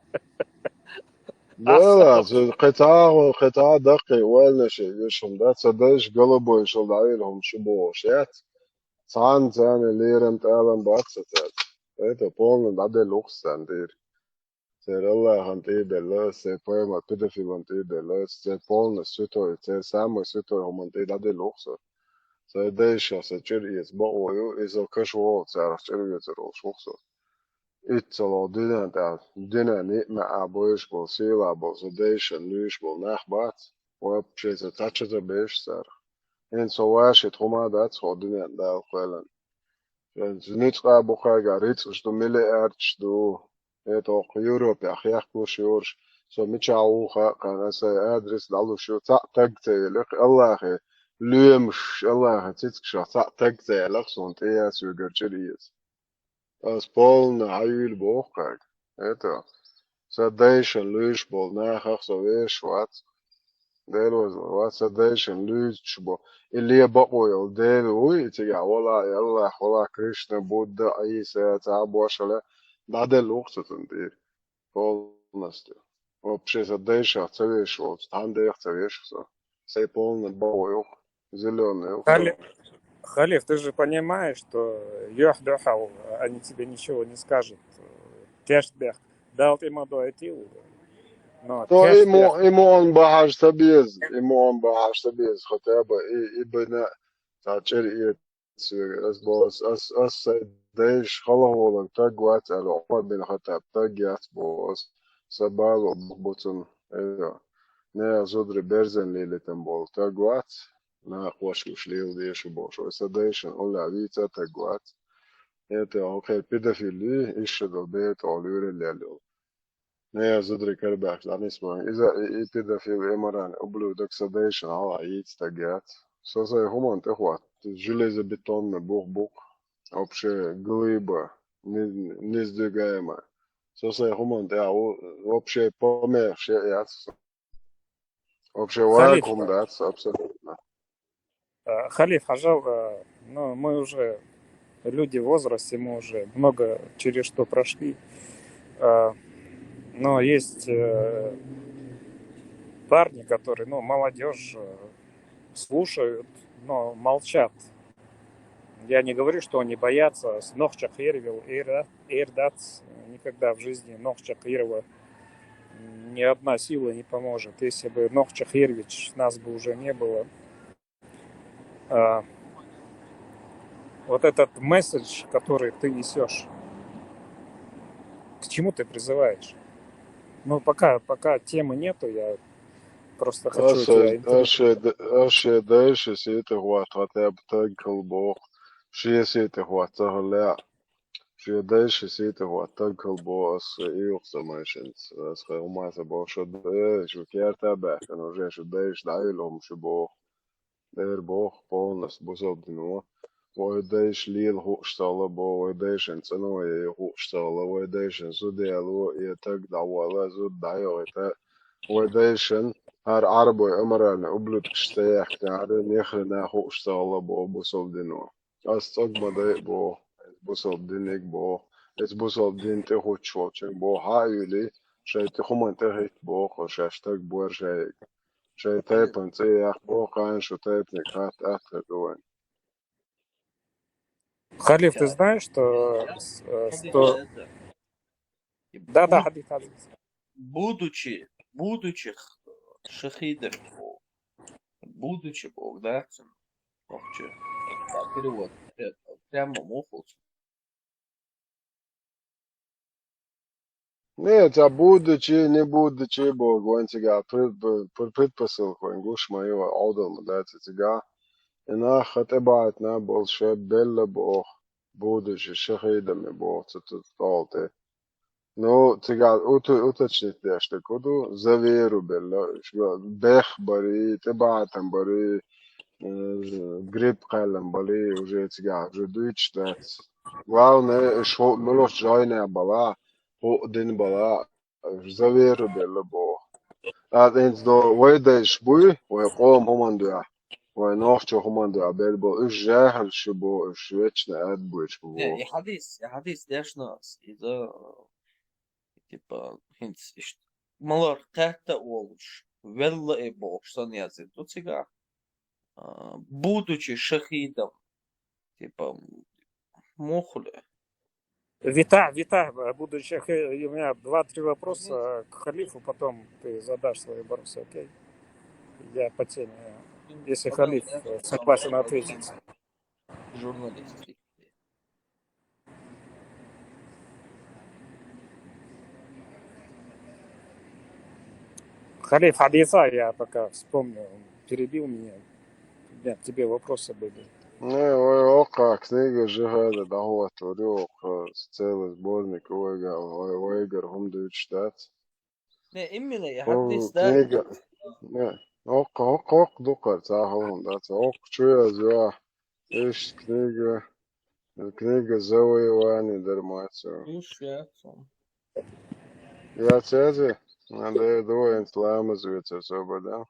Да, кхетагу, кхета даккхи вална ши вешум, да, ца дайш голубой шул давил хум шибо шет. Цан цан лерам талам баца цат. Это полна даде лухсан дир. Сер Аллахан те белла, се поэма педофилан те белла, се полна святой, се самый святой хуман те даде лухса. Се дайша, се чир ес баою, и со каш вол царах чир ес рол шухса. Иццало динан тӀа, динан ниъма а бойш бол, сила бол, со дайшан луьйш бол нах бац, вообще со цача за беш царах. Эн со вашит хума дац хо динан дал кхелан. Эн ницкъа бухага рицкъш ду, миллиардш ду. Это ох Европе хехкуш юрш. Со мича уха кана сай адрес далуш ю, цаъ таг цейлих, Аллахе луьмш, Аллахе цицкша цаъ таг цейлих, сон тӀеяс югар чир иез. Ас полна хьаюьл бохкаг. Это. Са дайшан луьйш бол нахах со веш вац. Делоз вац, са дайшан луьйш бо. И ле бакъо йол Дел вуй, и цига вала, Аллах, вала, Кришна, Будда, Иса, ца бошала. Дадел ухсатун дир. Полностью. Вообще са дайшах ца веш вол, тан дайх ца веш со. Сай полна бакъо юх. Зеленый. Халиф, Халиф, ты же понимаешь, что Йох Дохал, они тебе ничего не скажут. Тешбех. Дал ты ему дойти. Но То тешбех. Ему, ему он бахаш сабез, ему он бахаш сабез, хотя бы и, и бы на тачер и ас бос, ас, ас сай дайш халахолан таг вац, ала Умар бин Хаттаб таг яц бос, сабало буцун, э, не зудри берзен лилитен бол таг вац, на квашкуш лил дешу бошо, са дайшан оля вица таг вац. Это он хай педофили, ишшо до бет ол юрелялил. Не зудри карбах, да не спорим. Иза и, и педофил, и моральный ублюдок, са дайшан ала яц таг яц. Со сай хуман тӀехват, железобетонный бух-бух. Вообще глыба, не, несдвигаемая. Со сай хуман тӀехват, вообще помех ше яц. Вообще Халиф. Вакуум дац, абсолютно. Э, Халиф, хьажал, э, ну, мы уже люди в возрасте, мы уже много через что прошли. Э, Но есть э, парни, которые, ну, молодежь, э, слушают, но молчат. Я не говорю, что они боятся. С нохча хервил, эрдац, никогда в жизни нохча херва ни одна сила не поможет. Если бы нохча хервич, нас бы уже не было. А, вот этот месседж, который ты несешь, к чему ты призываешь? Ну, пока, пока темы нету, я просто хочу тебя Аша, интервью. аша, аша дайши ситы хват, хотя бы таг кыл бох. Ши ситы хват, сахалля. Ши дайши ситы хват, таг кыл бох, ас июх самайшинц. Ас хай умаса бох, шо дайш, шо керта бахтан, уже шо дайш, дайл ум шо бох. Дэр бох, полностью бусалдин во. вай дайша лела хууш ца хилла боху, вай дайшна цӀано яйна хууш ца хилла, вай дайшна зуда яло, и таг дӀаволла, зуда дӀайохийта, вай дайшна хӀара Ӏарбой аморальный ублюдкаш ца яхкинера, нехрена хууш ца хилла боху бусалба дино. Ас цӀог ма дайа боху, ас бусалба диниг боху, ас бусалба дин тӀе хӀуттуш волчунга боху, хьа а юьлий, шайн тӀе хӀуманна тӀехӀитта боху, шаьш таг бора шайга. Шайн тайпана цӀе яккха боху, кхана шу тайпаниг хатта атта хир ду вайн. Халиф, ты знаешь, что, э, что... Да, да, Хадис, Хадис. Будучи, будучи х-, шахидом, будучи боху, да? Ох, чё? Да, перевод. Пря-, прямо муху. Не, ца будучи, не будучи боху, вайн цигахь пр-, пр-, предпосылка вайн гуш ма ю, Ӏовдал ма дац цигахь. И нах ха тӀебахьийтина болу шаб белла боху, будучи шахидами боху цу, цу тӀолу тӀе. Ну, цигахь уту-, уточнить деш дерг хӀун ду, за веру белла, уьш бех барий, тӀебахьийтина барий, э, грипп кхаьллина барий, уже цигахь уже дуьйцуш дац. Главное, уьш хӀу-, муьлхачу жайнехь балахь, хӀуъа дина балахь, уьш за веру белла боху. ТӀаккха хӀинца до вай дайша буй, вай къоман хӀуманна дуьхьа, вай нохчо хӀуманна дуьхьа белла боху, уьш жаьхьалш ю боху, уьш вечна ад буьйш бу боху. Не, и хьадис, и хьадис дешна ас, иза, типа, хӀинца иштта малар кхетта а волуш, велла а бохуш санна яздина ду цигахь, а, будучи шахидом, типа, муххале. Вита, Вита, будучи хи-, у меня два-три вопроса к халифу, потом ты задашь свои вопросы, окей? Я по теме. Если халиф, э, согласен ответить. Журналист. Халиф, Хадиса, я пока вспомню, перебил меня. Нет, тебе вопросы были. Не, вай оккха книга жихада дӀахӀоттор ю, оккха целый сборник вайга-, вай-, вайгара хӀума дуьйцуш дац. Не, именно, я хӀун хьадис да. Книга, не, оккха, оккха, оккха дукхар цхьа хӀума дац. Оккха чу язйо, иштта книга, книга завоеваний дара ма ца. Уж яц. Яц язъе? Надо я ду, хӀинца ламаз вецар собар, да?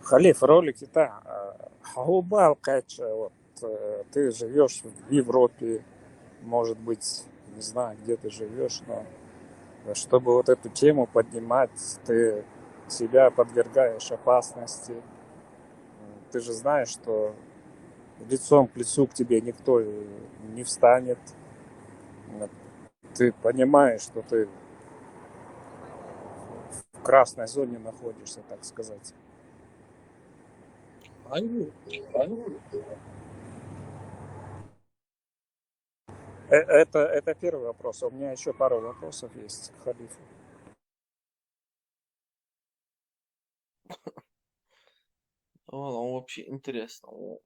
Халиф, ролик и так, а, хьо хӀун бала кхаьчча, вот, э, ты живёшь в Европе, может быть, не знаю, где ты живёшь, но чтобы вот эту тему поднимать, ты себя подвергаешь опасности. Ты же знаешь, что лицом к лицу к тебе никто, э, не встанет. Ты понимаешь, что ты в красной зоне находишься, так сказать. Ангу, ангу. Э, это, это первый вопрос. У меня ещё пару вопросов есть к халифу. Вон, он вообще интересно. О.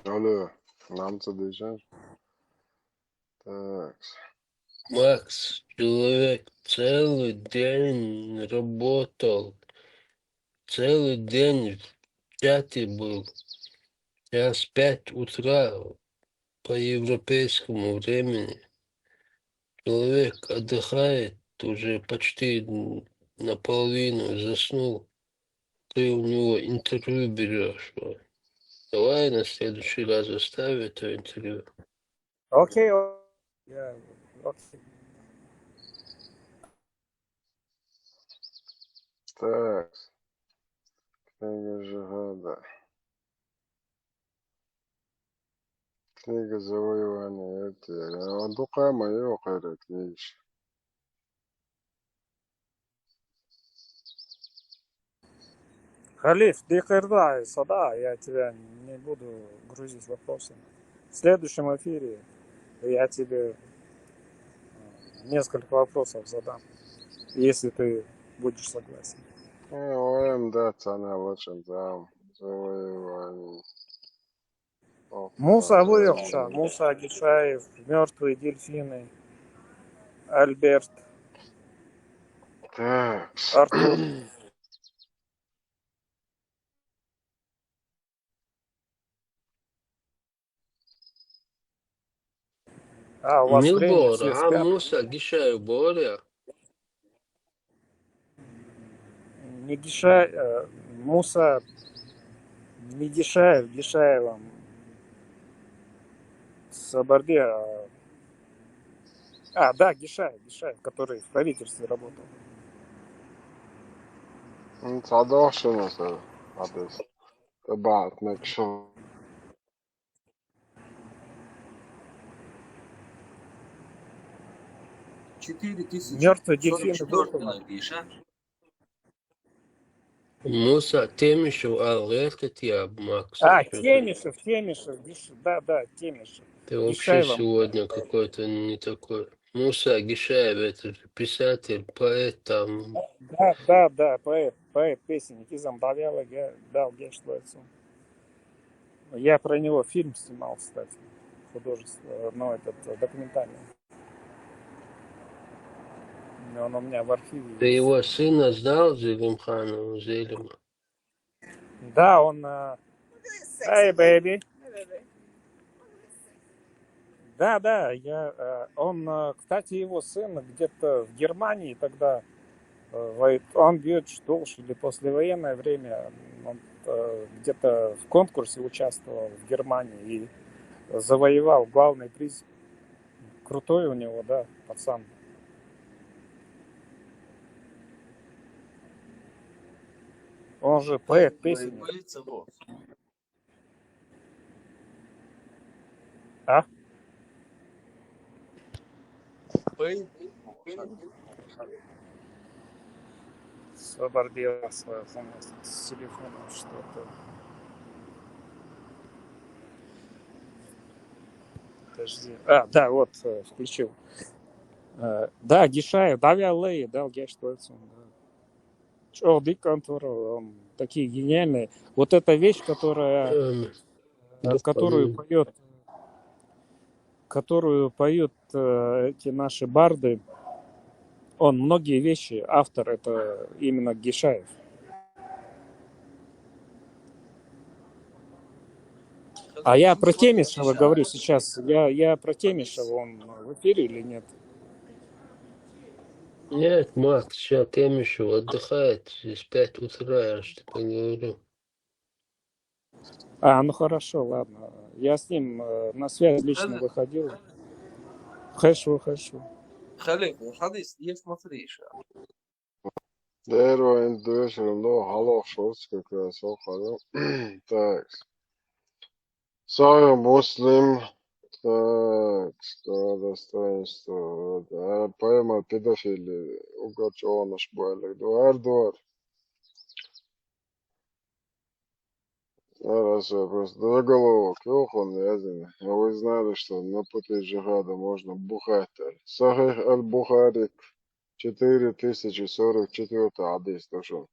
Алло, нам ца дышишь? Так. Макс, человек целый день работал, целый день в чате был. Сейчас пять утра по европейскому времени. Человек отдыхает, уже почти наполовину заснул. Ты у него интервью берёшь. Давай на следующий раз оставь это интервью. Окей, о-, я, окей. Так. Книга жихада. Книга завоевания, это, а, дукха ма ю кхера книгаш. Халиф, декъерда, сада, я тебя не буду грузить вопросами. В следующем эфире я тебе, э, несколько вопросов задам, если ты будешь согласен. Э, Ой, да, цана лучше, да. Завоевание. Муса Вуевша, Муса Гишаев, мертвые дельфины, Альберт, Так. Артур. А, у вас время, Милбор, все а спят. Муса Гишаев Боря? Не Гиша, э, Муса, не Гишаев, Гишаева. Сабарди, а, а, да, Гишаев, Гишаев, который в правительстве работал. М, Цадох шуна са, адес. Табаат мекшо. Четыре тысячи Мертвые сорок дельфины четвёртый выпало. Гиша. Муса Темишев, а, Леркет я, Макс. А, Чё ты? Темишев, Темишев, Гиш- да, да, Темишев. Ты вообще Гишаева. Сегодня какой-то не такой. Муса Гишаев, это же писатель, поэт там. Да, да, да, поэт, поэт, песенник. Изам Давьяла, га- дал геш лоцу. Я про него фильм снимал, кстати, художественный, ну, этот, э, документальный. Но он у меня в архиве Ты есть. Его сына сдал Зелимхану, Зелима? Да, он... э, Hey, baby. Да, да, я, э, он, э, кстати, его сын где-то в Германии тогда, э, вой- он бьет что ли послевоенное время, он э, где-то в конкурсе участвовал в Германии и завоевал главный приз. Крутой у него, да, пацан. Он же поэт, песенник. А? Собардила свою с телефоном что-то. Подожди. А, да, вот, э, включил. Э, Да, Гишаев, Давья Лей, да, Геш Лойцун, да. Чё, Дик Антур, он такие гениальные. Вот эта вещь, которая, Эм, э, которую Господи. поет, которую поют э, эти наши барды, он многие вещи, автор, это именно Гишаев. А я про Темишева говорю сейчас. Я, я про Темишева, он в эфире или нет? Нет, Макс, сейчас Темишев отдыхает, здесь пять утра, я же тебе говорю. А, ну хорошо, ладно. Я с ним э, на связь лично выходил. Хорошо, хорошо. Халид, ну, Халид, я смотри еще. Дерва индуэшер, но халох шоц как раз, о, халох. Так. Сахих Муслим. Так, что достоинство? Да, поэма педофили. Угорчонаш буэлик. Дуар, дуар. Раз я просто заголовок, ёх, он вязаный. А вы знали, что на пути джихада можно бухать? Сахих аль-Бухари, четыре тысячи сорок четвёртый хадис, то что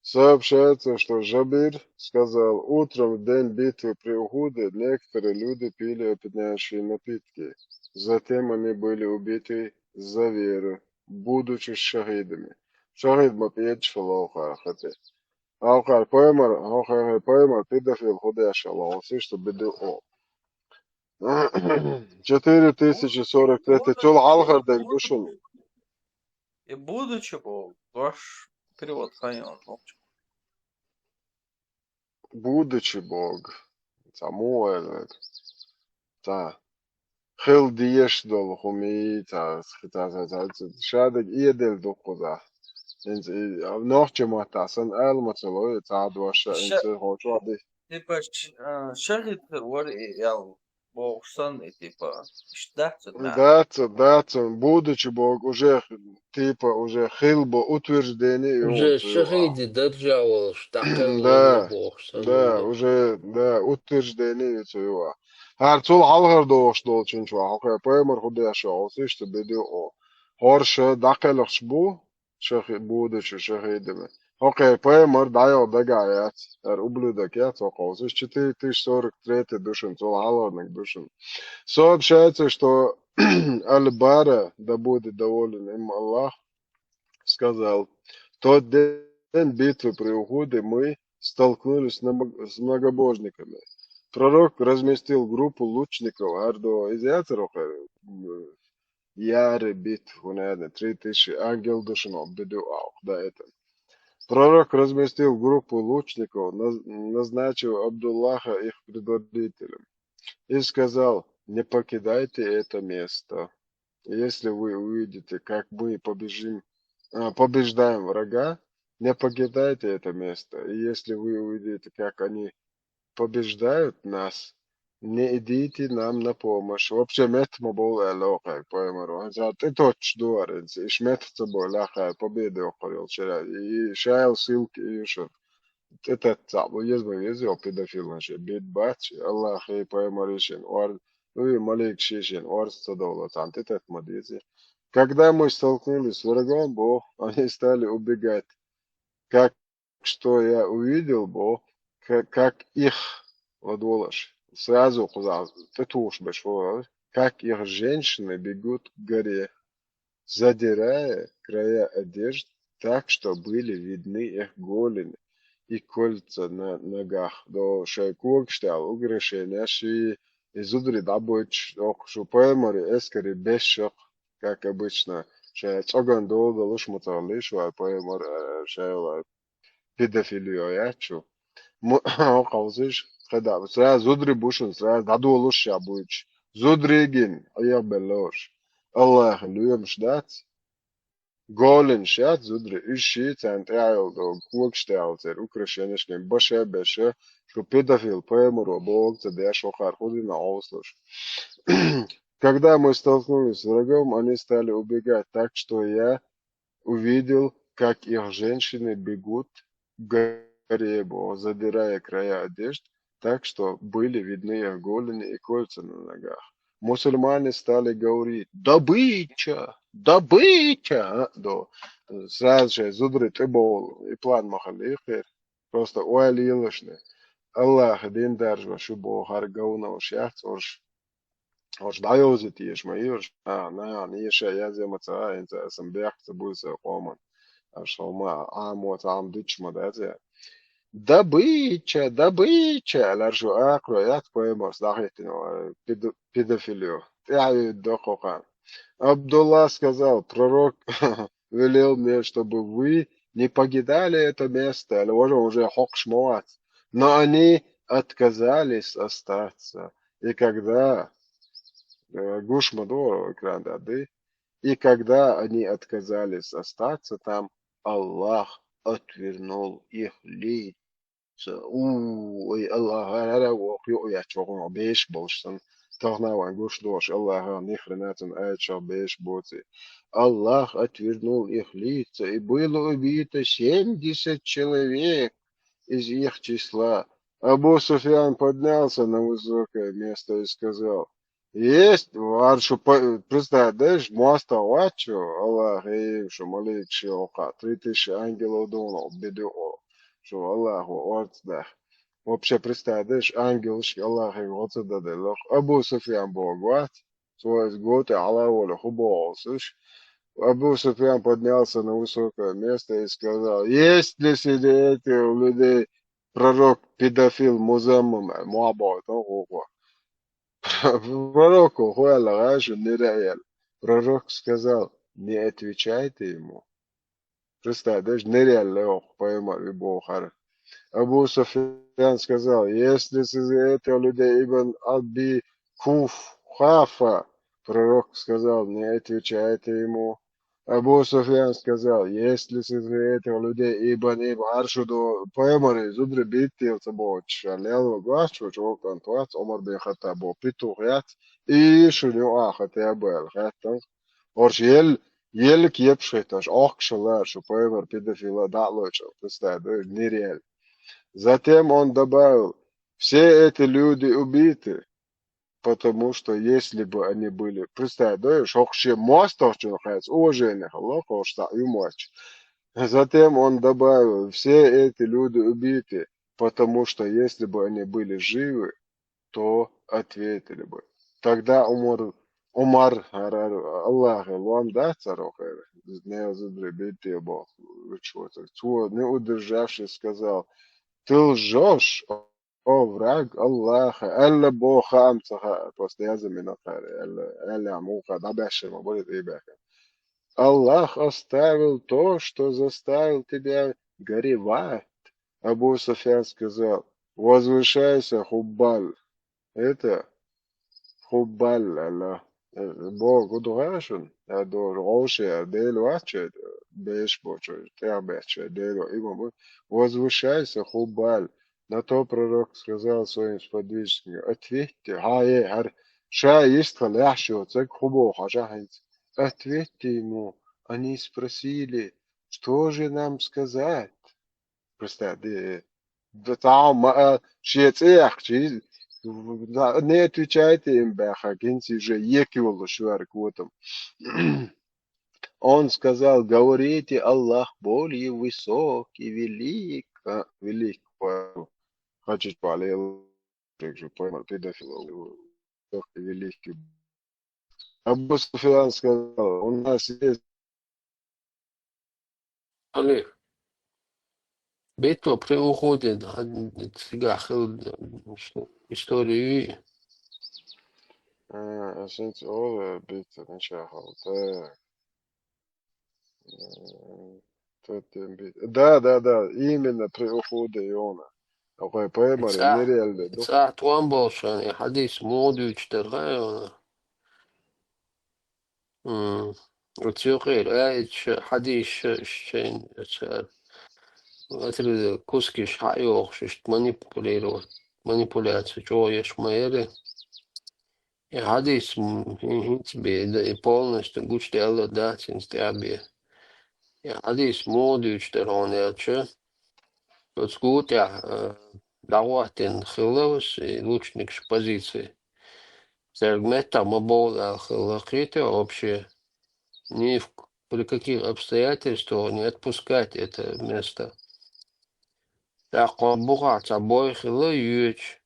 сообщается, что Жабир сказал: «Утром в день битвы при Ухуде некоторые люди пили опьяняющие напитки. Затем они были убиты за веру, будучи шахидами». Шахид ма пьет шалохар хате. Алкар поймар, алкар поймар, педофил худяшалох, все, что беду о. Четыре тысячи сорок третий, цул алкар дек душун. И будучи бо, ваш перевод хайон. Будучи Бог. Самуэль. Та. Хил диеш дол хуми, та, та, та, та, та, шадык иедел дуккуза. Инц, и, а, нохче мата, сан эл мацело, и та дуаша, Ша- инц, хочу ади. Типа, ш- а, шахид вар и ял, бо сан и типа, иштахца, да. Даца, даца, будучи Бог, уже, типа, уже хил бо утверждение, и Уже он, и шахиди державал, что Да, Бог. Да, уже, да, утверждение цуева. Гьар цул гьалгьар догъуш долчун чу, гьалкъа пайгъамбар худа яшавал, сишта беди о. Гьорша дакъалахш бу, шахи-, будучи шахидами. ХӀокхеран пайхамар дӀайо дагахь яц, хӀара ублюдок яц хӀокхуза. Четыре тысячи сорок третий ду шуна, цул хьалхарниг ду шуна. Сообщается, что Аль-Бара, да будет доволен им Аллах, сказал: «В тот день битвы при Ухуде мы столкнулись с много-, с многобожниками. Пророк разместил группу лучников, ардо изяцарухе, яре бит, хунене, три тысячи ангел душно беду аух, да это. Пророк разместил группу лучников, наз-, назначив Абдуллаха их предводителем, и сказал: „Не покидайте это место. Если вы увидите, как мы побежим, а, побеждаем врага, не покидайте это место. И если вы увидите, как они побеждают нас, не идите нам на помощь“». Вообще меттах ма бовла аьлла хӀокхеран пайхамаро. ХӀинца тӀетоттуш ду хӀара, хӀинца иштта меттах ца бовла хӀара, победа йоккхур йолчу шера. И ша йолу ссылка и ю шуна. ТӀетатта цхьаъ бу, еза ма веза йолу педофилан шен бед бац, Аллахий, пайхамарий шен ор-, ну, и маликаший шен орца ца довла, цхьаьна тӀетатта ма деза. Когда мы столкнулись с врагом, бо, они стали убегать. Как что я увидел, бо, ка-, как их, вот волаш, сразу кхузахь тӀетухуш берш волаш, как их женщины бегут к горе, задирая края одежд так, что были видны их голени и кольца на ногах. До шайн когаш тӀехь украшенеш и, и зударий дӀабойтуш, оха шу пайхамарий эскаре бешшах, как обычно, шайн цӀоган дола долуш ма ца хилла шу, пайхамар, э, шайн педофилио яц шу. Мо-, хьо кхалсаш, кхидӀа, сразу зударий бу шуна, сразу дӀадолуш ша буьйцуш. Зударий гина, Ӏехабелла лоруш. Аллахьан лоьмаш дац. Голенаш яц зударий, уьш ши царна тӀехь йолу догу, когаш тӀехь йолу церан украшенеш гина, баша а беша, шу педофил пайхамаро бохург ца деш, хӀокхара хӀун дина Ӏовсалуш. Когда мы столкнулись с врагом, они стали убегать, так что я увидел, как их женщины бегут к горе, бо, задирая края одежд, так что были видны их голени и кольца на ногах. Мусульмане стали говорить: «Добыча! Добыча!» А, до. Сразу же зударий тӀебовлу, и план ма хилла хир. Просто ойла елашна. Аллахьан дин даржо шу боху хӀара говнош яц, уьш Ош дӀайовзийта езаш ма ю, а, нахана еша язъян ма ца хаьа, хӀинца аса бехк ца буй сан къоман. Аша хӀума Ӏамо цхьа хӀума дуьтуш ма дац я. «Добыча, добыча!» аьлла, шу акхаро яц пайхамарс дӀахӀиттина, педо-, педофилио. ТӀаьхьа йуьйдо кхокхана. Абдулла сказал: «Пророк велел мне, чтобы вы не покидали это место», аьлла, важа уже хьокхуш ма вац. Но они отказались остаться. И когда, э, гуш ма ду экран тӀехь, ди? И когда они отказались остаться там, Аллах отвернул их лица. У, ой, Аллах, хӀара воху юкъа яц вохуна беш болуш санна. Тахана вайн гуш долуш, Аллаха ни хрена цун аьллачух беш боций. Аллах отвернул их лица, и было убито семьдесят человек из их числа. Абу Суфьян поднялся на высокое место и сказал: «Есть, вар шу па-, представь, деш, моста вачу, Аллах, и шу малик ши оха, три тысячи ангелов доно, беду о, шу Аллах, ва орц дах. Вообще, представь, деш, ангелш Аллах, и оца да делох. Абу Суфьян бог вац, свой с готы, Аллах, воля, ху бог, слышь». Абу Суфьян поднялся на высокое место и сказал: «Есть ли среди этих людей пророк, педофил, музаммам?» Муаббат, он хухва. Пророку хуяла гӀашу нира ял. Пророк сказал: «Не отвечайте ему». Представь, даже нира ял лех, пайхамар ви бохар. Абу Суфьян сказал: «Если среди этих людей Ибн Аби Куф-, Хафа», пророк сказал: «Не отвечайте ему». Абу Суфьян сказал: «Если среди этих людей Ибн, Ибн, Аршуду, пайхамари зудри биттил ца боцуш, лело гуаш, чу чу кан туац, Умар бин Хаттаб бо петух яц, и шу ю аха те бел хаттан». Орш ел, елик епш хетташ, охкшала, шу пайхамар педофила даълочу, представь, нирел. Затем он добавил: «Все эти люди убиты». потому что если бы они были, представь, да, шокше мосточун хас, уважение хало, кош та юмач. Затем он добавил: все эти люди убиты, потому что если бы они были живы, то ответили бы. Тогда Умар, Умар, Аллах, луам да царохер, не зубре битте бо, чего-то. Цо, не удержавшись, сказал: ты лжешь, о враг Аллаха, Алла бо хаамцаха, просто я замена харе, Алла, Алла муха, да бяше ма будет и бяха. Аллах оставил то, что заставил тебя горевать. Абу Суфьян сказал: возвышайся, Хуббаль. Это Хуббаль, Алла. Э, Бог удугашун, а до гоши, а дел ваче, беш бочо, тя бече, дел ва, имам. Возвышайся, Хуббаль. На то пророк сказал своим сподвижникам: ответьте, ха, е, хар, ша есть халящего, цек хубо, хажа хинц. Ответьте ему, они спросили: что же нам сказать? Просто, да, да, там, а, шец, эх, чи, да, не отвечайте им, бяха, гинси же еки волу швар квотом. Он сказал: говорите, Аллах более высок и велик. А, велик, по-, хочет палел, как же поймал педофилов, великий. Абу Суфьян сказал: у нас есть... Али, битва при Ухуде, да, цигахил историю. А, а сенц ол битва начахал, да. М, тот тем бит-, да, да, да, именно при Ухуде и она. Окей, поэма Ца-, нереально, да? Ца туан болшан, и хадис модуч дергай она. М, вот сюхер, а, ич хадис ш-, шен, ца, вот это куски ш-, ха, ёх, шишт манипулировать, манипуляция, чё еш майре. И хадис, м, хи-, хинц бе, да, и полностью гуч де Алла да, цинц тя бе. И хадис модуч дергай он элча. Вот скут я, э, дагватин хиловс, и лучник ш позиции. Церг метта ма бол ал хила, кхите вообще ни в к-, при каких обстоятельствах не отпускать это место. Так он буха ца бой хила юч.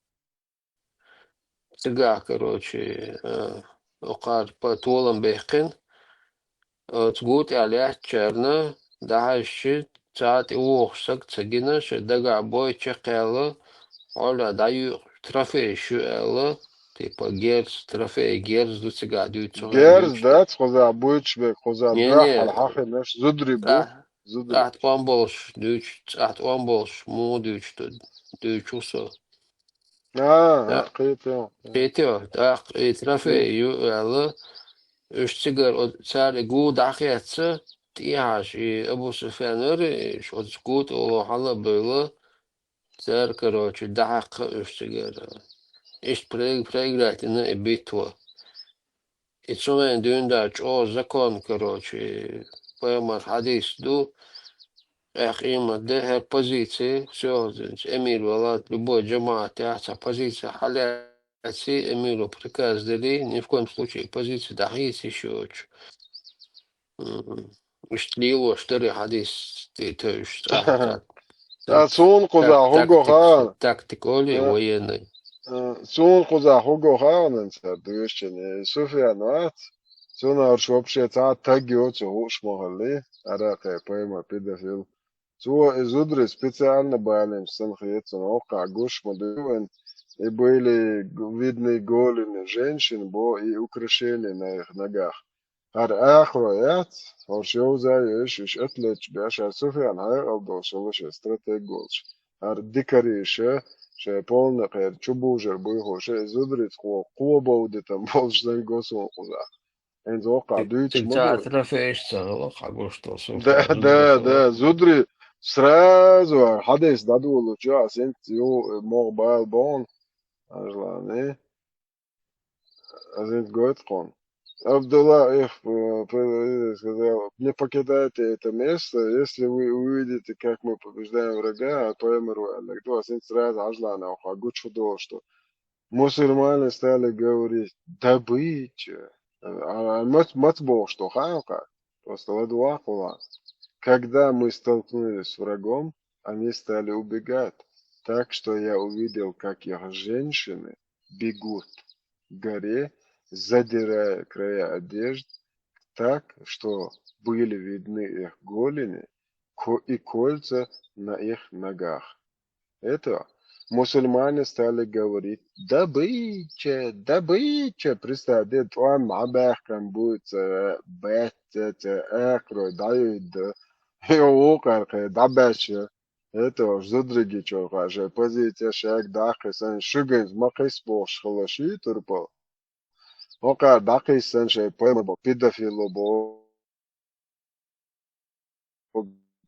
Цигах, короче, э, окар по толам бехкин. Оцгут я ляччарна, дахьашчи, цаат и вохсак цагина, ше дага бой чекъяла, оля даю трофей шу эла, типа герз, трофей герз, ду цига дюйцу. Герз, да, цхоза буйч бек, хоза... Не, да, не. Хал хахи наш, зудри бу, да, зудри. Цаат он болш, дюйч, цаат он болш, му дюйч, ду-, дюйч усо. А, да. Кхетё. Кхетё, да, и трофей ю, эла. Уж цигар о-, цар и гу дахьяца, тӀехьаш, и Абу Суфьян ори, иш оц гу тӀоло хьала бейла, цар, короче, дахьакха уж цигар. Иш проиг-, проиграть ина и битва. И цунен дуьнда чӀо закон, короче, пайхамар хьадис ду, эх, има де хӀер позиции, всё, эмир вала, любой жамаат, я ца позиция хьале Аци эмиру приказ дали, ни в коем случае позиция дахьийца йиш йоцуш. М, иштта лелош дара хьадис, тӀе тевжаш, цӀа, цӀа, цӀа, цун кхуза так-, хӀуго тактика, хаан. Тактика оли, э, военный. Э, цун кхуза хӀуго хаанан цар дуьйцучун, э, Суфьян вац. Цунна уж вообще цхьа таг йоцу хууш ма хилли, Ӏаракъе пайхамар педофил. Цо и зударий специально балийна санна хета, цунна воккхахь гуш ма дуьйна, и были г-, видны голыми женщины, бо и украшения на их ногах. ХӀара ахаро яц, хӀорш йовза а йо йиш, уьш атлеташ беш, хӀара Суфьян хьекъал долуш волу шен стратег волуш. ХӀара дикариша, шайн полнакъера чубужар буй хӀуша, и зударий кхо, кхо бовдитам болуш зан го суна кхуза. ХӀинца воккхахь дуьйцуш ма ду. Цигахь трофейш ца хилла, хьан гуш долу суна. Да, да, да, зударий сразу хьадис дӀадолучу, ас хӀинца ю, могӀа бала боху, Ажлани. Ас хӀинца гойту кхунна. Абдулла их, э, п-, сказал: «Не покидайте это место, если вы увидите, как мы побеждаем врага, а то я умру», аьлла. Ас хӀинца сразу Ажлани охьа гучу долуш ду. Мусульмане стали говорить: «Добыча». А, а мац, мац бохуш ду хьалха? Просто ладувгӀа хьуна. Когда мы столкнулись с врагом, они стали убегать, так что я увидел, как их женщины бегут к горе, задирая края одежд так, что были видны их голени ко-, и кольца на их ногах. Это мусульмане стали говорить: «Добыча, добыча». Представь, де тӀом мӀа баьхкан буца, баьццаца, акхарой дӀаюйда. Йо, вукхар кхе дӀабаьча. Это уж зудригичо кхажа позиция шаг дӀакхисан, шуган ма кхис бохуш хала ши турпал. Вукхар дӀакхисан шай поймар бо, педофил бо.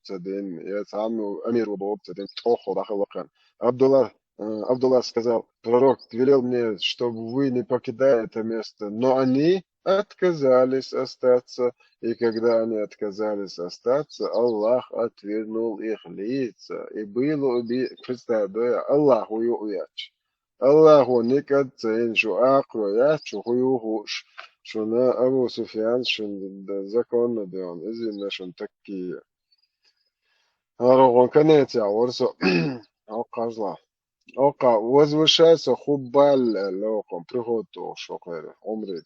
Ца ден, я цхьаммо амир ву боху ца ден, тӀоххо даха лакхан. Абдулла, э, Абдулла сказал: «Пророк велел мне, чтобы вы не покидали это место». Но они отказались остаться, и когда они отказались остаться, Аллах отвернул их лица, и было уби-, представь, да, Аллаху юъяч. Аллахо никӀа ца йина шу акхаро яц, шу хӀу ю хууш, шуна Абу Суфьян шун д-, законно деон, изинна шун таккий. ХӀара гӀон конец яхь вара со. Оккхажла. Оккха возвышайся хуббаль, локхун, приход тохуш окхера, Ӏумриг.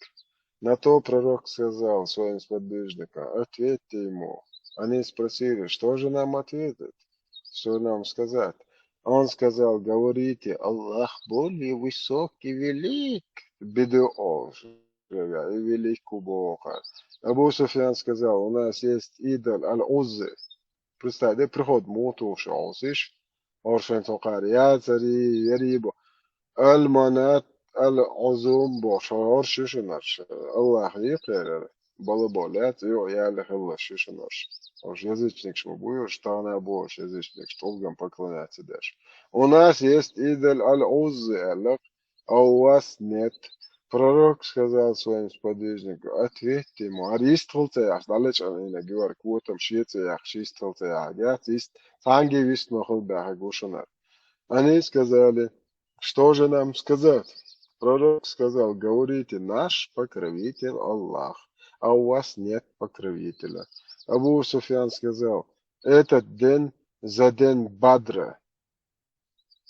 На то пророк сказал своим сподвижникам: «Ответьте ему». Они спросили: «Что же нам ответить? Что нам сказать?» Он сказал: «Говорите: Аллах более высок и велик». Бидуов, и велик кубоха. Абу Суфьян сказал: «У нас есть идол Аль-Уззы». Представь, де приход мутуш Уззиш. Оршен токар яцари, ярибо. Аль-Манат, Аль-Узум бо, шо орши шунарш. Аллах йикхерер. Бала болят, ю яли хилла ши шунарш. Орш язычник шо буюш, тана бош язычник, штулган поклоняться деш. У нас есть идол Аль-Уззы, Аллах, а у вас нет. Пророк сказал своим сподвижникам: «Ответьте ему». Ар истхулца яхш, далечан ина гивар кутам шица яхш, истхулца яхш. Яц ист, санги вист махул бяха гушунар. Они сказали: «Что же нам сказать?» Пророк сказал: «Говорите: наш покровитель Аллах, а у вас нет покровителя». Абу Суфьян сказал: «Этот день за день Бадра,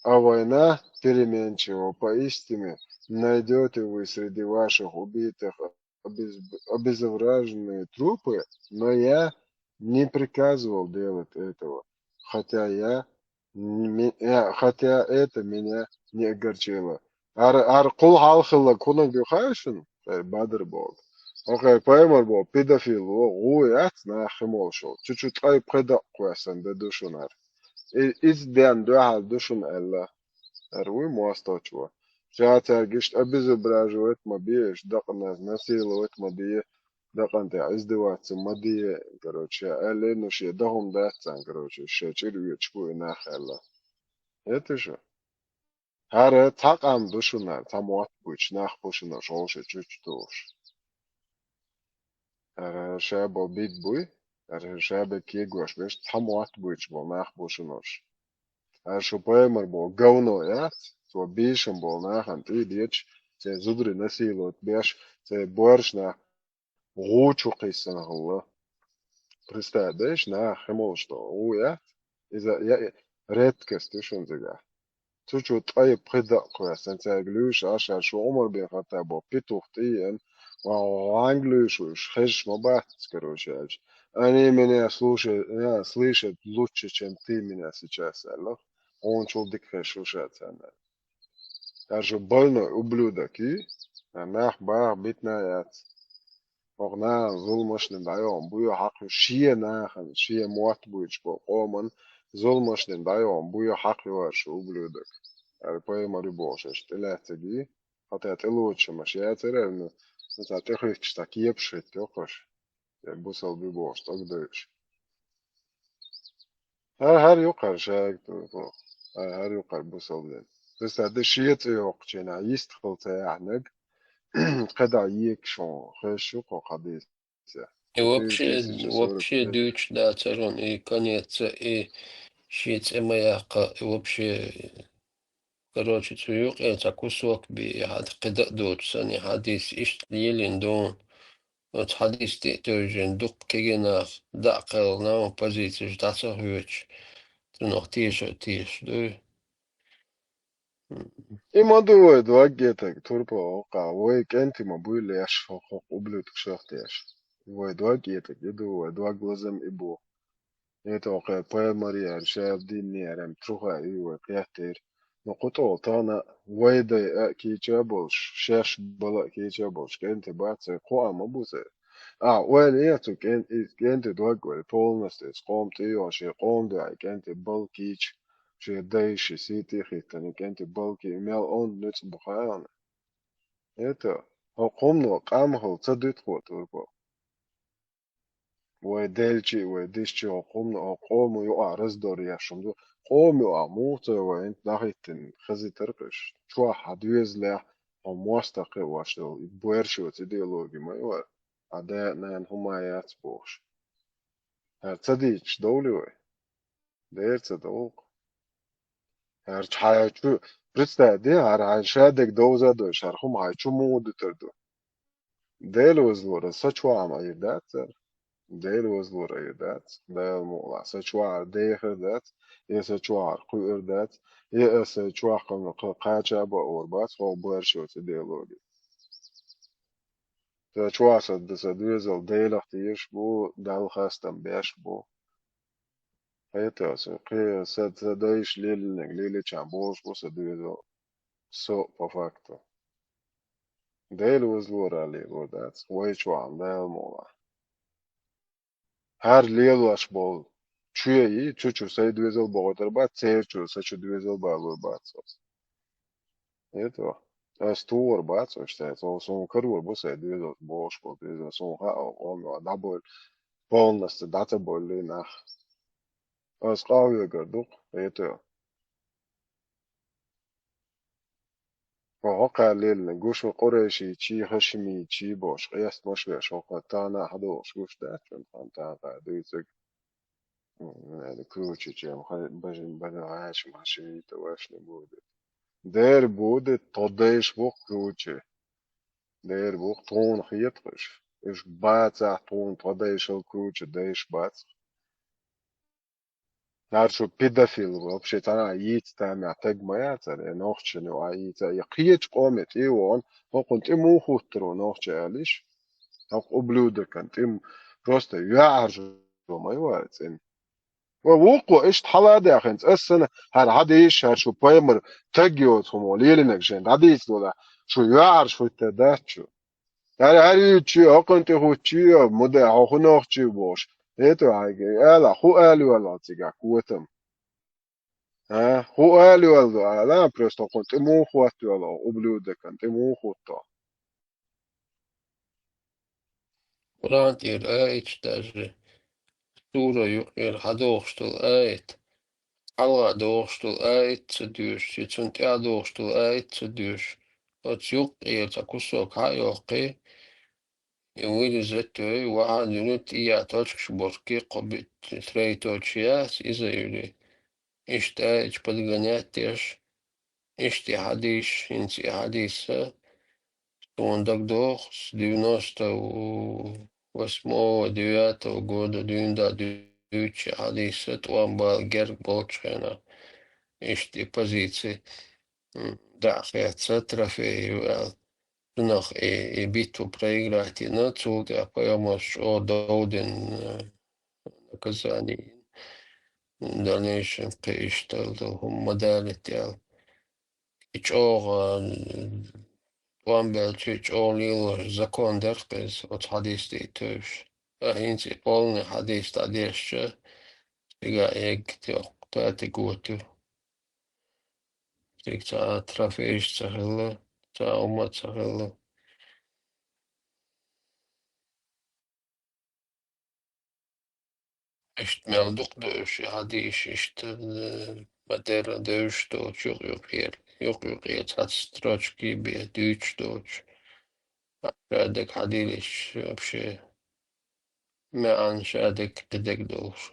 а война переменчива. Поистине найдёте вы среди ваших убитых обез-, обезображенные трупы, но я не приказывал делать этого, хотя я не ме-, э, хотя это меня не огорчило». Ар, ар кхул хьалхалла кунаг ю хайшун? Э, Бадр бол. Окей, паймар бол, педофил во, гу яц, нахи мол шо. Чучу тай пхеда квасан да душунар. И, из ден дуахал душун Аллах. Ар вуй мосточу. Ша царгиш обезображивать ма беш, дакъна насиловать ма беш, дакъанте издеваться ма де, короче, алле, ну, ше дахум дацан, короче, ше чир вечку и нахала. Это же. ХӀара цхьа къам ду шуна, цхьа мотт буч, нах бу шуна, шолша чуч душ. ХӀара шаба бит буй, хӀара шаба кегош беш, цхьа мотт буч бу, нах бу шунош. ХӀара шу паймар бу, говно, я? Цо бишам бу, нахан тӀи деч, це зудри насиловать беш, це борш нах гучу кхиссана хилла. Представь, деш, нах химол что, у, я? Иза, я, редкость, шун зига. Цу чу тӀай пхида кхуя, сан цаьг луьйш, аша шу Умар бен Хаттабо, петух тӀиен, ва англуьйш уж, хезаш ма бац, короче, аж. Они меня слушают, а, слышат лучше, чем ты меня сейчас, аллах. Он чул дик хезаш уж, а, царна. Даже больной ублюдок и, а, нах бах битна яц. Ох, нахана зулмашна дӀайогӀун буйо хьакхю шен нахана, шен мотт буйчу бо къоман зулмашна дӀайогӀун буйо хьакхю аша ублюдок. Ара пайхамар ю бохуш аша тӀелаьццаги, хьо тӀе тӀелоцуш аша яцара, ну, ну, цхьа тӀехуьттуш, цхьа кепаш хӀиттайо кхуш. Я бусалба ю бохуш, тӀагадойуш. ХӀара, хӀара юкъара шайга тӀе, хӀара, хӀара юкъара бусалба дин. Просто де шен цӀе йоккхучу хенахь йист хила ца яхьнарг, кхидӀа екаш хьуна хезаш ю кху хьадис. И вообще, вообще дуьйцуш дацара хьуна и конец, и шен цӀе ма яккха, и вообще Короче, цу юкъе цхьа кусок бе, и хьад-, кхидӀа а доцуш санна, и хьадис иштта лелийна ду. Оцу хьадис тӀе а тевжина, дукха кегий нах дӀа а кхелхина, позицеш дӀа ца хоьцуш, цунах теша а тешаш дуй. И ма ду вай дог этарг, турпал воккха, вай кӀентий ма буй леш, хӀокху ублюдкашах теш. Вай дог этарг и ду, вай дог лазам и бу. ХӀетахь кхе пайхамарера, шаьба динера, ам труха и вай кхеттера. Но кху тӀехула тахана вай дай а кийча а болуш, шаьш бала а кийча а болуш, кӀентий бац, церан кхоам а бу церан. Ахьа ойла е цу кӀен-, и кӀентий дог вай полностью, иза къоман тӀе а йолуш, шен къоман дуьхьа и кӀентий бала кийча, шен дайша сий тӀе а хӀиттина, и кӀентий бала кийча, мел онда нуьцкъ бу хаьий хьуна. ХӀета, хӀокху хӀумано къам хила ца дуьту хӀокху турпал. Вай делчи а, вай дисчи а хӀокху хӀумано, хӀокху къомо юкъахь раздор еш хӀума ду. Къомо юкъахь муха ца вай хӀинца дӀахӀиттина хезийтаркхаш? Чохь хьан доьзалехь хьо мостагӀ кхиош долу, и боьрша йоцу идеологи ма ю вай, хьан да-нана хӀума яц бохуш. ХӀара ца дийцича довлий вай? Дера ца довлу-кх. ХӀара хьайн чу, представь де, хӀара хьайн шадерг довза а дойуш, хӀара хӀума хьайн чу муха дуьтур ду? Дела вазлора, сан чохь ма ир дац цара. Дела вазлора ир дац. Дала мукъалахь, сан чохь дехар дац, я сан чохь кхуьур дац, я аса чохь кхана кха-, кхача а баор бац, хьо боьрша йоцу идеологи. Сан чохь сан, сан доьзал Делах тешаш бу, Далла хастам беш бу. ХӀета аса, кхе, сан, сан дайша лелийнарг лелийча бохуш бу сан доьзал, со по факту. Дела вазлора лелор дац, вай чохь Дала мукъалахь. ХӀара лелош болу чу яйи, цу чу сайн доьзал бохуьйтур бац, церан чу сан чу доьзал балор бац аса. ХӀета, аса тухур бац аша цаьрца, суна карор бу сайн доьзалш бохуш болу доьзал, суна хаьа, къоман дӀабойла, полностью дӀа ца бойла нах. Аса къахьоьгур ду-кх, хӀета. Хьо хӀокхаьлла леллина гуш ву къурайшийчий, хашимийчий бохуш, къестамаш веш, хӀокху тахана а хьадогӀуш гуш дац шуна, тхан тахана а дуьйцург. М, круче, чем ха-, бажин, бажин гӀаьший машин йита вашна буде. Дера буде, тхо дайша бу-кх круче. Дера бу-кх, тхуна хетахь уьш. Уьш бацахь, тхуна тхо дайшал круче дайша бац. ХӀара шу педофил вообще цхьана а йийца тамехь таг ма яцара, я нохчашна юкъа йийца, я кхечу къоме тӀе а вахана, хӀокхунна тӀе муха хуттур ву нохча аьлла йиш? ХӀокху ублюдокан тӀе м-, просто йоьӀаржо ма ю вара цӀена. Ва вукхо иштта хьала а даьхна, ас санна, хӀара хьадийша, хӀара шу пайхамар таг йоцу хӀума лелийнарг шайна дӀадийца долахь, шу йоьӀарш хӀуьттур дац шу. ХӀара, хӀара юьйцучий, хӀокхунна тӀе хуттучий, муде хьо хӀун нохчий бохуш. ХӀета хьайга, ала, хӀун ала йоьллу цигахь котам? А? ХӀун ала йоьллу ала, просто хӀокхунна тӀе муха хӀотта йоьллу, ублюдокан тӀе муха хӀотто? Къуръан тӀера аяташ даже, сура юкъера хьадогӀуш долу аят, хьалха догӀуш долу аят ца доьшуш, я цунна тӀаьхьа догӀуш долу аят ца доьшуш, оцу юккъера цхьа кусок хьа а йоккхий, и вырезать а йой, ваха а дуьнуьйту, и я точкаш борхкий, кхо би-, троеточие яц, иза а юьлий. Иштта аяташ подгонять деш, иштта и хьадийш, хӀинца и хьадийса, суна дагадогӀу, с девяносто восьмого, девятого года дуьйна да дуьйцучу хьадийса, тӀом бала герга болчу хенахь, иштта и позици, м, дӀа а хецна, трофей ю аьлла. Цунах и, и битву проиграть йина, цул тӀаьхьа пайхамарш чӀогӀа дов дина, э, наказание йина. Дальнейшем кхин иштта долу хӀума ма далийта аьлла. И чӀогӀа, э, тӀом баьлча, чӀогӀа лелош закон дара-кх иза, оцу хьадийс тӀе а тевжаш. Ткъа хӀинца и полный хьадийс дӀадешча, цигахь эгга тӀе-, татиг вуьтур. Цига цхьа а трофейш ца хилла, цхьа а хӀума ца хилла. Иштта мел дукха ду уьш, и хьадийш, иштта, э, ма-дарра девзаш доцу, юкъ-юкъера, юкъ-юкъера цхьацца строчки бен дуьйцуш доцуш. Шадерг хьадийрича, вообще, маьӀна шадерг кхидерг долуш.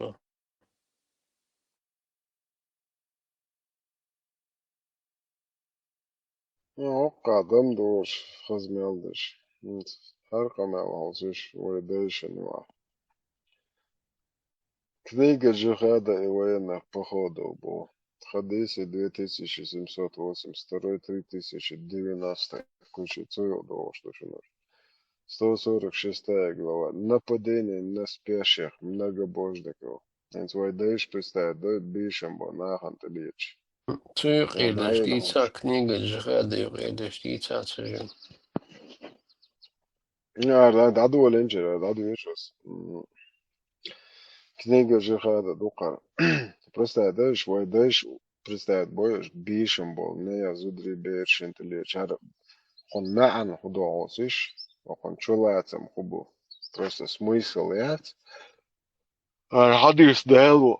Воккха дам дош, хазмел даш. ХӀинца хӀара къамел хьовсуш, вай дайшан ва. Книга джихада и военных походов бу. Хадисы две тысячи семьсот восемьдесят второй, три тысячи девяносто. Включи, цу йоӀ дош ду шуна. Сто сорок шестая глава. Нападение на спящих многобожников. ХӀинца вай дайш представить дой, бийшам бо нахана тӀалеча. Цу юкъе даш дийца, книга джихада юкъе даш дийца цу жин. Ара, дӀадолинчара, дӀадоьшус. М. Книга джихада дукхар. Представить даш, вай дайш представить бойш, бийшам бол, не я зударий бераш шин тӀалеча. ХӀара хӀун маӀан хӀу догӀус иш, хӀун чулацам хӀу бу. Просто смысл яц. Ара хьадис Дала.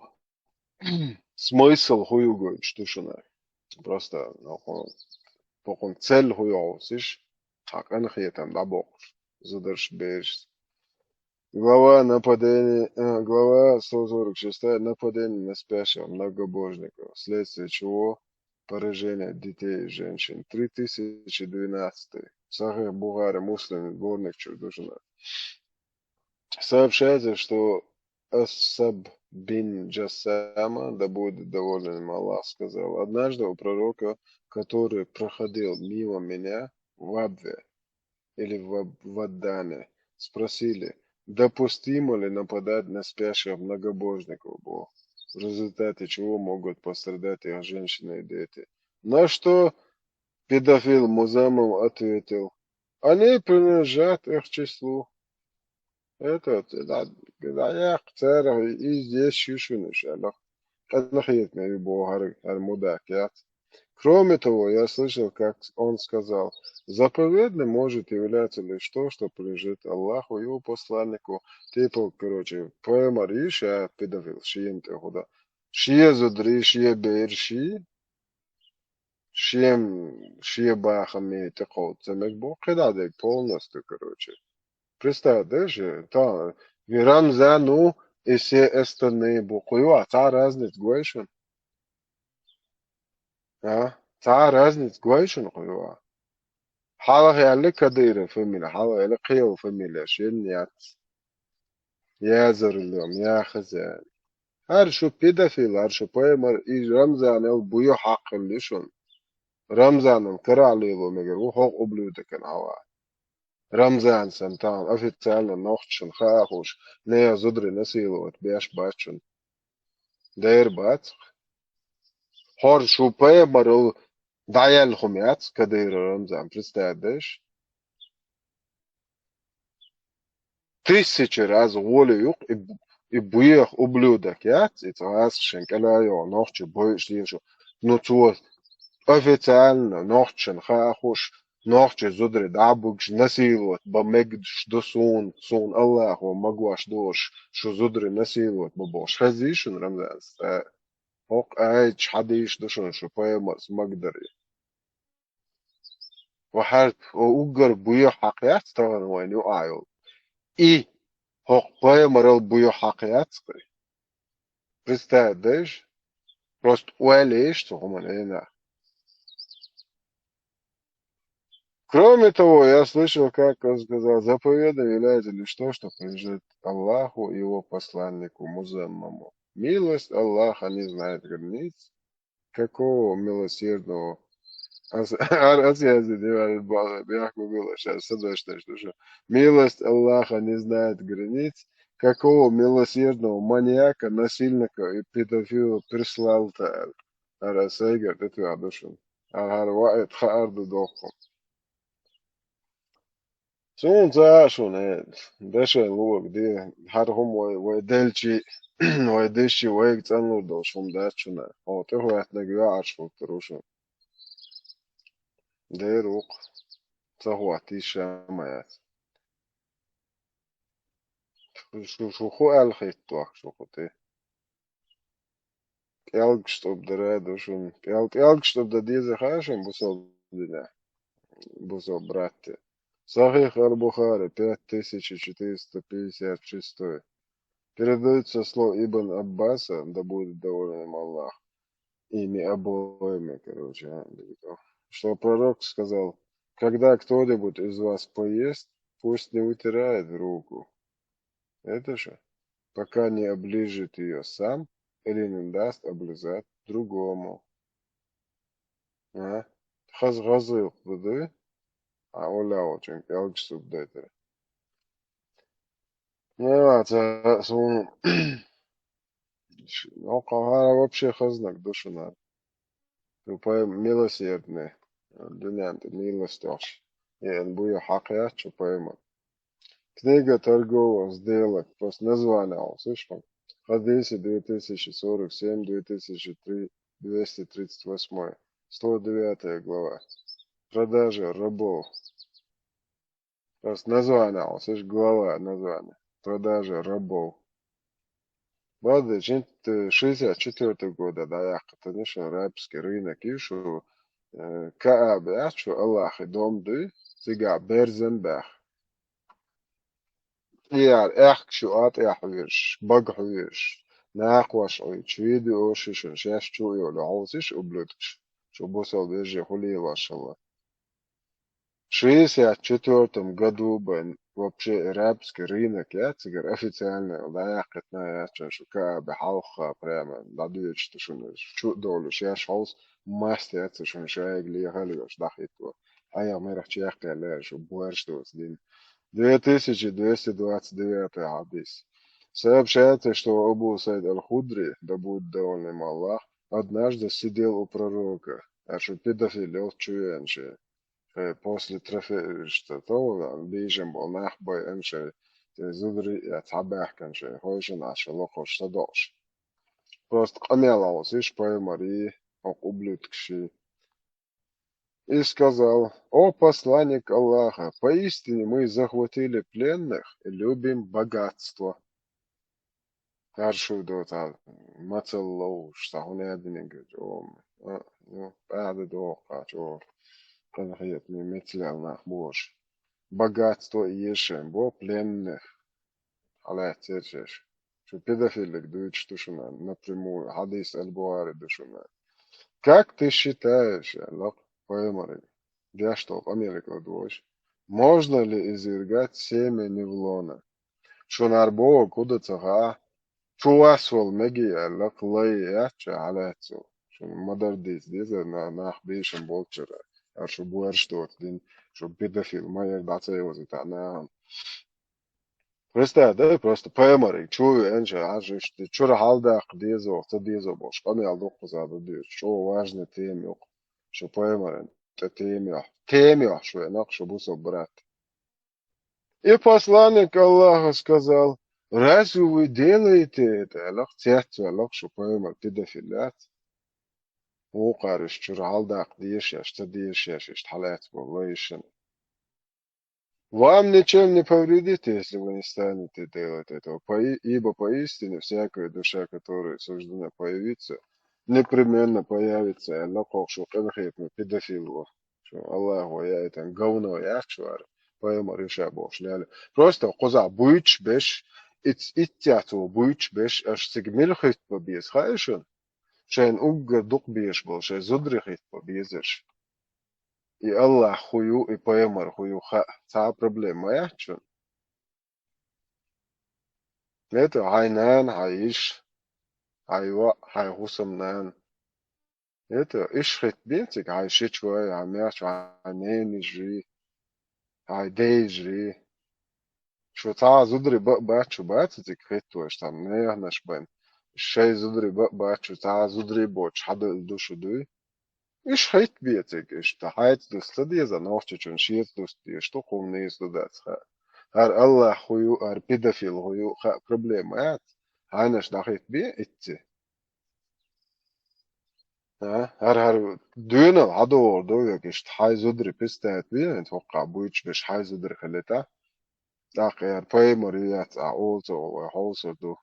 Смысл хӀу ю гойтуш ду шуна. Просто, ну, хӀу-, хӀу-, хӀун цель хӀу йоӀус иш, хьа къинхетам дӀабоккхуш, зударш бераш. Глава нападение, э, глава сто сорок шестая, нападение на спящих многобожников, вследствие чего поражение детей и женщин. Три тысячи двенадцатый. Сахих Бухари, Муслим, сборник чур ду шуна. Сообщается, что Асаб бин Джассама, да будет доволен им Аллах, сказал: однажды у пророка, который проходил мимо меня в Абве или в Аб-, в Адане, спросили, допустимо ли нападать на спящих многобожников, бо, в результате чего могут пострадать их женщины и дети. На что педофил Музаммам ответил: они принадлежат их числу. Это, да, да, я церах и здесь шишуниш, аллах. Къинхетаме ю бо хӀара, хӀара мудак яц. Кроме того, я слышал, как он сказал: заповедным может являться лишь то, что принадлежит Аллаху и его посланнику. Типа, короче, пайхамар йиш я педофил, шена тӀа хӀу да. Шен зударий, шен бераш, шен, шен бахаме тӀакховда ца мег бо, кхидӀа дег полностью, короче. Представь, да же, та, ви Рамзану и все остальные бу, кхуйва, цхьа разница гой шуна? А? Цхьа разница гой шуна, кхуйва? Хьалха яьлла Кадыров фамилия, хьалха яьлла кхыйола фамилия, шен яц. Я Зурилом, я Хазяин. ХӀара шу педофил, хӀара шу пайхамар, и Рамзанал буйо хьакхилли шуна. Рамзанал карахь лело мегар ву хӀокху ублюдокан хьава. Рамзан санна тахана официально нохчашна хаа хуш, не я зударий насиловать беш бац шуна. Дера бац. ХӀара шу пайхамарал дӀаяьлла хӀума яц, Кадыров Рамзан, представь даш. Тысяча раз гӀоле юкъ, и бу-, и буех ублюдок яц, и цӀа гӀазкхашан кӀела йогӀу нохчий бойуш лелаш. Ну, цо официально нохчашна хаа хуш, нохчий зударий дӀабугаш насиловать бан мегаш ду суна, суна Аллахо магош долуш, шу зударий насиловать бан бохуш. Хезий шуна Рамзанца? ХӀокху аяташ хьадийш ду шуна шу пайхамарца магадарий. Ва хьаьрп, о, уггар буйо хьакха яц тахана вайна юкъахь йолу. И хӀокху пайхамарал буйо хьакха яц кхуьй. Представь даш, просто ойла еш цу хӀуманна, э, нах. Кроме того, я слышал, как он сказал: заповедным является лишь то, что принадлежит Аллаху и его посланнику Музаммаму. Милость Аллаха не знает границ. Какого милосердного? Ас-, ар-, ас язди диван бала, бяхку гула, щас садашта, что, что милость Аллаха не знает границ. Какого милосердного маньяка, насильника и педофила прислал-то? Ара сайгар тӀетоьхна ду шуна. Ара хӀара ваийта хаар ду доккху. Суна ца а шуна, э, дашайн луург де, хӀара хӀума вай, вай делчи, вай дешчи, вайга цӀанлур долуш хӀума дац шуна. Хьо тӀехӀоьттинарг йоӀарш хӀуттур ву шуна. Дера ву-кх, ца хӀоттийша ма яц. Шу, шу, шу хӀу аьлла хӀиттахь шу хӀу тӀе? ПӀелгаш тӀубдара ду шуна. ПӀел-, пӀелгаш тӀубда деза хаьа шуна бусалба динехь? Бусалба братте. Сахих аль-Бухари, пять тысяч четыреста пятьдесят шестой. Передают со слов Ибн Аббаса, да будет доволен им Аллах, ими обоими, короче, а, далеко. что пророк сказал: «Когда кто-нибудь из вас поест, пусть не вытирает руку». Это же, пока не оближет ее сам или не даст облизать другому. А? Хаз-, хазы юкъ буду. А оля очень, элгсуб дейтер. Ну, а ца-, сун-, ну, кагара вообще хазнаг душуна. Тупой милосердный. Дунянты милость охш. Эн буя хакъя чупайма. Книга торговых сделок. Просто название, слышишь, там. Хадиси две тысячи сорок семь, две тысячи три, двести тридцать восьмой. Сто девятая глава. Продажа рабов. Просто название, слышишь, глава, название. Продажа рабов. Бады, чин-, э, шестьдесят четвёртого года, да, я, конечно, арабский рынок, и что, э, Кааб, я, что Аллах и дом ды, цига берзен бях. Яр, эх, шу ат, эх, виш, баг, виш, нах, ваш, ой, чуиды, ошишен, шаш, чу, ё, лё, олсиш, ублюдкш, шу бусал, бежи, хули, вашала. Шестьдесят четвёртом году бен вообще арабский рынок, я, цигар официально, да, я, кытна, я, чё, шу Кааб, халха, прямо, да, дюч, ты шуны, чу, долю, шаш, олс, маст, я, ты шуны, шайгли, халгаш, дахит, вот. А я, мэрах, чех, кале, шу, буэрш, дос, дин. Две тысячи двести двадцать девятый хадис. Сообщается, что Абу Саид Аль-Худри, да будет доволен им Аллах, однажды сидел у пророка, а что педофил, чуенши. Э, после трофе-, что то, да, бежим был нах бой энши, те зудри, я, табах, энши, хойшин, а что лохош, садош. Просто къамел алсиш, поймари, ок, ублюдкши. И сказал: «О посланник Аллаха, поистине мы захватили пленных и любим богатство». Харшу дота, мацаллоу, шта хуна дининг, о, а, ну, пада доха, чё, канахият ми мецлялнах бош. Богатство и ешем, бо пленных. Хьалаьццерчаш. Шу педофиллиг дуйцуш ду шуна, напрямую, хьадис аль-Бухари ду шуна. Как ты считаешь, лакъ поймарин, дяштол Америка дуйш, можно ли извергать семя не в лона? Шунар бо куда цаха, чувасвал меги, лакъ лай яча хьалаьцу. Шун мадар дис диза на, нах бишен болчара. Ар шу буэрш дот дин, шу педофил, майер даца его зита на. Представь, да, просто поймарин, чё, энши, аж ишти, чура халдах дезо, ца дезо бош, къамел дукъуза да дез, чё важный тем юк, шо поймарин, та тем ё, тем ё, шо энак, шо бусо, брат. И посланник Аллаха сказал: «Разве вы делаете это?» Аллах, цецу, Аллах, шо поймар, педофилят. О, карыш, чура халдах дешаш, ца дешаш, ишт халят болла ишен. Вам ничем не повредит, если вы не станете делать этого. Пои-, ибо поистине всякая душа, которая суждена появиться, непременно появится. Аллах, кокшу, кенхетну, педофил во. Шу Аллах во, я это говно, я чуар. Поэма реша бош, ляля. Просто коза буйч беш, ит-, иттяту буйч беш, аш сиг милхит по без хайшин. Шен уггар дук беш бол, шен зудрихит по безеш. И Аллах хую, и поймар хую, ха, ца проблема ячун. Это хай нан, хай иш, хай ва, хай хусам нан. Это иш хит бецик, хай шич вай, хай мяч, хай нен жи, хай дей жи. Шу ца зудри ба-, бачу бацицик хит ваш там, не наш бен. Шей зудри ба-, бачу, ца зудри боч, хадал душу дуй. Иш хит бецик, иш та хайц дус ца деза, нохчичун шиец дус деш, ту хумниц ду дац ха. Ар Аллах хую, ар педофил хую, ха проблема яц. Хайнаш дахит бе итти. А? Ар, ар дуйнал хадор ду, як иш хай зудри пистаят бе, ин тохка буйч беш хай зудри халета. Так, ар поймар яц, а олцо, ой, холсо ду.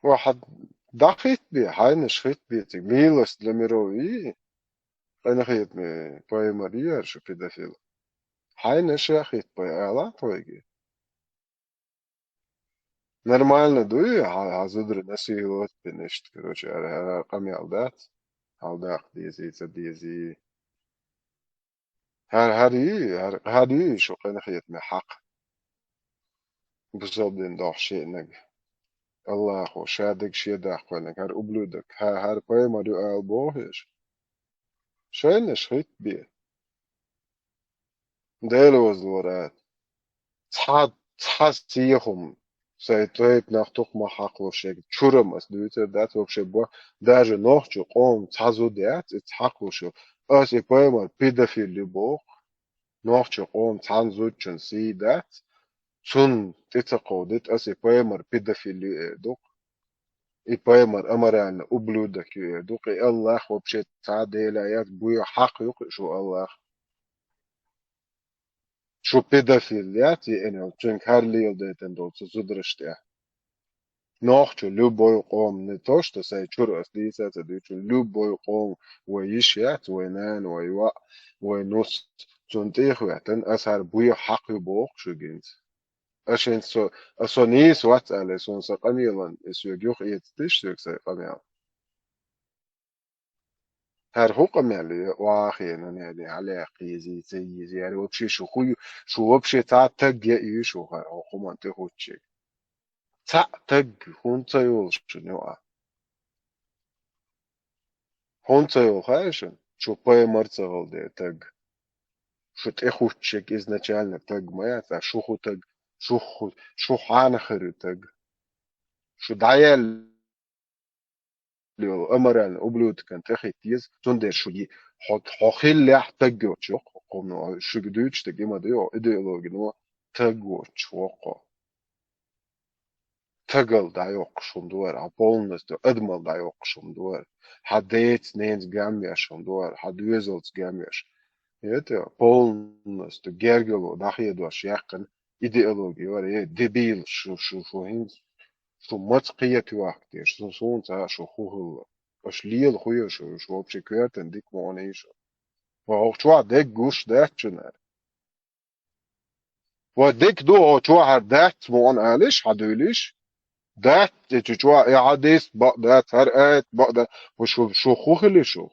Вахад дахит би, хайнаш хит би, тик милость для миров и, хайна хит ми поймар яр, шу педофил. Хайнаш я хит пой, ала тойги. Нормально дуй, хьа-, хьан зударий насиловать бина иштта, короче, хӀара, хӀара къамел дац. Хьал даккха дезий, ца дезий. ХӀара, хӀара ю, хӀара, хӀара ю шу къинхетаме хьакъ. Бусалба дин дохьуш шиънаг. Аллахо, ша дага ше даккха вайнаг, хӀара ублюдок, хӀа-, хӀара пайхамар ю ала боху аш? Шайнаш хӀитта бе. Дела вазлора. Цхьа, цхьа сехьа хӀума сай тайпа нах тукхамах хьакхалуш ерг чура-м ас дуьйцур дац вообще бо, даже нохчо къоман цхьа зуда яц, и цхьа хьакхалуш ю. Ас и пайхамар педофил ю боху. Нохчо къоман цхьана зудчун сий дац, цунна тӀе ца кховдийта, ас и пайхамар педофил ю эр ду-кх. И пайхамар аморальный ублюдок ю эр ду-кх, и Аллах вообще цхьа а Дела яц, буй хьакха ю-кх и шу Аллах. Шу педофил яц, и энел, цуьнга хӀара леладайтина долу цу зудараш тӀехь. Нохчо любой къоман, не то, что сай чура ас дийца а ца дуьйцу, любой къоман, вай йиш яц, вай нана, вай йоӀ, вай нус, цунна тӀе а хӀоьттина, ас хӀара буй хьакха ю боху шуьга хӀинца. Ас хӀинца со, ас со нийса вац аьлла, суна сан къамелан, и соьга юха эцатиш соьга сайн къамел. ХӀара хӀун къамел ю, охьахиъна, нани, хьалаьцна езий, ца езий, хӀара вообще шу хӀун ю, шу вообще цхьа а таг яа ю шу хӀара хӀокху хӀуманна тӀехӀуттучерг? Цхьа а таг хӀунда ца йолуш шуна юкъа? ХӀунда ца йолу хаьий шуна? Шу пайхамар ца хилла дела таг. Шу тӀехӀуттучерг изначально таг ма яц, а шу хӀун таг, шу хӀу-, шу хьанна хир ю таг. Шу дӀаяьлла йолу аморальный ублюдкан тӀехӀитта еза, цундела шу е-, хьо, хьо хиллехь таг йоцуш воккху, хӀокхунна шуьга дуьйцуш дерг и ма ду, идеологино таг воцуш воккху. Тагал дӀайоккхуш хӀума ду хӀара, хьан полностью адамал дӀайоккхуш хӀума ду хӀара, хьан деца, ненаца гамвеш хӀума ду хӀара, хьан доьзалца гамвеш. Это полностью гергало дӀахедош яьккхина идеология вара, э, дебил, шу, шу, шу хӀинца, шу маца кхета йохку те, шу, суна ца хаьа шу хӀун хилла. Аша лела хӀун ю шу, шу вообще коьртана дика ма ван ю шу. Ва хӀокху чохь дерг гуш дац шуна. Ва дика ду хӀокху чохь хӀара дац ма ван алиш, хьан дуьйлиш? Дац, и чу чохь и хьадис бакъ дац, хӀара аят бакъ дац. Ва шу, шу хӀун хили шу?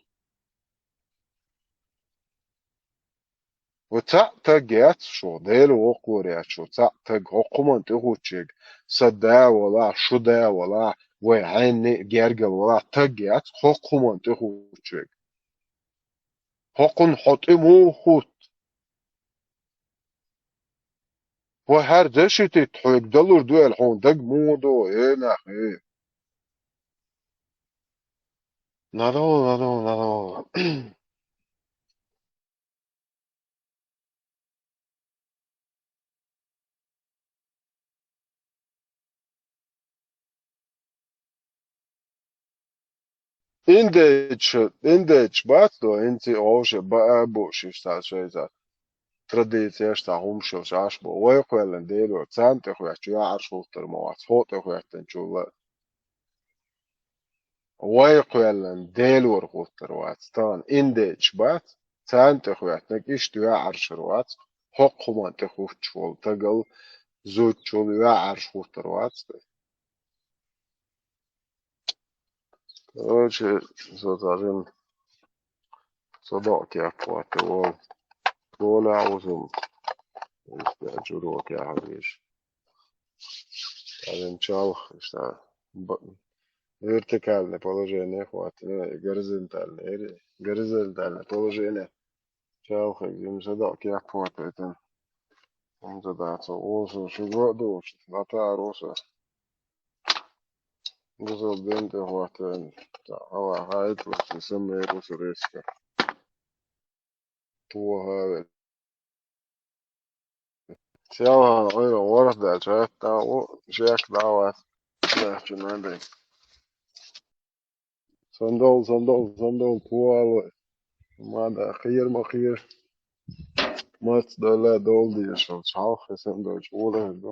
Ва цхьаъ таг яц шу, Дела воккхалур яц шу, цхьаъ таг хӀокху хӀуманна тӀехӀуттучерг, сан да валахь, шу да валахь, вай хьенан а гергал валахь, таг яц хӀокху хӀуманна тӀехӀуттучерг. ХӀокхунна хьо тӀе муха хӀутту? Вай хӀара защитить хьоьга далур ду аьлла хьуна дага муха до, э, нах, э? Надолго, надолго, надолго. Индечу, индечу бац до, инци овше баа бу шиш цхьа шайца. Традицеш цхьа хӀумаш йолуш Ӏаш бу. Вай кхоьллина Делора, царна тӀе хоьттуш, йоӀарш хӀуттур ма вац, хьо тӀе хоьттинчул а. Вай кхоьллина Делора хӀуттур вац, тахана индечу бац, царна тӀе хоьттинарг иштта йоӀаршар вац, хӀокху хӀуманна тӀе хӀуттуш волу тагал зудчул йоӀарш хӀуттур вац те. Короче, со цхьажин со докъа кеп хӀотта волу. Школехь ву суна. Иштта чуьра кехьа веш. Цхьажин чалх, иштта, б-, вертикальное положение хӀоттийна, горизонтальное, эр-, горизонтальное положение. Чалх, жимма со докъа кеп хӀоттайтина. ХӀунда дац, оцу шуьга а дугӀуш, латар оцу. Бусалба дин тӀе хӀоттийна, цхьа хьала хьайтлуш, и самер оцу резко. Тоха а вел. Селхана Ӏуьйра ворхӀ даьлча, хӀетта а ву, шек дӀа а вац, лаьхча набей. Сандал, сандал, сандал, туала. Ма да, кхера ма кхера. Мац дала дол деш, хьалха сандал чӀола ду.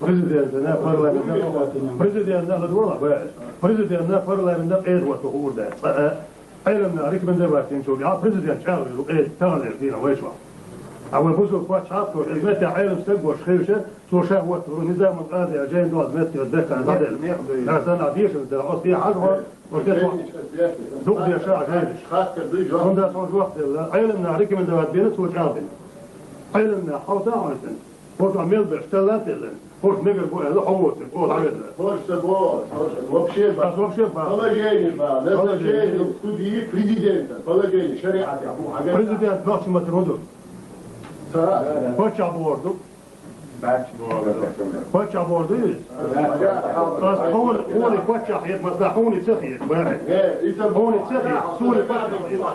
Президентна, парламентна, президентна хӀара вала, бе. Президентна, парламентна къеда ватта хуур да. Цкъа а Ӏеламнаха рекомендовать динчул тӀехьа президент чӀагӀлур ду къеда, таханлера дийнахь вайчохь. А вай бусалба паччахьо, цо хӀизмете Ӏелам стаг волуш хилча, цо ша ваттур ву, Низамул Къади жайна долчу метте дехка дӀаделла. Аса нах дешар дара, оцу тӀехь хьажа, оцу тӀехь дукха деша а жайнаш. ХӀунда тхуна жоп делла, Ӏеламнаха рекомендовать бина, цо чӀагӀдина. Ӏеламнаха хьовса а хьовсина. ХӀорш мел беш талла а теллина. ХӀорш мегар бу аьлла, хьо воцург, оха дӀавелла. ХӀорш ца боху, хӀорш вообще боху. Ас вообще боху. Положение боху, назначение судьи президента. Положение, шариӀат яхь бу хьан. Президент нохчийн маттара хӀун ду? Ца. Паччахь бохург ду. Паччахь бохург ду иза? Ас хьуна, хьуна паччахь хета, масала, хьуна ца хета, бахьи. Хьуна ца хета, суна паччахь хета.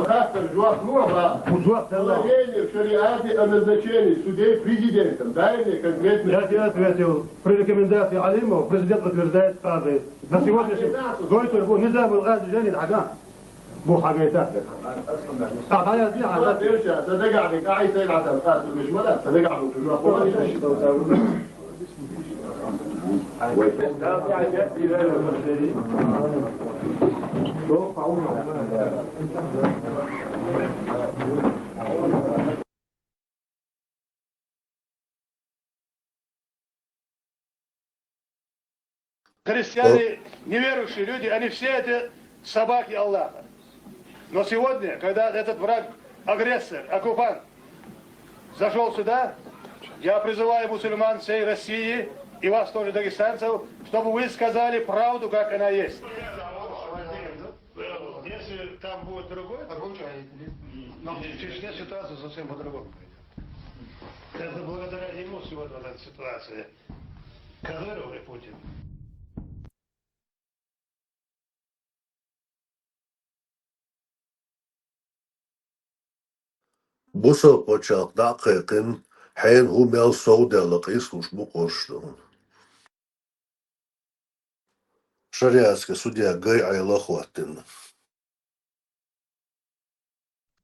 Хаттар жоп ло, ма. Жоп делла. Положение в шариате о назначении судей президентом. Дай мне конкретный. Я тебе ответил. При рекомендации Алимова президент утверждает кади. На сегодняшний день гойтур бу Низамул Къади жайнин хьаган. Бу хьагайта. А, дӀаязде хьаган. Ца дагахь, ца дагахь, ца дагахь. Христиане, неверующие люди, они все это собаки Аллаха. Но сегодня, когда этот враг, агрессор, оккупант зашёл сюда, я призываю мусульман всей России и вас тоже, дагестанцев, чтобы вы сказали правду, как она есть. Если там будет другой, но в Чечне ситуация совсем по-другому пойдёт. Это благодаря ему сегодня вот эта ситуация. Кадыров и Путин. Бусалба пачхьалкх дӀа а кхайкхина, хьенан хӀун мел совдаьлла къийсалуш бу къурш ду. Шариатский судья Гай Ӏела а хӀоттийна.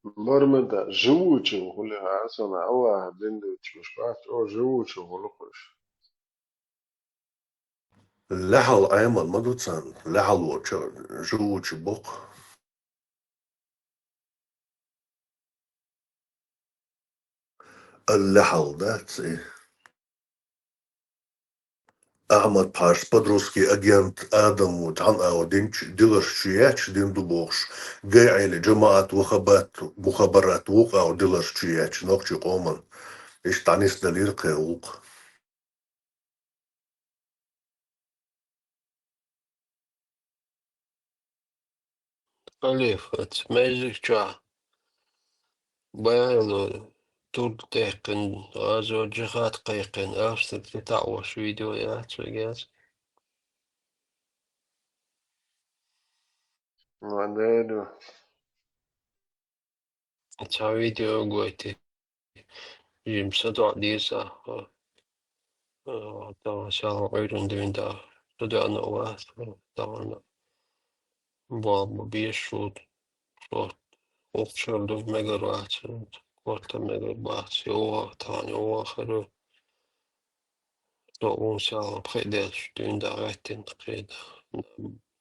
Бармада живучим хуьлу хьан, сан Аллаха дин дуьйцуш бац, о, живучим хуьлу кхуьш. Лаьхьал Ӏемал ма ду царна, лаьхьал волчу живучи боккху. Аллаьхьал дац и. Ахьмад-Пхьаш под русский агент Адам ву тхьана а динчу диларш чу яьчу дин ду бохуш, Гай Ӏели жамаӀат ву хабат, мухабарат вукъа а диларш чу яьчу нохчийн къоман. Иштта дӀанисдалийра кхин вукху. Халиф, оцу мезиг чохь баян йолу турда даьккхина, гӀазот, жихад кхайкхина, Австрия тӀе таӀош видео яц вегас? Ма дайду. Цхьа видео гойту. Жимма сатоӀа деза, а, а, тахана селхана Ӏуьйранна дуьйна дагӀа. СатоьӀна а вац, тахана болх бан безаш ву, цо хӀокху шарахь ду мегар вац, корта мегар бац, йогӀу, тахана йогӀу хир ву. Со вон селхана пхи а деллаш дуьйна дагӀа гӀеттина, кхин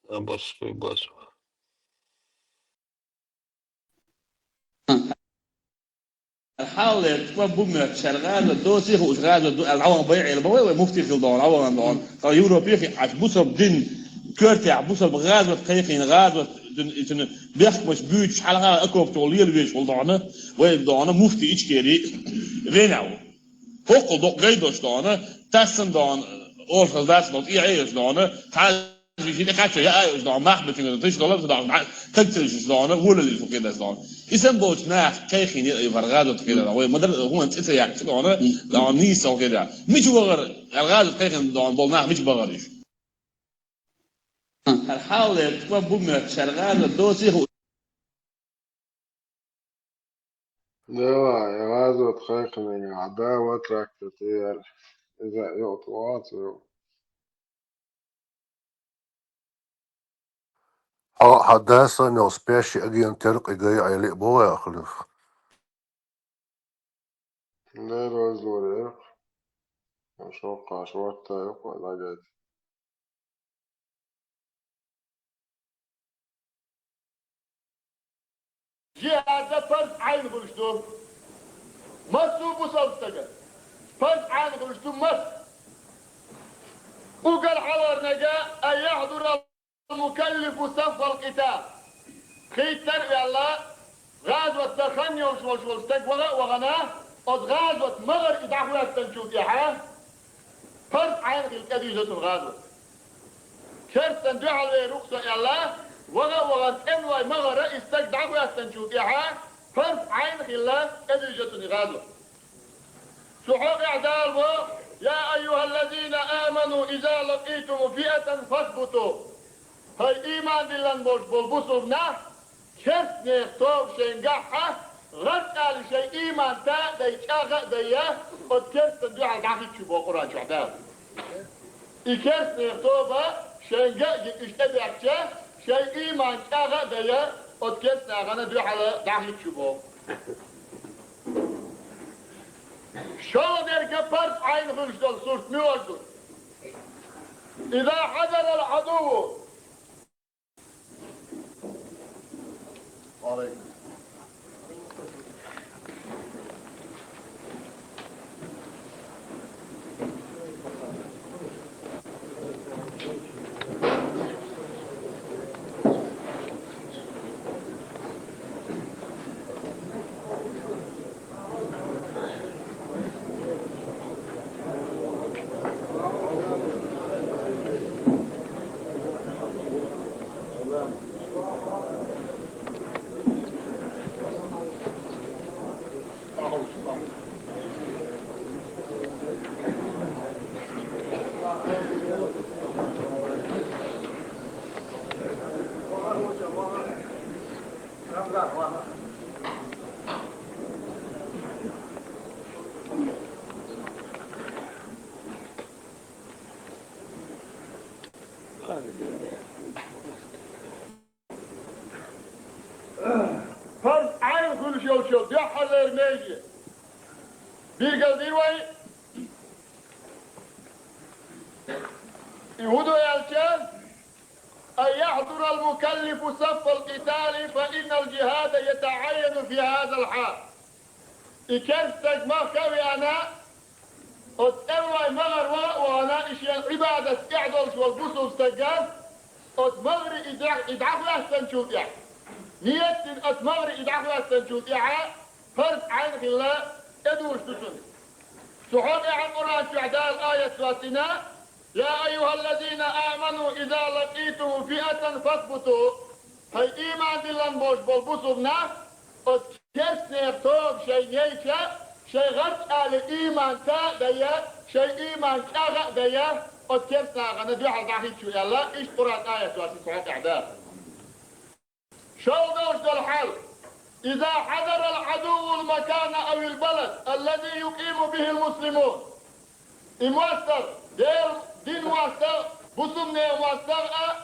а набарш вуй база. Хьалле, тхо бу моьтту, шаьра гӀазот доций хууш гӀазот ду аьлла, дӀаваха байъийла ма вай, вай муфти хила догӀу, дӀаваха догӀу. Ткъа Европе хиъча, бусалба дин коьртехь, бусалба гӀазот кхайкхийна, гӀазот, цуьнан бехкамаш буьйцуш, хьалха окоп чохь лела везаш волу догӀу, вай догӀу, муфти Ичкери, Венев. ХӀокхул докъа гай долуш догӀу, тассана догӀу, оршалла дац долу, тӀе а йолуш догӀу, цхьа Жи-, жи тӀе кхаччо яа а йолуш догӀу, нах бечуьнга тиша долу а догӀу, нах кагцалуш догӀу, волалуш хӀу кхидас догӀу. И санна болчу наха кхайкхийна яа и вара гӀазот хир дара. Вай ма-дарра хӀун цӀе ца яьккхича догӀу, догӀу нийса хӀу хир дара. Мича вахара, аьлла гӀазот кхайкхина догӀу, болу нах мича бахара уьш? ХӀара хьалале тхо бу моьтту, шаьра гӀазот доций хууш. Дела, я гӀазот кхайкхинарг хьан да ван трактор тӀе яьлла. Иза а юкъа тӀе вац ву. Хьо хьан да санна йолу спящий агент яра кхин Гай Ӏели а боху яхалуш. Дела, вазло яра. Шоккха шортта юкъа лагайта. Жихьад парз Ӏайн хуьлуш ду. Массо а бусалба стага парз Ӏайн хуьлуш ду масса. Уггар хьалхарниг: «أن يحضر المكلف صف القتال». Хиттар а ваьлла, гӀазот дан хан йолуш волуш волу стаг ваха а вахана, оцу гӀазот магӀар и дӀахӀоьттинчул тӀаьхьа, парз Ӏайн хилла тӀедуьйжу цунна гӀазот. Керстанна дуьхьал вер ву-кх со аьлла, ваха а вахана, цӀенвой магӀар и стаг дӀахӀоьттинчул тӀаьхьа, парз Ӏайн хилла тӀедуьйжу цунна и гӀазот. Цу хьокъехь Дала боху: «يا أيها الذين آمنوا إذا لقيتم فئة فاثبتوا». ХӀай, ийман диллина болуш болу бусалба нах, керстанех тоба шайна гахь а, гӀарцӀали шайн ийман та а дай, чӀагӀ а дайя, оцу керстанна дуьхьал дӀахӀиттича боху Къуръан чохь Дала. И керстанех тоба шайн ган а гина иштта тӀебеттача, шайн ийман чӀагӀ а дайя, оцу керстанахана дуьхьал дӀахӀиттича боху. ШолгӀа дерг парз Ӏайн хуьлуш долу сурт муьлш ду? «إذا حضر العدو». Парз Ӏайн хуьлуш йолчу дуьххьарлера меже билгалдира вай. И хӀун ду аьлча: «أن يحضر المكلف صف القتال فإن الجهاد يتعين في هذا الحال». И керста стаг махка а веана, оцу цӀенвой магӀар ваха а вахана, и шен Ӏибадат тӀехь долуш волу бусалба стага оцу магӀаре и дӀа-, и дӀахӀоьттинчул тӀаьхьа, ниет дина оцу магӀаре и дӀахӀоьттинчул тӀаьхьа, парз Ӏайн хилла тӀедуьйжу цунна. Цу хьокъехь Къуръан чохь Дала аят доссийна: «يا أيها الذين آمنوا إذا لقيتم فئة فاثبتوا». ХӀай, ийман диллина болуш болу бусалба нах, оцу керстанех тоба шайна яйча, шайн гӀарцӀали ийман та а дайя, шайн ийман чӀагӀ а дайя, оцу керстанахана дуьхьал дӀахӀиттича аьлла, иштта Къуръан аят доссийна цу хьокъехь Дала. ШолгӀа долуш долу хьал: «إذا حضر العدو المكان أو البلد الذي يقيم به المسلمون». И мостагӀа, Делан дин мостагӀа, бусалбанийн мостагӀа а,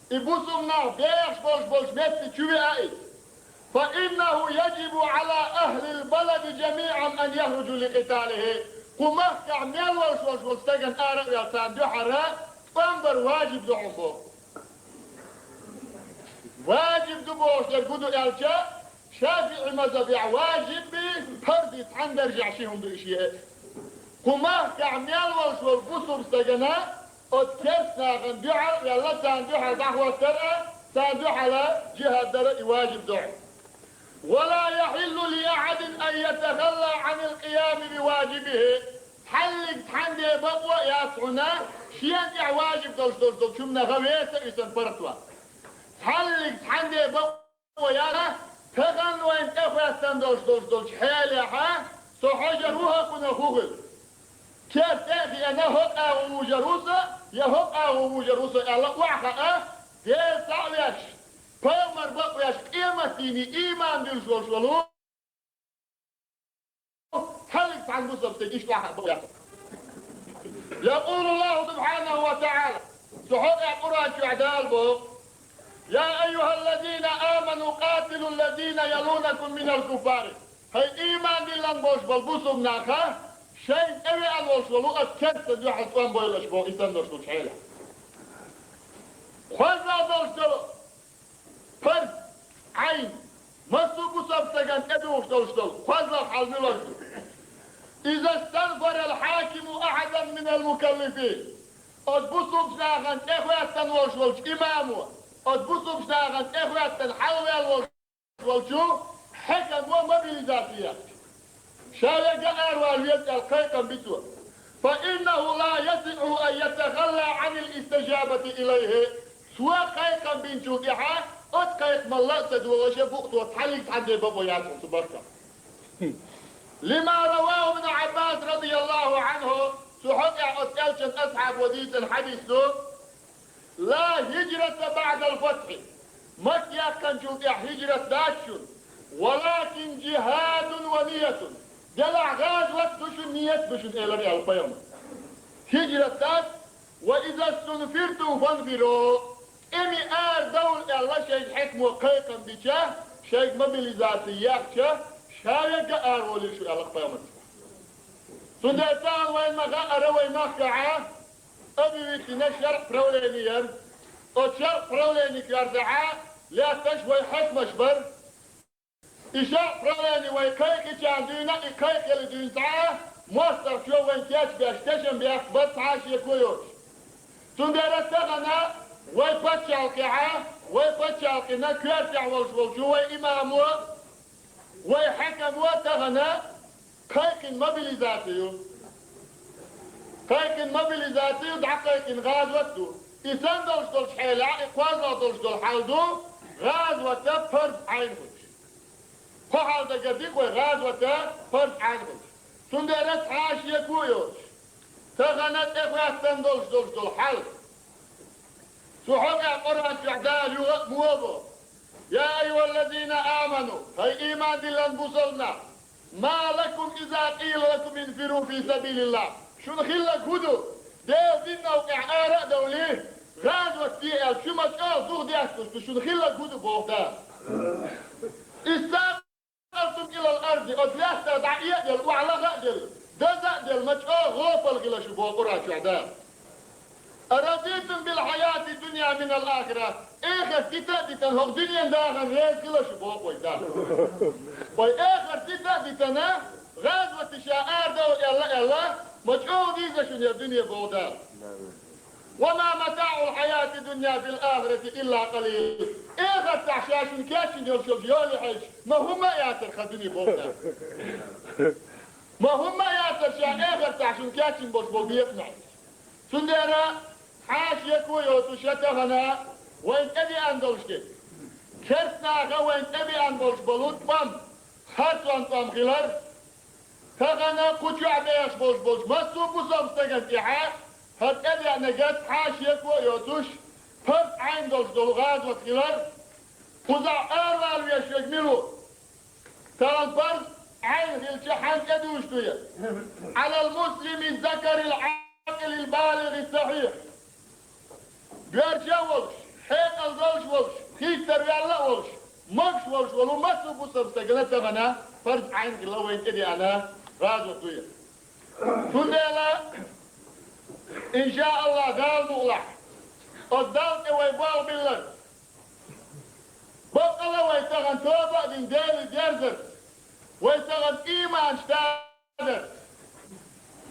и бусалба нах бехаш болуш болчу метте чу веа иза. «فإنه يجب على أهل البلد جميعا أن يخرجوا لقتاله». Кху махкахь мел волуш волуш волу стагана ара а ваьлла, царна дуьхьара тӀом бар важиб ду хьуна боху. Важиб ду бохуш дерг хӀун ду аьлча, ШафиӀи мазхабехь важиб а, парз а цхьана даржехь ши хӀума ду и шиъ а. Кху махкахь мел волуш волу бусалба стагана оцу керстанахана дуьхьал а ваьлла, царна дуьхьал дӀахӀоттар а, царна дуьхьал жихӀад дар а и важиб ду хьуна. «ولا يحل لأحد أن يتخلى عن القيام بواجبه». Цхьаллиг цхьанне бакъо а яц хьуна, шена тӀехь важиб долуш долуш долчу хӀуманах веса а висина паргӀатван. Цхьаллиг цхьанне бакъо яц, тахана вайна тӀехӀоьттина долуш долуш долчу хьелехь со хьожур ву хӀокхунах хӀун хила. Керта тӀе а хиъна, хӀокху агӀор вужур ву со, я хӀокху агӀор вужур ву со аьлла охьахаа, Дела цхьаъ веш, пайхамар бакъвеш, къематдийне ийман дуьллуш волуш волу цхьаллиг цхьана бусалба стаг иштта охьахаа бакъ яц. يقول الله سبحانه وتعالى, цу хьокъехь Къуръан чохь Дала боху: «يا أيها الذين آمنوا قاتلوا الذين يلونكم من الكفار». ХӀай, ийман диллина болуш болу бусалба нах, Шайна тӀевеана волуш волу оцу керста дуьхьал тӀом бойла аша боху, и санна долуш долчу хьелехь. КхозлагӀа долуш долу парз Ӏайн, массо а бусалба стагана тӀедугӀуш долуш долу кхозлагӀа хьал муьлш ду? Иза станфара аль-хьакиму ахьадан минал мукаллифин. Оцу бусалба нахана тӀехӀоьттина волуш волчу имамо, оцу бусалба нахана тӀехӀоьттина хьалаваьлла волуш волчу хьаькамо мобилизация яхча, ша вегга аравала веза аьлла кхайкхам би цо. Фа иннаху ла ясиъу ан ятахалла анил истижабати илайхи. Цо кхайкхам бинчул тӀаьхьа оцу кхайкхамалла а ца долуш, букъ тхо цхьаллиг цхьаьнде бакъо яц хьуна цу бахкам. Лима раваху ибн Ӏаббас радияллаху Ӏанху, цу хьокъехь оцу элчан асхьабо дийцина хьадис ду. Ла хиджрата баъдал фатхьи. Макка яьккхинчул тӀаьхьа хиджрат дац шуна. Валакин джихадун ва ниятун. Делахь гӀазават ду шуна, ният ду шуна, элира аьлла пайхамар. Хиджрат дац, ва иза стунфиртум фанфиру. ТӀеме арадовла аьлла шайга хьаькамо кхайкхам бича, шайга мобилизация яхча, ша вегга араволийла шу аьлла пайхамар. Цундела тахана вайна ма хаъара вай махкахь а объявить дина шарӀ правлени яра. Оцу шарӀ правлени коьртехь а лаьтташ вай хьаькамаш бара. И шарӀ правлени вай кхайкхичарна дуьйна, и кхайкхелла дуьйна цхьа а мостагӀчо вайна кечбеш тешам бехк бац цхьа а шеко йоцуш. Цундела тахана вай пачхьалкхехь а, вай пачхьалкхана коьртехь волуш волчу вай имамо, вай хьаькамо тахана кхайкхина мобилизацию. Кхайкхина мобилизацию, дӀакхайкхина гӀазават ду. И санна долуш долчу хьелехь, и кхозлагӀа долуш долу хьал ду, гӀазавата парз Ӏайн хуьлуш. Кхо хьал дагардира вай, гӀазавата парз Ӏайн хуьлуш. Цундела цхьа а шеко а йоцуш, тахана тӀехӀоьттина долуш долуш долу хьал. Цу хьокъехь Къуръан чохь Дала юха а ма боху: «Я айюхаллазина аману», хӀай ийман диллина бусалба нах, «ма лакум иза къила лакум инфиру фи сабилиллах». Шуна хилларг хӀун ду? Делан динан новкъахь ара а довлий, гӀазават де аьлча, шу ма чӀогӀа духадетталуш ду, шуна хилларг хӀун ду боху Дала. Иста Алтум илал арди, оцу лаьттах дӀа а делла, охьа лаха а делла, даза а делла, ма чӀогӀа гӀопал хила шу боху Къуръан чохь Дала. Аразитум бил хьаяти дунья минал ахира, эхарт дита а дитина, хӀокху дуьненан дахарна реза хила шу боху вай Дала. Вай эхарт дита а дитина, гӀазавати ша арадовла аьлла, аьлла, ма чӀогӀа дийза шуна я дуьне боху Дала. «Ва ма матаъул хьаяти дунья фил ахирати илла къалил». Эхартахь ша шуна кечйина йолуш йолу йоли хьаьжча, ма хӀумма а яцара хан дуьне боху Дала. Ма хӀумма а яцара ша эхартахь шуна кечйина болуш болу бекхам. Цундела хьаша яко йоцуш я тахана вайна тӀедеана долуш дерг. Керста наха вайна тӀедеана болуш болу тӀом, харцонан тӀом хилар. Тахана кху чохь бехаш болуш болчу массо а бусалба стагана тӀехьа хӀара тӀедеанарг цхьа а шеко а йоцуш, парз Ӏайн долуш долу гӀазот хилар, кхузахь аравала веш верг мила ву? Тахана парз Ӏайн хилча, хьанна тӀедуьйш ду я? Ӏалал муслими закарил Ӏакъилил балигӀи сахьихь. Боьрша а волуш, хьекъал долуш а волуш, хийцар ваьлла а волуш, могуш волуш волу массо а бусалба стагана тахана парз Ӏайн хилла вайна тӀедеана гӀазот ду я. Цундела, иншааллахӀ, Дала мукъалахь, оцу Далла тӀе вай болх биллар. Баккъала вай тахана тоба а дина Деле дерзар. Вай тахана ийманаш дар.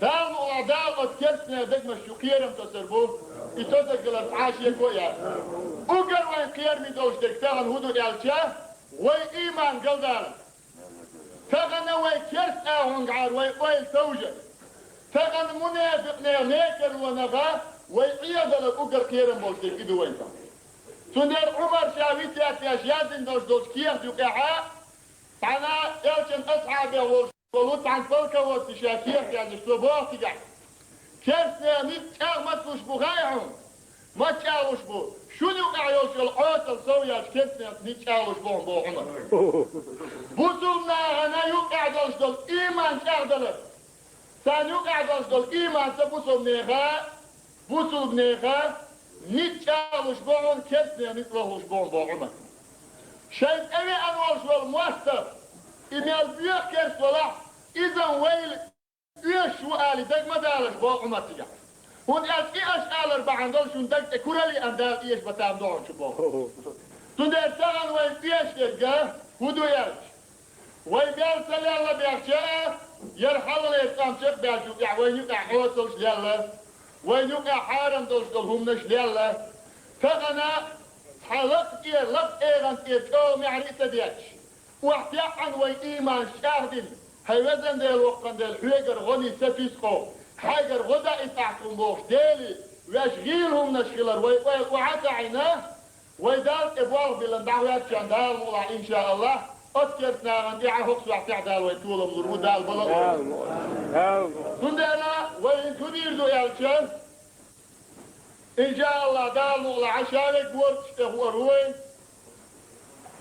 Дала мукъалахь, Дала оцу керстанера дегнаш чу кхерам тосур бу, и тосуг хилар цхьа а шеко а яц. Уггар вайн кхераме долуш дерг тахана хӀун ду аьлча, вай ийман галдалар. Тахана вай керста агӀонгахьара вай ойла совжар. Тахана мунепикъ нехан мекарлонах вай Ӏедалар уггар кхерам болуш дерг и ду вайн тахана. Цундела Ӏумар ша витиятеш яздина долуш долчу кехат юкъехьа, цхьана элчан асхьабех волуш волу цхьана полководце ша кехат яздеш, цо боху цигахь: «Керстанех ницкъ чӀагӀ маца луш бу хаьий хьуна? Маца чӀагӀ луш бу? Шуна юкъахь йолчу йолу Ӏоцал сов яьлча, керстанех ницкъ чӀагӀ луш бу хьуна», – боху Ӏумар. Бусулба нахана юкъахь долуш долу ийман чӀагӀдалар. Царна юкъахь долуш долу ийманца бусулбанеха, бусулбанеха ницкъ чӀагӀлуш бохьун, керстанех ницкъ лохуш бохьун боху Ӏумар. Шайн тӀевеана волуш волу мостагӀа, и мел боьха керста валахь, иза вайла оьшуш ву ала дага ма далаш боху Ӏумар цигахь. ХӀунда аьлча и аша алар бахьана долуш шун даг тӀе куралле а Дала оьшуш бан там догӀучу боху. Цундела тахана вайн оьшуш дерг хӀун ду аьлча, вай мел ца лелла бехча а, яра хьалхалера тӀом чекхбаьллачул тӀаьхьа вайна юкъахь Ӏоцалш лелла, вайна юкъахь хьарам долуш долу хӀуманаш лелла. Тахана цхьа лакха тӀе, лакха эгӀан тӀе чӀогӀа маьхьарий а ца детташ, охьатаьӀна вайн ийманаш чӀагӀдина, хӀай везан Дела, воккхан Дела, хьоьгара гӀо нийса ца туьйсу кхо, хьайгара гӀо даиса ахь тхуна бохуш, Дела, ваьш гӀийла хӀуманаш хилар вай ойла охьа а ца Ӏийна, вай Далла тӀе болх биллина дӀахӀоьттича Дала мукъалахь, иншааллахь, оцу керста нахана тӀехьа хӀокху сохьтехь Дала вай толам лур ву, Дала бала а вай. Цундела вай хӀинца хӀун дийр ду аьлча, иншааллахь, Дала мукъалахь, ша верг голаш тӀе хуур ву вай,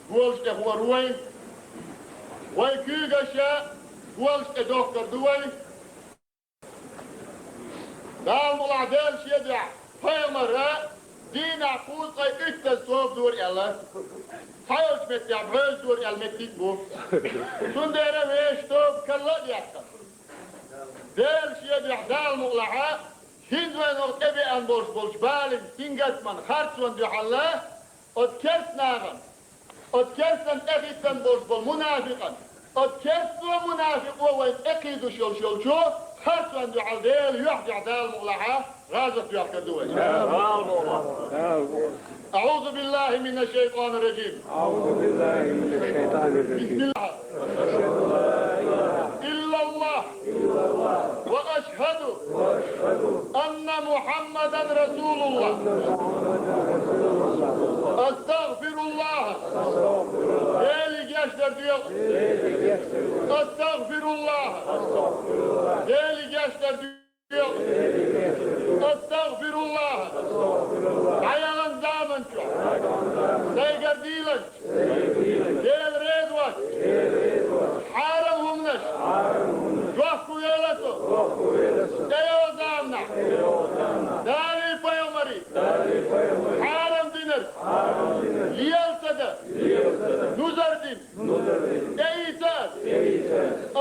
голаш тӀе хуур ву вай, вай куьйгаша голаш тӀе дохкар ду вай. Дала мукъалахь, Делан шен дуьхьа, пайхамара дийнахь кхузткъе иттаза тоба дора аьлла. Цхьайолчу меттехь бӀозза дора аьлла меттиг а бу. Цундела вешан тоба карла а деттара. Делан шен дуьхьа, Дала мукъалахь, хӀинца вайна хӀокху тӀебеана болуш болчу балин сингаттаман харцонна дуьхьал, оцу керста нахана, оцу керстан тӀехӀиттина болуш болу мунафикъан, оцу керста мунафикъо вайна тӀекхийдуш йолуш йолчу харцонна дуьхьал Дела юьхь-дуьхьа, Дала мукъалахь, гӀазот доьхкар ду вай. أعوذ بالله من الشيطان الرجيم. أعوذ بالله من الشيطان الرجيم. بسم الله. إلا الله. وأشهد أن محمدا رسول الله. أستغفر الله. Дела гечдар доьху. أستغفر الله. Дела гечдар доьху. أستغفر الله. ДӀаяханчу заманчохь, сайгара дийланчу, Дела реза воцчу хьарам хӀуманаш дохко велла со. ТӀейогӀу заманахь Далий, пайхамарий хьарам динарг лела ца дан, нузар дина. ТӀеийца ас.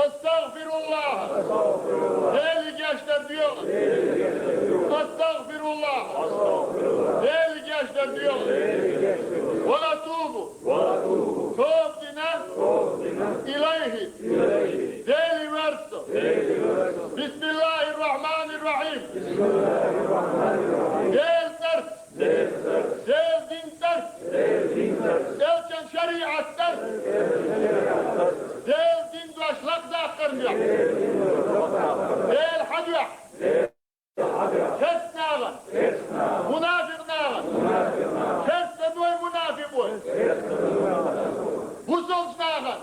أستغفر الله. Дела гечдар доьху. أستغفر الله. Дела гечдар доьху. وأتوب. Тоба дина. إليه. Дела верза со. بسم الله الرحمن الرحيم. Дела цӀарца. Дела дин цӀарца. Элчан шариӀат цӀарца. Дела дин дош лакхадаккхарна дуьхьа. Дела хьан дуьхьа. Керста нахана. Мунафикъ нахана. Керста ду вай, мунафикъ вай. Бусалба нахана.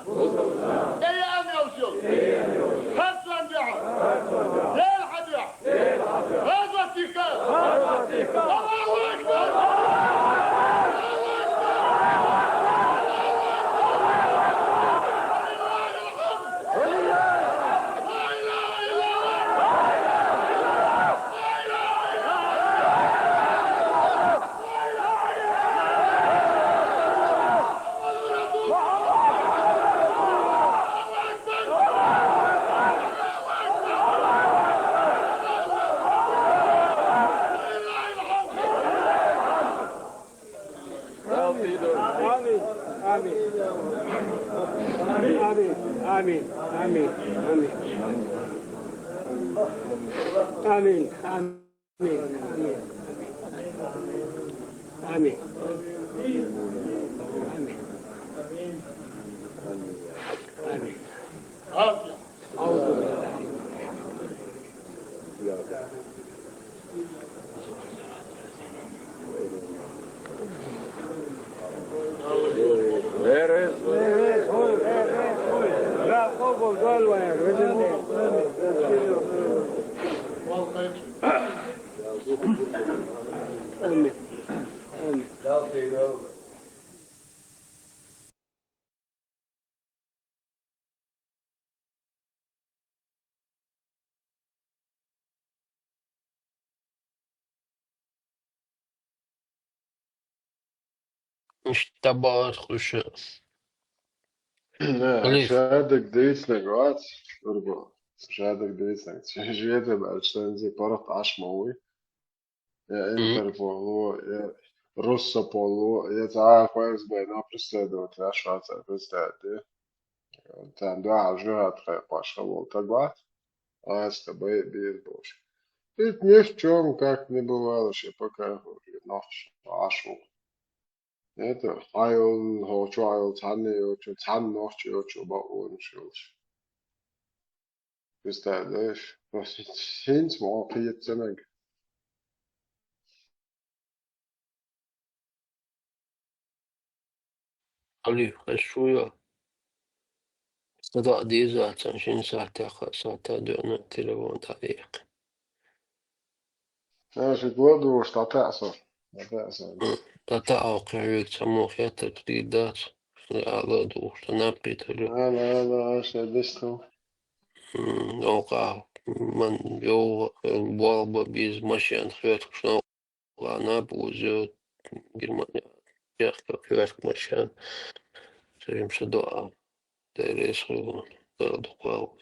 ТӀеяна йолуш йолу харцонна дуьхьа. Дела хьан дуьхьа. غزوة الأحزاب. الله أكبر. الله أكبر. ولله الحمد. ولله الحمد. لا إله إلا الله. لا إله إلا الله. لا إله إلا الله. محمد رسول الله. الله أكبر. آمين. آمين. آمين. آمين. آمين. آمين. آمين. آمين. آمين. آمين. آمين. آمين. أعوذ بالله. آمين. آمين. Иштта бохуш. Хилийф. Ша дагадийцинарг вац, Урбо. Шадак дийцанг. Шеда баьлча санзи паргӀат Ӏаш ма вуй. Я Интерполо, я Россополо, я цхьа ФСБ-на преследовать яш вац, представь, да? Царна дуьхьал жихӀад кхайкхош хила волу таг вац, аса тхан бай а беза болуш. Ит ни в чём, как ни бывало, шен пока нохча Ӏаш ву. Это хьан йолу, хьо чохь йолу цхьанна йолчу, цхьанна нохча йолчу бакъонаш йолуш. Представляешь? ХӀинца ма кхета ца мега. Алиф, хьаьш шу йо? Сан доӀа деза цхьана шина сахьтехь, кхаа сахьтехь доьӀна телефон дӀаэккхи. Ша шиъ ло а духуш, дӀатаьӀа со. ДӀатаьӀа со. М, дӀатаьӀа кхин хьоьга цхьаммо хеттарг дийр дац. Ала а духуш, сан наб кхетар ю. Ала, ала, аша дестал. М, новкъа, ман, йо, болх бан беза машен хьоьттуш, новкъа наб узу, Германия, чехка хьоьттуш машен. Цуьнан сан доӀа. Дела реза хуьлда, Дала дукха ву.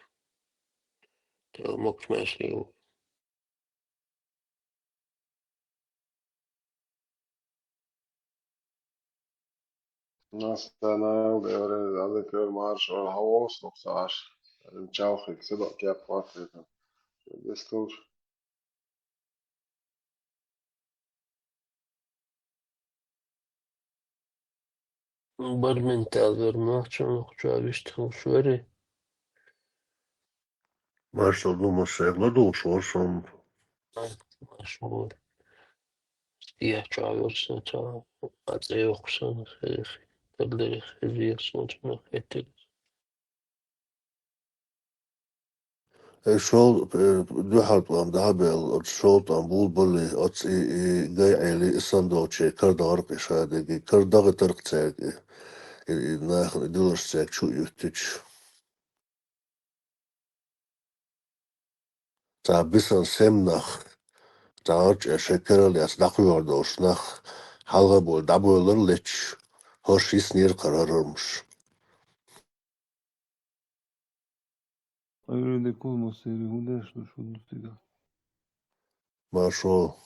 Дала могуш-маьрша хуьлда. Национал деврен, али кер марш, ор хьан волуш нух ца Ӏаш? Чалхиг ца бакъ кеп хӀоттийта. Десталш. Бармин тӀе вер ма, чунах чу вуьшта хилуш верий? Маршалла ду, ма шайга ладугӀуш вара шуна. Маршалла. Стиха чу вер сан, ца, а цӀе йоккхуш сан, хезира, хезира сан, чунах хеттира. Э, шол, э, дуьхьал тӀом дахьабелла, оцу шол тӀом булбалли, оцу и, и гай Ӏели, и санна долче кара дахарх и шадерг, и кара дахийтарх цаьрга и, и, и нахана и диларш цаьрга чу а юьттича. Цхьа бисан сем нах, цхьа гӀорчӀе шайн керал яц дӀакхоьхьур долуш нах, хьалха а бой дӀабойлар леташ, хӀорш йиснера кхара хӀорамаш. Айру де кулмасери хӀун деш ду шу ду стига? Маршо.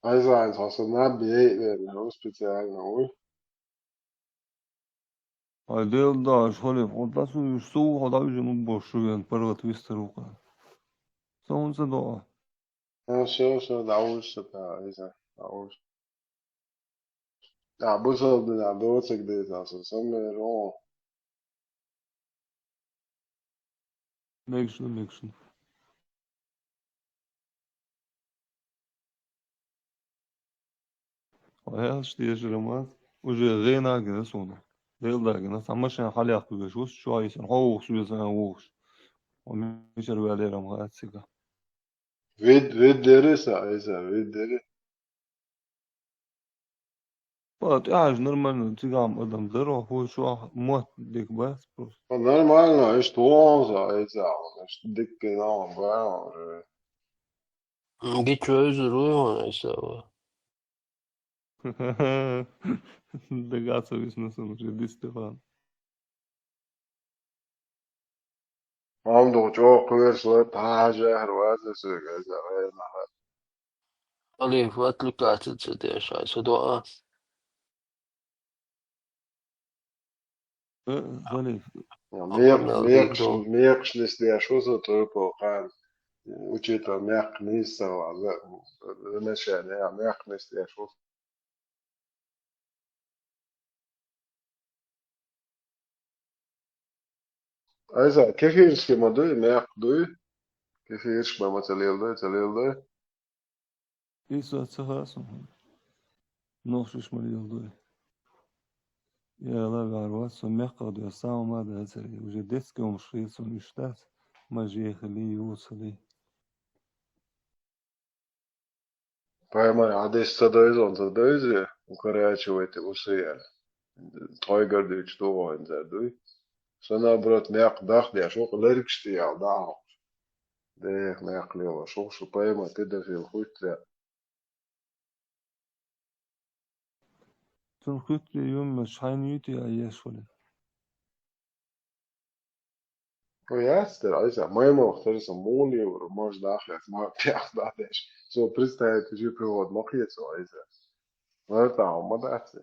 Айза, хьо сан наб яйъ вен, хӀун специально вуй? Ай, Дела даш, хьо ле, хьо дасу, уьш сов, хьо дӀавижина ма боху шу вен, паргӀат вистар ву-кха. Сан хӀун ца доӀа? Ша, ша, дӀавуьйш ша, Айза, дӀавуьйш. ТӀаккха бусалба динехь доцург дийцахь со, сан бер ву. Мегаш ду, мегаш ду. Хьо аьлча дезарг ма дац, уже гӀенах а гина суна. Дела дагина, цхьа машен хьалаяккха везаш ву, чохь йисина, хьо вухуш веза, сан вухуш. Хьо мичара ваьллера ма хаьа цига. Вид, вид дери сан, Айза, вид дери. Ба, тӀаьхьажа нормально цигахь адам дара, хӀу чохь мотт дика бац просто. Ба, нормально, иштта вон сан, Айза, иштта дика гина, вон, бан, уже. М, гича вевзар вуй хьуна, Айза, ва? Дагахь ца висна сан уже, Ди Стефан. Мамдух чӀогӀа кхоьруш лар, тхьа хьажахьара ваза соьга, Айза, гӀайна хьа. Алиф, отвлекаться ца деш, ай, ца доӀа. Э, Залиф. Мекъ-, мекъаш-, мекъаш нисдеш ву со тӀурпал кхана. Учитель мекх нийса ца ван, за-, замечание, мекх нисдеш ву. Айза, кефирский ма дуй, мекх дуй? Кефирский ма, ма ца леладой, ца леладой? Иса ца хаьа суна. Нохчаш ма леладой. Яла ваьр вац, со мекх а дуй, сама ма дац, уже детский хӀумаш хир суна уьш дац, ма жехали, юцали. Пайхамар хьадис ца дойзу, ца дойзу, укорачивайте усы аьлла. Тхойгара дуьйцу дугӀойн ца дуй. Со, наоборот, мекх дахдеш, вукху лергаш тӀе ял дӀахьокхуш. Дех мекх лелош, вукху шу пайхамар педофил хуьтту. Цунна хуьтту юммаш хьайна юьту а еш вале. Ну, яц тера, Айса, маймалх тера со мули, может, дахлес, ма пях дахлес. Со представить уже привод, ма хье со, Айса. Вартау, ма дац.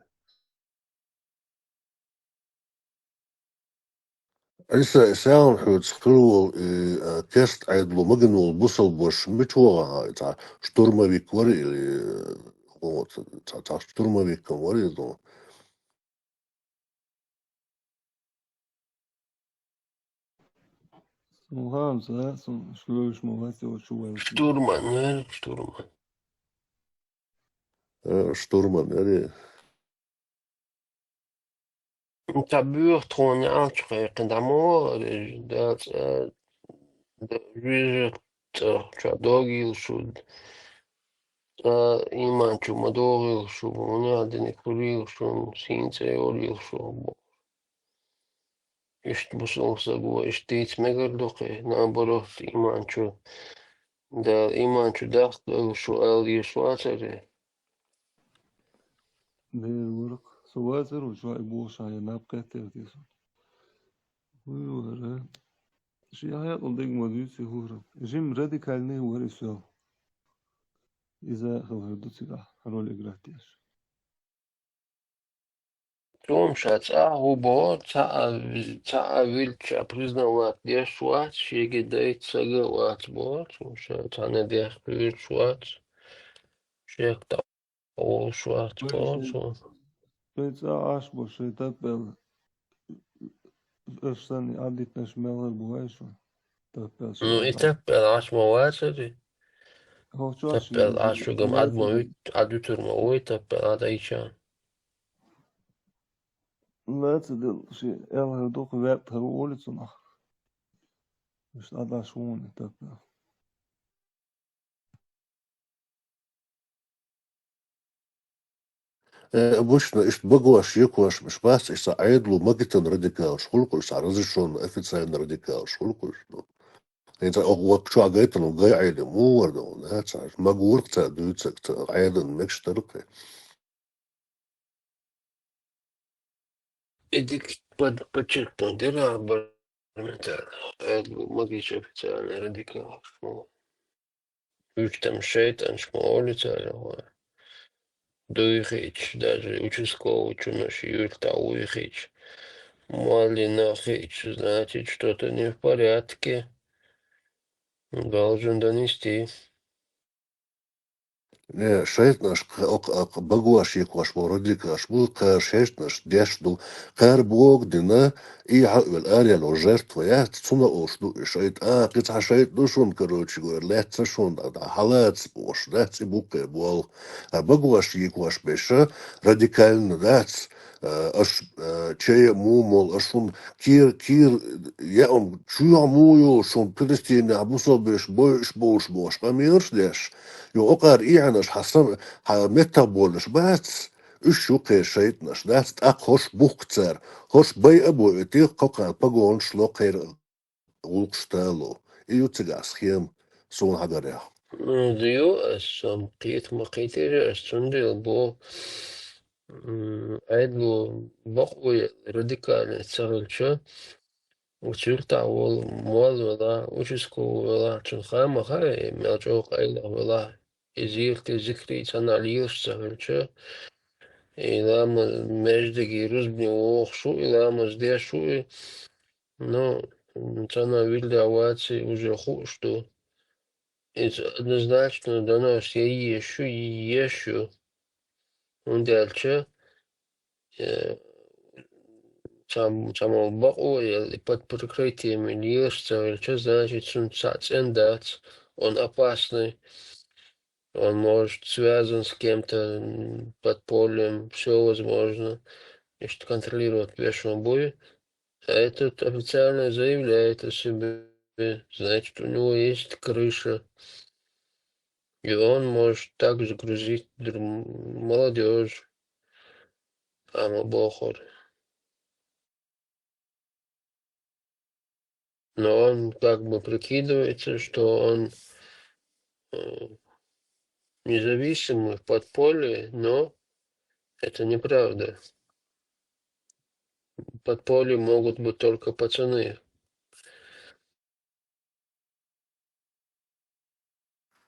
Айса, исаун хьуц хурвал, и, а, керст Ӏедало магин вол бусалба ваша мича ваха, и цхьа штурмовик вар или, э, вот, цхьа, цхьа штурмовик вар или, ну. Сун хам са, сун шлюш ма васе о чувал. Штурман, э, штурман. Э, штурман, э, Цхьа буьйха тхуна яьлча кхайкхина дӀа ма вахара, э, да, цӀа, да, вижа, цӀа, чу догийла шу, цӀа, иман чу ма догийла шу, муна диниг хулийла шун, сийна цӀа йолийла шу, бо. Иштта бусалба саго, иштта дийца мегар ду кхе, наоборот, иман чу, да, иман чу дахка шу, ала йиш вацара. Дера варх, со вацар ву, чу и болша, я наб кхеттер те со. Уй, вара. Ши хьекъал дег ма дуьйцу хӀура. Жим радикальный вар и сел. Иза хилар ду цигахь, роль играть деш. Цунша цӀа хӀу бо, цхьа а ви-, цхьа а вилча признавать деш вац, шеги дайт сага вац бо, цунша цхьана дех кхуьйраш вац, шек тӀа волуш вац бо, цо. Шайн цӀа Ӏаш бо, шайн таппел, аш санна Ӏадитнаш мел гӀар бу вай шу? Таппел. Ну, и таппел Ӏаш ма вацари. Таппел Ӏаш шугам Ӏад ма вит-, Ӏад витур ма вай, таппел Ӏад айча. Лаца дел, ши элхар дукха ваьтта хӀара улицунах. Иштта Ӏадаш вуни таппел. Э, обычно иштта багош, екош, миш бац, иштта Ӏедало магитан радикалаш хулкъуш, цхьа разрешённый официальный радикалаш хулкъуш, ну. ХӀинца ох вак чу гайтан, гай Ӏеда, мугӀар да, да, цхьа, магурх ца дуьйцак, ца, Ӏедан мегаш таркхе. Эдик под-, подчеркнуть дела бар мета, э, магич официальный радикал. Ну, уж там шайтанш ма олицар, дуйхич, даже участковый чунаш юрта уйхич. Мали нахич, значит, что-то не в порядке. Должен донести. Не, шайтӀанаш кх-, кх-, кх-, багош екош бо радикалаш бу, кхара шайтӀанаш деш ду, кхара бог дина, и хьаъвел арело жертва яц, цуна олуш ду и шайтӀа, а, кхин цхьа шайтӀа ду шуна, короче говоря, лаьцна шуна, а, а, хьалаца бохуш, дац и бу кхе болу. А багош екош беша радикально дац, а, аш, а, чея мумол, аш шуна кир, кир, яам, чуьйхьа муй йолуш шуна Палестинехь бусалбеш бойуш болуш бохуш къамелаш деш. Юха кхара ийхьанаш хьан са-, хьан меттах болуш бац, уьш ю кхе шайтӀанаш дац, тӀаккха хӀорш бухку цара, хӀорш байа а бойуьйтий, кхо кхара погонаш ло кхера гӀуллакхаш тало. И ю цигахь схема, суна хьагарехь. Ну, ю, ас сам кхета ма кхетира, ас цундела бо, м, Ӏедало бакъо радикально ца хилча, Оцу юьртахь волу молла велахь, участковый велахь, цунна хаа ма хаьа, мел чӀогӀа къайлаха велахь, и зийртий, зикрий цхьанхьа лелаш ца хилча, и ламаз, маьждиге рузбане вогӀуш ву, и ламаз деш ву, и, ну, цхьанхьа вирдахь ваций уже хууш ду. Иза однозначно донос ян еш ю, еш ю. ХӀунда аьлча, э, цхьа-, цхьаммо бакъо а елла, и под прикрытием лелаш ца хилча, значит, цунна цхьаъ цӀена дац, он опасный, он может связан с кем-то, м, подпольем, всё возможно. Иштта контролировать беш ма буй. А этот официально заявляет о себе, значит, у него есть крыша. И он может также грузить др-, молодёжь, а ма бохур. Но он как бы прикидывается, что он, э, независимый в подполье, но это неправда. В подполье могут быть только пацаны.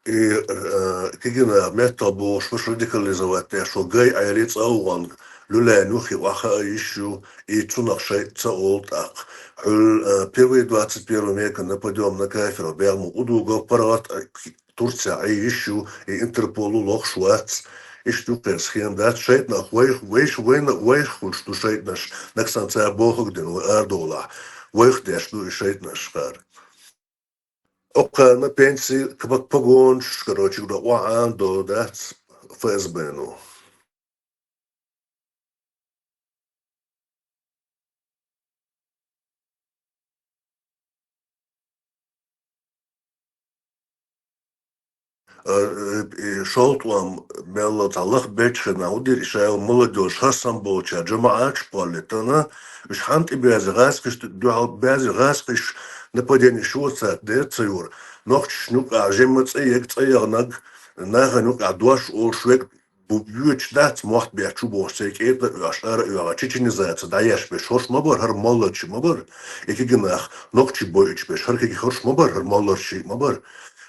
И, э, кигина меттал бохуш вуш радикализовать деш ву гай Ӏели цӀа а ван, лулай нухи ваха а йиш ю, и цунах шайтӀа ца олу тӀаккха. Хьуьл, э, первый двадцать первого века нападём на кафиров, бегӀ ма удугов паргӀат, э, Турция Ӏе йиш ю, и Интерполу лохуш вац. Иштта юккъера схема дац, шайтӀанах вайх, вайш, вайна, вайх хуьлуш ду шайтӀанаш, наксан цара бохург дина вай арадолахь, вайх деш ду и шайтӀанаш хара. Оккхарна пенси, кабак погонаш, короче, гура охьа а до дац ФСБ-ну. Э, э, э, шолтӀа ван мелла цхьа лаха бечхина хӀу дира, ша молодёжь хӀара самболча жамаӀаташ кхоллийтина, уьш хьанна тӀе баьзира гӀазкхашна дуьхьал баьзира гӀазкхаш нападение шу вацат дера ца юра. Нохчаш нуькъахь жимма цӀе ег, цӀе ягӀнаг, нахана юкъахь дош олуш вег бу-, боьчу дац, мохт беш чу бохуш, церан кӀета а оьгӀаш, ара а оьгӀаш, чеченизация дӀаеш беш, хӀорш ма бара, хӀара молларчий ма бара, и кигинах нохчий бойъуьйтуш беш, хӀара киги хӀорш ма бара, хӀара молларчий ма бара.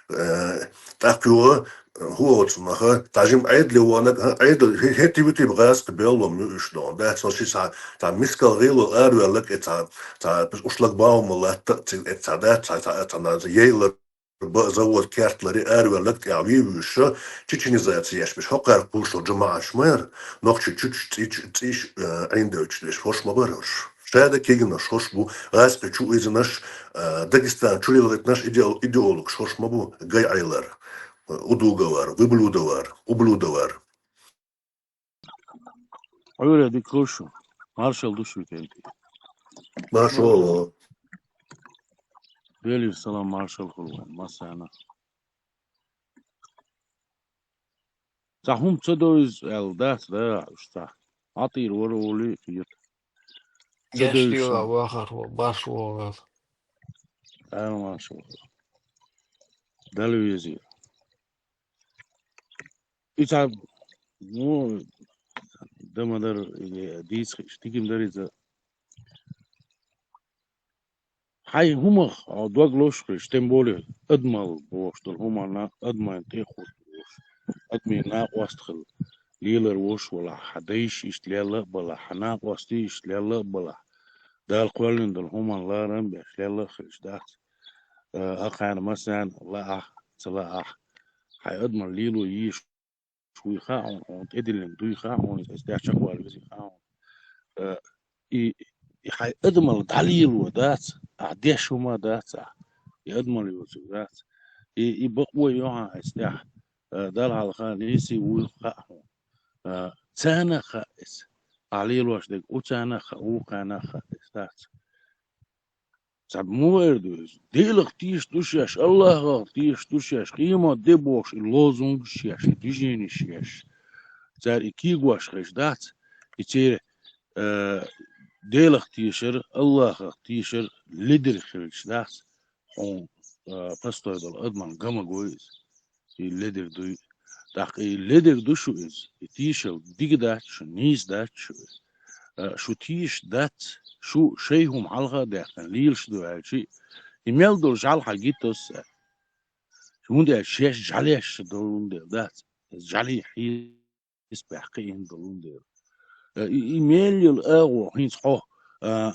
Э, тӀаккха юха, хӀу оцу маха, цхьа жима Ӏедале вонаг, хӀа, Ӏедал, хӀе-, хӀетте-витте гӀазкхи беллам ю уьш доху. Дац, хӀорш цхьа, цхьа мискал гӀело араваьлларг, э, цхьа, цхьа, ушлаг бахьа ма латта, ци-, э, цхьа дац, цхьа, цхьа, цхьа, цхьа, яйлар ба-, завод керталаре араваьлларг тӀехь вий вуьйша, чеченизация еш беш, хӀокхара кхушо жамаӀаташ ма яра, нохчий чучу цӀич-, цӀиш, э, Ӏиндевчу деш, хӀорш ма бара хӀорш. Шада кигинарш хӀорш бу, гӀазкхи чу уьйзинарш, э, Дагестан чу лилгӀитинарш идеол-, идеологаш хӀорш ма бу, гай Ӏелар, э, удуговар, выблюдовар, ублюдовар. Ӏуьйре дика хуьлуш, маршалла ду шуьга. Маршалла. Делера салам, маршалла хуьлда вайн массарна. Цхьа хӀума ца довза аьлла дац, да, уьш цхьа. Хьан тӀера вара олий хета. Ца Геш довза дела шуна. Вахар ву, баш вогӀар. Ала маршалла. Дала везира. И цхьа, ну, дан ма дара, или дийца хиш, дика ма дара иза. Хьайн хӀумах хьо дог лош хиш, тем более адамалла бохуш долу хӀуманна, адамийн тӀе а хӀуттуш, адамийн накъост хилла лелар волуш валахь, хьан дайша иштта лелла а балахь, хьан накъостий иштта лелла а балахь, Дала кхоьллина долу хӀуманна ларам а беш, лелла а хилча дац. Э, акхарна массарна лаахь, ца лаахь, хьайн адамалла лело йиш вуй хаьа хьуна, хьуна тӀедиллина дуй хаьа хьуна, иза тӀехь чекхвала везий хаьа хьуна. Э, и, и хьайн адамалла дӀалело дац, ахь деш хӀума дац ахь, и адамалла йоцург дац. И, и бакъо йо хьан иза тӀехь, э, Далла хьалха нийсий вуй хаьа хьуна. Э, царна а хаьа иза, ахь лелош дерг, у царна а хаьа, вукхарна а хаьа иза дац. Цхьа муха эр ду иза? Делах теша ду шаьш, Аллахах теша ду шаьш, къемат де бохуш и лозунгаш еш, и движенеш еш. Цара и кегош хезаш дац, и церан, э, Делах тешар, Аллахах тешар ледара хилча дац, хьуна, э, постой долу адаман гама гой иза. И ледара дуй. ТӀаккха и ледара ду шу иза, и тешал дига дац шу, нийса дац шу иза. А, шу теша дац, шу шайн хӀума хьалха а даьккхина лелаш ду аьлчи, и мел долу жӀаьла хьан гитос а. ХӀунда аьлча шаьш жӀаьлеш долун дела дац, иза жӀаьлий хье- исбаьхьа кхиъна долун дела. Э, и, и мел йолу агӀо хӀинца хьо, а,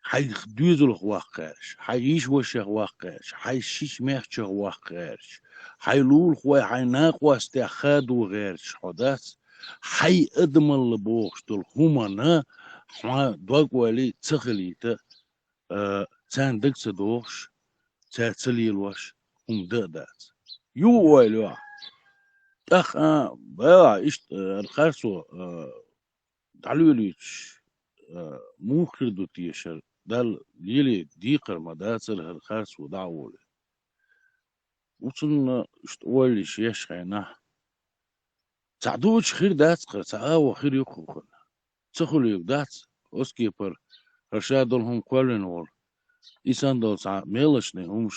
хьайн доьзалх ваккха гӀерташ, хьайн йиш-вашех ваккха гӀерташ, хьайн шича-маьхчех ваккха гӀерташ, хьайн лулахой, хьайн накъостех хадо гӀерташ хьо дац, хьайн адамалла бохуш долу хӀуманна хьан дог-ойла ца хилийта, а, царна дага ца догӀуш, цара ца лелош хӀума дан а дац. Юха ойла йо ахь. ТӀаккха, а, бала, иштта, а, хӀара харцо, а, дӀалоьлуьйтуш, а, муха хир ду теша, Далла леле декхар ма дацара хӀара харцо дӀа а волий. Оцунна иштта ойла йиш еш хьайна. Цхьа дучу хир дац-кх, цхьа агӀо хир ю-кх хӀокхунна. Ца хуьлуьйтуш дац, оцу кепара, хӀара ша долу хӀума кхоьллина волу, и санна долу цхьа мелочный хӀумаш,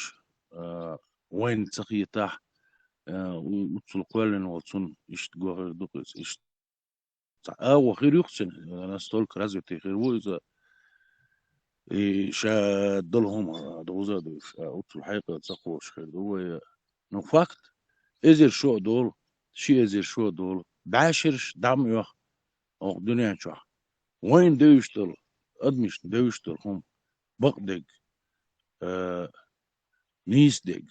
а, вайна ца хетахь, а, у-, уццул кхоьллина волу цунна иштта го хир ду-кх иза, иштта. Цхьа агӀо хир ю-кх цуьнан, настолько развитый хир ву иза. И ша долу хӀума дуза а дуьйш, а, уццул хьекъал ца кхочуш хир ду вай. Ну, факт, эзар шо а долу, ши эзар шо а долу, бӀешераш дӀа ма оьху оха дуьнен чохь. Вайна девзаш долу, адамашна девзаш долу хӀума, бакъдерг, а, нийса дерг,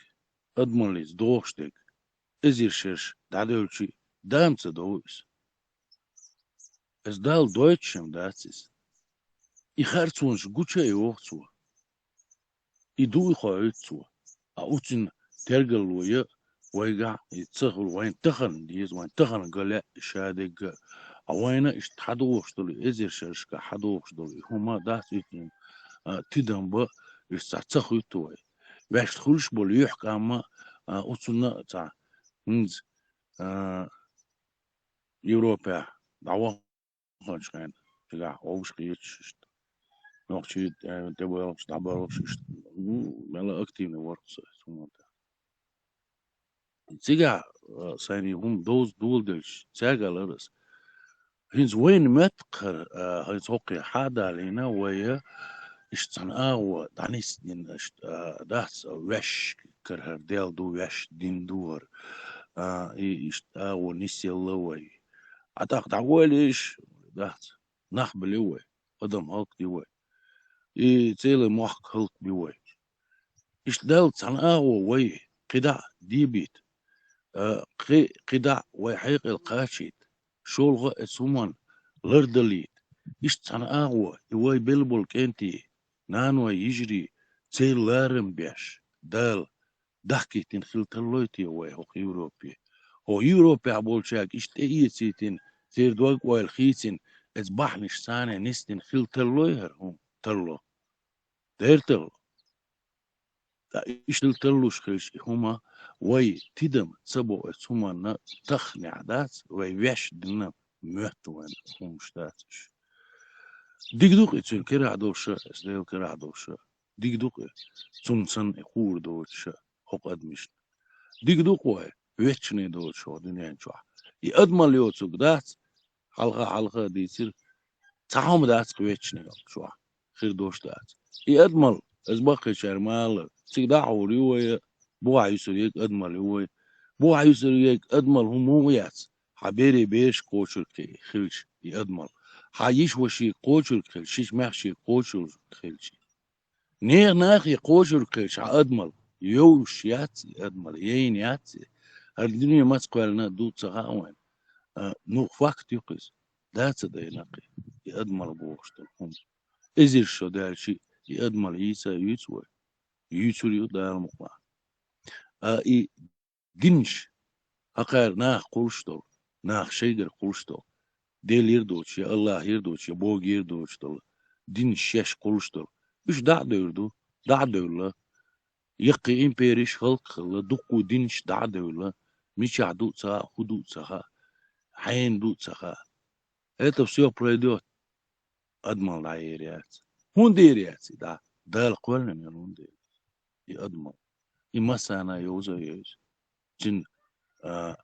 адамаллица догӀуш дерг, эзар шераш дӀадевлчи, дама ца дову иза. Иза Далла дойтуш-м дац иза. И харцонаш гуча а йоху цо. И дуй хоуьйту цо. А уцин тергалло я вайгахь, и ца хуьлу вайн тахана деза, вайн тахана ган лаьа и шадерг а. А вайна иштта хьадогӀуш долу, эзар шерашка хьадогӀуш долу и хӀума дац уьттан, а, тидам бан, иштта цхьа ца хуьтту вай. Ваьшна хуьлуш болу юьхькӀам а, а, уцунна а цхьа, хӀинца, а, Европехь дӀаваха хӀокху хенахь, цигахь вовшах кхеташ иштта. Нохчий, э, тӀебоьлхуш, дӀабоьлхуш иштта. Ну, мелла активный вара со, хӀунда. Цигахь, э, сайна и хӀума довза доладелча, цаьрга лара ас. ХӀинца вайна моьтту хӀара, э, хӀинца хӀокхе хьадалийна вай, э, иштта цхьана агӀо дӀанисдина, иштта, э, дац, ваьш карахӀара Дела ду, ваьш дин ду хӀара. Э, и иштта агӀо нисъелла вай. Ӏа тӀаккха дӀавоьллийша, дац, нах били вай, адам хӀаллакди вай. И цӀелан мохк хӀаллакби вай. Иштта Далла цхьана агӀо вай, кхидӀа а дебийта, а, кхи-, кхидӀа а вай хьекъал кхачийта, шолгӀа а эцу хӀуманна лардалийта. Иштта цхьана агӀо, и вай белла болу кӀентий, наной, йижарий, церан ларам беш, Дала дахкийтина хила таллой те вай хӀокху Европе? ХӀокху Европехь болчаьрга иштта тӀеэцийтина, церан дог-ойла хийцина, эцу бахьанаш царна нисдина хила таллой хӀара хӀума? Талло. Дера талло. Ткъа иштта хила таллуш хилча и хӀума, вай тидам ца бо эцу хӀуманна тахханехь дац, вай ваьш дина моьтту вайна хӀумаш дац уьш. Дика ду-кх и цуьнан карахь долуш а, эцу Делан карахь долуш а. Дика ду-кх и, цунна санна и хуур доцуш а хӀокху адамашна. Дика ду-кх вай, вечный доцуш хӀокху дуьнен чохь. И адамалла йоцург дац, хьалха, хьалха а дийцира, цхьа хӀума дац-кх вечный чохь, хир долуш дац. И адамалла, иза баккхийчара ма-аллара, цига дӀа а хьур ю вай, бухахь юьсур ерг адамалла ю вай. Бухахь юьсур ерг адамалла хӀума муха яц, хьан берийн бераш кхочург хи-, хилча и адамалла. Хьан йиша-ваший кхочург хилча, шича-маьхчий кхочург хилча. Нехан нахе кхочург хилча хьан адамалла, йовш яц и адамалла, яйна яц и. ХӀара дуьне маца кхоьллина ду ца хаьа вайна. А, ну, факт ю-кх иза. Да ца дайна-кх и адамалла бохуш долу хӀума. Эзар шо даьлча, и адамалла йийца а юьйцу вай. Юьйцур ю Дала мукъ лахь. А и динаш, хӀокхара наха кхуллуш долу, наха шайгара кхуллуш долу, Делера доцуш, я Аллахера доцуш, я Богера доцуш долу динаш шаьш кхуллуш долу, уьш дӀа а девр ду, дӀа а девлла, яккхий империш хӀаллакьхилла, дуккха динаш дӀа а девлла, мичахь ду а ца хаьа, хӀун ду а ца хаьа, хьенан ду а ца хаьа. Это всё пройдёт. Адамалла дӀаер яц. ХӀунда эр яц и дӀа? Дала кхоьллина йолу хӀунда эр яц? И адамалла. И массарна йовза а йовза. Цуьнан, а,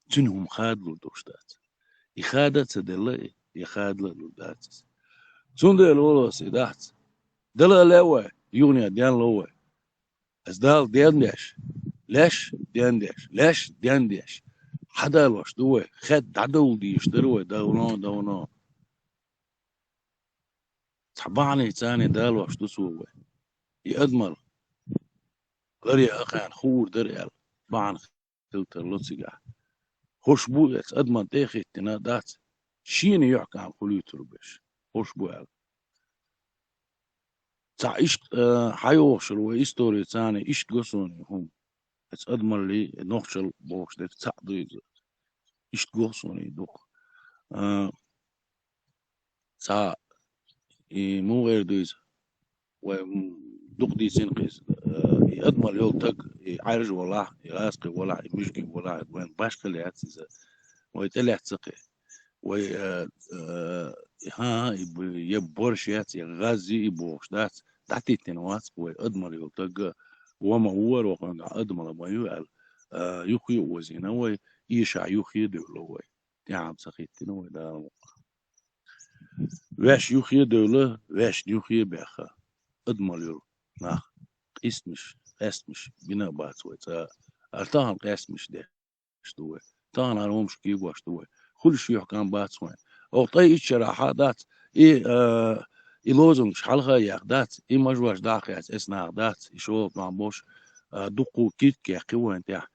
цуьнан хӀума хадалур долуш дац. И хада а ца делла и, и хадала а лур дац иза. Цундела волос и дац. Дала а ле вай, юхане денло вай. Ас Дала дендеш, леш дендеш, леш дендеш. Хьадалош ду вай, хед дӀадовла дийш дара вай, давно, давно. Цхьа бахьаний царний далош ду цо вай. И адамалла ларе а хана хуур дара аьлла, бахьана хила тарло цигахь. ХӀорш бу эцу адаман тӀе а хӀиттина дац, шена юьхькӀам хуьлуьйтур берш. ХӀорш бу аьлла. Цхьа иштта, а, хьайогӀуш йолу вай истори царний иштта го суна и хӀума. Эцу адамаллий, нохчалла бохуш дерг цхьаъ ду иза. Иштта го суна и дукха. А, цхьа и муха эр ду иза? Вай, м, дукха дийцина кхин иза. Э, и адамалла йолу таг, и Ӏаьржа валахь, и гӀазкхи валахь, и муьжги валахь, вайн башхалла яц иза. Вай тӀелаьцна кхин. Вай, э, э, хӀан, и б-, я борш яц, я гӀаз и бохуш дац. ДӀатиттина вац вай адамалла йолу таг, ва ма ву вара вахана адамалла ма ю аьлла. Э, юххе а озийна вай, эшахь юххе а девлла вай. ТӀаьхьа ца хӀиттина вай Дала мукъ. Ваьш юххе а девлла, ваьшна юххе а баьхна, адамалла йолу нах, къистамаш, къаьстамаш бина а бац вай цкъа а. Ара тахана къестамаш деш ду вай. Тахана хӀара хӀумаш кегош ду вай. Хуьлуш юьхькӀам бац вайн. Оха тӀай иччара хьа дац. И, а, и лозунгаш хьалха а яха дац. И мажош дӀахаьца эс наха дац. И шолгӀа тӀом бош, а, дуккха киртка яьккхи вайн тӀехь.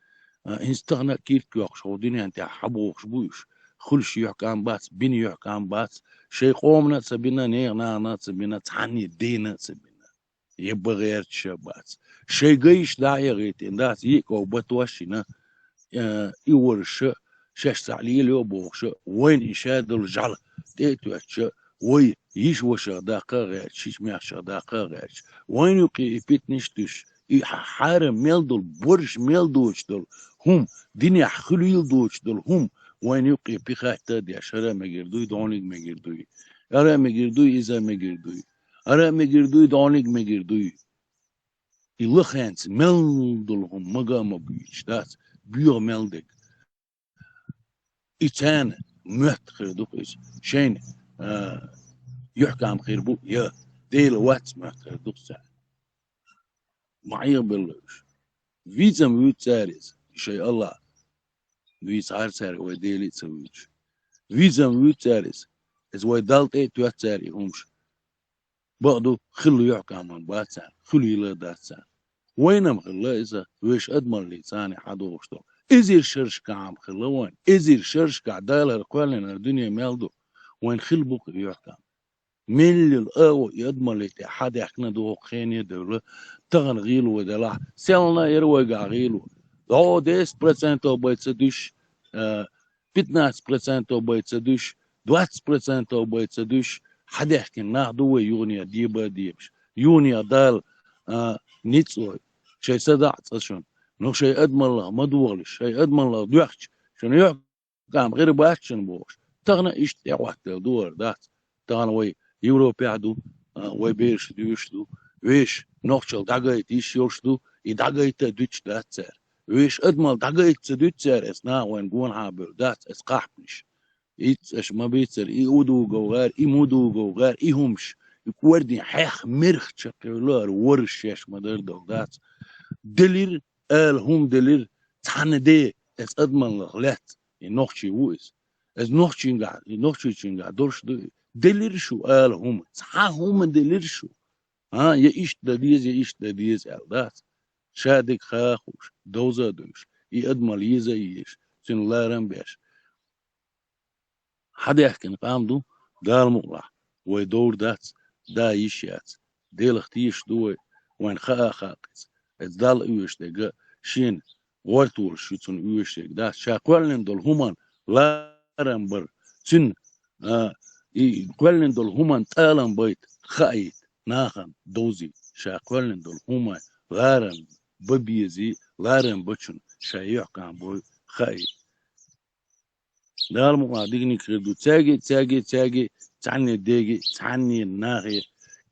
А, хӀинца тахана а киртка йоккхуш, хӀо дуьнен тӀехь хьабохуш бу уьш. Хуьлуш юьхькӀам бац, бина юьхькӀам бац. Шайн къомана а ца бина, нехан нахана а ца бина, цхьанне дена а ца бина. Я багӀерча бац. Шайн гайш дӀа а яхийтина дац, йиъ ков бат ваш йина, э, и ворша, шаьш цхьаъ лелайо бохуша, вайна и ша долу жӀаьла тӀе а тоьттуша, вай йиш-вашах даккха а гӀерташ, йиш-маьхшах даккха а гӀерташ. Вайна юккъе и питанаш а туьсуш, и хьа-, хьарам мел долу, борш мел доцуш долу хӀума, динехь хуьлийла доцуш долу хӀума, вайна юккъе пихатта а деш, хӀара а мегар дуй, дӀониг мегар дуй. ХӀара а мегар дуй, иза а мегар дуй. ХӀара а мегар дуй, дӀониг мегар дуй. И лахенца мел долу хӀума мага а магуьйтуш дац, боьха мел дерг. И царна моьтту хир ду-кх иза. Шайна, а, юьхькӀам хир бу, я Дела вац моьтту хир ду-кх царна. Ма Ӏехабелла уьш. Вийца-м вуьйцу цара иза, шайн АллахӀ вийцахьара цара, вай Дела а ца вуьйцуш. Вийца-м вуьйцу цара иза, иза вай Далла тӀе а тоьтту цара и хӀумаш. Бакъду, хилла юьхькӀам-м бац царна, хуьлийла а дац царна. Вайна-м хилла иза, вешан адамаллица царна хьадогӀуш долу. Эзар шерашкахь-м хилла вайна, эзар шерашкахь Дала хӀара кхоьллина хӀара дуьне мел ду, вайна хилла бу-кх и юьхькӀам. Меллил агӀо и адамаллий тӀе хьадаьхкина догӀу хене а девлла, тахана гӀийла вай делахь, селхана а яра вайгахь гӀийла. ДӀо десять процентов бай ца дуьсуш, а, пятнадцать процентов бай ца дуьсуш, двадцать процентов бай ца дуьсуш, хьадаьхкина нах ду вай юханехьа деба а дебаш. Юханехьа Дала, а, ницкъ лой, шайн са дӀа а цӀа шуна. Ну, шайн адамаллах ма дохалаш, шайн адамаллах доьхча, шуна юьхькӀам гӀира бац шуна бохуш. Тахана иштта тӀехӀоттаделла ду хӀара, дац. Тахана вай Европехь а ду, а, вай бераш доьшуш ду, вешан нохчалла дӀагайта йиш йолуш ду, и дӀагайта а дуьтуш дац цара. Вешан адамалла дӀагайта ца дуьту цара, эс наха вайна гонахьа а бевлла дац, эс кхахьпанаш. Ицца аша ма бийцара, и удугов гӀара, и мудугов гӀара, и хӀумаш, и кӀордин хьех мерх чекхйевлла хӀара ворш шаьш ма-дарра долу дац. Делира, ала хӀума делира, цхьанна де, эс адамаллах лаьцна, и нохчий ву иза. Эс нохчингахь, и нохчийчуьнгахь долуш ду и. Делира шу ала хӀума, цхьа хӀума делира шу. А, я иштта дан деза, я иштта дан деза аьлла дац. Ша дика ха а хууш, довза а дуьйш, и адамалла еза а езаш, цуьнан ларам а беш. Хьадаьхкина къам ду, Дала мукъалахь, вай довр дац, да йиш яц. Делах тешаш ду вай, вайна хаа а хаьа иза. Иза Далла оьшуш дерг а, шена гӀортолуш ю цунна оьшуш дерг дац. Ша кхоьллина долу хӀуманна ларам бар, цуьнан, а, и кхоьллина долу хӀуманна тӀалам байта, хаийта, нахана довзийта. Ша кхоьллина долу хӀуманна ларам бан безий, ларам бачунна ша юьхькӀам бой, хаийта. Дала мукъалахь диканиг хир ду. Цаьрги, цаьрги, цаьрги, цхьанне деги, цхьанне нахе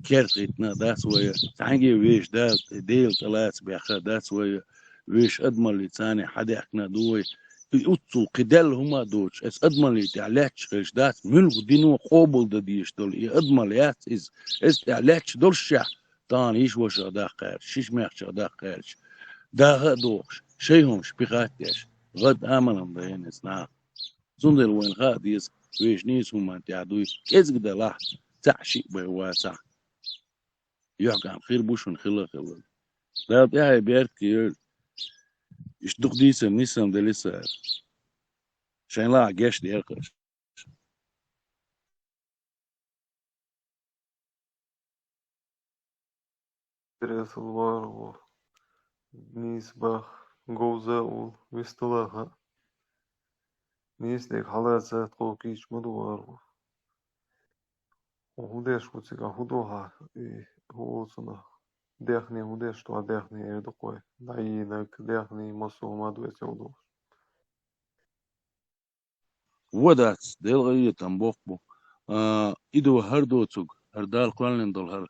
керта хӀиттина а дац вай, цхьаьнгге вешан Дала, Дела тӀелаца баьхна а дац вай, вешан адамаллица царна хьадаьхкина а ду вай. И уццул кхин даьлла хӀума а доцуш, эс адамаллий тӀехь лаьтташ хилча дац, муьлха дино къобалдан дезаш долу и адамалла яц иза, эс тӀехь лаьтташ долушшехь, тахана йиш-вашах даккха гӀерташ, йиш-маьхчах даккха гӀерташ, даха а дохуш, шайн хӀумаш пихатта деш, гӀад амалан дайна иза наха. Цундела вайна хаа деза, вешан нийса хӀуманна тӀехь дуй, кӀезиг далахь, цхьаъ шиъ бен вацахь. ЮьхькӀам хир бу шуна хилла а хилла. Дала тӀаьхье беркате йойла. Иштта дукха дийцар нийса ма делира сан. Шайн лахьа гечдера-кх аша. Интересал варгӀо. Нийса бах, говза а вул, висталаха. Нийса дерг хьалаца тхо кийча ма ду варгӀо. ХӀун деш ву цигахь, хӀун ду хьа, и хӀун ву цунах? Даьхни хӀун деш ду хьа, даьхни эр ду-кх вай. ДӀайийнарг, даьхни, массо а хӀума ду эцел долуш. Вон дац, делкъа а, там боккха бу. А, и ду хӀара доцург, хӀара Дала кхоьллина долу хӀара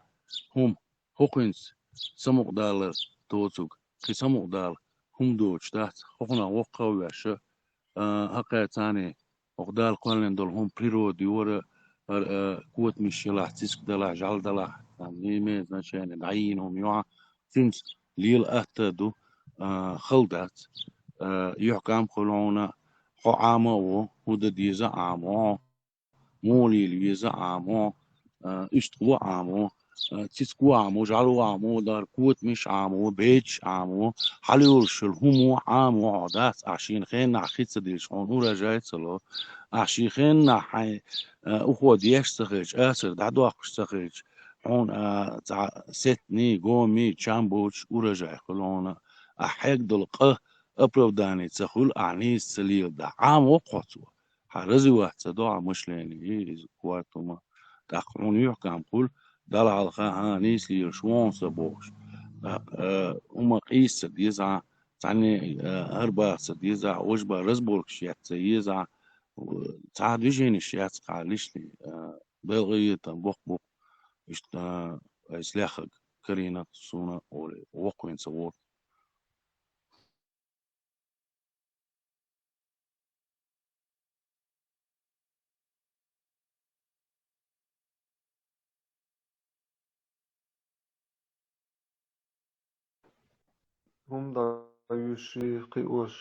хӀума, хӀокхуьнца самукъадалар доцург, кхин самукъадала хӀума доцуш дац, хӀокхунах воккхавеш а, а, хӀокхаьрца цхьаьна, хӀокху Дала кхоьллина долу хӀума природа йора, хӀара, а, котамаш елахь, цициг далахь, жӀаьла далахь, там, не имеет значения, дӀайийна хӀума ю хьан, цуьнца лела атта а ду, а, хала дац. А, юьхькӀам хуьлу хьуна, хьо Ӏамо а ву, хӀун дан деза а Ӏамо, муха лела веза а Ӏамо, а, уьстагӀа ву а Ӏамо, а, цициг ву а Ӏамо, жӀаьла ву а Ӏамо, дара котамаш а Ӏамо, бедаш а Ӏамо, хьалайолуш йолу хӀума а Ӏамо хьо дац, ахь шена хеннахь хи ца дилча хьуна урожай ца ло, ахь шена хеннахь хьайн, а, ухо деш ца хилча, асар дӀадоккхуш ца хилча, хьуна, а, цхьа сеттаний, гомий, чам боцуш урожай хуьлу хьуна, ахь хьегна долу къа оправдание ца хуьлу, ахь нийса ца леладахь, Ӏамо-кх хьо цо. Хьан развивать ца до хьан мышление, иза корта хӀума. ТӀаккха хьуна юьхькӀам хуьлу, Далла хьалха, хьан нийса лелаш ву хьуна со бохуш. ТӀаккха, а, хӀума къийса ца деза хьан, цхьанне, а, хӀара баха ца деза хьан, важа бан разборкаш етта ца еза хьан, цхьа движенеш яц хьан лишний, а, белгӀаетам боккха бу-кх. Иштта, а, айса леххарг карийна суна олий, воккхавина ца вогӀу. ХӀума дӀаюьйший, кхиош,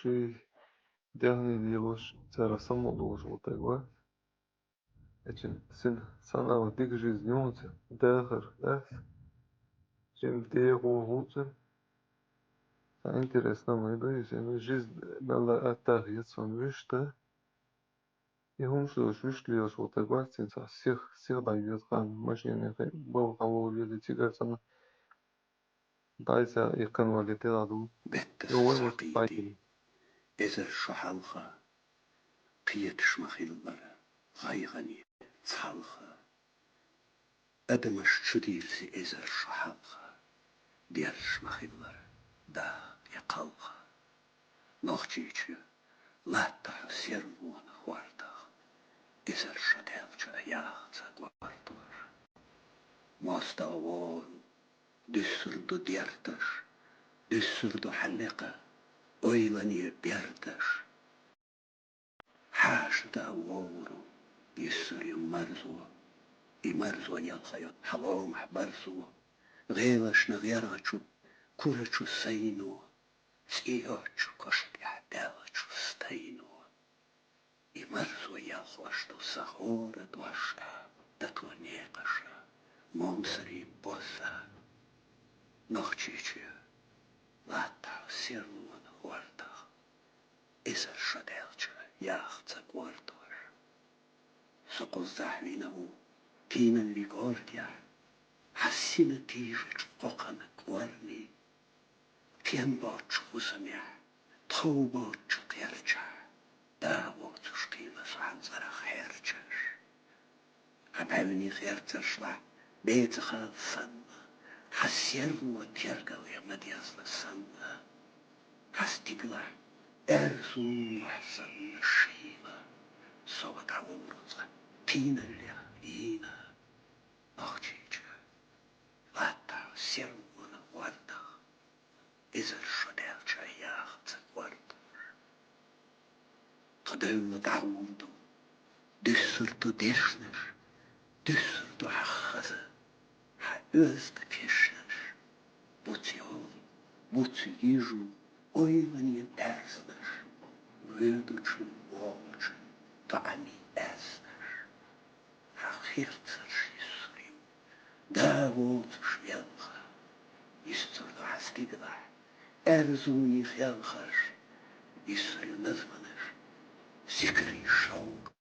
дехний лелош, царах самукъадолуш волу стаг вац. Эчун сина санна дика жизнь юханца дахар дац. Жима дегӀо гӀуцӀа. Цхьа интересно ма ду иза, ну, жизнь мелла аттагӀа яц ван вуьшта. И хӀумаш долуш вуьшта лелаш волу стаг вац, цуьнца сих, сих дӀайоьду хан, машенехь, бовха вогӀур веза, цигара санна. Дайца и канвале тӀе а ду. Беттас Йо, вай цхьа вот кхийти, пайдина. Эзар шо хьалха, кхеташ ма хиллара, гӀайгӀане цхьалха. Адамаш чу дийрзи эзар шо хьалха, дерзаш ма хиллара, даха я кхалха. Нохчийчоь, латтахь хьо серлонан хӀордах, эзар шо даьлча а яха ца гортор. МостагӀа вогӀур ву, дуьссур ду дерташ, дуьссур ду хьан некъа ойлане бердаш. Хьаша дан вогӀур ву, йиссур ю марзо, и марзо ялхайо хьан ломахь барзо, гӀелашна гӀергӀачу, курачу сайно, цӀе йоцчу коша тӀехь даьллачу стайно. И марзо ялхош ду сан хӀора дош а, дато некъаш а, момсарийн боз а. Нохчийчоь, латтахь хьо серлонан хӀордах, эзар шо даьлча яха ца гортор. Со кхузахь вина ву, тийналлин гортехь, хьан сина тийжачу кхокхана кӀорни. Тем боцчу хӀусамехь, тхов боцчу кхерчахь, да воцуш кхийла со хьан цӀарах хьерчаш. Хьан бӀаьвнийн херцаршлахь бецахал санна, хьан серло тергале ма дезна санна, хьан стигалахь аьрзу мохь санна шийла, со ва дӀаволлу цкъа тийналлех йийна. Нохчийчоь, латтахь хьо серлонан хӀордах, эзар шо даьлча яха ца гортор. Тхо девлла дӀагӀур ду, дуьссур ду дешнаш, дуьссур ду хьан хаза, хьан оьзда кешнаш. Буц йолу, буц йижу ойланийн аьрзнаш, воьдучун, вогӀучун тоьамийн аьзнаш. Хьан херцарш йиссур ю, да воцуш велха, йиссур ду хьан стигалахь аьрзу йин хелхарш, йиссур ю назманаш, зикарийн шовкъ.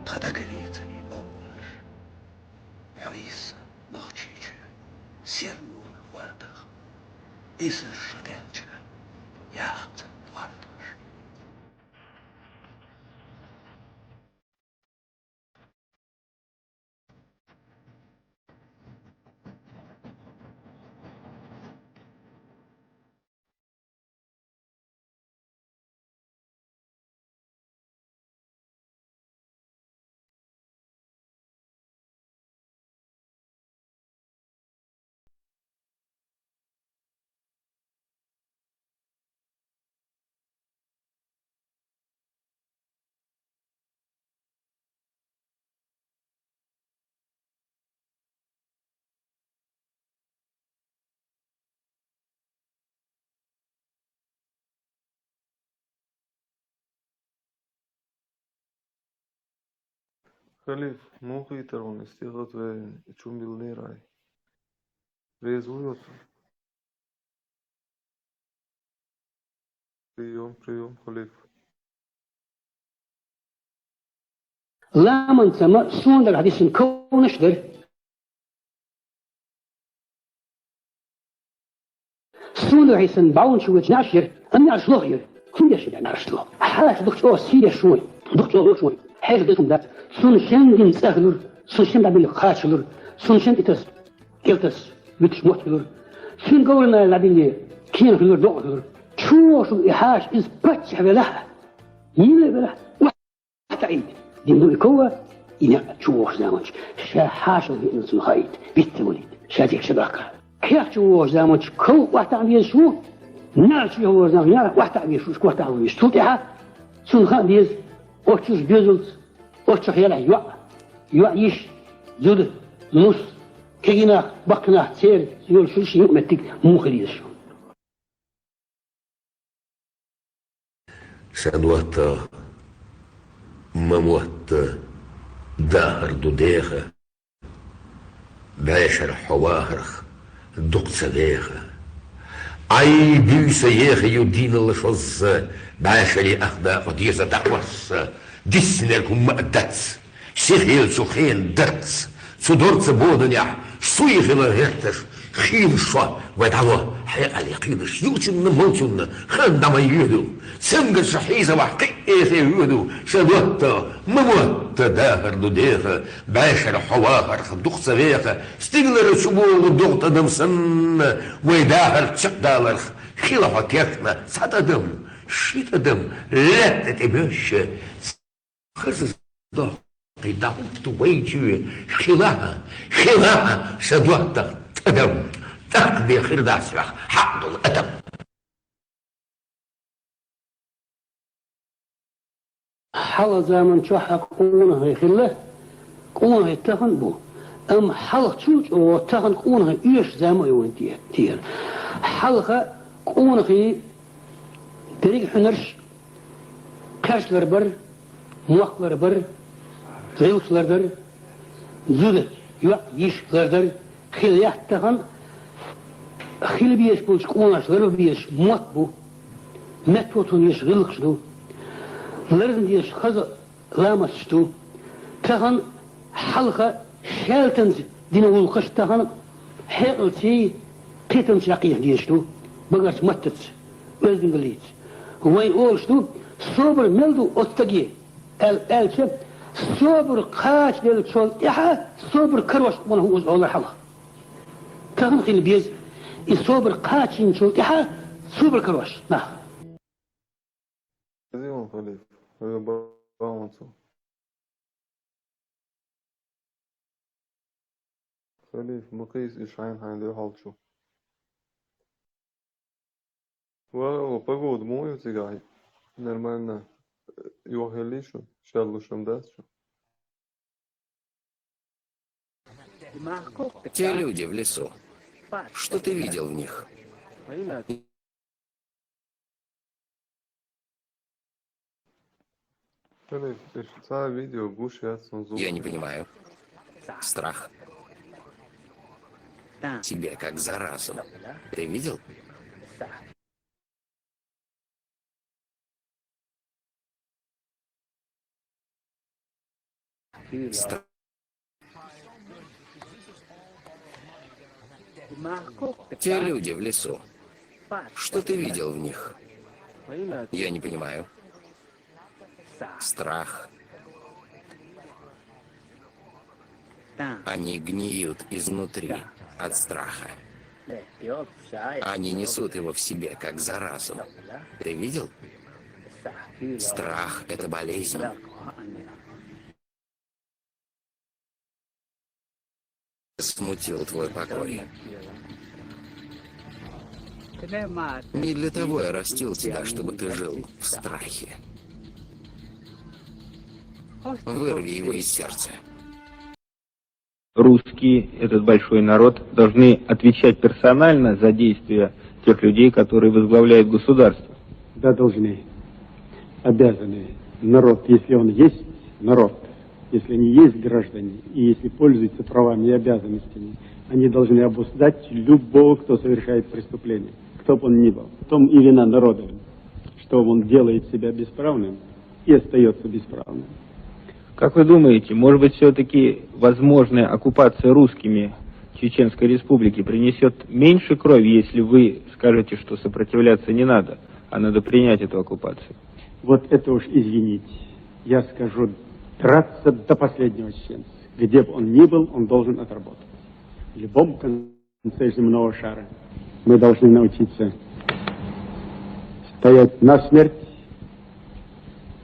Тхан дагавеца и бовлаш, хьо йисса Нохчийчоь, серлонан хӀордах, эзар шо даьлча яха ца гортор. Халиф, муха хийтар хьуна, стихотворени чум билнера хьай? Реза вуй оцу? Приём, приём, Халиф. Ламанца ма суна дагахь дисина ковнаш дара. Суна дагахь дисина бӀаьвнаш вуьйцу неӀарш яра, амма неӀарш лоха яра. ХӀунда еш яра неӀарш лоха? Хьалаьцна дукха чӀогӀа сий деш вуй, дукха чӀогӀа лош вуй. Хьежа деза хӀума дац. Цунна шен дина цӀа хуьлура, цунна шен дӀабина кхача хуьлура, цунна шен тӀетаса, кӀелтаса вуьтуш мотт хуьлура. Цуьнан говрана дӀабина кена хуьлура, докъа хуьлура. Чу вогӀуш волу и хьаша иза паччахь велахь а, мила велахь а, охьатаӀийта дина ду и ков, и некъ чу вогӀучу заманчохь. Ша хьаша хиъна цунна хаийта, виттавалийта, ша дика ша даккха. Кехат чу вогӀучу заманчохь ков охьатаӀа везаш ву, неӀарш чу вогӀучу заманчохь неӀарш охьатаӀа везаш ву, кхоьллина везаш. Цул тӀаьхьа цунна хаа деза, оццуьш доьзалц, оццуьш елахь йоӀ, йоӀ йиша, зуда, нус, кегий нах, баккхий нах, церан йолуш йолу ши юкъаметтиг муха хила езаш ву. Сан мотта, ма мотта, дахар ду деха, бӀешара хьо вахарх дукха ца веха. Ай, буьйса еха ю дийналла шозза, бӀешаре ах дакъа деза дӀакхосса, диссинарг хӀумма а дац. Сихъелла цу хенан дарц, цу дорца боданехь, суй хила гӀерташ, хийла шо вай дӀало хьекъале кхийдаш, юучунна, молчунна хан дӀа ма йоьду. Цамгарша хьийзавахь кхин а эхе воьду, ша мотта, ма мотта, дахар ду деха, бӀешара хьо вахарх дукха ца веха, стигалара чу богӀу догӀу тӀадам санна, вай дахар чекхдаларх хила хьо керхна цхьа тӀадам, ши тӀадам, лаьтта тӀе моьшша. Хаза дохкий дӀахӀутту вай чоь, хилахьа, хилахьа, ша доттагӀа тӀадам, тӀаккха бен хир дац ваьх хьакъ долу адам. Хьалха заман чохь а къонахий хилла, къонахий тахана бу. Амма хьалха чул чӀогӀа тахана къонахий оьшуш зама а ю вайн те-, тера. Хьалха къонахий дерриг а хьуьнарш кхерч лар бара, мохк лар бара, гӀиллакхаш лар дара, зуда, йоӀ, йиша лар дара, хила лаьтта тахана, хила безаш болчу къонахаша лар безаш мотт бу, меттахӀоттана езаш гӀиллакхаш ду, ларзина дезаш хаза ламасташ ду. Тахана хьалха шаьлтанца дина гӀуллакхаш тахана хьекъалций, кхетамций кхайкха дезаш ду, багарчу маттаца, оьздангаллица. Вайн олуш ду, собар мел ду оцу стаге, аьл-, аьлча, собар кхачаделлачул тӀаьхьа собар карош къонах ву иза олура хьалха. Тахана хила беза и собар кхачийначул тӀаьхьа собар карош нах. Хазион Халиф, хӀара бахьанца. Халиф, ма кхийса уьш хьайна-хьайна дуьхьал чу. Ва, погода муха ю цигахь? Нормально, э, юхахьеллий шуна? Шаьллуш хӀума дац шу? Те люди в лесу. Что ты видел в них? Халиф, иш цхьа видео гуш яц хьуна зуламаш. Я не понимаю. Страх. Тебе как заразу. Ты видел? Стра- Те люди в лесу. Что ты видел в них? Я не понимаю. Страх. Они гниют изнутри от страха. Они несут его в себе, как заразу. Ты видел? Страх — это болезнь. Смутил твой покой. Не для того я растил тебя, чтобы ты жил в страхе. Вырви его из сердца. Русские, этот большой народ, должны отвечать персонально за действия тех людей, которые возглавляют государство. Да, должны. Обязаны. Народ, если он есть, народ, Если они есть граждане, и если пользуются правами и обязанностями, они должны обуздать любого, кто совершает преступление, кто бы он ни был. В том и вина народа, что он делает себя бесправным и остается бесправным. Как вы думаете, может быть, все-таки возможная оккупация русскими Чеченской Республики принесет меньше крови, если вы скажете, что сопротивляться не надо, а надо принять эту оккупацию? Вот это уж извините. Я скажу, драться до последнего чеченца. Где бы он ни был, он должен отработать. В любом конце земного шара. Мы должны научиться стоять насмерть,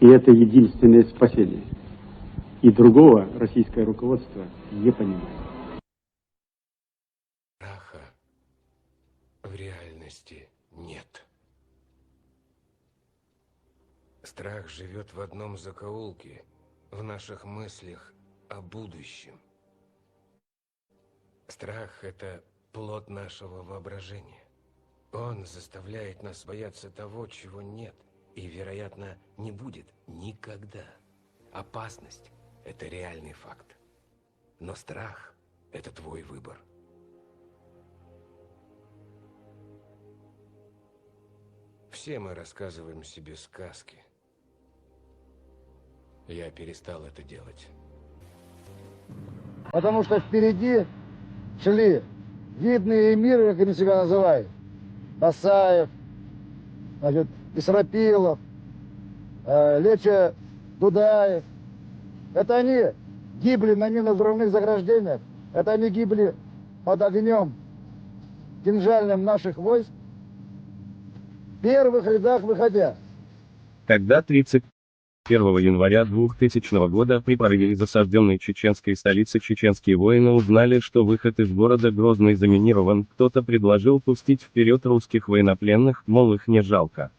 и это единственное спасение. И другого российское руководство не понимает. Страха в реальности нет. Страх живет в одном закоулке, в наших мыслях о будущем. Страх — это плод нашего воображения. Он заставляет нас бояться того, чего нет и, вероятно, не будет никогда. Опасность — это реальный факт. Но страх — это твой выбор. Все мы рассказываем себе сказки. Я перестал это делать. Потому что впереди шли видные эмиры, как они себя называют. Басаев, значит, Исрапилов, э, Леча Дудаев. Это они гибли на минных взрывных заграждениях. Это они гибли под огнем кинжальным наших войск, в первых рядах выходя. Тогда, тридцать первого января двухтысячного года, при прорыве из осажденной чеченской столицы чеченские воины узнали, что выход из города Грозный заминирован, кто-то предложил пустить вперед русских военнопленных, мол, их не жалко.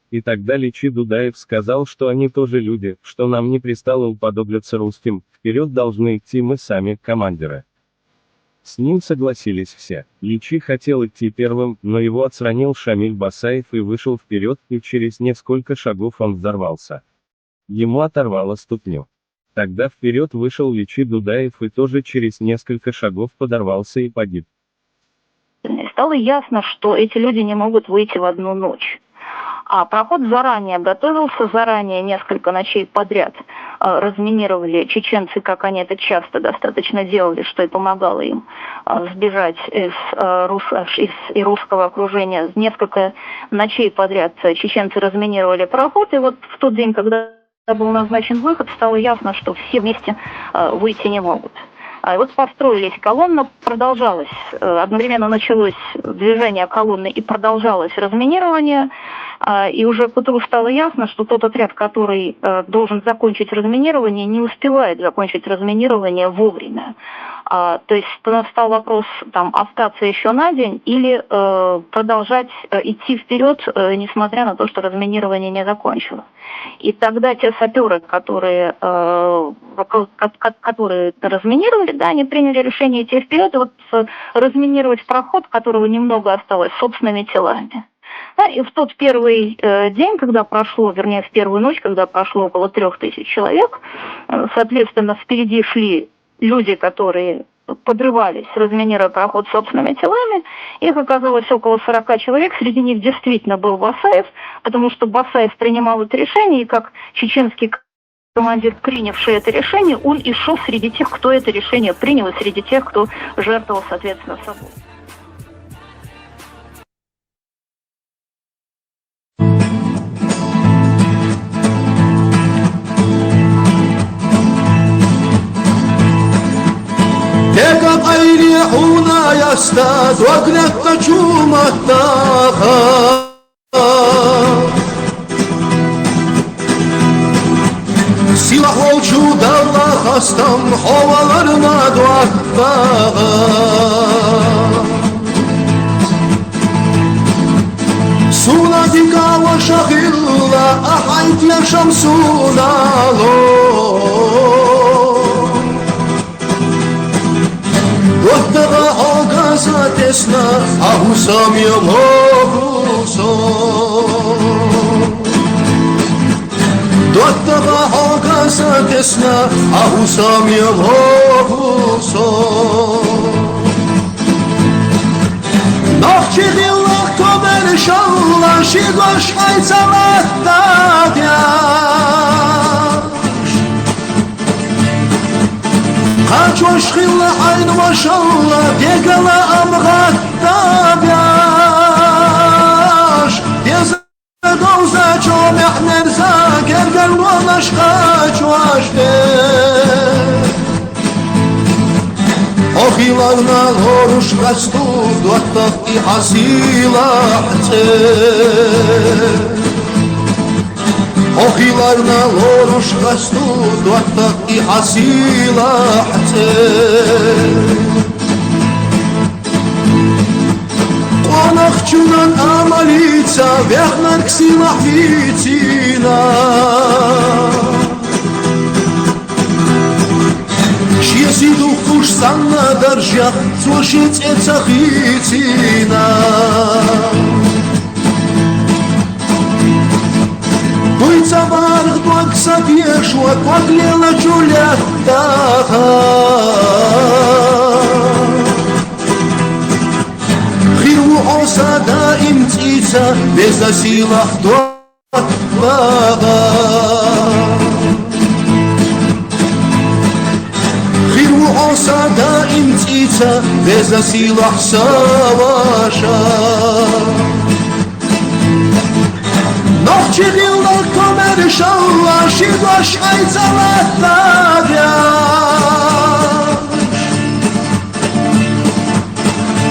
И тогда Личи Дудаев сказал, что они тоже люди, что нам не пристало уподобляться русским, вперед должны идти мы сами, командиры. С ним согласились все. Личи хотел идти первым, но его отстранил Шамиль Басаев и вышел вперед, и через несколько шагов он взорвался. Ему оторвало ступню. Тогда вперед вышел Личи Дудаев и тоже через несколько шагов подорвался и погиб. Стало ясно, что эти люди не могут выйти в одну ночь. А проход заранее готовился, заранее несколько ночей подряд э, разминировали чеченцы, как они это часто достаточно делали, что и помогало им э, сбежать из, э, рус, из и русского окружения. Несколько ночей подряд э, чеченцы разминировали проход, и вот в тот день, когда был назначен выход, стало ясно, что все вместе э, выйти не могут. А вот построились, колонна продолжалась, э, одновременно началось движение колонны и продолжалось разминирование. А, и уже к утру стало ясно, что тот отряд, который э, должен закончить разминирование, не успевает закончить разминирование вовремя. А, то есть настал вопрос, там, остаться еще на день или э, продолжать э, идти вперед, э, несмотря на то, что разминирование не закончилось. И тогда те саперы, которые, э, которые разминировали, да, они приняли решение идти вперед и вот разминировать проход, которого немного осталось, собственными телами. Да, и в тот первый э, день, когда прошло, вернее, в первую ночь, когда прошло около трех тысяч человек, э, соответственно, впереди шли люди, которые подрывались, разминируя проход собственными телами. Их оказалось около сорока человек, среди них действительно был Басаев, потому что Басаев принимал это решение, и как чеченский командир, принявший это решение, он и шел среди тех, кто это решение принял, и среди тех, кто жертвовал, соответственно, собой. Тека къайли гьуна яста дугнетта чуматтаха. Сила гьолчу дала хастам хаваларна дуаттаха. Суна дикава шагьилла ахӀайт яшам сунало. Вахтара гьалгаза тесна агьусам ямагьусо. Вахтара гьалга са тесна, а хӀусаме лоху со. Нохчи хилла комаьршалла, ши гӀаш хьайца латтадеш. Кхачош хилла хьайна вашалла, дегала ам гӀаттабеш. Деза довзачо мехьнерза, гергарлонаш кхачош де. Хьо хиларна лоруш къасту, доттагӀ и хьа сийлахь цӀе. Хьо хиларна лоруш къасту, доттагӀ и хьа сийлахь цӀе. Къонахчунан амалица вехнарг сийлахь вицина. Шеси духкуш санна даржех цо ши цӀе ца хийцина. Дуй ца барх дог са дешо, дог лелачу лаьттаха. Хир ву хьо са даим цӀийца, веза сийлахь доттагӀа. Хир ву хьо са даим цӀийца, веза сийлахь са ваша. Нохчи хилла комаьршалла, ши гӀаш хьайца латтадеш.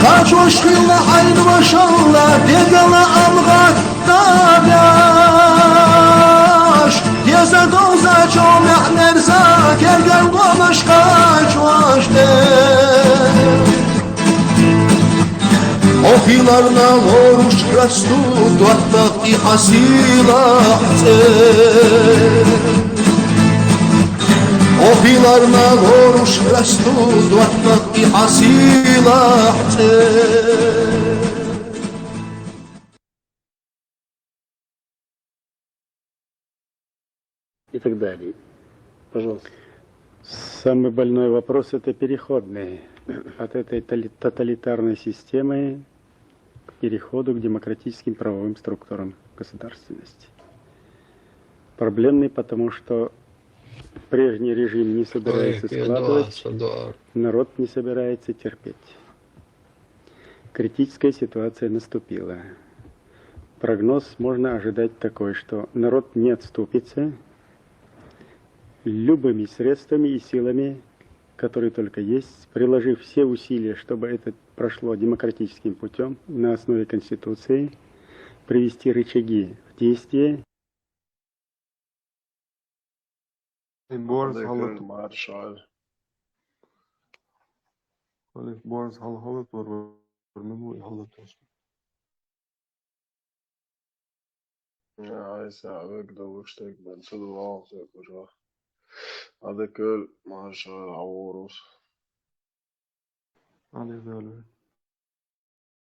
Кхачош хилла хьайна вашалла, дегала ам гӀаттабеш. Деза довзачо мехьнерза, гергарлонаш кхачош де. Хьо хиларна лоруш къасту, доттагӀ и хьа сийлахь цӀе. Хьо хиларна лоруш къасту, доттагӀ и хьа сийлахь цӀе. И так далее. Пожалуйста. Самый больной вопрос — это переходные от этой толи-, тоталитарной системы к переходу к демократическим правовым структурам государственности. Проблемный, потому что прежний режим не собирается складывать, народ не собирается терпеть. Критическая ситуация наступила. Прогноз можно ожидать такой, что народ не отступится, любыми средствами и силами, которые только есть, приложив все усилия, чтобы это прошло демократическим путём на основе Конституции, привести рычаги в действие. Борис, гьалат. Маршал. Борис, гьал-, гьалат бар, бар, мен бу гьалат бар. Ай, сагӀа гдовуштек бен, цудувал се кужа. Адакал, маша, аурус. Али залу.